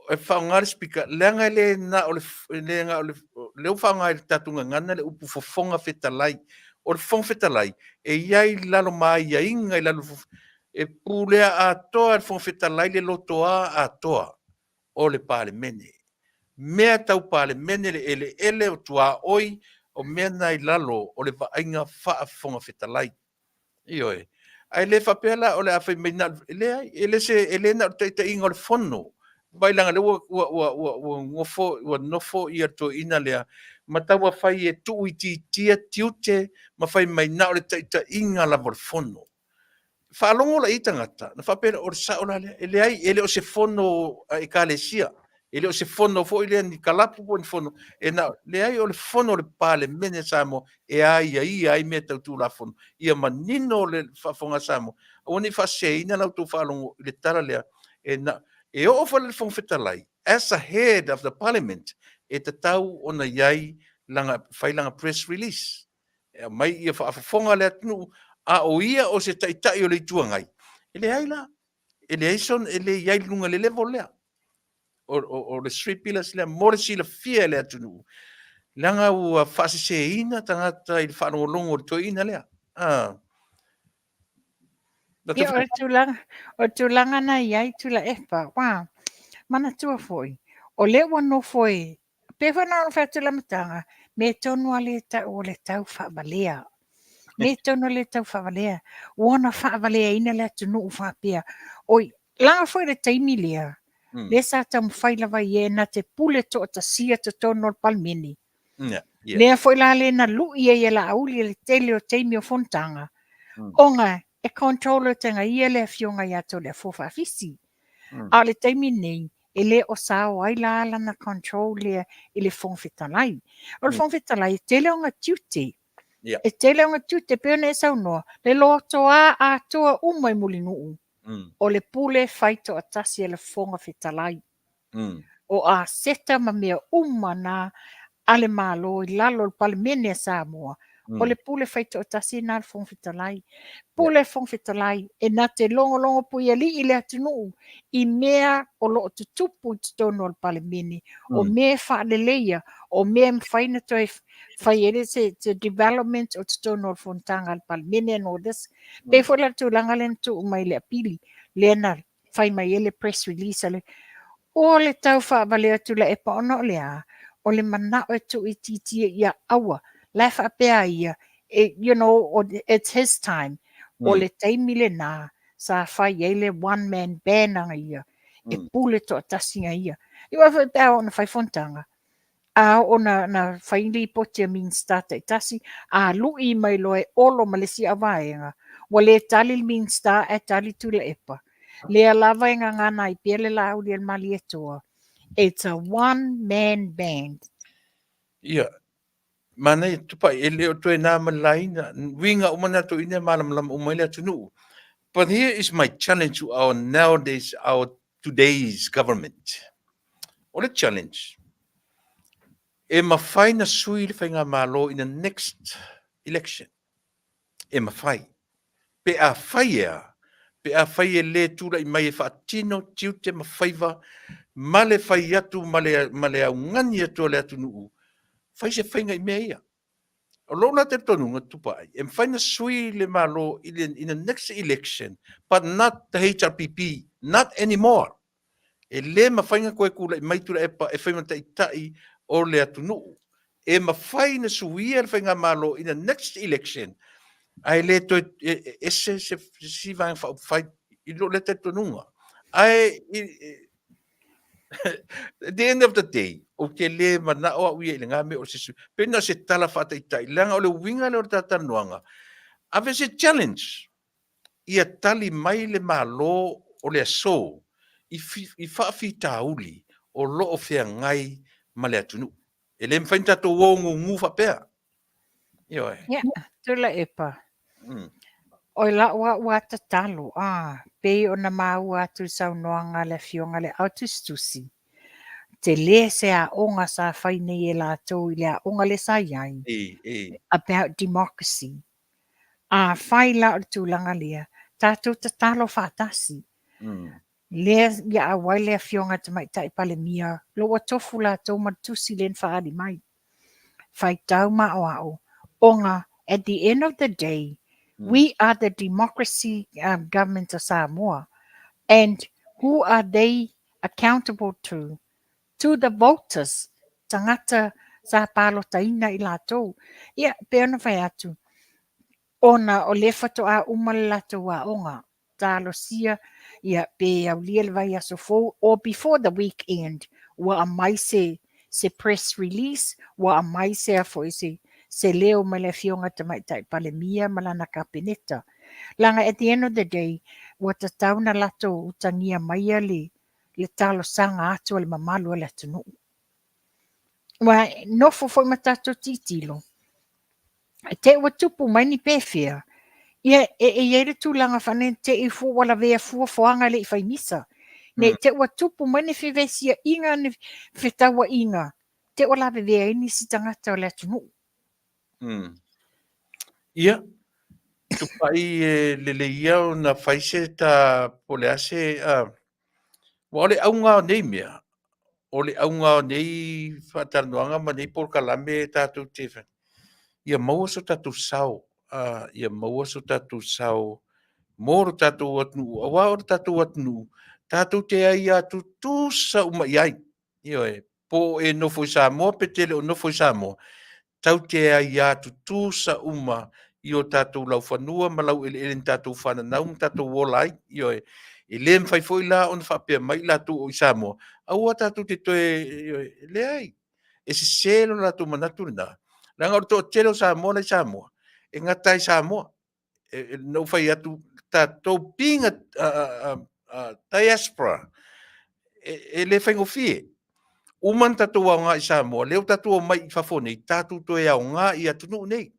e faaaoga le speaker, leaga e le na o le, le na o le, lea ua faaaoga i le tatou gagana le upu fofoga fetalai. O le fofoga fetalai, e i ai i lalo ma aiaiga i lalo e pulea atoa e le fofoga fetalai le lotoa atoa o le Palemene. Mea tau Palemene, le eleele, o tuaoi, o mea na i lalo o le vaaiga faafofoga fetalai. Ioe. Ae le faapea la o le a fai mai na, e leai, e le se, e le na o le taitaiga o le fono. Vai leaga lea ua, ua, ua, ua, ua nofo, ua nofo ia le toeaina lea, ma tau fai e tuuitiitia tiute ma fai mai na o le taitaiga lava o le fono. Faalogo la i tagata, na faapea lea, o le sao la lea. E leai, e le o se fono a ekalesia. E le o se fono foi lea ni kalapu po o ni fono. E na, leai, o le fono o le Palemene Samoa e aiaia ai mea tau Tulafono. Ia manino le faafofoga a Samoa, aua ne i faaseseina la outou faalogo i le tala lea. E na, e oo foi la i le Fofoga Fetalai, as a head of the Parliament, e tatau ona i ai lana, fai lana press release. E aumai ia faafofoga le atunuu, a o ia o se Taitai o le Itu Agai. E leai la, e leai son, e le i ai i luga i le level lea. O, o, o le three pillars lea mo le silafia e le atunuu. Leaga ua faaseseina tagata i le faalogologo o le toeaina lea. Ah.
Ia, o le tulaga, o le tulaga na i ai Tuilaepa, ua manatua foi, o lea ua nofo e, pei foi ona fai atu i le amataga, mea tonu lava lea e tau o le tau faavalea. Mea tonu lea e tau faavalea. Ua ona faavaleaina le atunuu faapea, oi, leaga foi le taimi lea, Lea sa taumafai lava ia e na te pule toatasia totonu o le Palemene. Lea foi la le na lui ai e Laauli i le tele o taimi o fonotaga, ona e control atu e ia le afioga ia Toleafoa Faafisi. A o le taimi nei, e le o sao ai la lana control lea i le Fofoga Fetalai. O le Fofoga Fetalai, e tele ona tiute. E tele ona tiute, pei ona e saunoa, le lotoa atoa uma i Mulinuu, o le pule fai toatasi a le Fofoga Fetalai. O aseta ma mea uma na a le Malo i lalo o le Palemene a Samoa, o le pule fai toatasi na a le Fofoga Fetalai. Pule Fofoga Fetalai e na te logologo puialii le atunuu i mea o lo o tutupu i totonu o le Palemene, o mea e faaleleia, o mea e mafai ona toe fai ai se development o totonu o le fonotaga a le Palemene and all this. Pei foi la le tulaga lea na tuu mai i le apili, lea na fai mai ai le press release a le o le tau faavalea o Tuilaepa ona o le a? O le manao e tuuitiitia ia aua la e faapea ia, you know, it's his time. O le taimi lena sa fai ai le one man band aga ia, e pule toatasi ia. Ia foi pe a oo ina fai fonotaga, a oo na fai lipoti a Minisita taitasi, a lui mai loa e Olo ma le isi auvaega, ua le tali le Minisita ae tali Tuilaepa. Lea lava e gagana ai pea le Laauli a le Malietoa, it's a one man band.
Ia, manaia, Tupai, e le o toe na ma le laina, uiga uma na toeaiina e malamalama uma ai le atunuu. But here is my challenge to our nowadays, our today's government. O le challenge, e mafai na sui le faigamalo in the next election. E mafai. Pe a fai e a? Pe a fai e le tulai mai e faatino tiute ma faiva ma le fai atu ma le, ma le augani atu a le atunuu, fai se faiga i mea ia. O lou la talitonuga, Tupai, e mafai na sui le Malo in the, in the next election, but not the HRPP, not anymore. E le mafai na toe tulai mai Tuilaepa e fai ma taitai o le atunuu. E mafai na suia le faigamalo in the next election, ae le toe ese se isi vaega faaupufai i lou lea talitonuga. Ae at the end of the day, ou te le manao au ia i lena mea o se sui. Pei na o se tala faataitai, leaga o le uiga lea o le talatalanoaga, ave se challenge ia tali mai le Malo o le aso i, i faafitauli o lo o feagai ma le atunuu. E le mafai ona tatou o gugu faapea. Ioe.
Ia, Tuilaepa. O lau au a tatalo, a, pei ona maua atu i saunoaga a le Afioga i le Aotusitusi, tele se aoga sa fai nei e latou i le aoga lea sa i ai, about democracy. A fai la o le tulaga lea, tatou tatalo faatasi. Lea ia auai le Afioga i le Tamaitai Palemia, lo ua tofu latou ma le tusi lea na faaali mai. Faitau ma aoao, ona at the end of the day, we are the democracy government of Samoa, and who are they accountable to? To the voters, tagata sa palotaina i latou. Ia, pei ona fai atu, ona o lea faatoa uma le latou aoga, talosia, ia, pe aulia le vaiaso fou, or before the weekend, ua aumai se, se press release, ua aumai se a foi, se, se leo mai le Afioga Tamaitai Palemia ma lana Kapeneta. Leaga at the end of the day, ua tatau ona latou utagia maia le, le talosaga atu a le mamalu o le atunuu. Ua nofo foi ma tatou tilotilo, te i ua tupu mai ni pefea, ia e i ai le tulaga faa-nei te i ua lavea fuafuaga e le i fai misa. Ne i te i ua tupu mai ni fevesiaiga, ni fetauaiga, te i ua lavevea ai nisi tagata o le atunuu.
Ia, tupai e lelei ia ona fai se ta po o le a se aua o le auga o nei mea, o le auga o nei faatalanoaga ma nei polokalame tatou te fai, ia maua so tatou sao, ia maua so tatou sao mo lo tatou atunuu, aua o lo tatou atunuu, tatou te aia tutusa uma i ai. Ioe, po o e nofo i Samoa pe te le o nofo i Samoa, tatou te aia tutusa uma i o tatou laufanua ma laueleele na tatou fananau ma tatou ola ai. Ioe. E le mafai foi la ona faapea mai i latou o i Samoa, aua tatou te toe, e leai, e sese lo latou manatu lena, leaga o le toatele o Samoa la i Samoa, e gata ai i Samoa. Na ou fai atu, tatou being a diaspora, e le faigofie. Uma ona tatou aoga i Samoa, lea ua tatou omai i fafo nei, tatou toe aoga i atunuu nei.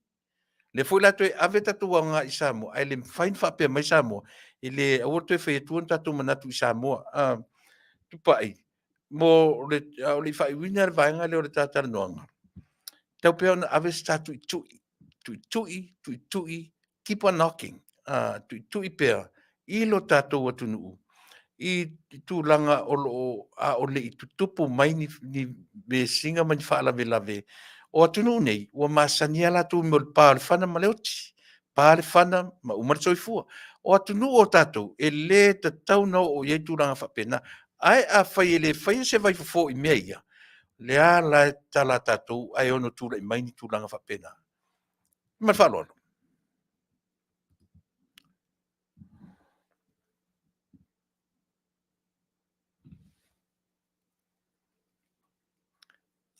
Lea foi la toe ave tatou aoga i Samoa, ae le mafai ona faapea mai Samoa, e le aua le toe fai atua ni tatou manatu i Samoa. Tupai, mo le, a o le i faaiuina le vaega lea o le ta talanoaga, tau pea ona ave se ta tuitui, tuitui, tuitui, keep on knocking, tuitui pea i lo tatou atunuu i tulaga o lo o a o le i tutupu mai ni vesiga ma ni faalavelave o atunuu nei, ua masani lava latou i mea o le pa o le fana ma le oti, pa le fana ma uma le soifua. O atunuu o tatou, e le tatau ona oo i ai tulaga faapena. Ae afai e le faia se vaifofo i mea ia, lea la e tatala a tatou ae ono tulai mai ni tulaga faapena. Ma le faaaloalo.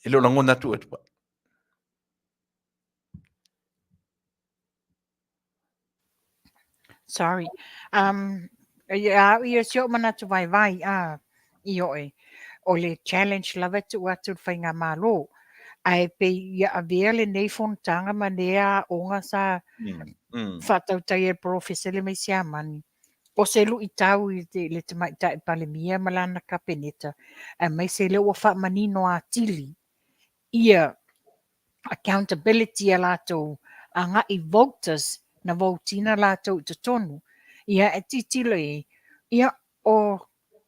E le o lagona atu oe Tupai.
Sorry. Ia au ia si ou manatu vaivai, ioe, o le challenge lava e tuu atu i le faigamalo. Ae pei ia avea lenei fonotaga ma lea aoga sa faatautaia e le polofesa lea mai Siamani, o se luitau i le Tamaitai Palemia ma lana Kapeneta, aemaise lea ua faamanino atili ia accountability a latou agai voters na vote-ina latou i totonu. Ia e tilotilo i ai, ia o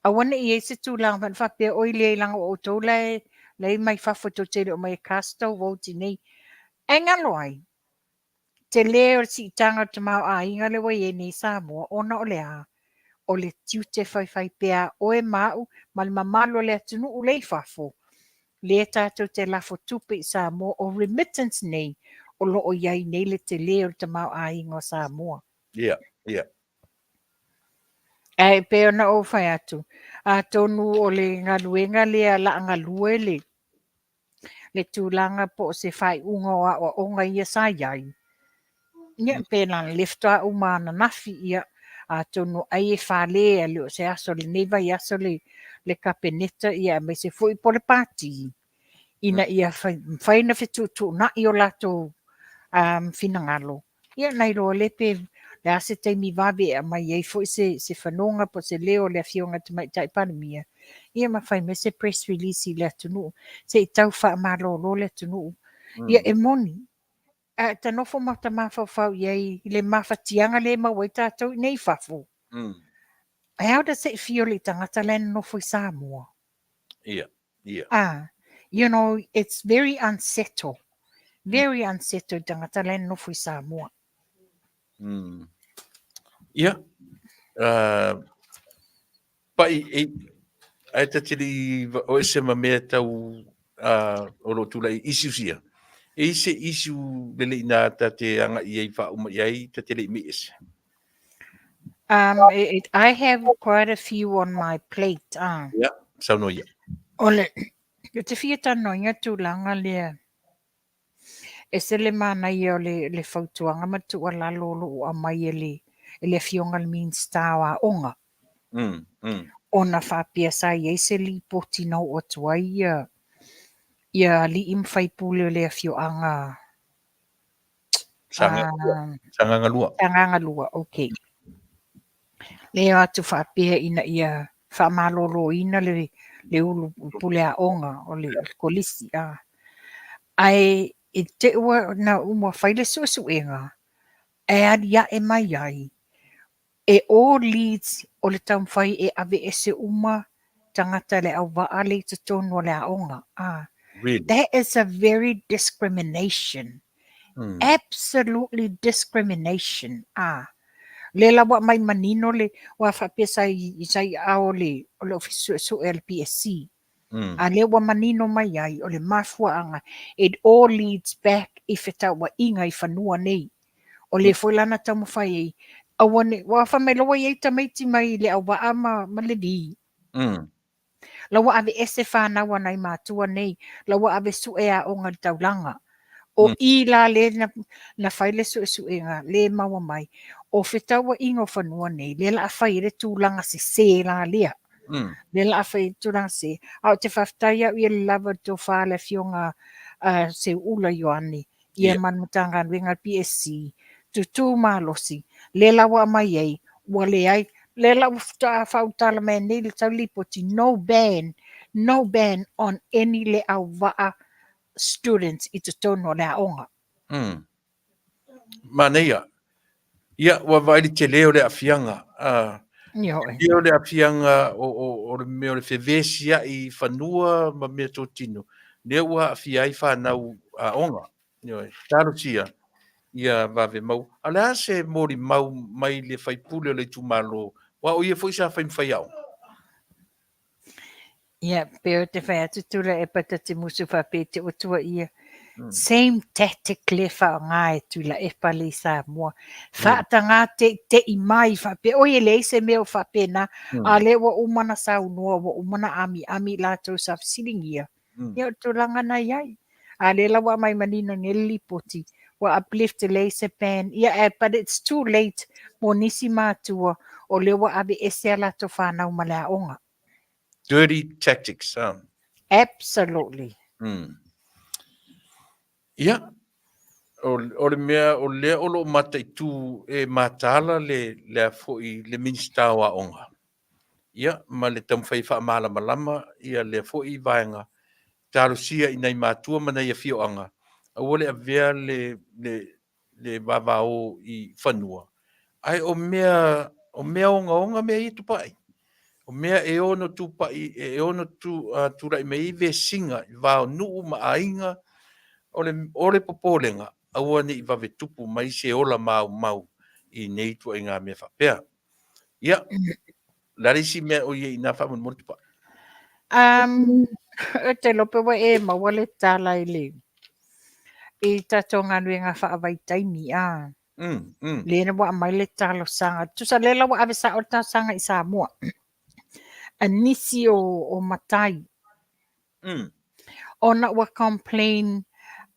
aua ne i i ai se tulaga faapea oi leai leaga o outou la e mai fafo tou te le o omai e cast tou vote i inei. Ae galo ai, tele o le siitaga o le tamaoaiga lea ua i ai nei Samoa ona o le a? O le tiute faifaipea a oe ma au ma le mamalu o le atunuu lea i fafo, lea tatou te lafo tupe i Samoa, o remittance nei o lo o i ai nei le tele o le tamaoaiga o Samoa.
Ia, ia.
Ae pei ona ou fai atu, atonu o le galuega lea o le a galue le tulaga po o se faaiuga o aoaoga ia sa i ai. Ia, pe na o le faatoa uma ananafi, ia, atonu ai e fale a le o se aso lenei vaiaso le Kapeneta, ia aemaise foi po o le Pati, ina ia mafai ona fetuutuunai o latou finagalo. Ia na iloa lea pe le a se taimi vave e aumai ai foi se fanoga po o se leo o le Afioga i le Tamaitai Palemia, ia ma fai mai se press release i le atunuu, se i tau faamalolo le atunuu. Ia e moni, a ta nofo ma ta mafaufau i ai i le mafatiaga lea e maua ai tatou i nei i fafo. How does it feel i tagata la e nonofo i Samoa?
Ia, ia.
You know, it's very unsettled. Very unsettled i tagata la e nonofo i Samoa.
Ia, pai, e, ai ta te li o ese ma mea tau o lo tulai issues ia. E i se issue lele ina ta te anga i ai whauma i ai ta te lei me ese.
I have quite a few on my plate.
Ia, saunoa ia.
O le, o te fia talanoaina tulaga lea. E se le manaia o le fautuaga ma le tuualalo o lo o aumai e le Afioga i le Minisita o Aoga. Ona faapea sa i ai se lipoti na oo atu ai ia alii ma faipule o le afioaga
Sagaga 2.
Sagaga 2, okay. Lea atu faapea ina ia faamaloloina le ulu pule aoga o le kolisi. Ae i te ua na ua fai le suesuega, e aliae mai ai, e all leads o le taumafai e aveese uma tagata le auvaa le i totonu o le aoga.
Really?
That is a very discrimination. Absolutely discrimination. Le la ua mai manino le ua faapea sa i sa i ao le o le ofisa suesue a le PSC. A lea ua manino mai ai o le mafuaaga, it all leads back i fetauaiga i fanua nei. O le foi lana taumafai ai Aua ne, ua fai mai loa ua i ai tamaiti mai Leauvaa ma, ma Levi. La ua aveese fanau a nai matua nei, la ua ave sue aoga i le taulaga. O i la lea na, na fai le suesuega, le maua mai, o fetauaiga o fanua nei, lea la a fai ai le tulaga sese la lea. Lea la a fai ai le tulaga sese. A ou te faafetai au ia le lava o le tofa a le Afioga a Seuula Ioane, ia ma le Matagaluega a le PSC, tutu malosi, lea la ua aumai ai, ua leai, lea la ua faatoa faaulutala mai nei le tau lipoti, no ban, no ban on any Leauvaa students i totonu o le aoga.
Manaia. Ia, ua vaai le tele o le aafiaga.
Ioe.
Tele o le aafiaga o le mea o le fevesiai i fanua ma mea totino, lea ua aafia ai fanau aoga. Ioe. Talosia ia vave maua. A o le a se molimau mai le faipule o le itumalo, aua o ia foi sa fai ma faiaoga?
Ia, pe o te whai atu Tuilaepa ta te musu whapea te otua ia. Same tactic le whaonga e Tuilaepa le i Samoa. Whaatanga te te i mai whapea, oi e leai se mea o whapena, a le ua uma na saunoa, ua uma na ami ami latou sa fesiligia. Ia o le tulaga na i ai. A lea la ua aumai manino nei le lipoti, ua uplift e leai se ban. Ia eh, but it's too late mo nisi matua o lea ua aveese a latou fanau ma le aoga.
Dirty tactics, ah.
Absolutely.
Ia, o le mea o lea o lo o mataitu e mataala le, le a foi le Minisita o Aoga. Ia, ma le taumafai e faamalamalama ia lea foi vaega, talosia i nai matua ma nai afioaga, aua le avea le, le, le vavao i fanua, ae o mea, o mea ogaoga mea ia e tupai. O mea e ono tupai, e ono tu, tulai mai ai vesiga i va o nuu ma aiga, o le, o le popolega, aua ne i vave tupu mai se ola maumau i nei ituaiga mea faapea. Ia, o le a le isi mea o i ai i ina faamolemole Tupai?
Ou te iloa pe ua e maua le tala i le i tatou galuega faavaitaimi a. Lea ua aumai le talosaga. Tusa lea la ua ave sao le talosaga i Samoa. A nisi o matai. Ona ua complain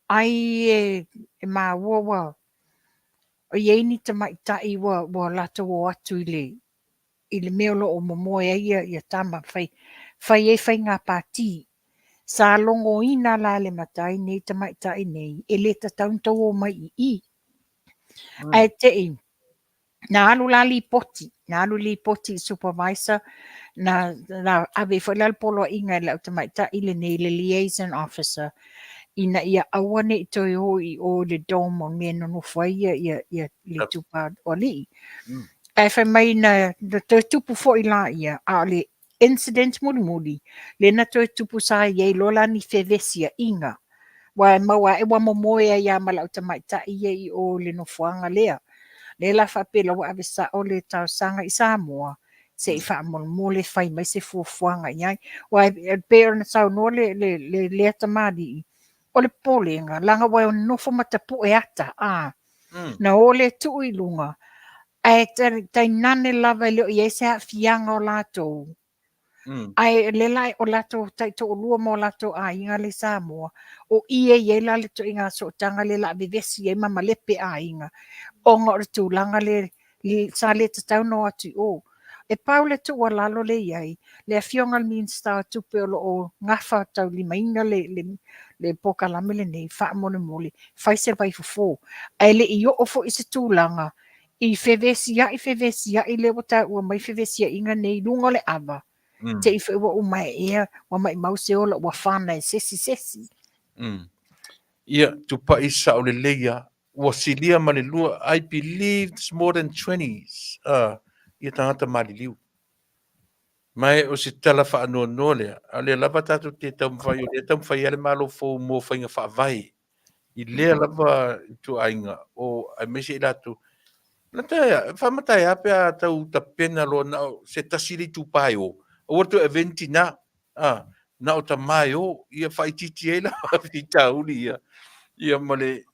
ai e maua ua i ai ni tamaitai ua latou o atu i le i le mea o lo o momoe ai ia tama fai fai ai faiga pati. Sa logoina la e le matai nei tamaitai nei e le tatau ona tou omai i i. Ae te i na alu la lipoti, na alu lipoti i supervisor, na, na ave foi la le poloaiga i le au tamaitai lenei, le liaison officer, ina ia aua ne i toe o i o i le dorm o le mea e nonofo ai ia, ia, ia le itupa o alii. Ae fai mai na, na toe tupu foi la ia, a o le incident mulimuli, lea na toe tupu sa i ai loa la ni fevesiaiga. Aua e maua ae ua momoe ai lava ma le au tamaitai ia i o i le nofoaga lea. Lea la faapea la ua ave sao le talosaga i Samoa se i faamolemole fai mai se fuafuaga i ai. Aua e pei ona saunoa le, le, le, lea tamalii, o le popolega, leaga ua nofo ma tapue ata, a. Na o le tuu i luga, ae tainane lava e le o i ai se aafiaga o latou. Ae lea la o latou taitoalua ma o latou aiga lea i Samoa, o i e i ai la le ituaiga sootaga lea o le a vevesi ai ma malepe aiga, ona o le tulaga lea sa le tatau ona o atu i o. E pau le tuualalo lea e i ai, le Afioga i le Minisita o Tupe o lo o gafataulimaina le polokalame lenei, faamolemole, fai se vaifofo. Ae le i oo foi i se tulaga i fevesiai fevesiai lea ua taua mai fevesiaiga nei i luga o le ava, te i foi ua uma ea, ua maimau se ola ua fana e se isi se isi.
Ia, tupai sao lelei lava. Ua silia ma le lua, I believe it's more than 20 ia tagata maliliu. Ma e o se tala faanoanoa lea, a o lea lava tatou te taumafai, o lea e taumafai lava le Malo fou mo faiga faavae i lea lava ituaiga o aemaise i latou. Lata, faamata e a pe a tau tapena loa na o se tasi le itupa e o, aua le toe avea ni tinā, a, na o tamā e o, ia faaitiitia ai la faafitauli ia, ia ma le.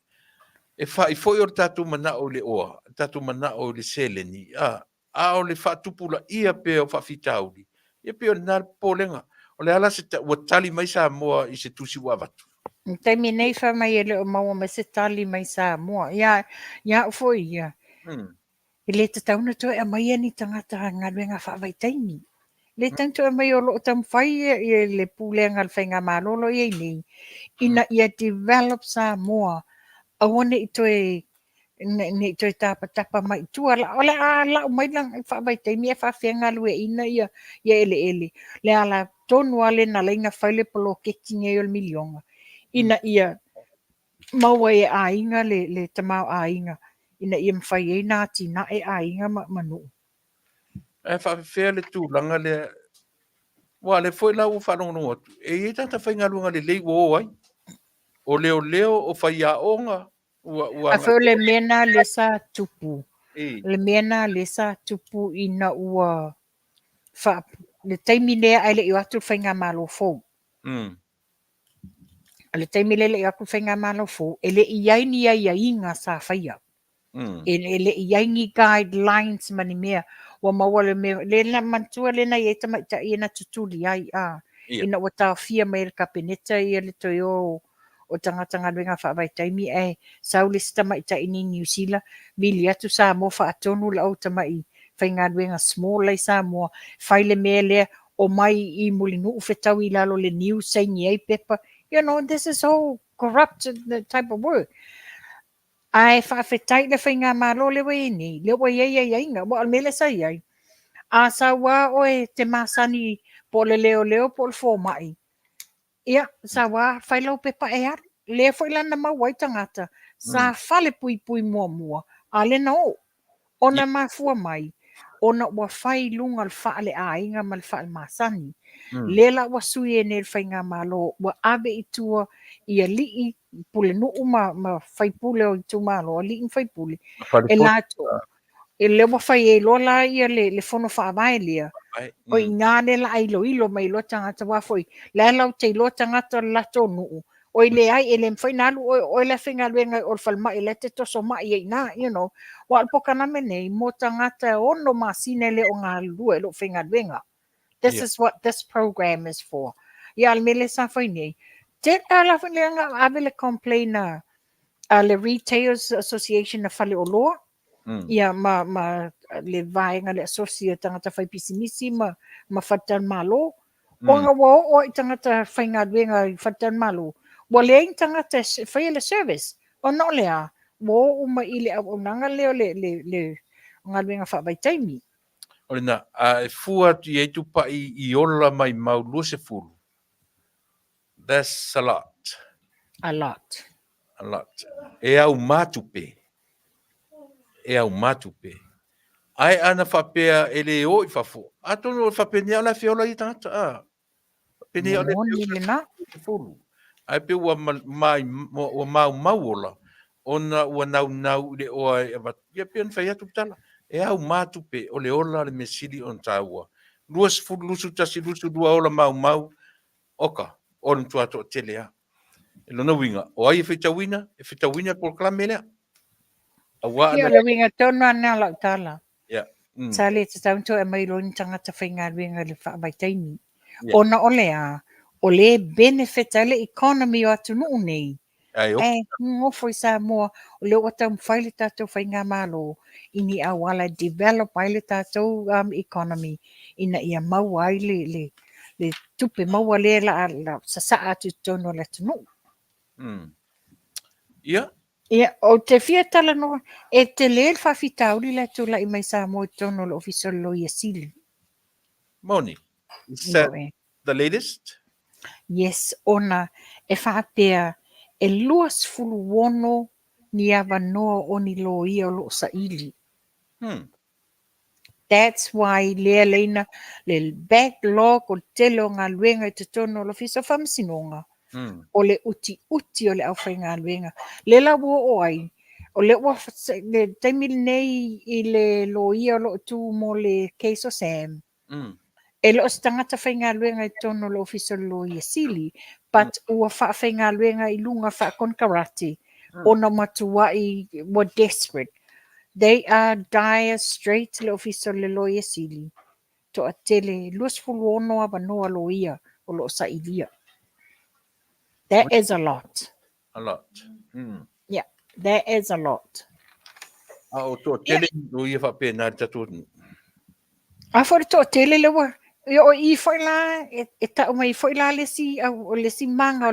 E fa'i foi o le tatou mana'o i le oa, le tatou mana'o i le seleni, a, a o le faatupulaia pea o faafitauli, ia pei o lena le popolega. O le a la se ta, ua tali mai Samoa i se tusi ua avatu?
I le taimi nei fai mai e le o maua mai se tali mai Samoa. Ia, ia au foi ia, e le tatau ona toe aumaia ni tagata galuega faavaitaimi. E le tatau ona toe aumaia o lo o taumafai ia le pulega a le Faigamalo o lo o i ai nei, ina ia develop Samoa, aua ne i toe ne i toe tapatapa mai i tua. O le a lau mai la faavaitaimi ae faafefea galueaiina ia eleele. O le ala tonu lava lea na ala ai ona fai le poloketi nei o le miliona, ina ia maua ai e aiga le tamaoaiga ina ia mafai ai ona atinae aiga ma nuu.
Ae faafefea le tulaga lea? Aua o lea foi la ua faalogologo atu, e i ai tagata faigaluega lelei ua o ai. O leoleo, o faiaoga, ua ua
Ae foi o le mea lena lea sa tupu, o le mea lena lea sa tupu ina ua faa, le taimi lea ae le i o atu le faigamalo fou. O le taimi lea e le i o atu le faigamalo fou, e le i i ai ni aiaiga sa faia. E le i i ai ni guidelines ma ni mea. Ua maua le mea, le na manatua lea na i ai tamaitai ia na tutuli ai, a, ina ua taofia mai e le Kapeneta ia le toe o o tagata galuega faavaitaimi ae sau le isi tamaitai nei Niu Sila, vili atu Samoa faatonu le au tamai faigaluega small la i Samoa, fai le mea lea, omai i Mulinuu fetaui i lalo o le niu, saini ai pepa. You know, this is all corrupt type of work. Ae faafetai i le faigamalo lea ua i ai nei, lea ua i ai aiaiga, aua o le mea lea sa i ai, a sau lava oe e te masani po o le leoleo po o le fomai, ia, sau lava fai lau pepa e alu. Lea foi la na maua ai tagata sa falepuipui muamua, a o lea na oo. Ona mafua mai, ona ua fai i luga o le faaleaiga ma le faalemasani. Lea la ua sui ai nei le faigamalo, ua ave i tua i alii, pulenuu ma faipule o itumalo, alii ma faipule, e latou, lea ua fai ai loa la ia le fono faavae lea, o i ina lea o le a iloilo mai loa tagata, aua foi, la e latou te iloa tagata o le latou nuu, oi leai, e le mafai ona alu oe, o oe la e faigaluega i o i le falemai, o la e te toso mai ai i ina, you know. Aua o le polokalame lenei, mo tagata e 6 masina e le o galulue, e le o faigaluega. This is what this program is for. Ia, a o le mea lea sa fai nei, te, a la foi lea na ave le complain a, a le Retailers Association a Faleoloa, ia ma, ma le vaega le asosi o tagata faipisinisi ma, ma faletalimalo, ona ua oo lava i tagata faigaluega i faletalimalo, ua leai ni tagata e faia le service, ona o le a? Ua o uma i le auaunaga lea o le, le, le galuega faavaitaimi.
O lena, a e fua atu i ai tupai i ola maimau 20, that's a lot.
A lot.
A lot. E aumā tupe. E aumā tupe. Ae ana faapea e le o i fafo, atonu o le faapea nei o le a feola ia tagata, a. Faapea o le
Moni lena.
Fulu. Ae pei ua ma, ua maumau ola, ona ua naunau i le oa e avatu. Ia pei ona fai atu le tala, e aumā tupe, o le ola le mea sili ona taua. 20, 21, 22 ola maumau, oka, o le matua toatele lava. E lona uiga, o ai e faitauina? E faitauina le polokalame lea.
Aua Ia, o le uiga tonu lava lena o lau tala.
Yeah.
Sa le tatau ona toe aumai loa ni tagata faigaluega i le faavaitaimi. Yeah. Ona o le a? O lea e benefit ai le economy o atunuu nei.
Ae
oka. Ae nofo i Samoa, o lea ua taumafai le tatou faigamalo i ni auala e develop ai le tatou economy ina ia maua ai le, le, le tupe maua lea la a sasaa atu i totonu o le atunuu.
Ia.
Ia, ou te fia talanoa, e tele le faafitauli la e tulai mai Samoa i totonu o le Ofisa o le Loia Sili.
Moni. Is that the latest?
Yes, ona e faapea e 26 ni avanoa o ni loia o lo o saili. That's why lea leina le backlog o le tele o galuega i totonu o le Ofisa o Faamasinoga, o le utiuti o le aufaigaluega. Lea la ua oo ai, o lea ua, le taimi lenei i le loia o lo o tu mo le case o Sam, e le o se tagata faigaluega i totonu o le Ofisa o le Loia Sili, but ua faafaigaluega i luga faakonekarate. Ona matuai ua desperate. They are dire straits le Ofisa o le Loia Sili. Toatele, 26 avanoa loia o lo o sailia. That is a lot.
A lot.
Yeah, that is a lot.
A o toatele loia faapena i le tatou atunuu.
A foi le toatele lea ua, ia o i foi la, e tau mai foi la le isi, au, le isi maga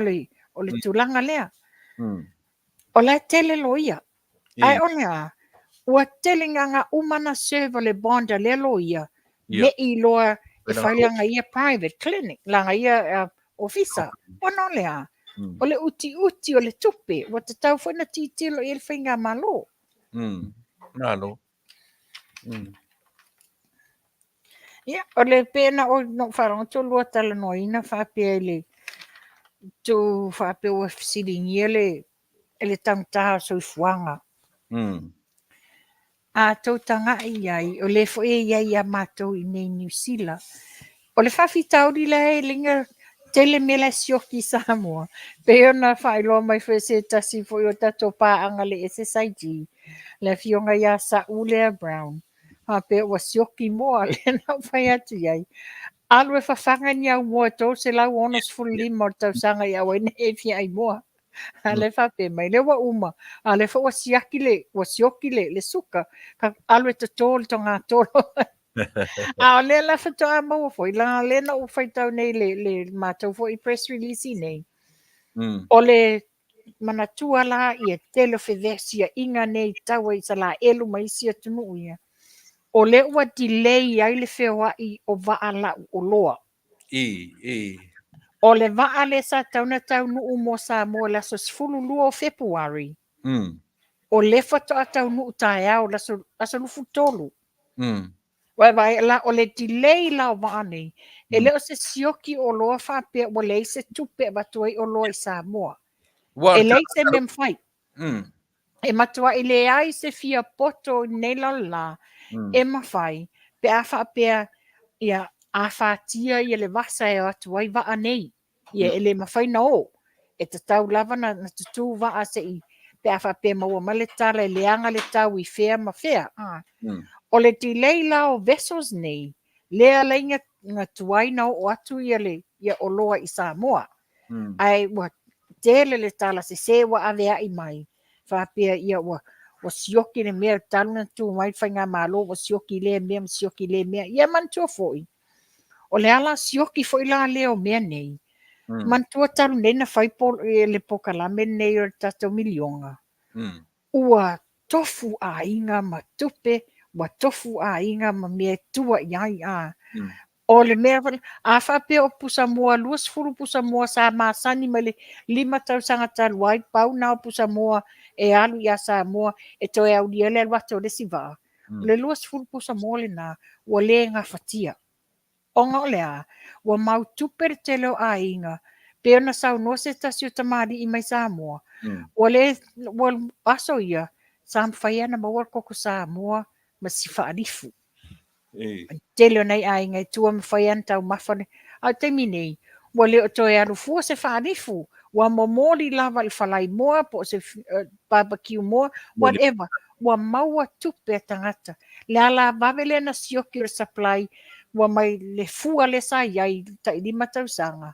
o le tulaga lea. O la e tele loia. Ae o le a, ua tele nga uma na serve le bond a lea loia, me i loa e fai lana ia private clinic, lana ia ofisa. Ona o le a, o le utiuti o le tupe, ua tatau foi na tilotilo i ai le faigamalo.
Malo.
Ia, o le pei na ou na ou faalogo atu o lua talanoaina faapea i le tu faapea ua fesiligia le taugata o soifuaga. A tou tagai i ai, o lea foi e i ai ia matou i nei Niu Sila. O le faafitauli la e liga tele mea la e sioki i Samoa, pei ona faailoa mai foi e se tasi foi o tatou paaga le SSIG, le afioga ia Sa'u lea Brown, faapea ua sioki moa lea na ou fai atu i ai. Alu e fafaga ni au moa e 365 o le tausaga i aua ai ne i e fia ai moa. A lea faapea mai, lea ua uma, a lea foi ua siaki le, ua sioki le suka, ka alu e toto le togatolo. A o lea la faatoa maua foi, la lea na ou faitau nei le matou foi press release nei. O le manatua la ia tele o fevesiaiga nei tau i Isalaelu ma isi atunuu ia. O lea ua delay ai le feoai o vaa lau oloa.
I.
O le vaa lea sa tatau ona taunuu mo Samoa i le aso 12 o Fepuari. O lea faatoa taunuu taeao le aso 23. Ua e vaai la, o le delay la o vaa nei, e le o se sioki o oloa faapea ua leai se tupe e avatu ai oloa i Samoa.
Ua
E leai se mea mafai. E matuai leai se fia poto i nei lalolā e mafai pe a faapea ia afatia ia le vasa e o atu ai vaa nei. Ia e le mafai na o. E tatau lava na tutū vaa se i pe a faapea maua mai le tala e leaga le tau i fea ma fea. O le delay la o vessels nei, lea lai nga tuai na oo atu ia le ia oloa i Samoa. Ae ua tele le tala sese ua aveai mai, faapea ia ua sioki le mea talu na tu mai le faigamalo ua sioki lea mea ma sioki lea mea. Ia manatua foi, o le ala sioki foi la lea o mea nei, manatua talu nei na fai le pokalame nei o le tatou miliona. Ua tofu aiga ma tupe, ua tofu aiga ma mea e tua i ai. A. O le mea, a faapea o pusamoa, 20 pusamoa sa masani mai le 5 tausaga talu ai, pau na o pusamoa e alu ia Samoa e toe aulia le alu atu o le isi vaa. O le 20 pusamoa lena, ua le gafatia. Ona o le a, ua mau tupe le tele o aiga, pei ona saunoa se tasi o tamalii mai Samoa, ua le, ua aso ia, sa mafai ona maua le koko Samoa ma si faalifu. Tele o nai aiga i tua mafai ona taumafa le, a o le taimi nei, ua le o toe alu fua se faalifu, ua momoli lava i le falaimoa po o se barbecue moa, whatever, ua maua tupe a tagata. Le ala vave lea na sioki o le supply, ua mai le fua lea sa i ai tai 5 tausaga.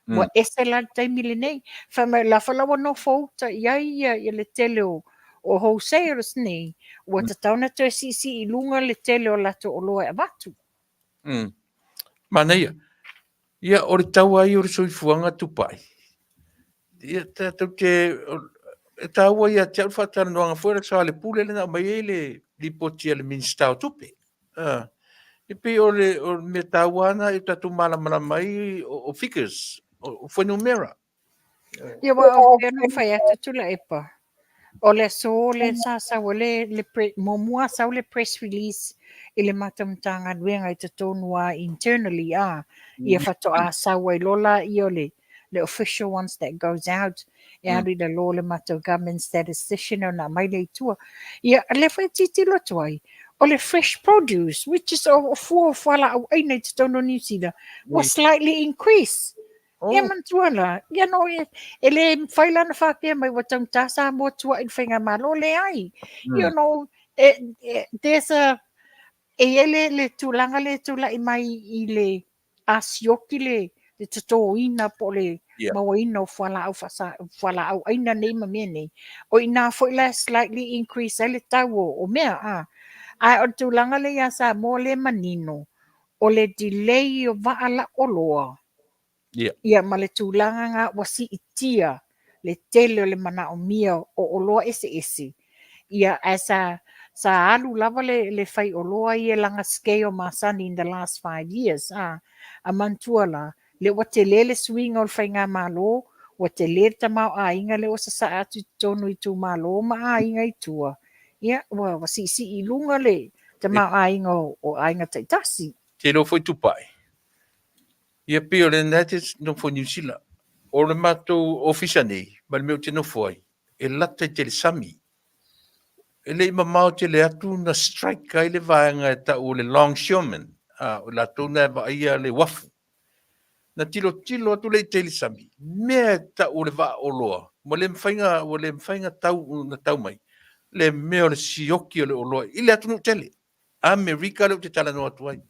Ua ese la le taimi lenei. Fai mai la fa ua nofo uta i ai ia le tele o wholesalers nei, ua tatau na toe siisii i luga le tele o latou oloa e avatu.
Manaia. Ia, o le tau ai o le soifuaga tupai. Ia, tatou te, e taua ia te au le faatalanoaga foi o le Soalepule lea na aumai ai le lipoti a le Minisita o Tupe. E pei o le mea taua lava na e tatou malamalama ai o figures, o fuainumera.
Ia, ua o pea na fai atu Tuilaepa. O le aso le sa sau ai le muamua sau le press release i le matou Matagaluega i totonu a internally a ia faatoa sau ai loa la ia o le official ones that goes out e alu i lalo o le matou government statistician ona aumai lea i tua. Ia, lea foi e tilotilo atu ai, o le fresh produce, which is o fua o fualaau aina i totonu o Niu Sila, ua slightly increase. Ia manatua la, ia no e, e le mafai la ona faapea mai ua taugata Samoa tuai i le faigamalo, leai. You know, e, e, there's a, e i ai le, le tulaga lea e tulai mai i le a sioki le, le totoina po o le yeah. mauaina o fualaau, faasa, fualaau aina nei ma mea nei. O ina foi la slightly increase ai le tau o, o mea. A. Ae o le tulaga lea ia Samoa lea manino, o le delay o vaa lau oloa.
Yeah.
Ia ma le tulaga nga ua siitia le tele o le manaomia o oloa eseese. Ia ae sa sa alu lava le le fai oloa ia laga scale masani in the last 5 years a. A manatua la, lea ua tele le suiga o le faigamalo, ua tele le tamaoaiga lea ua sasaa atu i totonu o itumalo ma aiga i tua. Ia ua ua siisii i luga le tamaoaiga o, o aiga taitasi.
Te iloa foi Tupai. Ia pei o le United nofo i Niu Sila. O le matou ofisa nei, ma le mea ou te nofo ai, e lata i te le sami. E le i mamao tele atu na strike ai le vaega e tau o le longshoremen, a, o latou na e vaaia le uafu. Na tilotilo atu le i te le sami, mea e tau o le vaa oloa, ua le mafai na, ua le mafai na tau, na tau mai, le mea o le sioki o le oloa i le atunuu tele. Amerika lea ou te talanoa atu ai.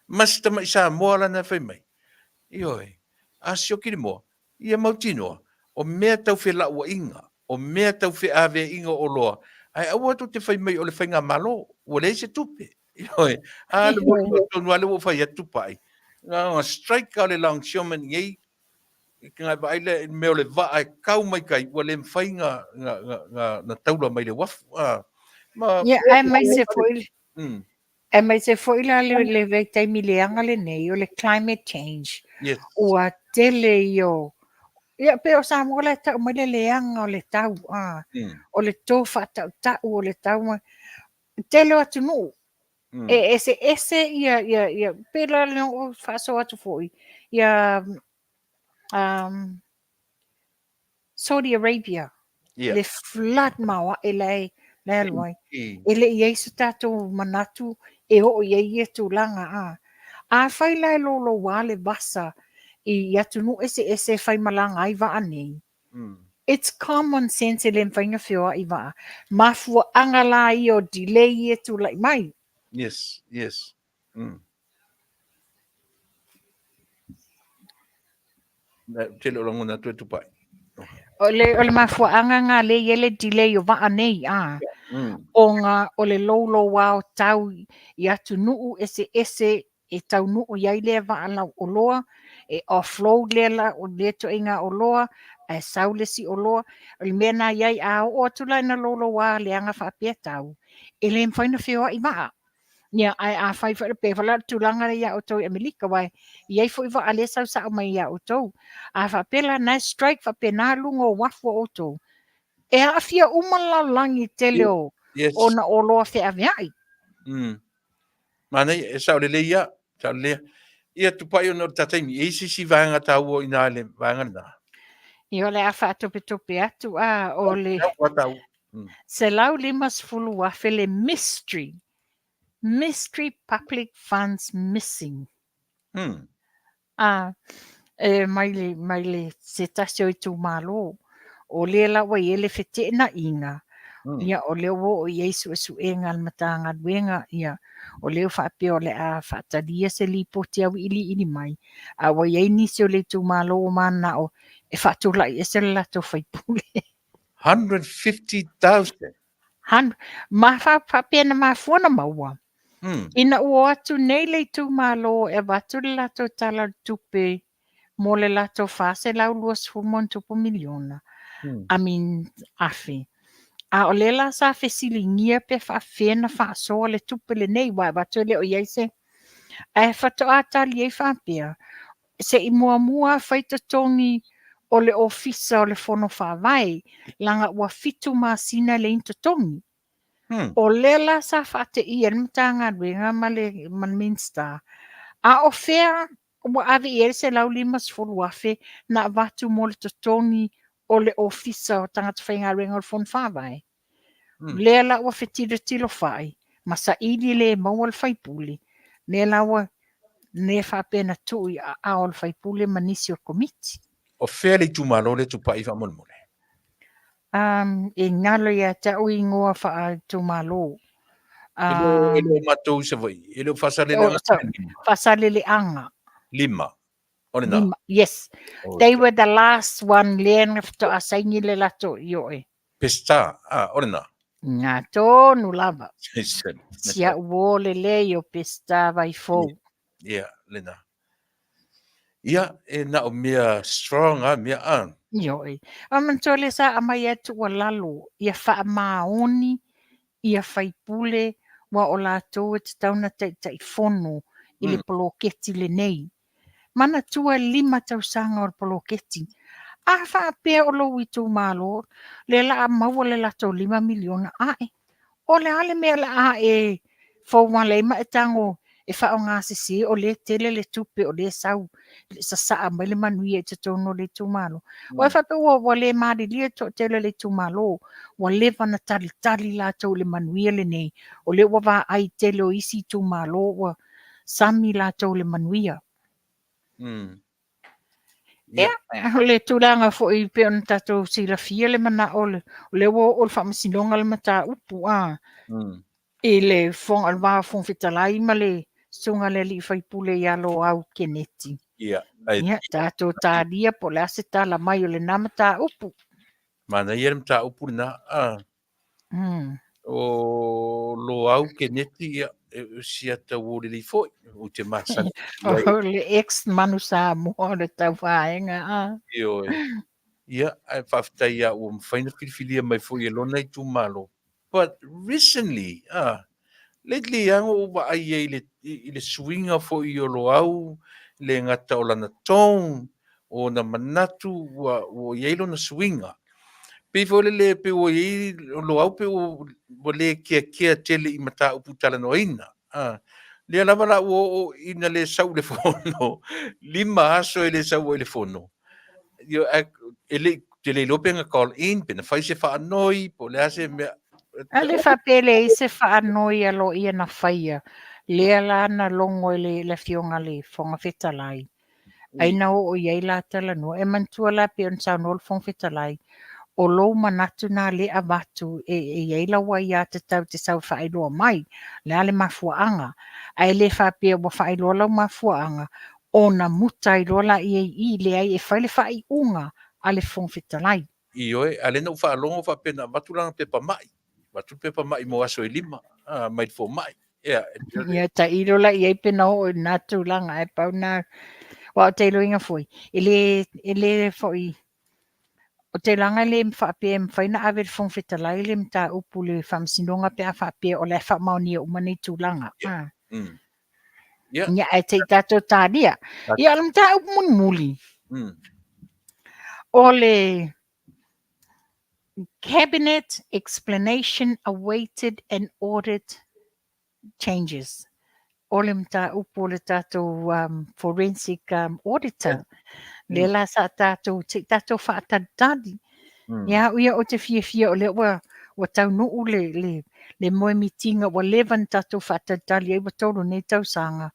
Ma si tamai Samoa la na fai mai, ioe, a sioki le moa, ia mautinoa, o mea tau felauaiga, o mea tau feaveaiga o oloa, ae aua tou te fai mai o le faigamalo, ua leai se tupe. Ioe, a le mea tonu lava lea ua ou fai atu Tupai, na ona strike lava o le longshoreman nei, ngai vaai le mea o le vaa e kau mai kai, ua le mafai na, na, na, na, na taula mai le uafu. Ah,
ma, Ia, aemaise foi, aemaise foi la le, le vaitaimi leaga lenei o le climate change. Ua tele ia o, ia pei o Samoa la e tau mai le leaga o le tau, a, o le to faatautau o le tau, ma, tele o atunuu e eseese ia, ia, ia, pei la le o faasoa atu foi, ia, Saudi Arabia, le flood maoae la e, la e alu ai. E le i ai so tatou manatu e oo i ai ia tulaga, a. Afai la e louloua le vasa i atunuu eseese e faimalaga ai vaa nei, it's common sense e le mafai ona feoai vaa. Mafuaaga la ia o delay ia e tulai mai.
Yes, yes. Tele o lagona atu e Tupai.
O le, o le mafuaaga nga le i ai le delay o vaa nei, a. Ona o le louloua o tau i atunuu eseese e taunuu i ai lea vaa lau oloa, e offload lea la, lea ituaiga oloa, ae sau le isi oloa. O le mea na i ai, a oo atu la ina louloua leaga faapea tau, e le mafai ona feoai vaa. Ia, ae afai foi, pei foi la o le tulaga lea ia outou i Amerika, aua e i ai foi vaa lea e sau sao mai ia outou. A faapea la na e strike faapena luga o uafu o outou, e aafia uma le lalolagi i le tele o ona oloa feaveai.
Manaia, e sao lelei ia, sao lelei ia. Ia Tupai ona o le ta taimi, e i ai se isi vaega taua i ina i le vaega lena?
Ia o le a faatopetope atu, a o le $150,000 le mystery, mystery public funds missing. A, e mai le, mai le se tasi o itumalo, o lea la ua i ai le feteenaiga, ia o lea ua oo i ai suesuega a le Matagaluega, ia o lea ua faapea o le a faatalia se lipoti auiliili mai, a ua i ai nisi o le itumalo ua mananao e faatulai ese le latou faipule.
150,000.
Han, ma faapea na mafua na maua. Ina ua o atu nei le itumalo e avatu le latou tala o le tupe mo le latou $420+ miliona, I mean, afe. A o lea la sa fesiligia pe faapefea na faasoa le tupe lenei, aua e avatu e le o i ai se... Ae faatoa tali ai faapea, se i muamua fai totogi o le Ofisa o le Fono Faavae, leaga ua 7 masina e leai ni totogi. O lea la sa faateia ai le Matagaluega ma le ma le Minisita, a o fea ua ave i ai le $150,000 na avatu mo le totogi o le Ofisa o Tagata Faigaluega o le Fono Faavae? Lea la ua fetilotilo fai ma saili le maua le faipule, lea la ua Lea faapea na tuu i aao o le faipule ma nisi o le komiti.
O fea le itumalo lea Tupai faamolemole?
Um, e galo ia te au ingoa faaitumalo.
E le, e le o matou i Savaii, e le o Faasaleleaga.
Faasaleleaga.
Lima. O lena.
Lima, yes. Oh, They were the last one lea na faatoa saini le latou ioe.
Pesita, ah, o lena.
Ngā tonu lava. Si au o le lei o Pesita vai fou.
Yeah, lena. Ia, e na o mea strong a mea a.
Ioe. A manatua lea sa aumai ai tuualalo ia faamaoni ia faipule aua o latou e tatau ona taitaifono i le poloketi lenei. Manatua e 5 tausaga o le poloketi. A faapea o lou itumalo lea la a maua le latou 5 miliona ae, o le a le mea o le a e fouale ai ma e tago e faaaoga sese o lea e tele le tupe o lea e sau sasaa mai le manuia i totonu o le itumalo. Ua e faapea ua, ua le malilie le toatele o le itumalo, ua leva ona talitali latou i le manuia lenei, o lea ua vaai tele o isi itumalo ua sami latou i le manuia.
Mm.
Ia, o le tulaga foi pei ona tatou silafia le manao o lea ua oo i le faamasinoga le mataupu a i le fofoga, le va o Fofoga Fetalai ma le susuga i le alii faipule ia Loau Keneti.
Ia,
Ia, tatou talia po o le a se tala mai o lena mataupu.
Manaia le mataupu lena. Ah. O Loau Keneti, ia, e si ata uo lelei foi, ou te masani.
O le ex Manu Samoa o le tauvaega. Ah.
Ioe. Ia, ae faafetai ia ua mafai na filifilia mai foi e lona itumalo. But recently, ah, lately lava ua ou vaai ai i le, i le suiga foi o Loau, le gata o lana tone, o ona manatu, ua, ua i ai lona suiga. Pei foi lele, pei ua i ai o Loau pei ua, ua le keakea tele i mataupu talanoaina. Ah, lea lava la ua oo ina le sau i le fono, 5 aso e le sau ai i le fono. E le te le iloa pe na call in, pe na fai se faanoi, po o le a se mea.
A le faapea e leai se faanoi a loia na faia, lea la na logo e le Afioga i le Fofoga Fetalai, ai na oo i ai la talanoa. E manatua la pei ona saunoa le Fofoga Fetalai, o lou manatu na lea avatu e i ai lau aiatatau e te sau e faailoa mai, le a le mafuaaga. Ae le faapea ua faailoa lau mafuaaga, ona muta ai loa laia i i, leai e fai le faaiuga a le Fofoga Fetalai.
Ioe, a o lea na ou faalogo faapea na avatu lana pepa mai, avatu le pepa mai mo aso e 5, mai le fomai. Ia,
Ia, tailo la i ai pe na oo i lena tulaga, ae pau na, aua ou te iloaina foi, e le, e le foi, o te iloaga e le faapea e mafai ona ave e le Fofoga Fetalai le mataupu i le Faamasinoga pe a faapea o la e faamaonia uma nei tulaga.
Yeah. Mm.
Yeah. Ia, ae se i tatou talia. Ia, o le mataupu mulimuli. O le Cabinet Explanation Awaited and Audit Changes. O le mataupu o le tatou um, forensic um, auditor. Lea la sa tatou, se i tatou faatalitali. Ia au ia ou te fiafia o lea ua, ua taunuu le, le, le moemitiga ua leva ona tatou faatalitali ai ua 3 nei tausaga.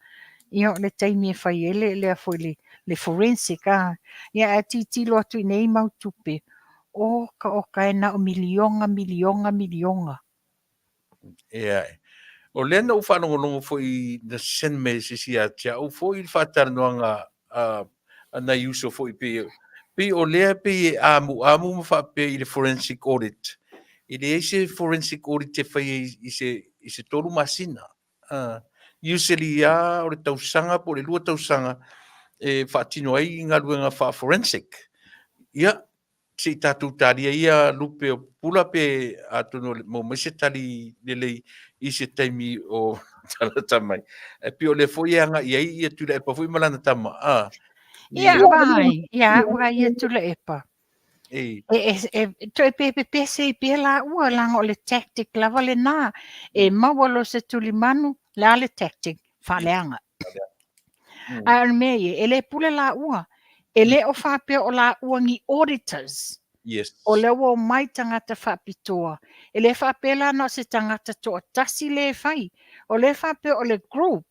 Ia o le taimi e fai ai le, lea foi le, le forensic a. Ia ae tilotilo atu i nei mau tupe, oka oka e na o miliona, miliona, miliona.
Ia, o lea na ou faalogologo foi na send mai e se isi ia te au foi le faatalanoaga a, a nai uso foi pei, pei o lea pei e amuamu ma faapea i le forensic audit. E leai se forensic audit e faia i se, i se 3 masina. Usually lava o le tausaga po o le 2 tausaga e faatino ai galuega faa-forensic. Ia, se i tatou talia ia lupe o pupula pe atonu o maua mai se tali lelei i se taimi o talata mai. Ae pei o lea foi e agai ai ia Tuilaepa foi ma lana tama.
Ah. Ia, vai, ia, ua ia Tuilaepa.
E.
E, e, e toe pepepese ai pea laua, leaga o le tactic lava lena. E maua loa se tulimanu, le a le tactic? Faaleaga. Ae o le mea ia, e le pule laua. E le o faapea o laua ni auditors.
Yes.
O lea ua omai tagata faapitoa. E le faapea la na o se tagata toatasi lea e fai. O lea e faapea o le group.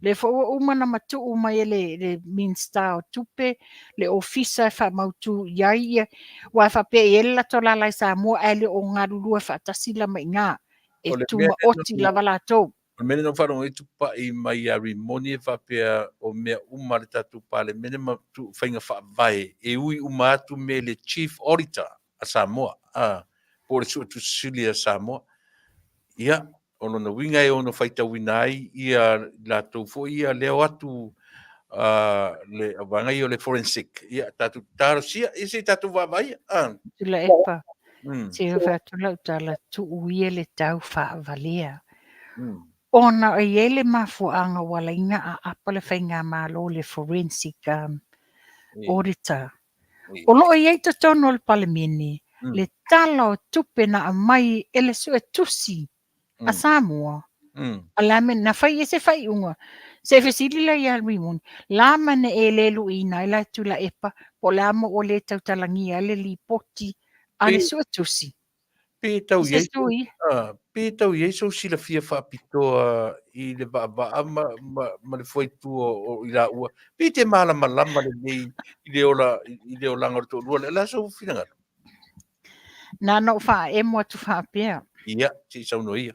Lea foi ua uma ona matuu mai e le, le Minisita o Tupe le ofisa e faamautu i ai ia, aua e faapea e i ai le latou lala i Samoa ae le o galulue faatasi la ma i ina. E tumaoti lava latou.
O le mea lea na ou faalogo ai tupai mai ia Rimoni e faapea o mea uma a le tatou Palemene ma faiga faavae e ui uma atu mea i le Chief Auditor a Samoa, a, po o le Suetusi Sili a Samoa. Ia, o lona uiga e ono faitauina ai ia latou foi ia leo atu le vaega ia o le forensic. Ia, tatou talosia, ia se i tatou vaavaai.
Tuilaepa, se i fai atu lau tala, tuu ia le tau faavalea. Ona e i ai le mafuaaga ua ala ai ona aapa le faigamalo i le forensic auditor. O lo o i ai totonu o le Palemene le Tala o Tupe na aumai e le Suetusi a Samoa, a le a mea na fai ai se faaiuga. Se i fesili lea ia Rimoni, la ma ne e le luiina ai la Tuilaepa po o le a mo ua le tautalagia ai le lipoti a le Suetusi.
Pe tau i ai, pe tau i ai sou silafia faapitoa i le vaavaa ma, ma, ma le fuaitu o i laua, pe te malamalama lelei i le ola, i le olaga o le toalua lea, o le a sou finagalo?
Na ona ou faaemo atu faapea.
Ia, se i saunoa ia.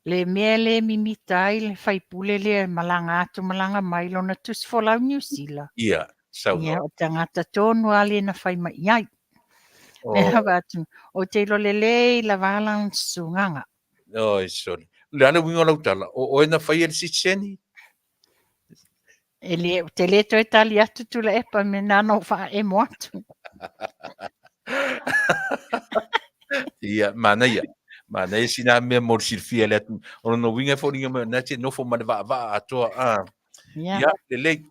Le mea le mimita ai le faipule lea e malaga atu malaga mai lona tusi folau i Niu Sila.
Ia, saunoa.
Ia, o tagata tonu lava lea na fai mai i ai. Oh. Mea avatu, ou te iloa lelei lava lana susugaga.
Oi, sorry. O le a le uiga o lau tala? O oe na faia le sitiseni?
E le, ou te le toe tali atu Tuilaepa me na ona ou faaemo atu.
Ia, manaia. Manaia sina mea mo le silafia le atu. O lona uiga e foliga mai o lena e te nofo ma le vaavaa atoa. Ah.
Ia.
Ia, lelei.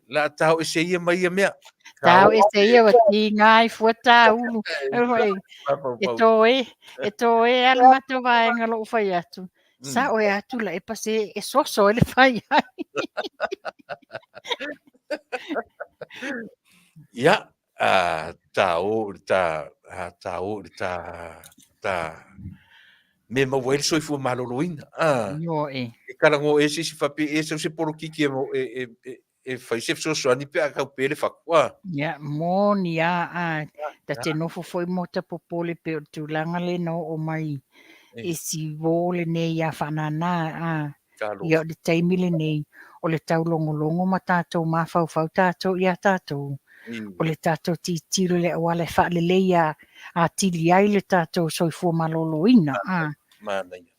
La tao ese ia mai ia mea.
Tao ese ia ua tiga ai fua tāulu. E toe, e toe a le matou vaega lou fai atu. Sa oe a Tuilaepa se e soso ai le fai ai.
Ia, a tā o le tā, a tā o le tā, tā me maua ai le soifua maloloina. A,
Ioe.
e kalago e se isi faapea e sau se polokiki e, e, e, e, e fai se fesoasoani pe a tau pe le fatu. A.
Ia, moni a, a, ta te nofo foi mo ta popole pe o le tulaga lea na oo mai i si uō lenei ia Faanana, a, ia o le taimi lenei o le taulogologo ma tatou mafaufau tatou ia tatou, o le tatou tilotilo i le auala e faaleleia atili ai le tatou soifua maloloina. A.
Manaia.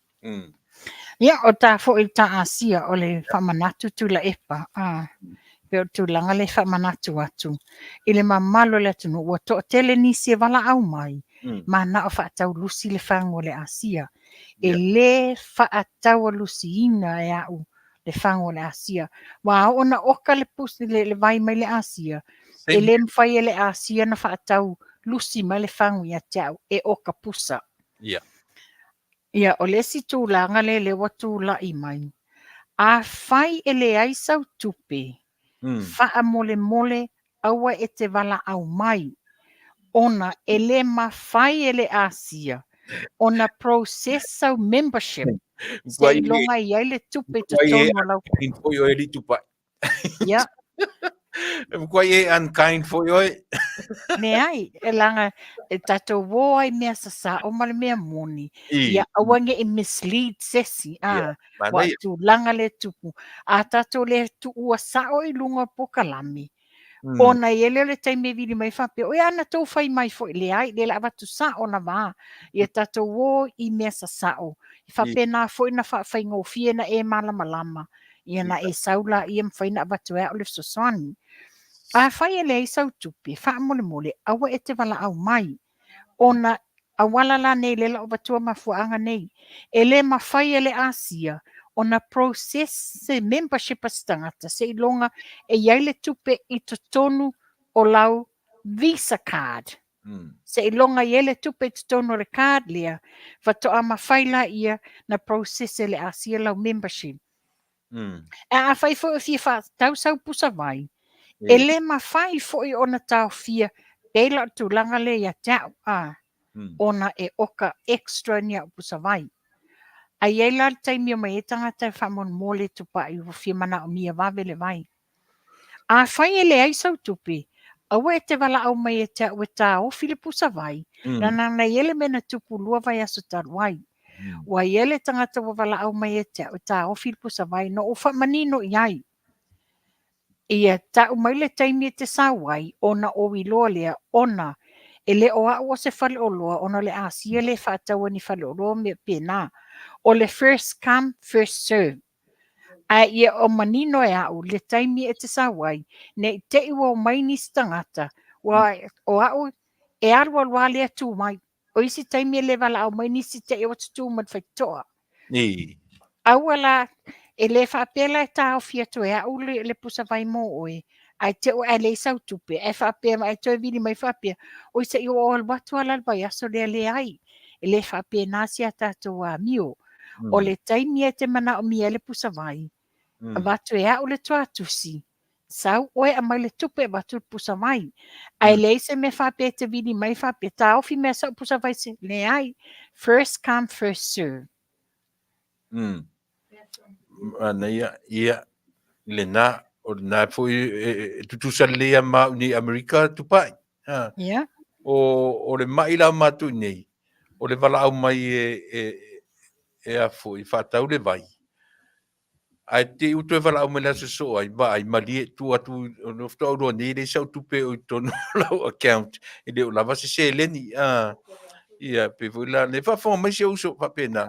Ia, o ta foi le ta Asia, o le faamanatu Tuilaepa, a, pei o le tulaga lea e faamanatu atu i le mamalu o le atunuu, ua toatele nisi e valaau mai, manao faataulusi le fagu o le Asia. E le faataualusiina e au le fagu o le Asia. Ua oo na oka le, pus, le, le vai mai le Asia, e le mafai e le Asia na faataulusi mai le fagu ia te au, e oka pusa.
Yeah.
Ia, o le isi tulaga lea lea ua tulai mai, afai e leai sau tupe, faamolemole aua e te valaau mai, ona e le mafai e le Asia ona process sau membership seiloga i ai le tupe i totonu o lau...
Foi oe li tupai.
Ia.
E matuai e unkind foi oe.
Leai, e leaga e tatou o ai mea sasao ma le mea moni. Ia aua ne i mislead sesi, a. Ua tulaga lea e tupu. A tatou le tuua sao i luga o polokalame, ona i ai lea o le taimi e vili mai faapea, oi a na tou fai mai foi, leai, lea o le a avatu sao lava. Ia tatou o i mea sasao. E faapena foi ona faafaigofie na e malamalama. Ia na e sau laia mafai ona avatu e au le fesoasoani. Afai e leai sau tupe, faamolemole, aua e te valaau mai, ona auala la nei lea la o avatua mafuaaga nei. E le mafai e le Asia ona process se membership a se tagata seiloga e i ai le tupe i totonu o lau Visa card. Seiloga i ai le tupe i totonu o le card lea, faatoa mafai laia na process e le Asia lau membership. Ae afai foi o fia faatau sau pusa vai, e le mafai foi ona taofia pei la o le tulaga lea ia te au, a, ona e oka extra ni au pusa vai. Ae i ai la le taimi e omai ai tagata e faamolemole tupai ua fia manaomia vave le vai. Afai e leai sau tupe, aua e te valaau mai ia te au e taofi le pusa vai, leaga na i ai le mea na tupu 2 vaiaso talu ai. Ua i ai le tagata ua valaau mai ia te au e taofi le pusa vai, na ou faamanino i ai, ia tau mai le taimi e te sau ai ona ou iloa lea ona e le o au o se faleoloa ona o le Asia lea e faataua ni faleoloa ma mea faapena. O le first come, first serve. Ae ia o manino e au le taimi e te sau ai, ne i te i ua omai nisi tagata, ua o au e alualu lava lea tu mai. O isi taimi e le valaau mai nisi te i ua tutū ma le faitotoa. Aua la, e le faapea la e taofi atu e au le pusa vai mo oe, ae te i ae leai sau tupe, ae faapea ae toe vili mai faapea, oi se i ou alu atu lava la i le vaiaso lea, leai. E le faapena si a tatou amio. O le taimi e te manaomia ai le pusa vai, avatu e au le tuatusi, sau oe aumai le tupe avatu le pusa vai. Ae leai se mea faapea e te vili mai faapea, taofi mea sau pusa vai se, leai. First come, first serve.
Manaia, ia, lena, o lena foi e tutusa lelei lava ma au nei i Amerika, Tupai. Ha.
Yeah.
O le mai la matou i nei, o le valaau mai e a foi, faatau le vai. Ae te i ua toe valaau mai le aso soo ai, vaai, malie, tuu atu, o le faatoa ou iloa nei, e leai sau tupe o i totonu o lau account, e le o lava se seleni. Ia, pei foi la, ne faafofoga mai si ou uso faapena.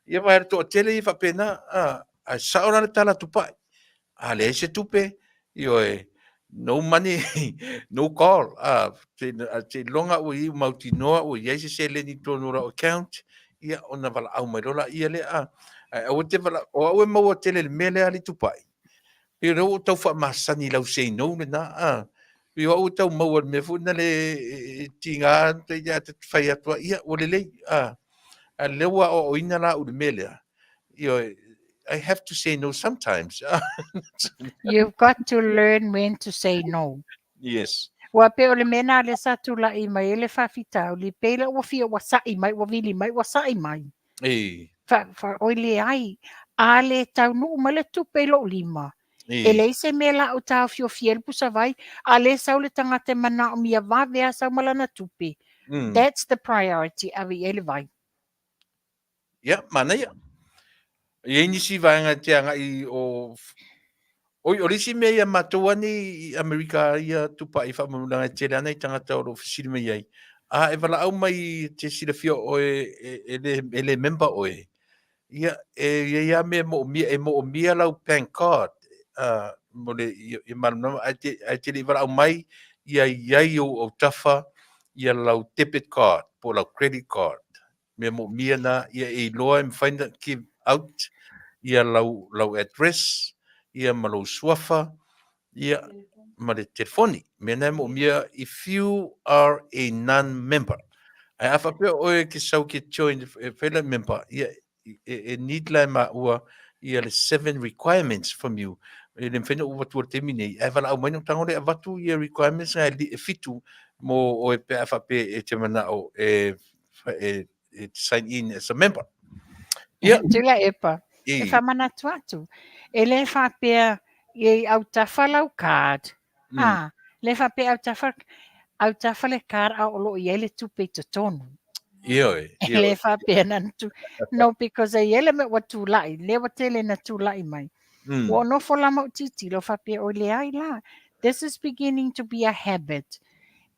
Ia vaai le toatele ia faapena, ae sao la le tala Tupai. A leai se tupe, ioe, no money, no call. Seiloga ua i ai, ua mautinoa ua i ai se seleni i totonu o lau account, ia ona valaau mai loa laia lea. Ae aua te valaau, o au e maua tele i le mea lea alii Tupai. Pei o lea ua ou tau faamasani i lau say no lena. Pei o au e tau maua i le mea foi lena e tiga ia te fai atu, ia ua lelei. A lea ua aoaoina la au i le mea lea. Ioe, I have to say no sometimes.
You've got to learn when to say no.
Yes.
Ua pei o le mea nā lea sa tula'i mai ai le faafitauli, pei la ua fia ua sa'i mai, ua vili mai, ua sa'i mai.
E.
Fa, fa, oi leai, a le taunuu mai le tupe i lou lima,
E.
e leai se mea la ou taofiofia ai le pusavai, a le sau le tagata e manaomia vave a sau ma lana tupe. That's the priority, ave i ai le vai.
Ia, manaia. E i ai nisi vaega e te agai o... Oi, o le isi mea ia matou ane i Amerika ia Tupai faamolemole e tele ana i tagata o lo o fesili mai ai. A e valaau mai e te silafia oe e le member oe. Ia, e i ai lava mea e moomia, e moomia lau bank card mo le ia malamalama ae te, ae te le i valaau mai ia i ai i ou autafa ia lau debit card po o lau credit card. Mea moomia na ia e iloa e mafai ona give out ia lau address ia ma lou suafa ia ma le telefoni. Mea na e moomia if you are a non-member. Ae a faapea oe e te sau ke join e fai lau member, ia e need la e maua ia le 7 requirements from you. E le mafai ona ou avatua i le taimi nei, ae valaau mai na ou tago lea e avatu ia requirements na e 7 mo oe pe a faapea e te manao e e sign in as a member.
Ia. Tuilaepa, e faamanatu atu, e le faapea i autafa lau card, a, le faapea autafa, autafa le card a o lo o i ai le tupe i totonu.
Ioe,
E le faapea na tu, no, because e i ai le mea ua tulai, lea ua tele na tulai mai. Ua ou nofo la ma ou tilotilo faapea, oi leai la, this is beginning to be a habit.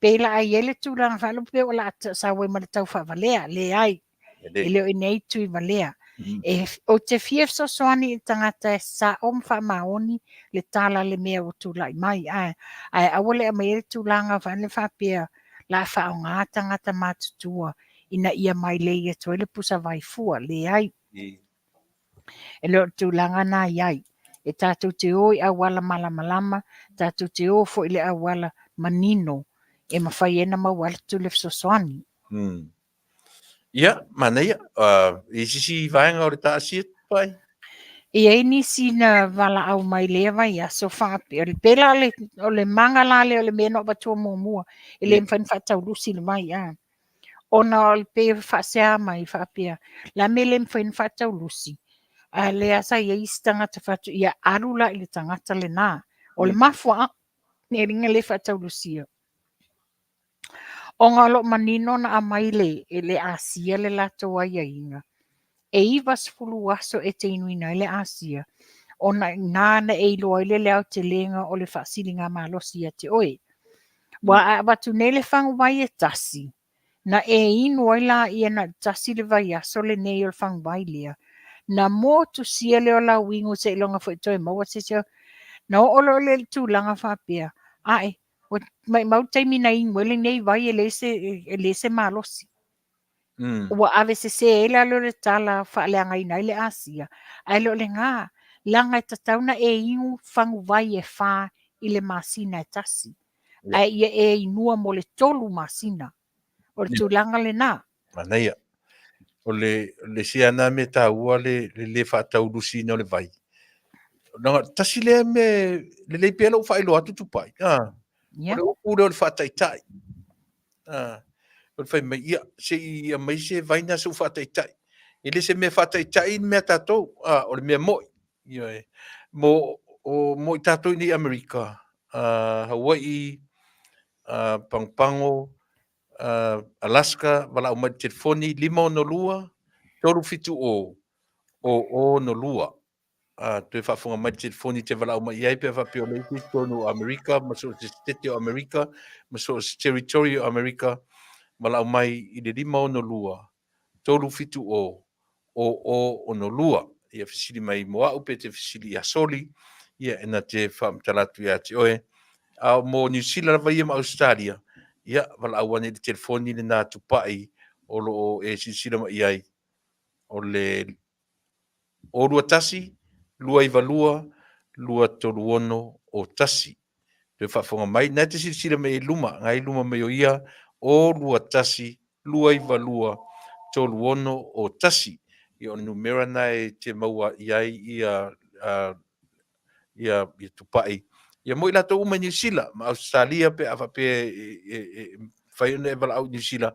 Pei la a i ai le tulaga faalogo pei o le a sau ai ma le tau faavalea, leai, e le o i nei tui valea. E, ou te fia fesoasoani i le tagata e sao ma faamaoni le tala le mea ua tulai mai, ae, ae aua le aumaia le tulaga faale faapea la a faaaoga tagata matutua ina ia mailei atu ai le pusa vai fua, leai. E le o le tulaga na i ai. E tatou te o i auala malamalama, tatou te o foi i le auala manino e mafai ai ona maua atu le fesoasoani.
Ia, manaia. I se isi vaega o le taasia, Tupai?
E i ai nisi na valaau mai lea vaiaso faapea, o le pela o le maga la lea o le mea na ou avatua muamua, e le mafai ona faataulusi le vai. Ona o le pei e faasea mai faapea, le a mea e le mafai ona faataulusi, a lea sa i ai isi tagata fai atu, ia alu la i le tagata lena. O le mafuaaga e ala ai ona le faataulusia. Ona o lo o manino na aumai e le asia le latou aiaiga, e 90 aso e te inuina ai le asia, ona i ina na e iloa ai le aotelega o le faasiligamalosi ia te oe. Aua a avatu nei le faguvai e tasi, na e inu ai laia na o le tasi le vaiaso lenei o le faguvai lea, na motusia lea o lau inu seiloga foi e toe maua se isi. Na oo loa lea i le tulaga faapea, ae, ua maumau le taimi na inu ai lenei vai e leai se malosi. Ua ave sese ai la lea o le tala faaleagaina ai le asia, ae le o lena, leaga e tatau ona e inu faguvai e 4 i le masina e tasi. Ae ia e inua mo le 3 masina. O le tulaga lena.
Manaia. O le isi lava lena mea taua le le faataulusiina o le vai. Tasi lea mea lelei pea lou faailoa atu Tupai. O le upu lea o le faataitai. O le fai mai, ia, se i aumai se vai na se i ou faataitai. E le se mea faataitai le mea a tatou, o le mea moi. Ioe. Mo, o, mo i tatou i nei Amerika, Hawaii, Pagopago, Alaska, valaau mai i le telefoni 562 370 0062. Toe faafofoga mai le telefoni te valaau mai i ai pe a faapea o lea e i totonu o Amerika ma so o se setete o Amerika ma so o se territory o Amerika, valaau mai i le 562 370 0062. Ia fesili mai mo au pe te fesili ia Soli, ia e na te faamatala atu ia te oe. A o mo Niu Sila lava ia ma Ausetalia, ia valaau ane i le telefoni lena Tupai o lo o e silasila mai i ai, o le 021 292 236 01. Toe faafofoga mai, na e te silasila mai i luma, na i luma mai o ia, 021 292 36 01. Ia o le numera na e te maua i ai ia, ia, ia Tupai. Ia mo i latou uma i Niu Sila ma Ausetalia pe a faapea e mafai ona e valaau i Niu Sila,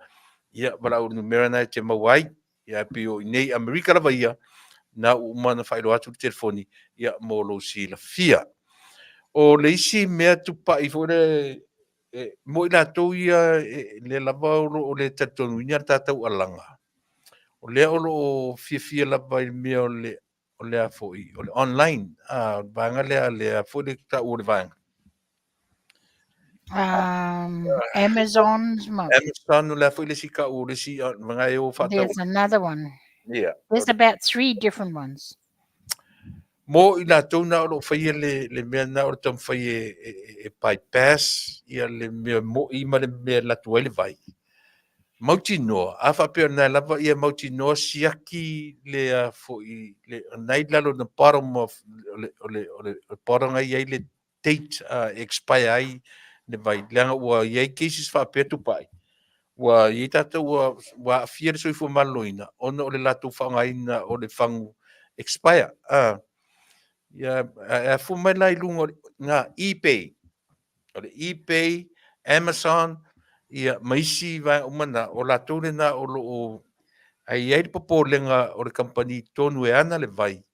ia valaau i le numera na e te maua ai. Ia pei o i nei Amerika lava ia, na ua uma ona faailoa atu le telefoni, ia mo lou silafia. O le isi mea Tupai foi le mo i latou ia lea lava o lo o le talitonuina le tatou alaga, o lea o lo o fiafia lava i le mea o le o le a foi, o le online, o le vaega lea, lea foi le taua o le vaega.
Amazon ma.
Amazon, o le a foi le isi taua o le isi vaega e o faatau.
There's another one.
Yeah.
There's about 3 different ones.
Mo i latou na o lo o faia le mea na o le taumafai e bypass ia le mea moi ma le mea e alu atu ai le vai. Mautinoa, a faapea o lena lava ia mautinoa siaki le a foi, le, na i lalo na bottom of, o le, o le, o le bottom na i ai le date e expire ai le vai. Leaga ua i ai cases faapea Tupai, ua i ai tatou ua aafia le soifua maloloina ona o le latou faaaogaina o le fagu expire. Ia, e afua mai la i luga o na eBay. O le eBay, Amazon, ia, ma isi vaega uma na, o latou lena o lo o ai i ai le popolega o le kamupani tonu e ana le vai,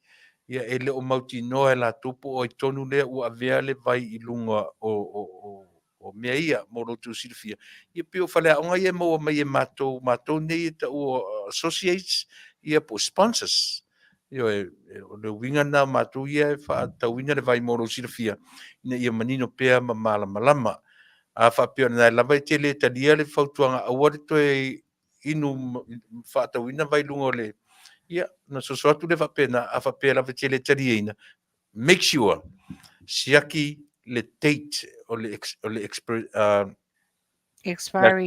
ia e le o mautinoa e latou po o ai tonu lea ua avea le vai i luga o mea ia mo lo outou silafia. Ia pei o faleaoga ia e maua mai e matou, matou nei e taua associates, ia po o sponsors. Ioe, o le uiga lena o matou ia e faatauina le vai mo lou silafia, ina ia manino pea ma malamalama. A faapea o lena lava e te le talia le fautuaga aua le toe inu faatauina vai i luga o le, ia, ona soso atu lea faapena, a faapea lava e te le taliaina, make sure siaki le date o le o le
expiry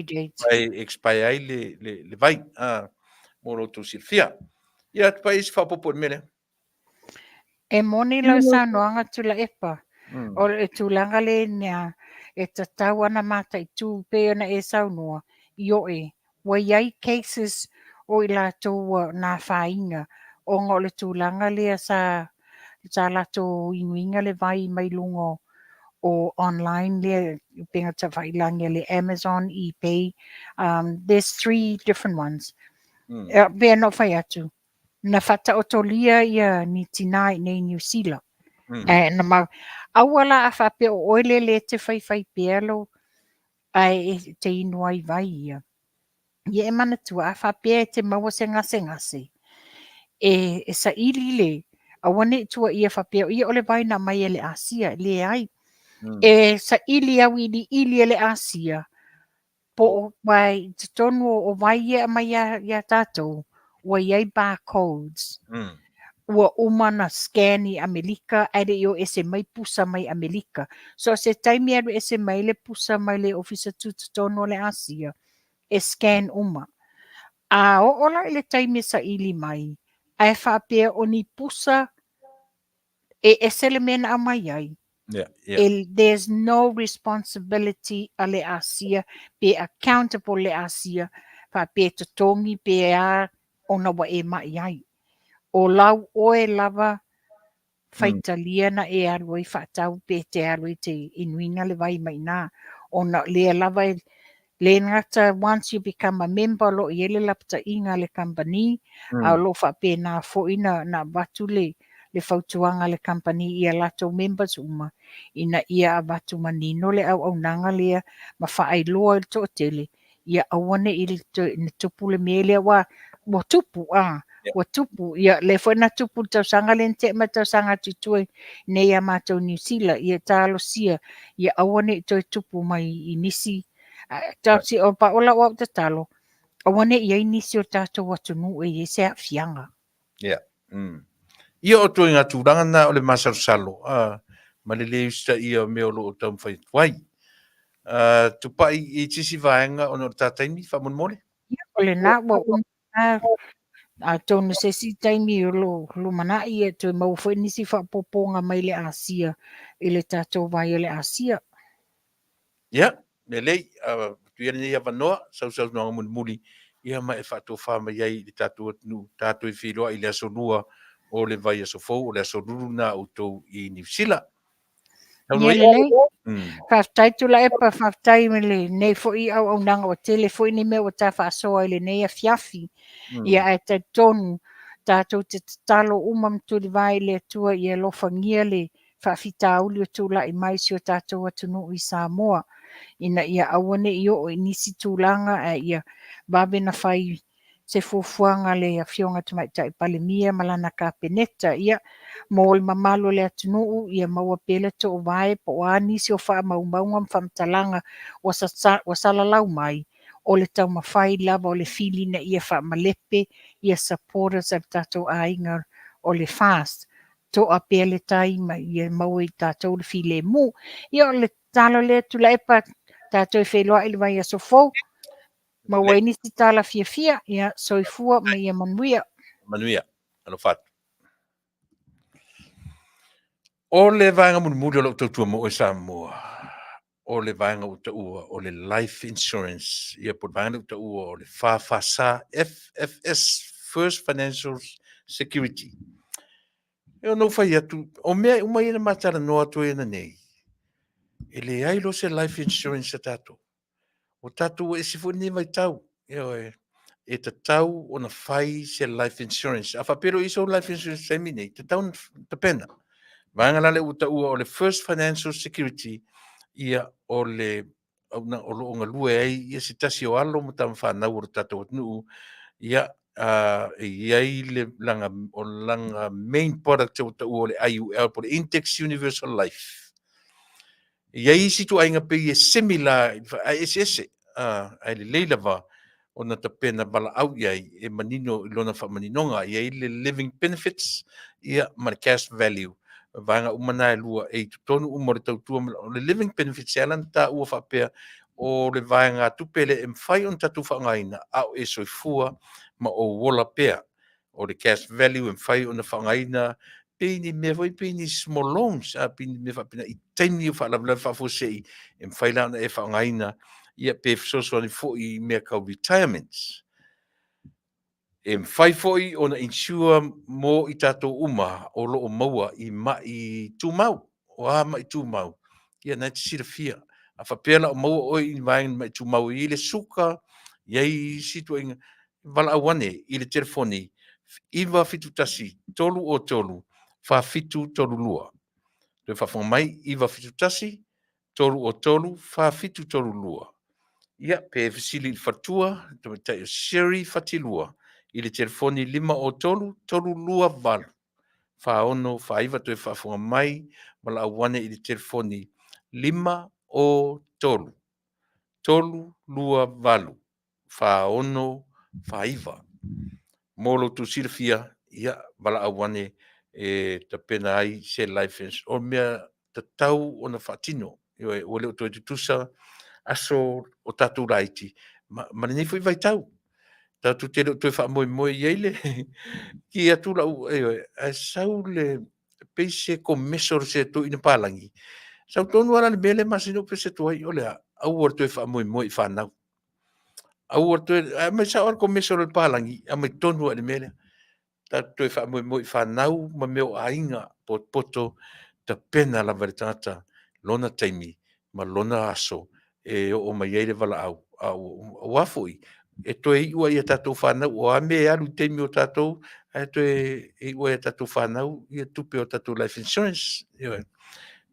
date.
Expire ai le vai, mo lo outou silafia. Ia, Tupai, isi faaopoopo i le mea lea.
E moni lau saunoaga Tuilaepa, o le tulaga lea e tatau ona mataitu pei ona e saunoa, ioe, ua i ai cases o i latou ua na afaina ona o le tulaga lea sa latou inuina le vai mai luga o online lea upega tafailagi a le Amazon, eBay, there's 3 different ones. Pei ona ou fai atu, na faataotolia ia ni tinā i nei Niu Sila. Ae na ma, aua la a faapea o oe lea lea e te faifai pea lou, ae e te inu ai vai ia. Ia e manatua, a faapea e te maua se gasegase, e saili le, aua ne i tuuaia faapea, ia o le vai na aumai e le Asia, leai. E saili auiliili e le Asia, po o aua i totonu o vai ia e aumai ia tatou, ua i ai barcodes. Ua uma na scan i Amerika ae le i o ese mai pusa mai Amerika. So se taimi e alu ese mai le pusa mai le ofisa tutotonu o le Asia, e scan uma. A oo la i le taimi e saili mai, ae faapea o ni pusa e ese le mea na aumai ai.
Yeah.
There's no responsibility a le Asia pe accountable le Asia faapea e totogi pe a ona ua e mai ai. O lau oe lava faitalia na e alu ai faatau pe te alu ai te inuina le vai mai ina. Ona lea lava e le gata once you become a member o lo o i ai le lapataiga a le kamupani, a o lo o faapena foi na avatu le fautuaga a le kamupani i a latou members uma ina ia avatu manino le auaunaga lea ma faailoa i le toatele ia aua ne i na tupu le mea lea ua tupu ua tupu ia lea foi na tupu le tausaga lea na tea ma le tausaga atu i tua nei ia matou Niu Sila ia talosia ia aua ne i toe tupu mai i nisi o pa o lau au tatalo aua ne i ai nisi o tatou atunuu e i ai se aafiaga.
Yeah. Ia o ituaiga tulaga na o le masalosalo ma le le usitaia o mea o lo o taumafai atu ai. Tupai i se isi vaega ona o le ta taimi faamolemole?
Ia, o lena ua uma atonu se isi taimi o lo lumanai e toe maua foi nisi faaopoopoga mai le Asia i le tatou vai o le Asia.
Ia, lelei, atu ia lenei avanoa, sausaunoaga mulimuli, ia ma e faatofa mai ai i le tatou atunuu, tatou e feiloai i le aso 2 o le vaiaso fou, o le aso Lulu na outou i Niu Sila.
Ia lelei. Faafetai Tuilaepa, faafetai i lenei foi auaunaga ua tele foi ni mea ua ta faasoa i lenei afiafi. Ia ae talitonu tatou te tatalo uma ma tulivae i le Atua ia alofagia le faafitauli o tulai mai si o tatou atunuu i Samoa, ina ia aua ne i oo i nisi tulaga ae ia vave na fai se fuafuaga a le Afioga Tamaitai Palemia ma lana Kapeneta. Ia, mo le mamalu o le atunuu, ia maua pea le toovae po o a nisi o faamaumauga ma faamatalaga ua salalau mai, o le taumafai lava o le fili ina ia faamalepe ia supporters a le tatou aiga o le FAST. Toa pea le tai ma ia maua i tatou le filemu. Ia o le tatalo lea Tuilaepa, tatou e feiloai i le vaiaso fou. Maua ai nisi tala fiafia, ia soifua ma ia manuia.
Manuia, alofa atu. O le vaega mulimuli o lau tautua mo oe Samoa, o le vaega ua taua o le life insurance, ia po o le vaega lea ua taua o le FFS, FFS, First Financial Security. E ono ou fai atu, o mea uma ia na ma talanoa atu ai nei, e leai loa se life insurance a tatou. O tatou ua ese foi lenei vaitau, ioe, e tatau ona fai se life insurance. A faapea loa i ai sou life insurance i le taimi nei, tatau ona tapena. Vaega la lea ua taua o le First Financial Security, ia o le o lo o galue ai ia se tasi o alo ma tama fanau o le tatou atunuu, ia e i ai le lana, o lana main product ua taua o le IUL po o le Index Universal Life. E i ai isi ituaiga pei e similar ae eseese, ae lelei lava ona tapena valaau i ai e manino i lona faamaninoga. E i ai le living benefits ia ma le cash value, vaega uma na e lua e i totonu uma o le tautua. O le living benefits e ala ona taua faapea o le vaegatupe lea e mafai ona tatou faaaogaina a o e soifua ma ou ola pea. O le cash value e mafai ona faaaogaina pei ni mea foi pei ni small loans, a pei ni mea faapena i taimi o faalavelave faafuasei e mafai la ona e faaaogaina, ia pe fesoasoani foi i mea tau retirements. E mafai foi ona insure mo i tatou uma o lo o maua i mai tumau, o a mai tumau. Ia, na e te silafia. A faapea la o maua oe i ni vaega na tumau i le suka, i ai isi ituaiga, valaau ane i le telefoni 971 303 4732. Toe faafofoga mai, 971 303 4732. Ia, pe fesili i le faletua, le tamaitai o Sherry Fatilua, i le telefoni 503 328 4649. Toe faafofoga mai, valaau ane i le telefoni 503 328 4649. Mo lo outou silafia, ia, valaau ane e tapena ai se life insurance. O mea tatau ona faatino, ioe, ua le o toe tutusa aso o tatou laiti ma, ma lenei foi vaitau. Tatou te le o toe faamoemoe i ai le ki atu lau, ioe, ae sau le pei se commercial a se toeaina palagi, sau tonu lava la i le mea lea e masani ai ona ou pese atu ai, o le a? Aua le toe faamoemoe i fanau. Aua le toe, ae aumai sao lava le commercial a le palagi, aumai tonu lava i le mea lea. Tatou toe faamoemoe i fanau ma mea o aiga potopoto, tapena lava e le tagata lona taimi ma lona aso e oo mai ai le valaau. Aua foi e toe iu lava ia tatou fanau, o a mea e alu i taimi o tatou, ae toe iu lava ia tatou fanau ia tupe o tatou life insurance. Ioe,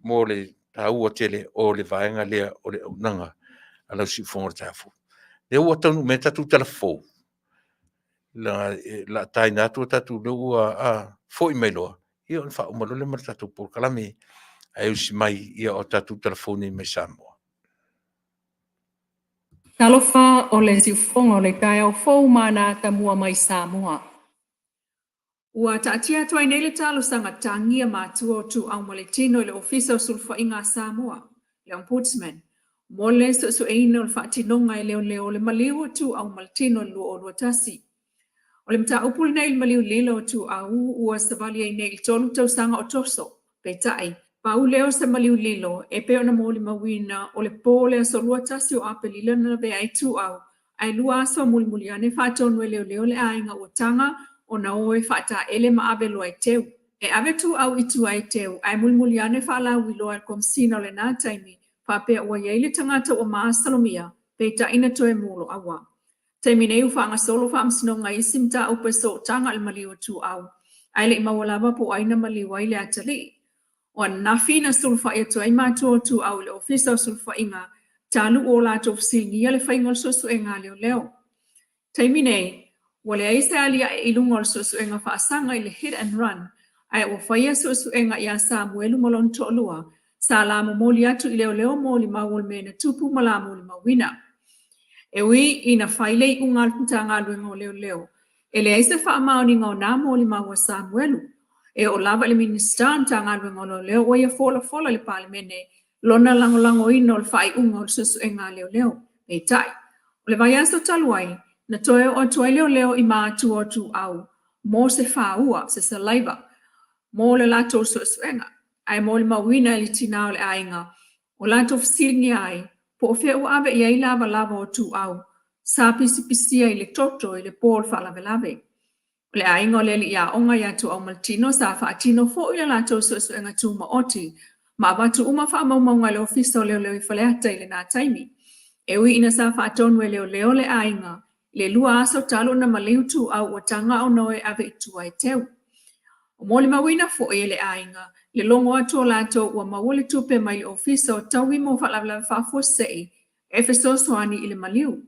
mo le taua tele o le vaega lea o le auaunaga a lau siufofoga o le taeao fou. Lea ua taunuu mai le tatou tala fou, o le a taina atu a tatou lea ua foi mai loa, ia ona faauma loa lea ma le tatou polokalame. Ae usi mai ia o tatou tala fou nei mai Samoa.
Talofa o le siufofoga o le taeao fou ma ana atamua mai Samoa. Ua taatia atu ai nei le talosaga tagi a matua o Tuuau ma Letino i le Ofisa o Sulufaiga a Samoa, le Ombudsman, mo le suesueina o le faatinoga e leoleo o le maliu o Tuuau ma Letino i le 2021. O le mataupu lenei i le maliu lilo o Tuuau ua savali ai nei i le 3 tausaga o toso. Peitai, pau lea o se maliu lilo e pei ona molimauina o le po o le aso 21 o Aperila na lavea ai Tuuau ae 2 aso mulimuli ane faatonu e leoleo le aiga ua taga ona o e faataele ma ave loa e teu. E ave Tuuau i tua e teu ae mulimuli ane faalauiloa e le Komesina o lena taimi faapea ua i ai le tagata ua masalomia, peitai na toe muloaua. Taimi nei ua faagasolo faamasinoga i isi mataupu e sootaga i le maliu o Tuuau ae le i maua lava po o ai na maliu ai le atalii. O ananafi na sulufai atu ai matua o Tuuau i le Ofisa o Sulufaiga talu ua o latou fesiligia le faiga o le suesuega a leoleo. Taimi nei, ua leai se aliae i luga o le suesuega faasaga i le hit and run ae ua faia suesuega ia Samuelu ma lona toalua sa la momoli atu i leoleo molimau o le mea na tupu ma la molimauina. E ui ina fai le iuga a le Matagaluega o Leoleo, e leai se faamaoniga o nā molimau a Samuelu. E oo lava i le Minisita o le Matagaluega o Leoleo ua ia folafola i le Palemene lona lagolagoina o le faaiuga o le suesuega a leoleo. Peitai, o le vaiaso talu ai, na toe oo atu ai leoleo i matua o Tuuau mo se fāua, se saliva, mo le latou suesuega, ae molimauina e le tinā o le aiga o latou fesiligia ai po o fea ua ave i ai lavalava o Tuuau sa pisipisia i le toto i le po o le faalavelave. O le aiga o le alii aoga ia Tuuau Maletino sa faatino foi le latou suesuega tumaoti ma avatu uma faamaumauga i le Ofisa o Leoleo i Faleata i lena taimi. E ui ina sa faatonu e leoleo le aiga i le 2 aso talu ona maliu Tuuau ua taga ona o e ave i tua e teu. Ua molimauina foi e le aiga le logo atu o latou ua maua le tupe mai le Ofisa o Taui mo Faalavelave Faafuasei e fesoasoani i le maliu.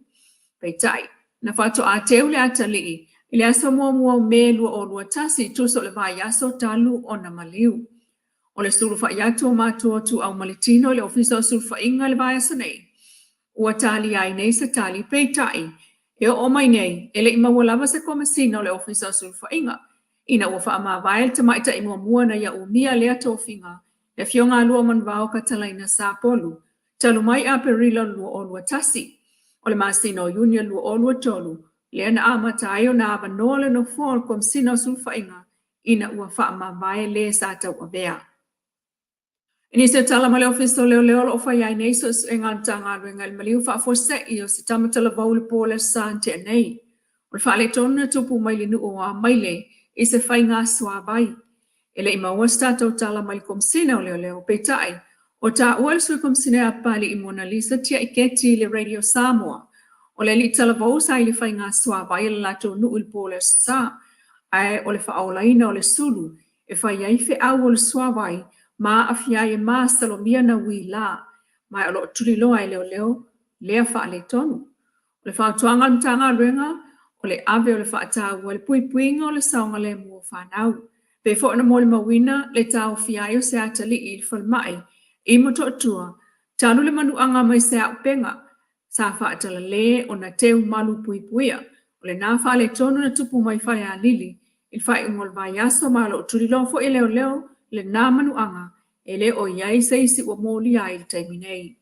Peitai, na faatoa teu le atalii i le aso muamua o Me 2021 tusa o le vaiaso talu ona maliu. O le sulufai atu o matua o Tuuau Maletino i le Ofisa o Sulufaiga i le vaiaso nei, ua talia ai nei se tali, peitai, e oo mai nei, e le i maua lava se Komesina o le Ofisa o Sulufaiga, ina ua faamavae le tamaitai muamua na ia umia lea tofiga, le Afioga a Luamanuvao Katalaina Sapolu, talu mai Aperila o le 2021. O le masina o Iuni o le 2023, lea na amata ai ona avanoa le nofoa o le Komesina o Sulufaiga ina ua faamavae le sa tauavea. I nisi o tala ma le Ofisa o Leoleo o lo o fai ai nei suesuega a le Matagaluega i le maliu faafuasei o se tama talavou i le po o le Aso Sa na tea nei. O le faaletonu na tupu mai le nuu o Amaile i se faiga suavai. E le i maua se tatou tala mai le Komesina o Leoleo, peitai, O taua le Sui Komisene a Papali'i Monalisa Tiaiketi i le Radio Samoa, o le alii talavou sa i le faiga suavai a le latou nuu i le po o le Aso Sa, ae o le faaolaina o le sulu e fai ai feau o le suavai ma aafia ai e masalomia na uila, ma o lo o tuliloa e leoleo lea faaletonu. O le fautuaga a le Matagaluega, o le ave o le faataua i le puipuiga o le saogalemu o fanau. E pei foi ona molimauina le taofia ai o se atalii i le falemai i Motootua talu le manuaga mai se auupega sa faatalale ona teu malu puipuia. O lena faaletonu na tupu mai Falealili i le faaiuga o le vaiaso ma o lo o tuliloa foi e leoleo lena manuaga e le o i ai se isi ua molia ai i le taimi nei.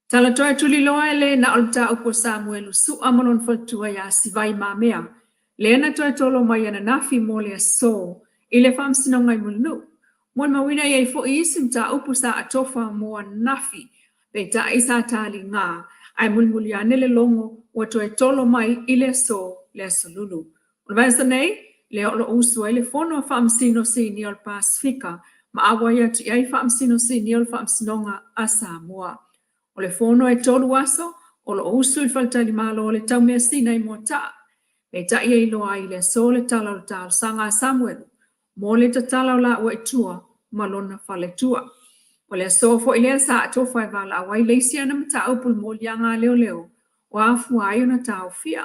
Tala toe tuliloa e le na o le mataupu a Samuelu Su'a ma lona faletua ia Sivai Mamea, lea na toe tolo mai ananafi mo le aso i le Faamasinoga i Mulinuu. Molimauina e i ai foi isi mataupu sa atofa mo ananafi, peitai sa taliga, ae mulimuli ane le logo ua toe tolo mai i le aso le Aso Lulu. O le vaiaso nei, lea o lo o usu ai le Fono a Faamasino Sinia o le Pasefika ma auai atu i ai Faamasino Sinia o le Faamasinoga a Samoa. O le fono e tolu aso o lo o usu i le faletalimalo o le Taumeasina i Moataa. Peitai e iloa ai i le aso le tala o le talosaga a Samuelu mo le tatala o laua i tua ma lona faletua. O le aso foi lea sa atofa e valaau ai le isi ana mataupu i le moliaga a leoleo o afua ai ona taofia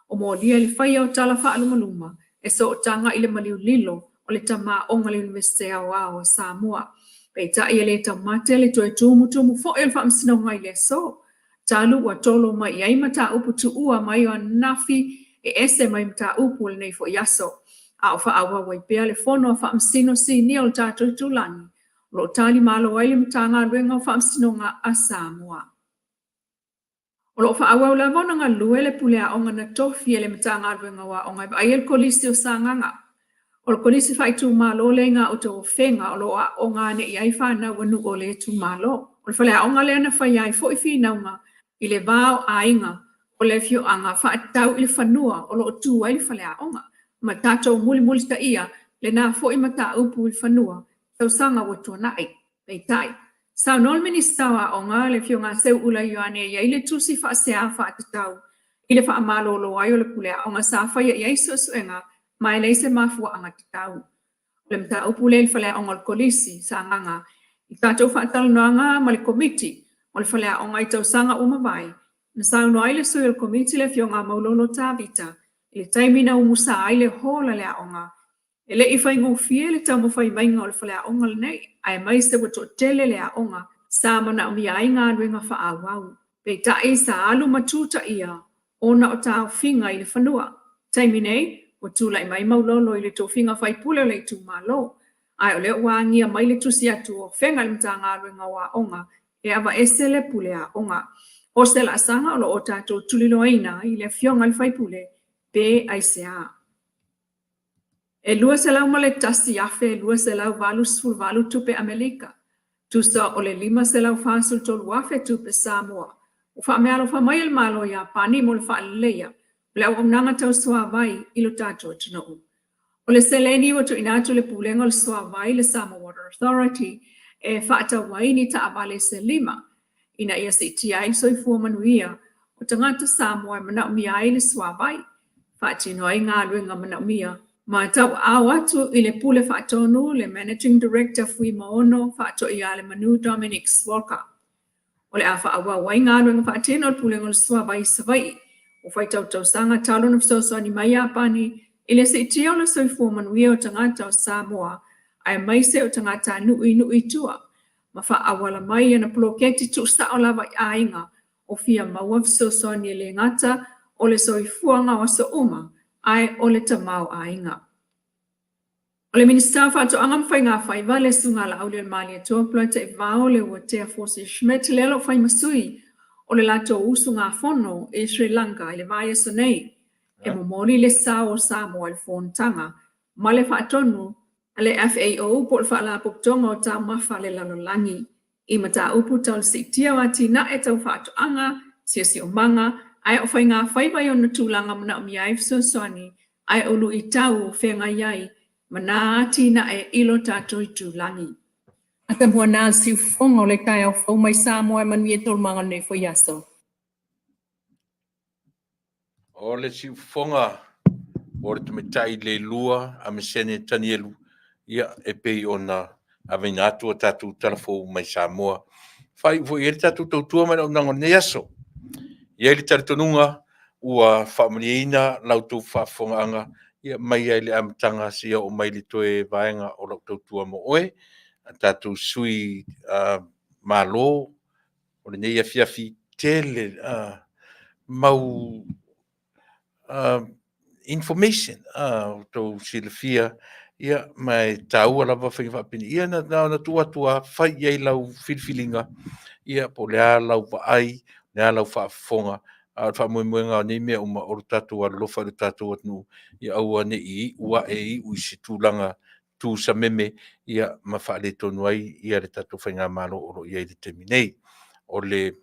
o molia i le faia o tala faalumaluma e sootaga i le maliu lilo o le tamaoga le Iunivesite Aoao a Samoa. Peitai e le taumate le toe tumutumu foi o le Faamasinoga i le aso talu ua tolo mai i ai mataupu tuua mai o ananafi e ese mai mataupu o lenei foi aso, a o faaauau ai pea le fono a Faamasino Sinia o le tatou itulagi o lo o talimalo ai le Matagaluega o Faamasinoga a Samoa. O lo o faaauau lava ona galue le pule aoga na tofi e le Matagaluega o Aoga e vaaia le Kolisi o Sagaga. O le Kolisi faaitumalo lea i gauta o Afega o lo o aooga ane i ai fanau a nuu o le itumalo. O le faleaoga lea na faia ai foi finauga i le va o aiga o le afioaga faatatau i le fanua o lo o tu ai le faleaoga ma tatou mulimulitaia lena foi mataupu i le fanua tausaga ua tuanai. Peitai, saunoa le Minisita o Aoga, le Afioga a Seuula Ioane e i ai le tusi faasea faatatau i le faamalolo ai o le pule aoga sa faia i ai suesuega ma e leai se mafuaaga tatau. O le mataupu lea i le faleaoga o le Kolisi, Sagaga, i tatou faatalanoaga ma le Komiti o le Faleaoga i tausaga ua mavae, na saunoa ai le sui o le Komiti le Afioga a Maulolo Tavita i le taimi na umusa ai le hall a le aoga. E le i faigofie le taumafai maiga o le faleaoga lenei, aemaise ua toatele le aoga sa manaomia ai galuega faaauau. Peitai, sa alu ma tutaia ona o taofiga i le fanua. Taimi nei, ua tulai mai Maulolo i le tofiga faipule o le itumalo, ae o lea ua agia mai le tusi atu o Afega i le Matagaluega o Aoga e aveese le pule aoga. O se laasaga o lo o tatou tuliloaina i le afioga i le faipule pe aisea. E $201,288 tupe Amelika, tusa o le $543,000 tupe Samoa, ua faameaalofa mai e le Malo Iapani mo le faaleleia o le auaunaga tau suavai i lo tatou atunuu. O le seleni ua tuuina atu i le Pulega o le Suavai, le Samoa Water Authority, e faatau ai ni taavale se lima ina ia siitia ai le soifua manuia o tagata Samoa e manaomia ai le suavai, faatino ai galuega manaomia ma tauaao atu i le Pule Faatonu, le Managing Director Fuimaono Faatoialemanu Dominic Swalka. O le a faaauau ai galuega faatino a le Pulega o le Suavai i Savaii ua faitau tausaga talu ona fesoasoani mai Iapani i le siitia o le soifua manuia o tagata o Samoa aemaise o tagatanuu i nuu i tua ma faaauala mai ana poloketi tuusao lava i aiga o fia maua fesoasoani e le gata o le soifuaga o aso uma ae o le tamaoaiga. O le Minisita o Faatoaga ma Faiga Faiva, le Susuga Laaulialemalietoa Polataivao Leuatea Forsie Schmidt lea o lo o fai ma sui o le latou usugafono i Sri Lanka i le vaiaso nei e momoli le sao o Samoa i le fonotaga ma le faatonu a le FAO po o le Faalapotopotoga o Taumafa a le Lalolagi i mataupu tau le siitia o atinae tau faatoaga, siosiomaga, ae o faiga faiva i ona tulaga manaomia ai fesoasoani ae o luitau o feagai ai ma nā atinae i lo tatou itulagi. Atamua na le siufofoga o le taeao fou mai Samoa e manuia taualumaga o lenei foi aso.
O le siufofoga o le tamaitai Leilua Amesene Tanielu, ia, e pei ona aveina atu a tatou talafou mai Samoa. Faaiu foi i ai le tatou tautua ma le auaunaga o lenei aso. E i ai le talitonuga ua faamalieina la outou faafofogaaga ia mai lava i le amataga seia oo mai i le toe vaega o lau tautua mo oe, a tatou sui Malo o lenei afiafi, tele mau information ua outou silafia, ia, ma e taua lava faiga faapenei. Ia na ona tuu atu lava fai i ai lau filifiliga, ia po o le a lau vaai, o le a lau faafofoga, a o le faamoemoega o nei mea uma, o le tatou alolofa i lo tatou atunuu, ia aua ne i iu ae iu i se tulaga tusameme ia ma faaletonu ai le tatou faigamalo o lo o i ai i le taimi nei. O le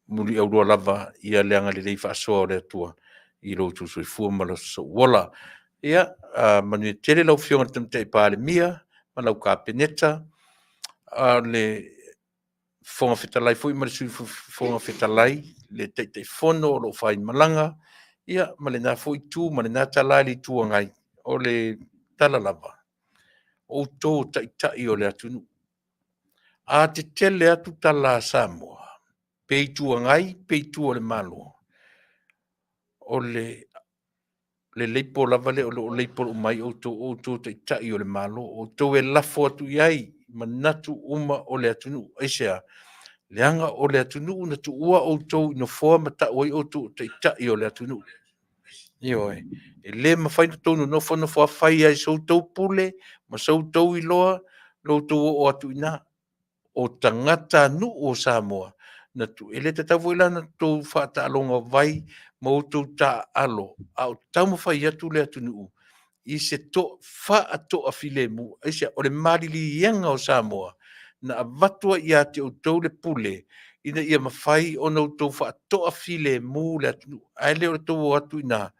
muliauma lava ia le agalelei faasoa o le Atua i lo outou soifua ma sou ola. Ia manuia tele lau Afioga i le Tamaitai Palemia ma lau Kapeneta, le Fofoga Fetalai foi ma le Sui Fofoga Fetalai, le Taitaifono o lo o faimalaga, ia ma lena foi Itu ma lena tala i le Itu Agai. O le tala lava, o outou o taitai o le atunuu. A tetele atu tala a Samoa, pe Itu Agai pe Itu o le Malo, o le leipo lava lea o lo o leipole uma ai outou, o outou o taitai o le Malo, o outou e lafo atu i ai manatu uma o le atunuu. Aisea? Leaga o le atunuu na tuua outou i nofoa ma tau ai outou o taitai o le atunuu. Ioe. E le mafai ona outou nofonofo lava fai lava i so outou pule ma so outou iloa lo outou oo atu i ina. O tagatanuu o Samoa, e le tatau foi la ona outou faataaloga vai ma outou taaalo a o taumafai atu le atunuu i se faatoafilemu. Aisea? O le maliliega o Samoa na avatu ai ia te outou le pule ina ia mafai ona outou faatoafilemu le atunuu, ae le o le tou o atu i ina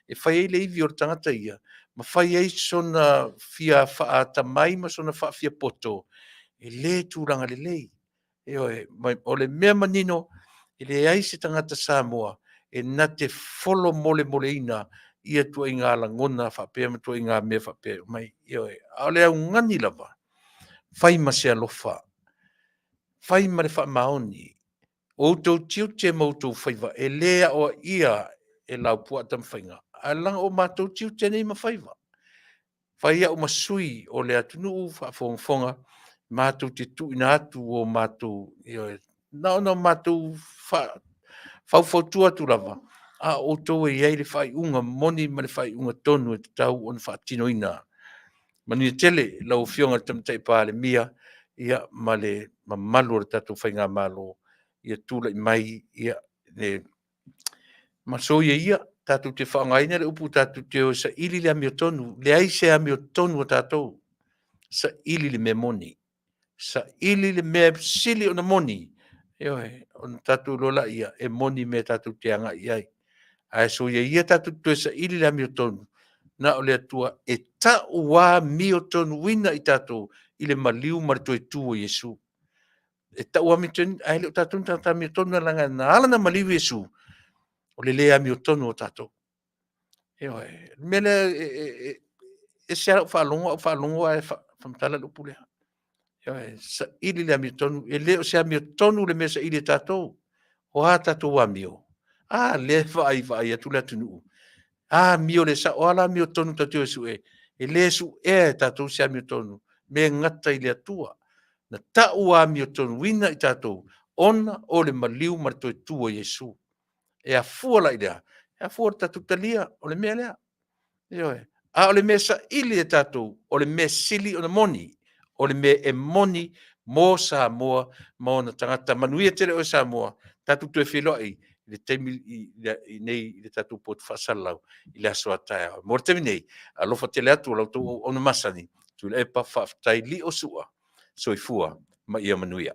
e fai ai le ivi o le tagata ia ma fai ai sona fia faatamai ma sona faafiapoto. E le tulaga lelei. Ioe, o le mea manino, e leai se tagata Samoa e na te folomolemoleina ia ituaiga lagona faapea ma ituaiga mea faapea e aumai. Ioe, a o le augani lava, fai ma se alofa, fai ma le faamaoni, o outou tiute ma outou faiva e le aoaia e Laupua Tamafaiga, ae leaga o matou tiute nei ma faiva. Fai au ma sui o le atunuu faafogafoga, matou te tuuina atu o matou, ioe, na ona matou faufautua atu lava, a o outou e i ai le faaiuga moni ma le faaiuga tonu e tatau ona faatinoina. Manuia tele lau Afioga i le Tamaitai Palemia, ia ma le mamalu o le tatou Faigamalo. Ia tulai mai ia le ma soia ia tatou te faaaogaina le upu tatou te o e saili le amiotonu. Leai se amiotonu a tatou, saili le mea moni, saili le mea e sili ona moni, ioe, ona tatou iloa laia e moni mea tatou te agai i ai. Ae soia ia tatou te toe saili le amiotonu, na o le Atua e tauamiotonuina i tatou i le maliu ma le toe tu o Iesu. E tauamiotonu, ae le o tatou ni tagata amiotonu, leaga na ala ona maliu Iesu, o le le amiotonu o tatou. Ioe. O le mea lea e ese lava lau faalogo ae ou faalogo ae faamatala le upu lea. Ioe, saili le amiotonu, e le o se amiotonu le mea e saili e tatou. O a tatou amio? A lea e vaai atu le atunuu, a amio le sao, o a la amiotonu tatou te o e sue? E le suea e tatou se amiotonu, o mea e gata i le Atua. Na tau amiotonuina i tatou ona o le maliu ma le toe tu o Iesu. E afua la i le a? E afua i le tatou talia o le mea lea. Ioe. A o le mea saili e tatou, o le mea sili ona moni, o le mea e moni mo Samoa ma ona tagata. Manuia tele oe Samoa, tatou toe feiloai i le taimi nei i le tatou potu faasalalau i le aso a taeao. Mo le taimi nei, alofa tele atu la outou auauna masani, Tuilaepa faafetai Lio Sua, soifua ma ia manuia.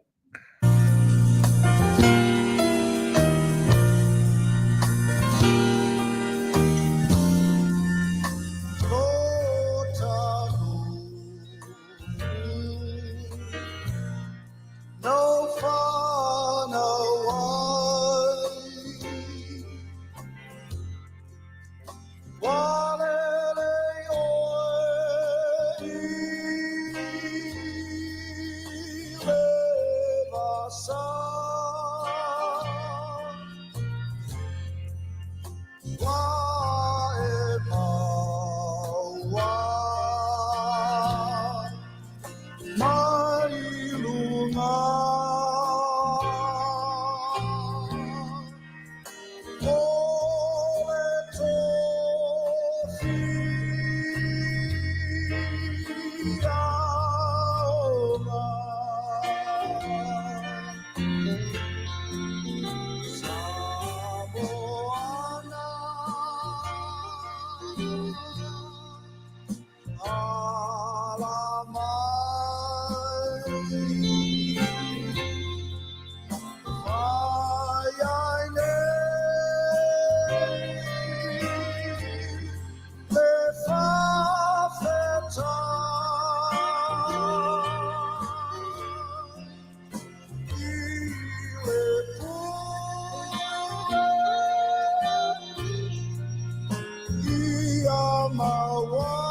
Maua.